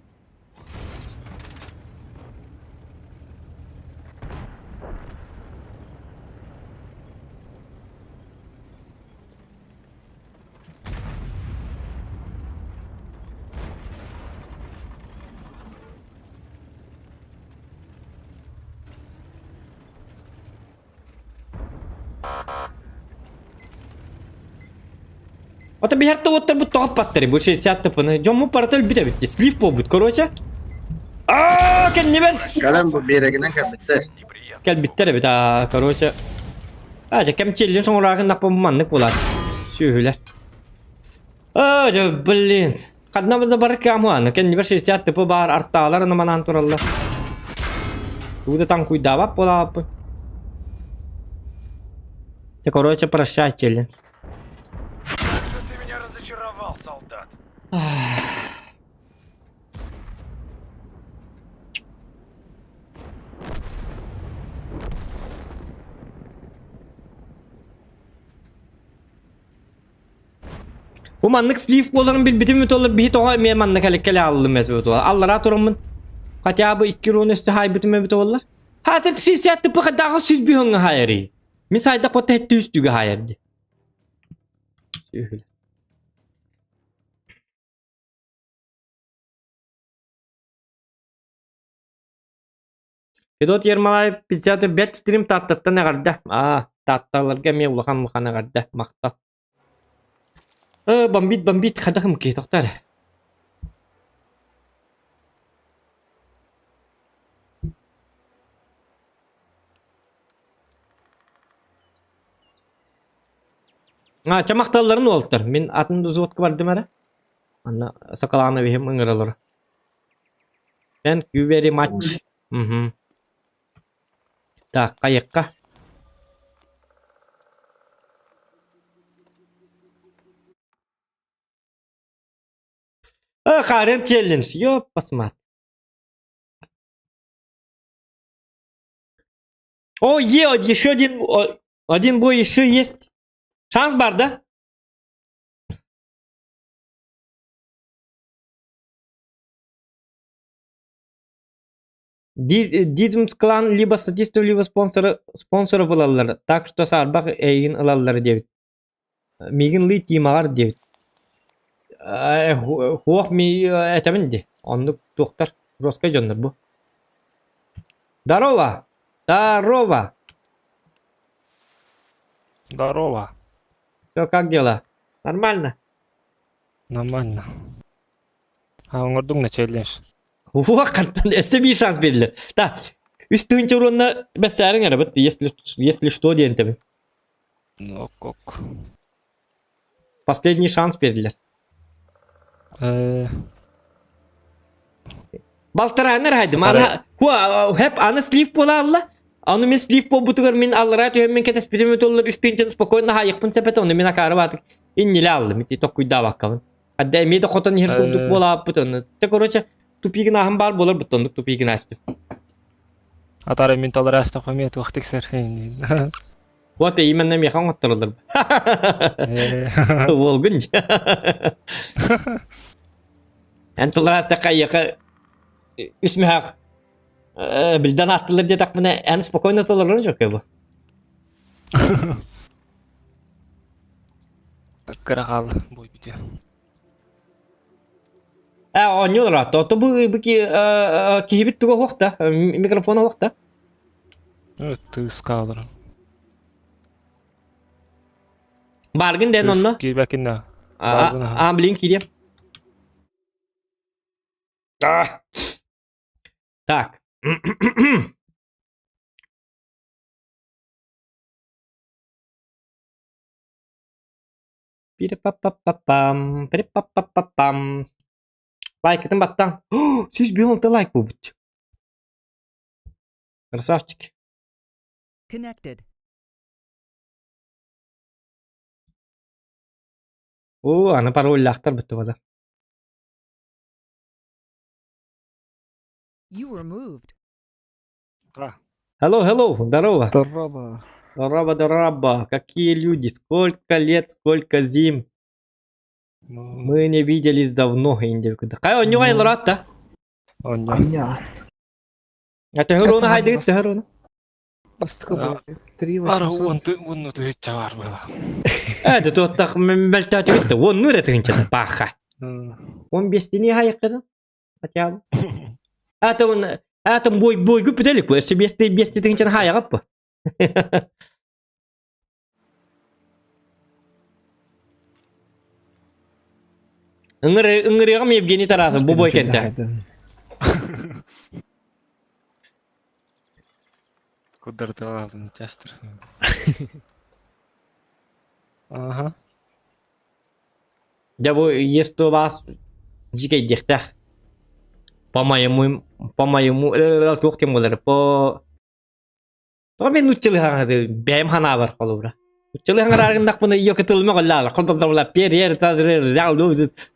Ото биһэр тоҕуттарбыт тоҕоппаттары бу 60 тыпыны. Дьоммут барыта өлбүт эбит. Слив буолбут, короче. Аа, кэннибэр. Кэлэн бу биэрэгинэн кэлбиттэр. Кэлбиттэр эбит, аа, короче. Аа, дьэ кэмчиэллин соҥураакын наппын маннык буолаат. Сүөһүлэр. Аа, дьэ, блин. Ханна да бар кыамыаны, кэннибэр 60 тыпы баар артаалар аны тураллар. Тугу да таҥкуйдаабат буолааппын. Ты, короче, прощай, челлендж. Как же ты меня разочаровал, солдат. Бу маннык слив буоларын билбитим үтэ биһи тоҕо эмиэ маннык элэккэлэ ааллым этэ буолар. Аллараа тураммын хотя бы икки руны өстө хаайбытым эбитэ буоллар. Хаата сисят тыпы хадааҕы сүз бүһөҥҥө хаайарый. Мин сайда пота түстүгэ хаайар ди. Федот Ермолаев 55 стрим Тааттаттан эҕэрдэ. Аа, Таатталарга эмиэ улахан улахан эҕэрдэ. Махтал. Э, бомбит, бомбит, хадахым киһи тохтоо эрэ. А, чэ махталларын уолтар. Мин атын взводка бардым эрэ. Анна Соколановиһым ыҥыралар. Thank you very much. Мгм. Так, хайыкка. А, Харен челлендж, ёппасмат. О, е, еще один, один бой еще есть. Шанс бар, да? Дизмс клан либо статистов, либо спонсоры, спонсоров ылаллар, так что саарбах эйигин ылаллар диэбит. Миигин лыы тиимаҕар диэбит. Хуох ми этэбин ди. Оннук туохтар жесткай дьоннор бу. Здорово! Здорово! Здорово. Все, как дела? Нормально? Нормально. А оҥордуҥ на челлендж. Уох, хантан өссө биир шанс берилэр. Да, үс тыһыынча уруонна бэссээриҥ эрэ быт, если, если что диэн тэбин. Ок, ок. Последний шанс берилэр. Э, Балтарааннар хайдым. Аны хэп аны слив буолаалла. Аны мен слив буолбутугар мин аллараа түһэммин кэтэспитим өтөллөр үс тыһыынчаны спокойно хаайыахпын сөп этэ, ону мин акаары баатык иннилэ аллым. Ити токкуйдаабаккабын. Хадда эмиэ да хотон иһэр курдук буолааппыт онно. Те короче, тупигин ааһан баар буолар бут оннук тупигин ааспыт. Атары мин толор аастахпа эмиэ туох тиксэр. Вот именно миэхэ оҥоттороллор. Уолгун. Эн толор аастахха эйиэхэ үс мөһөөх билден ааттылар диэтэхпинэ эн спокойно толорорун жоккой бу. Кыра хаалла бой бүтүө. Э, оонньуулар аатта. Ото бу бу киһибит туга уохта, микрофона уохта. Тыыс хаалар. Баргын дэн онно. Киирбэкин А, блин, киириэм. Так. Пире-па-па-па-пам, пире-па-па-па-пам. Лайкытын баттаң. 106 лайк буолбут. Красавчик. Connected. Оо, аны пароллаахтар быттыбада. You were moved. Hello, hello, здорово. Здорово. Здорово, здорово. Какие люди, сколько лет, сколько зим. Мы не виделись давно, Индия. Кай онньуга ылраат да? Аня. А төһөр хайдыгыт төһөр уну? Бастыкы бу. 3 Ары 800. он тыһычча бар было. Э, туоттах мэлтөөтүгүт он нүрэ тыгынчата паха. Он бестини хайыккыдан. Хотя бы. Атом атом бой бойгу бүтелик бу. Өссө бести бести тыгынчаны хайагап бу. Ыҥырыаҕым Евгений Тарасов бу бой кэнтэ. Куддарталаатын частыр. Ага. Дьэ бу есть вас дьикэйдиэхтээх. По моему, по моему, туох диэн буолар, по Тоҕо мен нууччалыы хаҥаты бэйэм ханаабар холобура. Нууччалыы хаҥарааргыннахпына ее кытылыма голлаала холбомдомла перер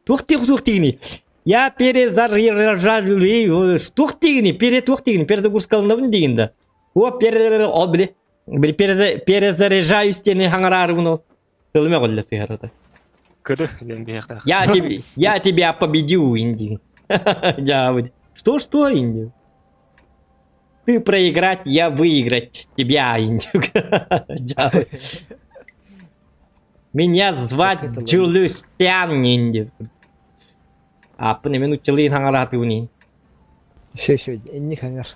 туох тиэх суох тигини я перезаряжаю туох тигини пере туох тигини перезагрузкаланабын дигин да о пере о били били перезаряжаюсь диэни хаҥараарыбын ол тылыма голла сыһарата Кыды диэн биһиэхтээх. Я тебе я тебя победил Инди. Я что что Инди? Ты проиграть, я выиграть тебя, Индюк. Меня звать Джулюстян, Индюк. Аппын эмен уччалыын хаҥараатыуни. Еще еще энни хаҥар.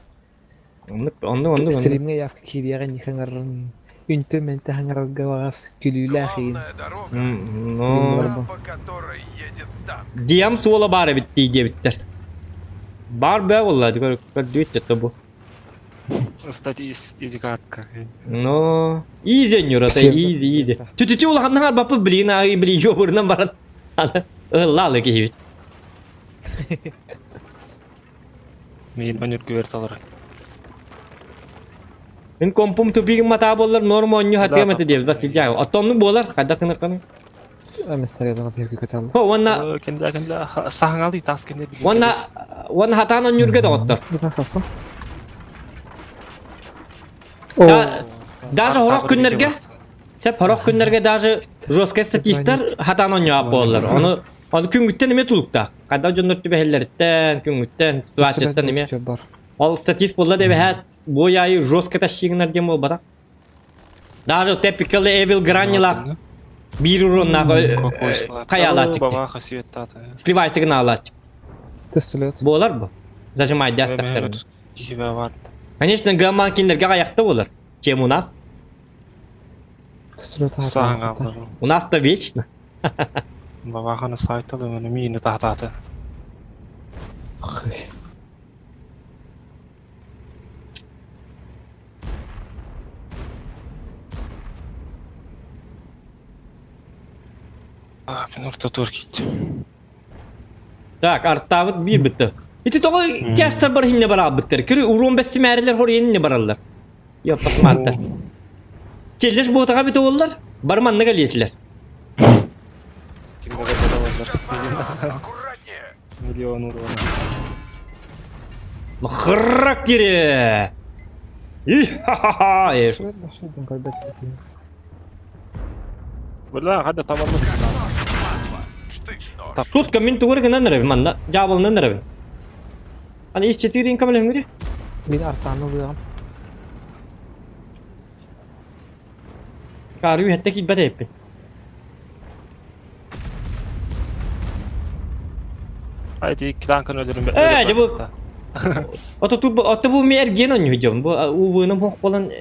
Оннук оннук оннук оннук. Стримҥэ явка киириэҕэ энни хаҥарын үнтү мэнтэ хаҥарарга баҕас күлүүлээх иин. Ну, Диам суола баар эбит дии диэбиттэр. Баар бээ буолла, көрдүүт бу. Кстати, изи катка. Ну, изи Нюра, это изи, изи. Түтүтү улаханнаҕар бапы блин, ай били йобурунан баран. Ыллаалы киһибит. Мин өнүргүбэр талар. Мин компум тупигин матаа буоллар норма онньу хатыам этэ диэбит бас илдьаа. Оттонну буолар, хайдах гынаххыный? Хо, уонна Кенде кенде саһаҥалый тас кенде уонна уонна хатаан онньурга доҕоттор. Даже хорох күннэргэ сеп хорох күннэргэ даже жесткий статистар хатаан онньуа буоллар. Ону ону күнгүттэн эмиэ тулуктаах. Хайдах дьоннор түбэһэллэриттэн, күнгүттэн, ситуацияттан эмиэ. Ол статист буолла да эбэһээт бой аайы жестко тащигынар диэн буолбатах. Даже Typical Evil Granny-лаах биир уроннаах хайаалааччык. Бабаха светтата. Сливай сигналааччык. Буолар бу. Зажимай дястахтарын. Конечно, гамман кинилерге аякта болар, чем у нас. У нас-то вечно. Бабаханы сайталы мені миini тахтаты. Мен ортотур киттим. Так, артаабыт биир бытты. Ити тоҕо тяжтар бар хинне бараабыттар. Кири уруон бэссимээрилер хор иэнинне бараллар. Йо, посмаатта. Челлеш буотаға бите оллар, бар манныга лиэтилер. Миллион урона. На характере! И-ха-ха-ха! Бля, хада табалла. Шутка мин тугур гынан нэрэ манна дьаабылынан нэрэ. Аны ис четырин камелеҥҥүтэ. Мин артааны ылыаҕым. Каары үһэттэ киирбэт эппин. Ай, ти танкын өлөрүм. Ээ, дьэ бу Ото ту ото бу ми эргиэн онньу дьон. Бу УВ-ным хох болан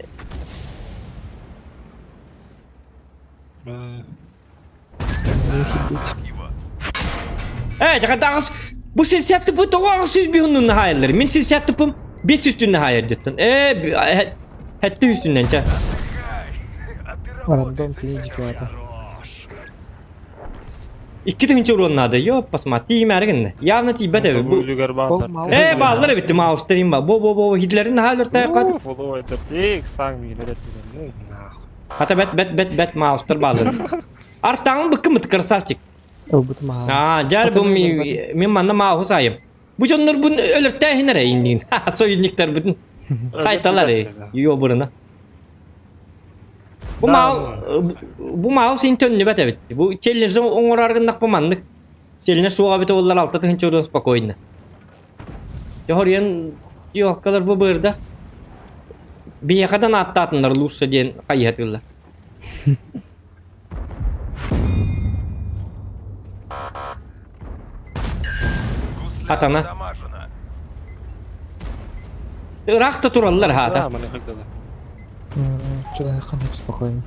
Ээ, жакатагыс бу силсиатты бу тоҕо аҕыс сүүс биһуннун хаайаллар. Мин силсиаттыпым бес үстүннэ хаайар деттен. Ээ, хэтти үстүннэн ча. Рандом кини дьиквата. 2000 урон надо, ёппасма, тииймээри гынна. Явно тиийбэт эбит. Бу Үлүгэр бааллар. Э, бааллар эбит, маустар им ба. Бо бо бо Гитлерин наһаа өлөртөөх хат. Фоллоуайдар тик саң миилер ну нахуй. Хата бэт бэт бэт бэт маустар бааллар. Артаҥын быккымыт красавчик. Ылбытым аа. Аа, жар бу мен манна мааху сайым. Бу дьоннор бун өлөртөөһүн эрэ иннин. Союзниктарбытын. Сайталар ёбурына. Бу мал бу мал син төннүбэт эбит. Бу челлендж оҥорор гыннах бу маннык. Челлендж суоҕа эбит оллар алта тыһынча уран спокойно. Дьоһоруйан ёлкалар бу бырда. Биһиэхэдэн ааттаатыннар лучше диэн хайыһатыыллар. Хатана. Ыраах да тураллар хаата. Чугаһахан спокойно.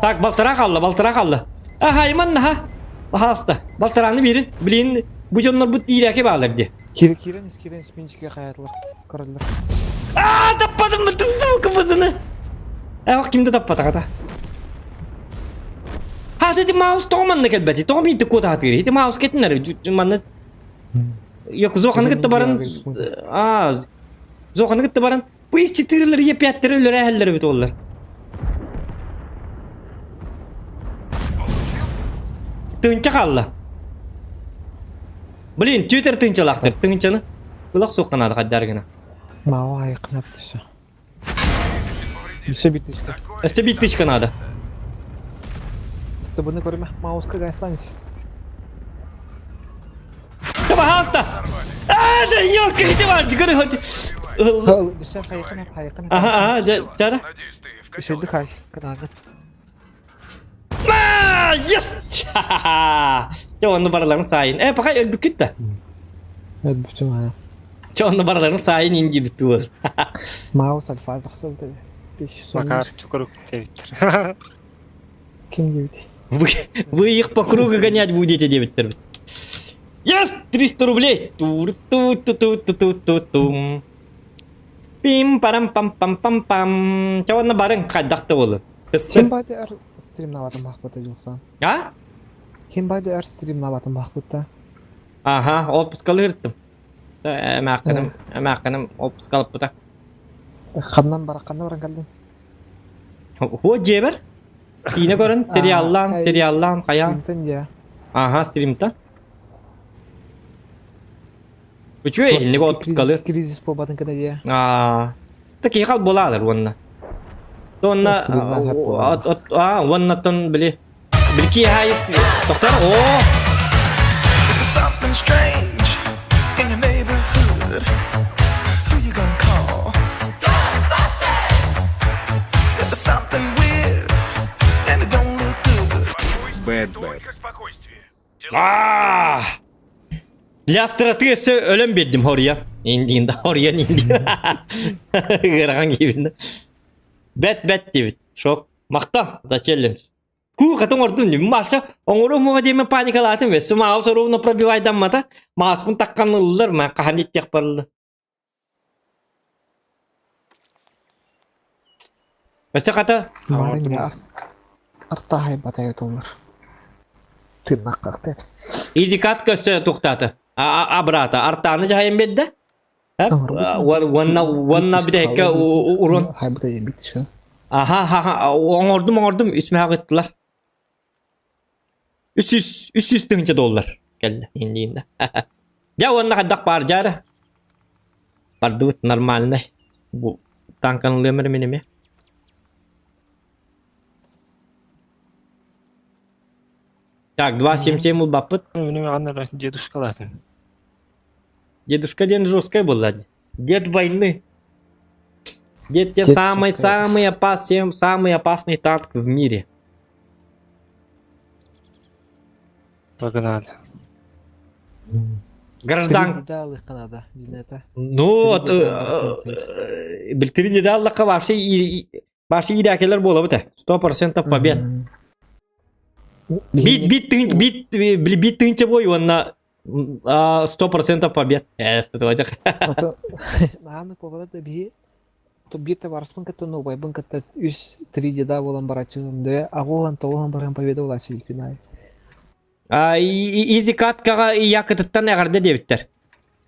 Так, балтара қалла, балтара қалла. Аха, иман наха. Пожалуйста, балтараны берин. Блин, бу дьоннор бу тиирээки баалар дии. Кире кирен кирен спинчике хаятылар. Көрөллөр. Аа, таппадым бу сука бузыны. Э, кимде таппатаҕата. Ха, ти маус тоҕо манна кэлбэти? Тоҕо миитти куотаатыыр? Ити маус кетиннэр манна Yok, Зоханы кытта баран аа, Зоханы кытта баран Пыйчытыылар епяттары өлөрөөһөллөр эбит уоллар. Тыынча хаалла. Блин, түөтэр тыынчалаахтар. Тыынчаны ылах суохха наада хайдаар гына. Мао айыкнап түсө. Өссө бит тычка. Өссө бит тычка надо. Стыбыны көрүмэ, мауска гайсанс. Пожалуйста! А, да ёлка, ити бар, көрө хоть. Өссө хайыкнап, хайыкнап. Ага, ага, жара. Үшүрдү хай, кынаага. А, yes! Чэ, онну бараларын сайын. Э, пока өлбүккүт да. Өлбүтүм аа. Чэ, онну бараларын сайын ин диэбит туол. Маус альфа тахсыбыт Макар чукурук диэбиттэр. Ким диэбит? Вы, вы их по кругу гонять будете диэбиттэр. Yes! 300 рублей! тур ту ту ту ту ту ту тум Пим парам пам пам пам пам. Чэ, онно барыҥ хайдах да буолур. Ким байды эр стримнаватын бахпыта жолсан. А? Ким байды эр стримнаватын бахпыта. Аха, отпускалы ырыттым. Эмээххиним, эмээххиним отпускалыппыта. Ханнан бара, ханна баран кэллиҥ? Хуо дьиэбэр киинэ көрөн сериаллаан, сериаллаан хайаан. Стримтен дьэ. Аха, стримта. Үчүгэй инник отпускалыр. Кризис буолбатын кына дьэ. Аа, такие хал буолаалар уонна. Уонна аа уоннаттан били били киэһэ тохтор оо Something strange in your neighborhood. Who you gonna call? Ghostbusters! If there's something weird and it don't look good. Бэт бэт. Аа! Для остроты өссө өлөн биэрдим хоруйа. Индиинда хоруйан индиин. Ыарахан киирбин. Бэт бэт диэбит. Шок. Махта за челлендж. Ку хатын оҥордум дии. Маша оҥоруом муга диэмэн паникалаатым. Өссө маус ровно пробивайдаммата. Мааспын таккан ыллар. Ма хаһан иттиэх барылла. Өссө хата Артаһайбатай отуллар. Тыыннаххахтыат. Изикат көссө тухтаата. Абрата. Артааны жаһайын биэрдэ. Уонна уонна бүтэһиккэ урун. Хайбыта ебит Аха аха оҥордум оҥордум үс мөһөөх ыттылар. 300 300 тыһыынча доллар кэллэ инниинэ. Дьэ уонна хайдах баар дьаара? Бардыбыт нормальный. Бу танканылыам эрэ мин эмиэ. Так, 2.77 улбаппыт. Мин аны дедушкалаатым. Дедушка диэн жесткай буолла. Дед войны. Дед те самый самый опасный самый опасный танк в мире. Погнали. Граждан. Ну, вот, Бильтири Аллахка вообще вообще иирээкилэр буолабыт э. 100% побед. Бит бит бит бит тыынча бой уонна. 100% побед. Э, Нааны куобала да биһи биир табаарыспын кытта нуобайбын кытта үс три деда буолан барааччы дэ аҕуһан тоҕуһан баран победа булааччы күн аайы. Изи каткаҕа якытыттан эҕэрдэ диэбиттэр.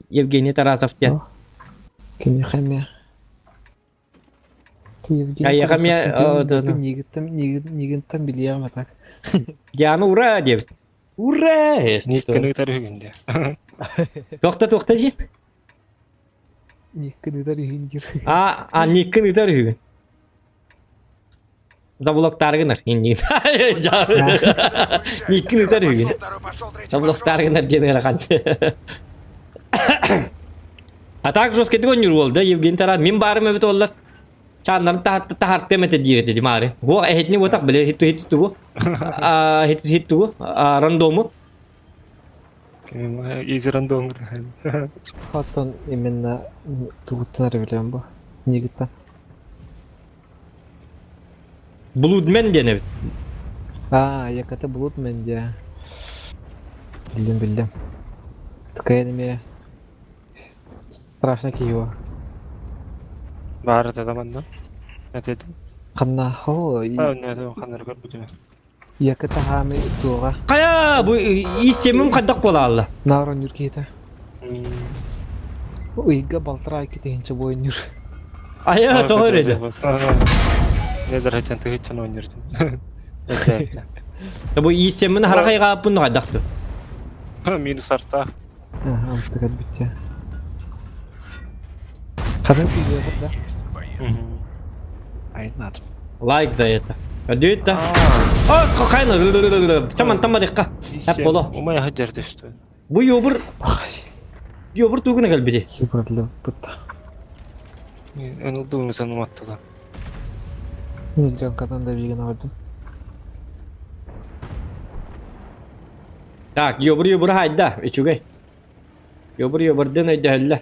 Евгений Тарасов диэн. Киниэхэ эмиэ Айаха эмиэ Нигиттан билиэҕим а так. Диана ура диэбит. Ура! Никканы ыытар үһүгүн диэ. Туохта туохта диэн? Никкын ыытар үһүн диир. А, а Никкын ыытар үһүгүн. Заблоктаары гынар. Никкин ыытар үһүгүн. Заблоктаары гынар диэн ыарахан. А так жестко оонньуур уол да Евгений Таран мин баарым эбит оллар. Чааннарын таһартыам этэ диир этэ димаары. Го эһитини уотах биле хит хит тугу. А хит хит тугу. Рандому. Изи рандом. Оттон именно тугуттан эрэ билэм бу. Нигиттан. Блудмен диэн эбит. Аа, яката Блудмен диэ. Биллим, биллим. Такая эмиэ страшно киһи Баар этэ манна. Этэ Ханна хо ханнары көрбүтүм. Яката хаамы туоҕа. Хайа бу исемим хайдах буолаалла? Наар ойнуур киһитэ. Ыйга балтараа икки тыһыынча бу ойнуур. Айа тоҕо эрэ Не дырачан тыһыччан ойнууртум. Бу ииссэммин хара хайҕааппын хайдахты. Минус арта. Алтыгар бүттэ. Ханан тиийиэҕит да? Айнар. Лайк за это. Өдүйт да. А, какайна. Чаман тамарикка. Хап боло. Умай хаджар түстү. Бу ёбур ёбур тугуна кэлбити. Юбурлы бутта. Ынылдыгын саныматтыла. Миллионкадан да билген бардым. Так, ёбур ёбур хайда, үчүгэй. Ёбур ёбурдын өйдөһөллөр.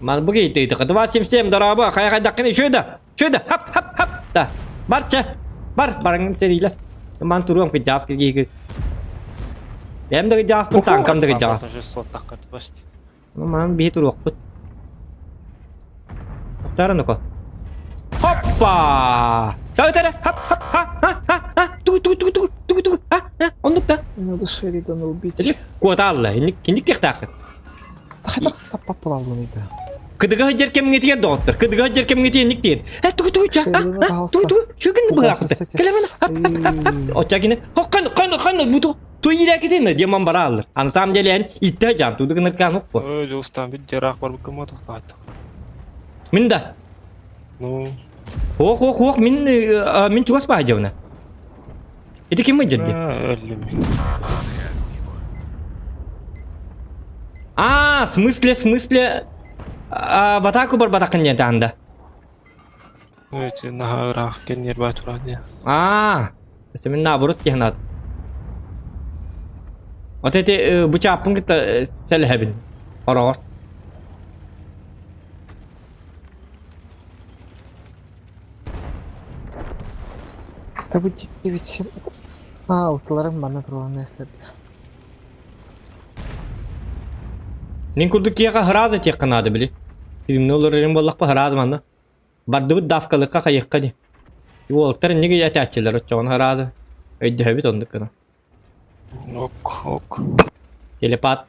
Ман бу кейтейді. 277 дорообо, хайа хайдаккын үшөй да. Үшөй да. Хап хап хап. Да. Барча. Бар, бараңын серийлес. Ман туруам ки жас ки Бэм да жааспын танкам да жаас. Ман бии туруохпут. Тохтаран око. Хоппа! Тәүтәрә! Хап хап ха ха ха ха ту ту ту ту ту ту ха ха оннук да. Надо Шеридана убить. Куотаалла. Инник киник тихтаахын. Хайдах таппап буолаллын ыйда. Кыдыга сылдьар кэмҥитигэр доҕоттор. Кыдыга сылдьар кэмҥитигэр инник диэн. Э тугу тугу ча тугу тугу чүгүн быһаахпыта. Кэлэмэн хап хап хап. Очча кини хоккан хан хан буту туйиракитин диэн барааллар. А на самом деле эн итте жан туду гыныр кан хоппу. Ой, дьулустан бит дьараах барбыкка мо тохтоотто. Мин да. Ну. Ох ох ох мин мин чугас баһа Ити ким ыдьырди? Өллүм. А, в смысле, в смысле, в атаку барбатаххын диэн таһында. Эти наһаа ыраах кэнниэр баа турар диye. А, это мин наоборот киһи Вот эти бу чааппын кытта сэлэһэбин. Хороҕор. Да бу 9 А, алтыларым манна тураллар эслерде. Мин курдук киэхэ хырааза тиэххэ наада били. Стримне олорорум буоллахпа хырааз манна. Бардыбыт давкалыкка хайыахха дии. Уолаттар инник этээччилэр оччоҕуна хырааза. Өйдөһөбүт оннук гына. Ок, ок. Телепат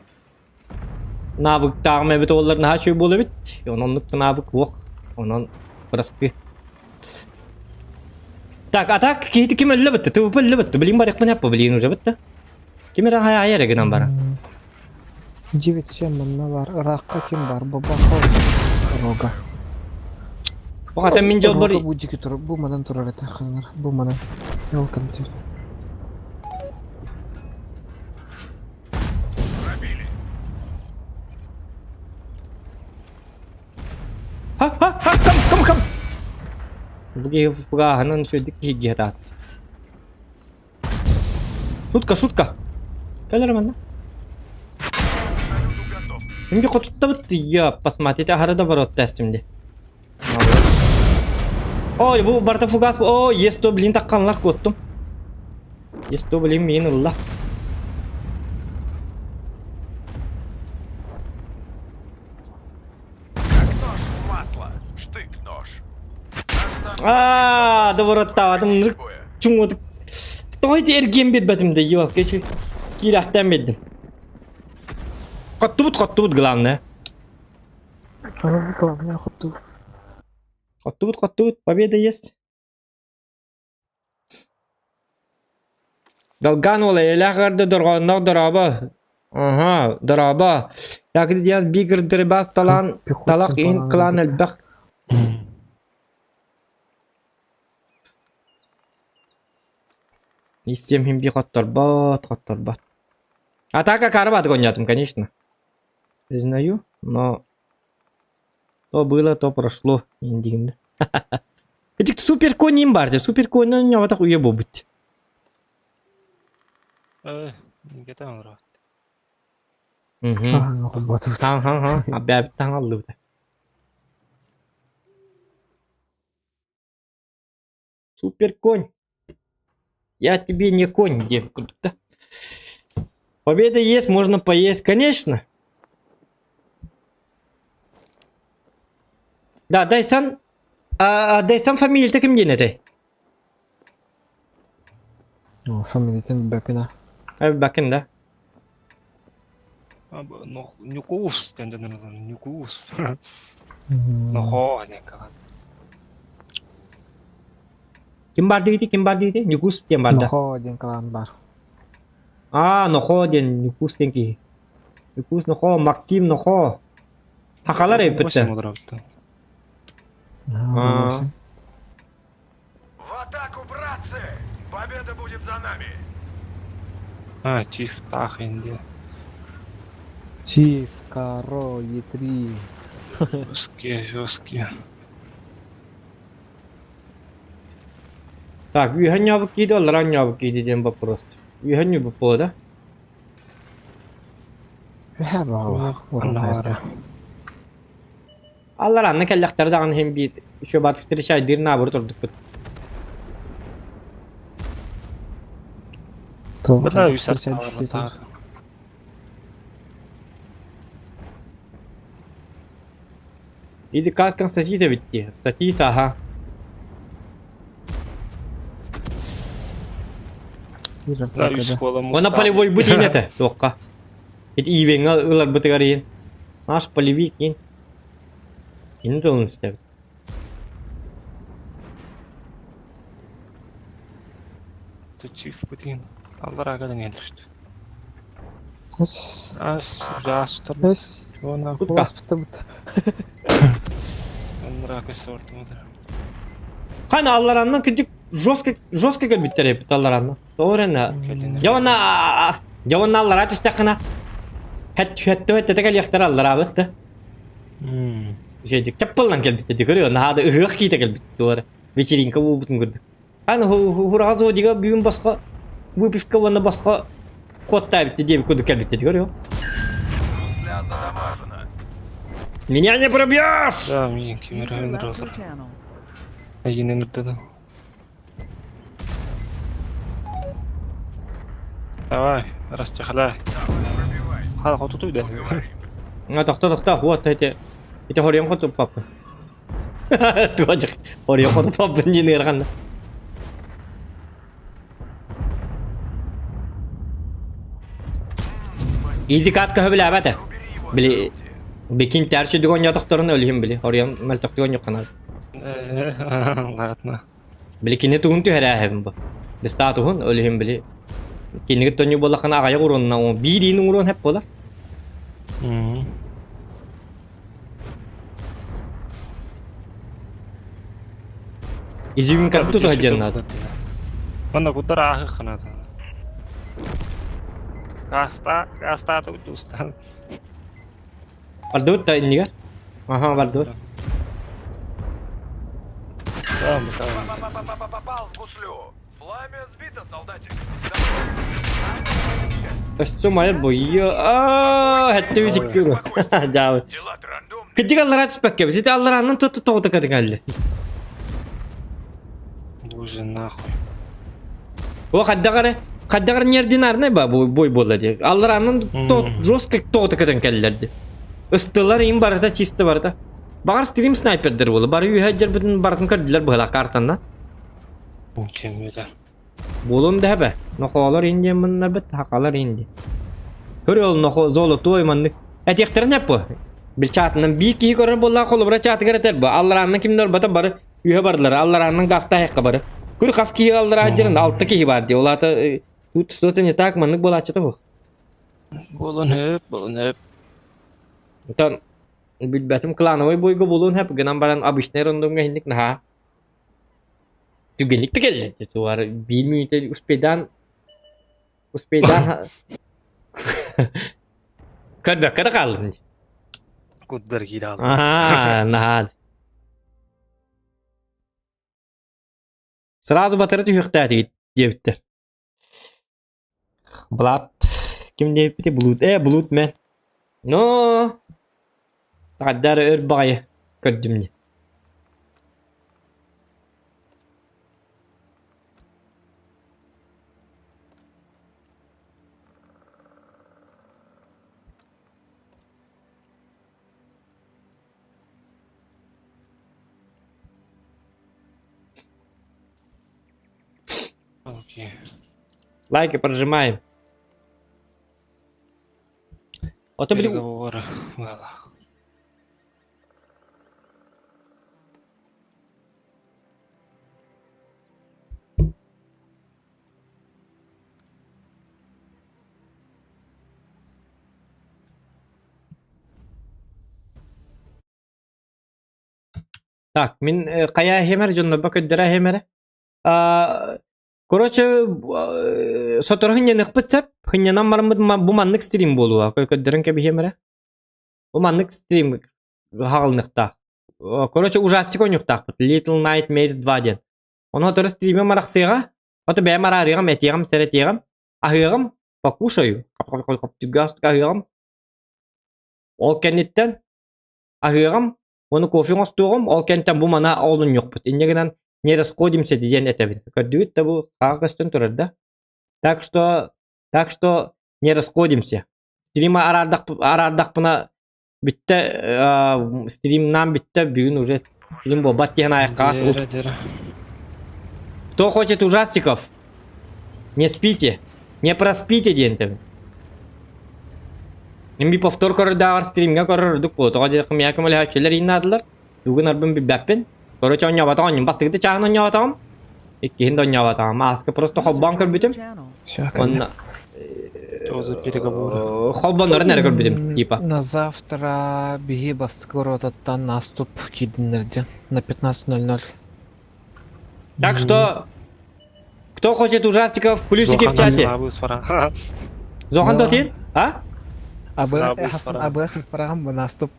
навыктааҕым эбит уоллар наһаа үчүгэй буолар эбит. Онон оннук навык уох. Онон бырастыы. Так, а так киһити ким өллө бытты? ТВП өллө бытты. Билин барыахпын эппэ, билин уже бытты. Ким эрэ хайа айа эрэ гынан бара. 9-7 манна бар. Ыраахха ким бар? Бабахов. Рога. Оҕата мин дьолбор Рога бу дьики турар. Бу манан турар этэ ханар. Бу манан. Елкам түр. Пробили. Ха ха ха кам кам кам. Бу киһи фугаһынан үчүгэйдик киһиргиһэ таат. Шутка, шутка. Кэлэр манна. Şimdi хотуттабыт я посмотрите аһара да ворот тестимди. Ой, бу барта фугас. Ой, есть то блин такканлар куоттум. Есть то блин миин ылла. Штык-нож. Аа, довороттаабатым. Чуҥутук. Тоҕо ити эргиэн биэрбэтим да, ёлки, киирэхтээн биэрдим. Хоттубут, хоттубут, главное. Главное хоттубут. Хоттубут, хоттубут, победа есть. Долган уол эйэлээх ыарда дорҕоонноох дорообо. Аһа, дорообо. Якидиан бигр дырыбас талаан талах иһин кылаан элбэх. Истиэм иһин би хотторбот, хотторбот. Атака карабат гонятым, конечно. Признаю, но то было, то прошло, индигин. Этик супер конь бар, супер конь ньоҕотох үйэ буолбут. Э, где там рот? Таң хаң хаң, аббээбит таң аллыбыта. Супер конь. Я тебе не конь, диэн курдук да. Победа есть, можно поесть, конечно. Да, Дайсан, а, Дайсан фамилията ким диэн этэй? Фамилиятын билбэппин а. Бакин да. Ньукуус диэн дьоннор Ньукуус. Нохоо диэн Ким бар диэти, ким бар диэти? Ньукуус диэн бар да. Нохоо диэн кылаан бар. Аа, Нохоо диэн Ньукуус диэн киһи. Ньукуус Нохоо, Максим Нохоо. Хахалар эбиттэр. Аа. В атаку, братцы! Победа будет за нами! А, Чиф Тах Индия. Чиф, Каро, Е3. Жесткие, жесткие. Так, үһэн кииди, аллараа кииди диэн вопрос. Үһэн буолла да? Үһэ баҕа. Аллараанна кэллэхтэрэ даҕаны иһин биир еще бат встречайдыыр наабыры турдукпут. Бля, үс Иди каткан статьи битти. Статьи ага. Да, үс Она полевой бутин это, туохха. Ити ивеҥҥэ ыларбытыгар иһин. Наш полевик иһин. Кини тылын истэбит. Чиф бутин. Аллараа кэлэн иһэллэр. Ас, ужастар. Она Кутка. Аллараа көссө Хана аллараннан кырдьык жестко жестко кэлбиттэр эбит алларанна. Тоҕо Дьонна дьонна аллараа түстэххинэ хэт хэттэ кэлиэхтэр аллараабыт да. Үчүгэйдик чаппыллан кэлбит дии көрүө наһаа да ыһыах киитэ кэлбит туора вечеринка буолбутун курдук. Аны хураҕа зодига бүгүн босхо выпивка уонна босхо входтаабит диэбит курдук кэлбит дии көрүө. Гусля задамажена. Меня не пробьешь! Да, мне кемер Айгин ынырдады. Давай, расчехляй. Хала хотутуй да. А, тохто, тохто, вот эти. Эти хорьем хоту папа. Туажык, хорьем хоту папа не нырган. Изи катка хөбүлээбэтэ. Били бикин тәрчү дүгөн ятохторун өлүһүм били. Хорьем мөлтөхтүгөн юкканар. Ладно. Били кини тугун түһэрээһэбин бу. Бистаатуһун өлүһүм били. Киниги тонньу буоллахына аҕайах уруонна биир иин уруон хэп буолар. Изюминка тут диэн наада. Манна кутар ааһы ханата. Каста, каста тустан. Бардыбыт да иннигэр. Аха, бардыбыт. Попал в гуслю. Пламя сбито, солдатик. Өссө майыр бойо. Аа, хэтти үтүккү. Жаабы. Кыдьык аллара түспэккэ бит. Ити алларааннан туту тоҕута кэлли. Боже, нахуй. О, хаддагары хаддагар неординарный ба бой буолла дии. Алларааннан то жестко тоҕута кэтэн кэллэрди. Ыстылар им барыта чисто барыта. Баҕар стрим снайпердэр буолла. Бары үөһэ дьарбытын барытын көрдүлэр быһалаах картанна. Кеммүтэ. Буолуом да эбэ. Нохоолор индия мыннарбыт, хакалар инди. Көрө ол нохо золотой маннык. Этиэхтэрин эп бу. Бил чаатынан биир киһи көрөр буоллаах холобура чаатыгар этэр бу. Алларааннан кимнэр бата бары үһэ бардылар. Алларааннан гаста хекка бары. Күр хас киһи аллараа дьирин алта киһи бар дии. Ол аата тут что-то не так маннык буолааччыта бу. Буолун хөп, буолун хөп. Оттон билбэтим клановый бойга буолуон хөп гынан баран обычный рандомҥа иһинник наһаа түгэнник да кэллэ туар биир мүнүүтэ успейдаан успейдаан көрбөккө да хааллым дии. Куддар киирэ хаалла. Аа, наһаа. Сразу батары түһүөхтээтигит диэбиттэр. Блат ким диэбиппитий Блуд ээ Блуд мэн но хайда эрэ өр баҕайы көрдүм дии Окей. Лайки прожимаем. Ото били Переговоры. Было. Так, мин хайа хемер дьоннорбо көрдөрө хемере. Короче, сотору хынньаныахпыт сөп. Хынньанан бараммыт бу маннык стрим буолуо. Көрдөрөн кэбиһиэм эрэ. Бу маннык стрим хаҕылыныахтаах. Короче, ужастик оонньуохтаахпыт. Little Nightmares 2 диэн. Ону сотору стримим арахсыаҕа. Ото бэйэм араарыаҕым, этиэҕим, сэрэтиэҕим. Аһыаҕым, покушаю. Аһыаҕым. Ол кэнниттэн аһыаҕым, Уонна кофе оҥостуоҕум, ол кэнтэн бу мана олунньукпут. Инньэ гынан не расходимся диэн этэбин. Көрдүгүт да бу хаҕа көстөн турар да. Так что, так что не расходимся. Стрима араардахпына бүттэ, э, стримнаан бүттэ, бүгүн уже стрим буолбат диэн айахха. Дьэрэ, дьэрэ. Кто хочет ужастиков, не спите, не проспите диэн этэбин. Мин би повтор көрөрдөөҕөр стримҥэ көрөр ордук буолуо. Тоҕо диэтэххэ миэхэ көмөлөһөөччүлэр ииннаатылар. Тугун арбын билбэппин. Короче, оонньооботох оонньуум. Бастакы да чааһын оонньооботоҕум. Иккиһин да оонньооботоҕум. Ааска просто холбоон көрбүтүм. Все, Уонна Что за переговоры? холбоннорун эрэ көрбүтүм, типа. На завтра биһи бастакы ротаттан наступ киирдиннэр на 15.00. Так что, кто хочет ужастиков, плюсики в чате. Зохан Дотин? А? АБС программа наступ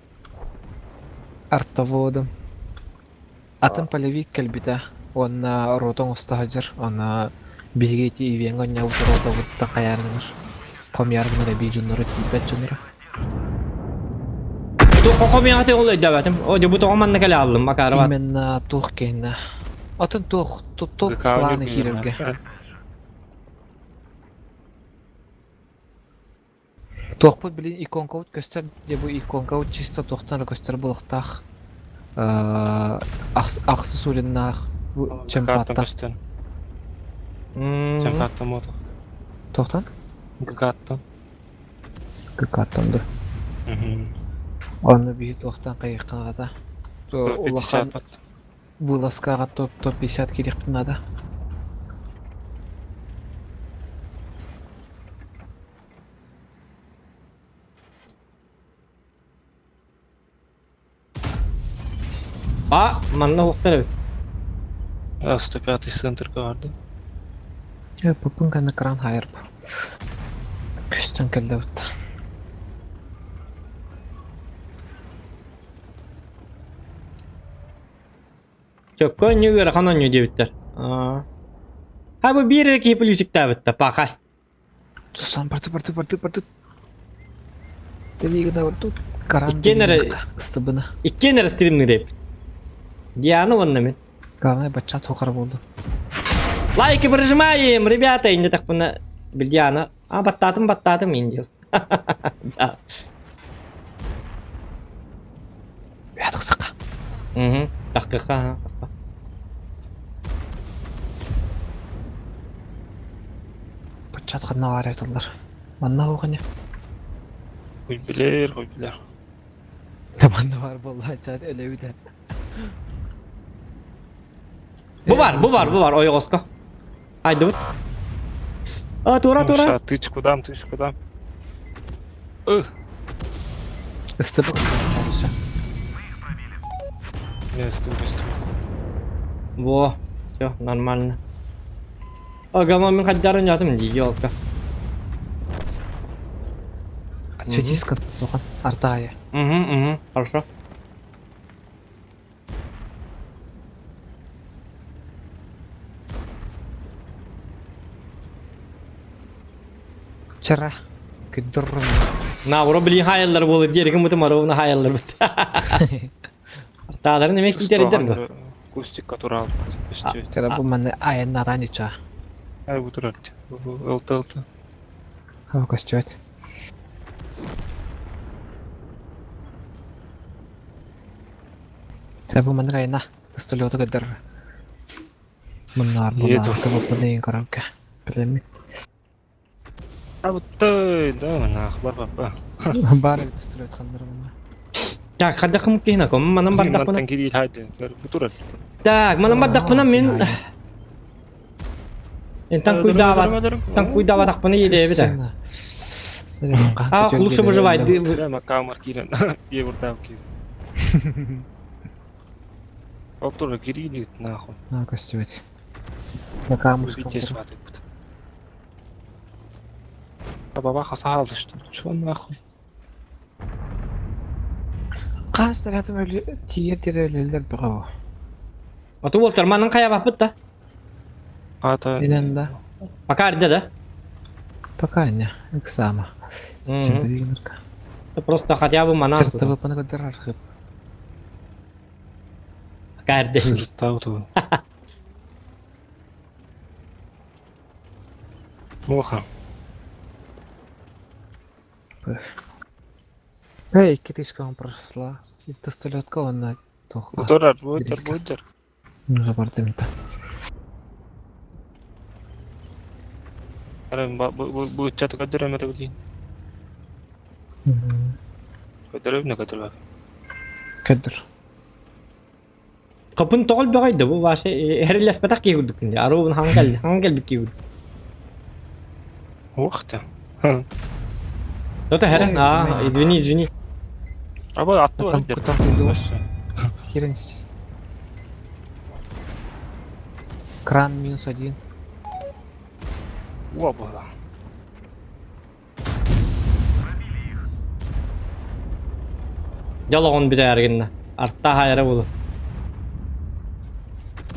артоводом. Атын полевик кэлбитэ уонна рота оҥосто сылдьар. Аны биһиги ити ивеҥҥэ оонньообут ротабыттан хайаарынар хомуйаарынар эбии дьоннору тиийбэт дьонноро. Туох хомуйаҕытый ол өйдөөбөтүм. О, дьэ бу тоҕо манна кэлэ хааллым, Макарова. Именно туох киһинэ. Атын туох, туох планы киирэргэ. Туохпут билин иконкабыт көстөр дьэ бу иконкабыт чисто туохтан эрэ көстөр буолуохтаах. Ахсыс уровеннаах бу Чемпаттан көстөн. Чемпаттан буотах. Туохтан? ГК-ттан. ГК-ттан да. Онно биһи туохтан хайыахха наада. Улахан вылазкаҕа топ топ 50 киириэхпит наада. А, манна уохтар эбит. 105 центрга барды. Э, попынканы кран хайырп. Көстөн кэллэбит. Чөккө онньу ыарахан онньу диэбиттэр. Аа. Ха бу биир эрэ киһи плюсиктаабытта, паха. Тусан барты барты барты барты. Тэбиигина барты. Каран Иккиэн эрэ ыстыбына. Иккиэн эрэ стримныыр эбит. Диана уонна мин. Главное бачча тухары болду. Лайки прожимаем, ребята, инде такпына Диана. А баттаатым баттаатым индил. Да. Бятықсықа. Угу. Тахтыха. Баччат ханна баар эталлар. Манна хоҕоне. Хуй билэр, хуй билэр. Манна баар буолла чат өлөбүтэ. Бу бар, бу бар, бу бар, ойоҕоско. Айдыбыт. А, тура, тура. Тычку дам, тычку дам. Ых. Ыстыбык. Не, ыстыбык, ыстыбык. Во, все, нормально. Ага, мин хаддарын ятым дии, елка. Отсветись-ка, Сухан, артая. Угу, угу, хорошо. Вчера. Күддуррум. На, ура блин хайаллар буолар диэригин бутум аруна хайаллар бут. Тааларын эмэ киитэридэр бу. Кустик турал. Вчера бу манна айаннаран ича. Ай бу турар. Ылты ылты. Хава костюет. Вчера бу манна айна. Пистолету көдөр. Муннар Еду. муннар кыбыппын коробка. Билеммин. А вот той, да, нах, бар папа. Бар пистолет ханнар мунна. Так, хадахым кихна ком манан бардахпына. Мантан кири хайды. Бу турар. Так, манан бардахпына мин Энтан куйдаабат, тан куйдаабатахпына идэбит. А, лучше выживай. Прямо камер кирен. Е бурдам кирен. Ол тура кири нахуй. На костюет. На камушком. Убить сватый будет. А бабаха саалды что? Чё нахуй? Қас таратым өлі тиер тирелелер бұғау. Ату болтар манан каябаппыт да. Ата. Инен да. Пока арда да. Пока не. Иксама. Просто хотя бы манан. Чертовы паны көдөр архып. Пока арда. Сырттау Муха. Эй, китишка он прошла. И пистолетка он на тохка. Турар, будер, будер. Ну, забардым-то. Бу чат көдөр эмere билин. Көдөр эмне көдөр бар. Көдөр. Капын тоғыл бөгөйдө бу башы эрелеспетак кийгүдүк инде. Аруун хангал, хангал бит кийгүдүк. Ух ты. Это херен, а, извини, извини. Аба атты бар. Херенс. Кран минус один. Опа. Жалоғын битәргинна. Артта хайра болу.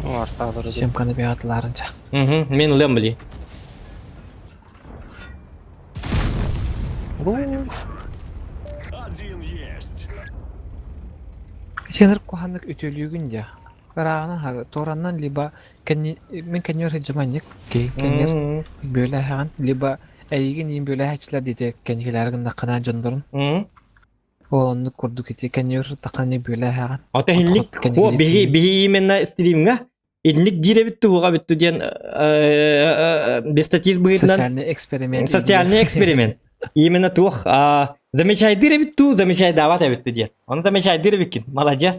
Ну, артта бар. Семканы биятларынча. Угу, мен ылым били. Один есть. Сенер куханнык үтөлүгүн дя. Карагана тораннан либо мен кенер жаманник кей кенер бөлө хаган либо эйигин им бөлө хачылар дите кенхилергин накана жондорун. Ол онну курдук ити кенер таканы бөлө хаган. Ата хинник хо биһи биһи именно стримга инник дире битти хуга битти диэн бестатист быһытынан Социальный эксперимент. Социальный эксперимент. Именно туох замечайдыр эбитту, замечайдаабат эбитту диэн. Оны замечайдыр эбиккин. Молодец.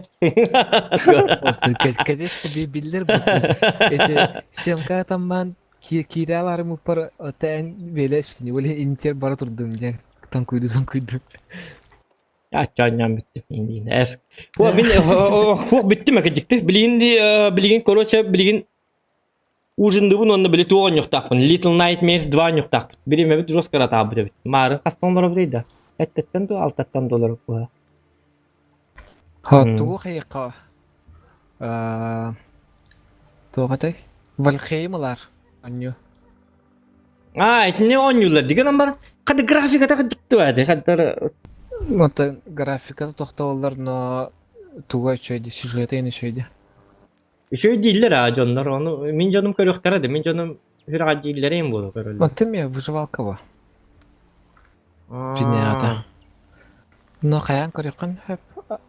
Кедес би биллер бу. Эти съемка тамман киралары мупар отен белес оле интер бара турдум ден. Тан куйду сан куйду. Ачаннан бүттүм. Индин. Эс. Хо мин хо бүттүм эке Билигин билигин короче билигин ужиндыбын онно били туон ньухтаахпын. Little Nightmares 2 ньухтаахпын. Бириме бит жестко ратаабыт эбит. Марын хастан доллар бит да. Эттеттен ду алтаттан доллар була. Ха тугу хайка. Э тугатай. Вальхеймлар. Анню. А, итини онюлар деген бар. Кады графика так дикти бады. Каддар Мотон графика тохтоллар, но туга үчөйдү, сюжеты ен үчөйдү. Үчөй дииллер а дьоннор ону мин дьонум көрүөхтэрэ да мин дьонум хүрэҕэ дииллэр им буолу көрөллөр. Онтон мен выживалка бу. Жинеата. Но хаян көрүөххүн хөп.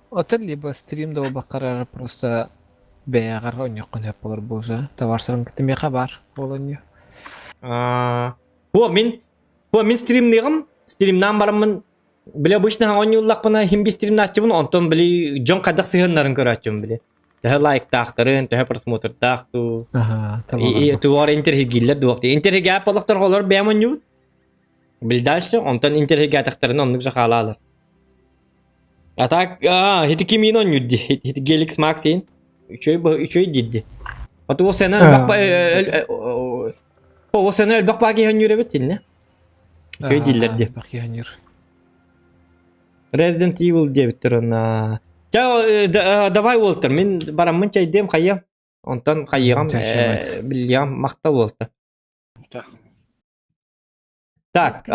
Отон либо стрим да буолбаккар просто бэйэҕэр оонньуоххун сөп буолар буолса табаарыстарым кытта миэхэ баар ол оонньуу. Аа, Бу мин бу мин стримныаҕым, стримнаан бараммын били обычно оонньууллахпына иһин би стримнааччыбын, онтон били дьон хайдах сыһыаннарын көрөөччүм били. Төһө лайктаахтарын, төһө просмотрдаах дуу. Аха, Туор интерхигиллэр дуох. Интерхигэп олохтор олор бэйэм оонньуубут. Били дальше, онтон интерхигээтэхтэрин оннук же хаалаалар. А так, ити кимиин оонньуур дии, ити Геликс Макс иин. Үчүгэй үчүгэй диирди. Оту сена элбэх О сена элбэх баа киһи оонньуур эбит инне. Үчүгэй дииллэр дии. Элбэх киһи оонньуур. Resident Evil диэбиттэр онна. Ча давай уолтар, мин бараммын чайдыам хайыам. Онтон хайыам, биллиэм махтал уолта. Так,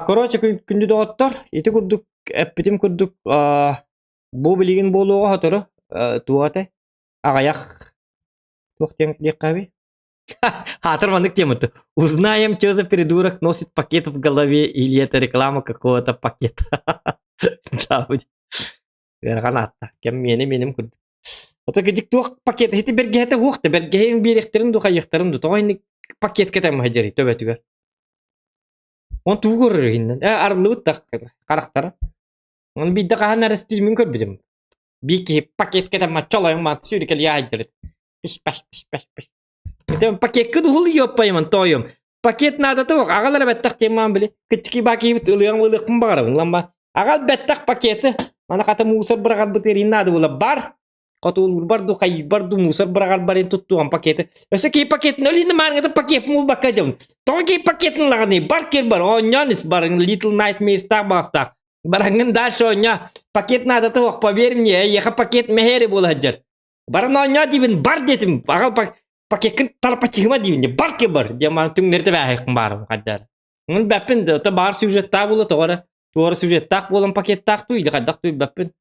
короче, күндү доҕоттор, ити курдук эппитим курдук бу билигин буолуоҕа сотору туох этэй? Аҕыйах туох диэн диэххэ Хаатыр маннык темата. Узнаем, что за придурок носит пакет в голове или это реклама какого-то пакета. Чаабыт. Ыарахан аатта. Кэм миэнэ миэним курдук. Ото кыдьык туох пакет ити бэргэһэтэ уох да бэргэһин биэриэхтэрин ду хайыахтарын ду тоҕо инник пакет кэтэн сылдьарый төбөтүгэр. Он тугу көрөр иһиннэн. Э арыллыбыт да харахтара. Оны биирдэ хаһан эрэ стримин көрбүтүм. Биир киһи пакет кэтэн мачча олойон маат сүүрүкэлийэ сылдьар. Пиш паш пиш паш пиш. Это пакекка дуһул ёппайыман тоойум. Пакет надо туох аҕал эрэ бэттэх диэн били кыччыки баакиибит ылыаҥ ылыахпын баҕарабын ламба аҕал бэттэх пакеты мана хата мусор быраҕарбыт ыарыын наада буола бар хотуулуурбар ду хайыырбар ду мусор быраҕарбар туттуом пакеты өссө киһи пакетын өлүнэ маарыҥыта пакет муулбакка дьон тоҕо киһи пакетын ылаҕыный бар кир бар оонньоон ис барыҥ Little Nightmares-таах баҕастаах бараҥҥын дальше оонньоо пакет наада туох поверь мне эйиэхэ пакет мэһэри буола сылдьар Баран оонньоо диибин, бар диэтим, аҕал пакеккын тарпачыһыма диибин, бар ки бар, диэн маан түҥнэритэ бээһэхпин баарым хайдаар. Мин бэппин, то баар сюжеттаах буола тоҕо эрэ, туора сюжеттаах буолан пакеттаах туу или хайдах туу бэппин.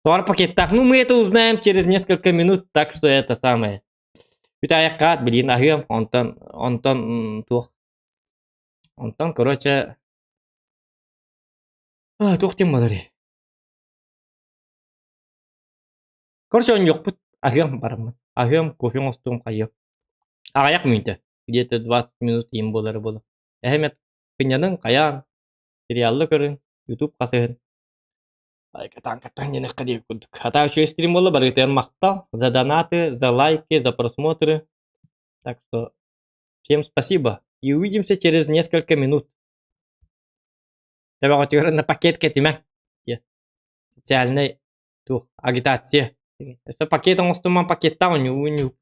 Туора пакеттаах, ну мы это узнаем через несколько минут, так что это самое. Бүтэ билин аһыам, онтон, онтон туох. Онтон, короче, туох диэн буоларый? Короче, оонньуохпут, аһыам бараммын. Аһыам, кофе оҥостуом хайыам. Аҕыйах мүнүүтэ, где-то 20 минут иин буолара буолуо. Эһэм эт кынньаныҥ, хайаан, сериалла көрүҥ, YouTube хасыһын. Катаан-катаан диэниэххэ диэбит курдук. Хата үчүгэй стрим буолла, барыгытыгар махтал за донаты, за лайки, за просмотры. Так что всем спасибо и увидимся через несколько минут. Төбөҕүтүгэр на пакет кэтимэ. Социальный туох агитация. Өссө пакет оҥостуман пакеттаах оонньуу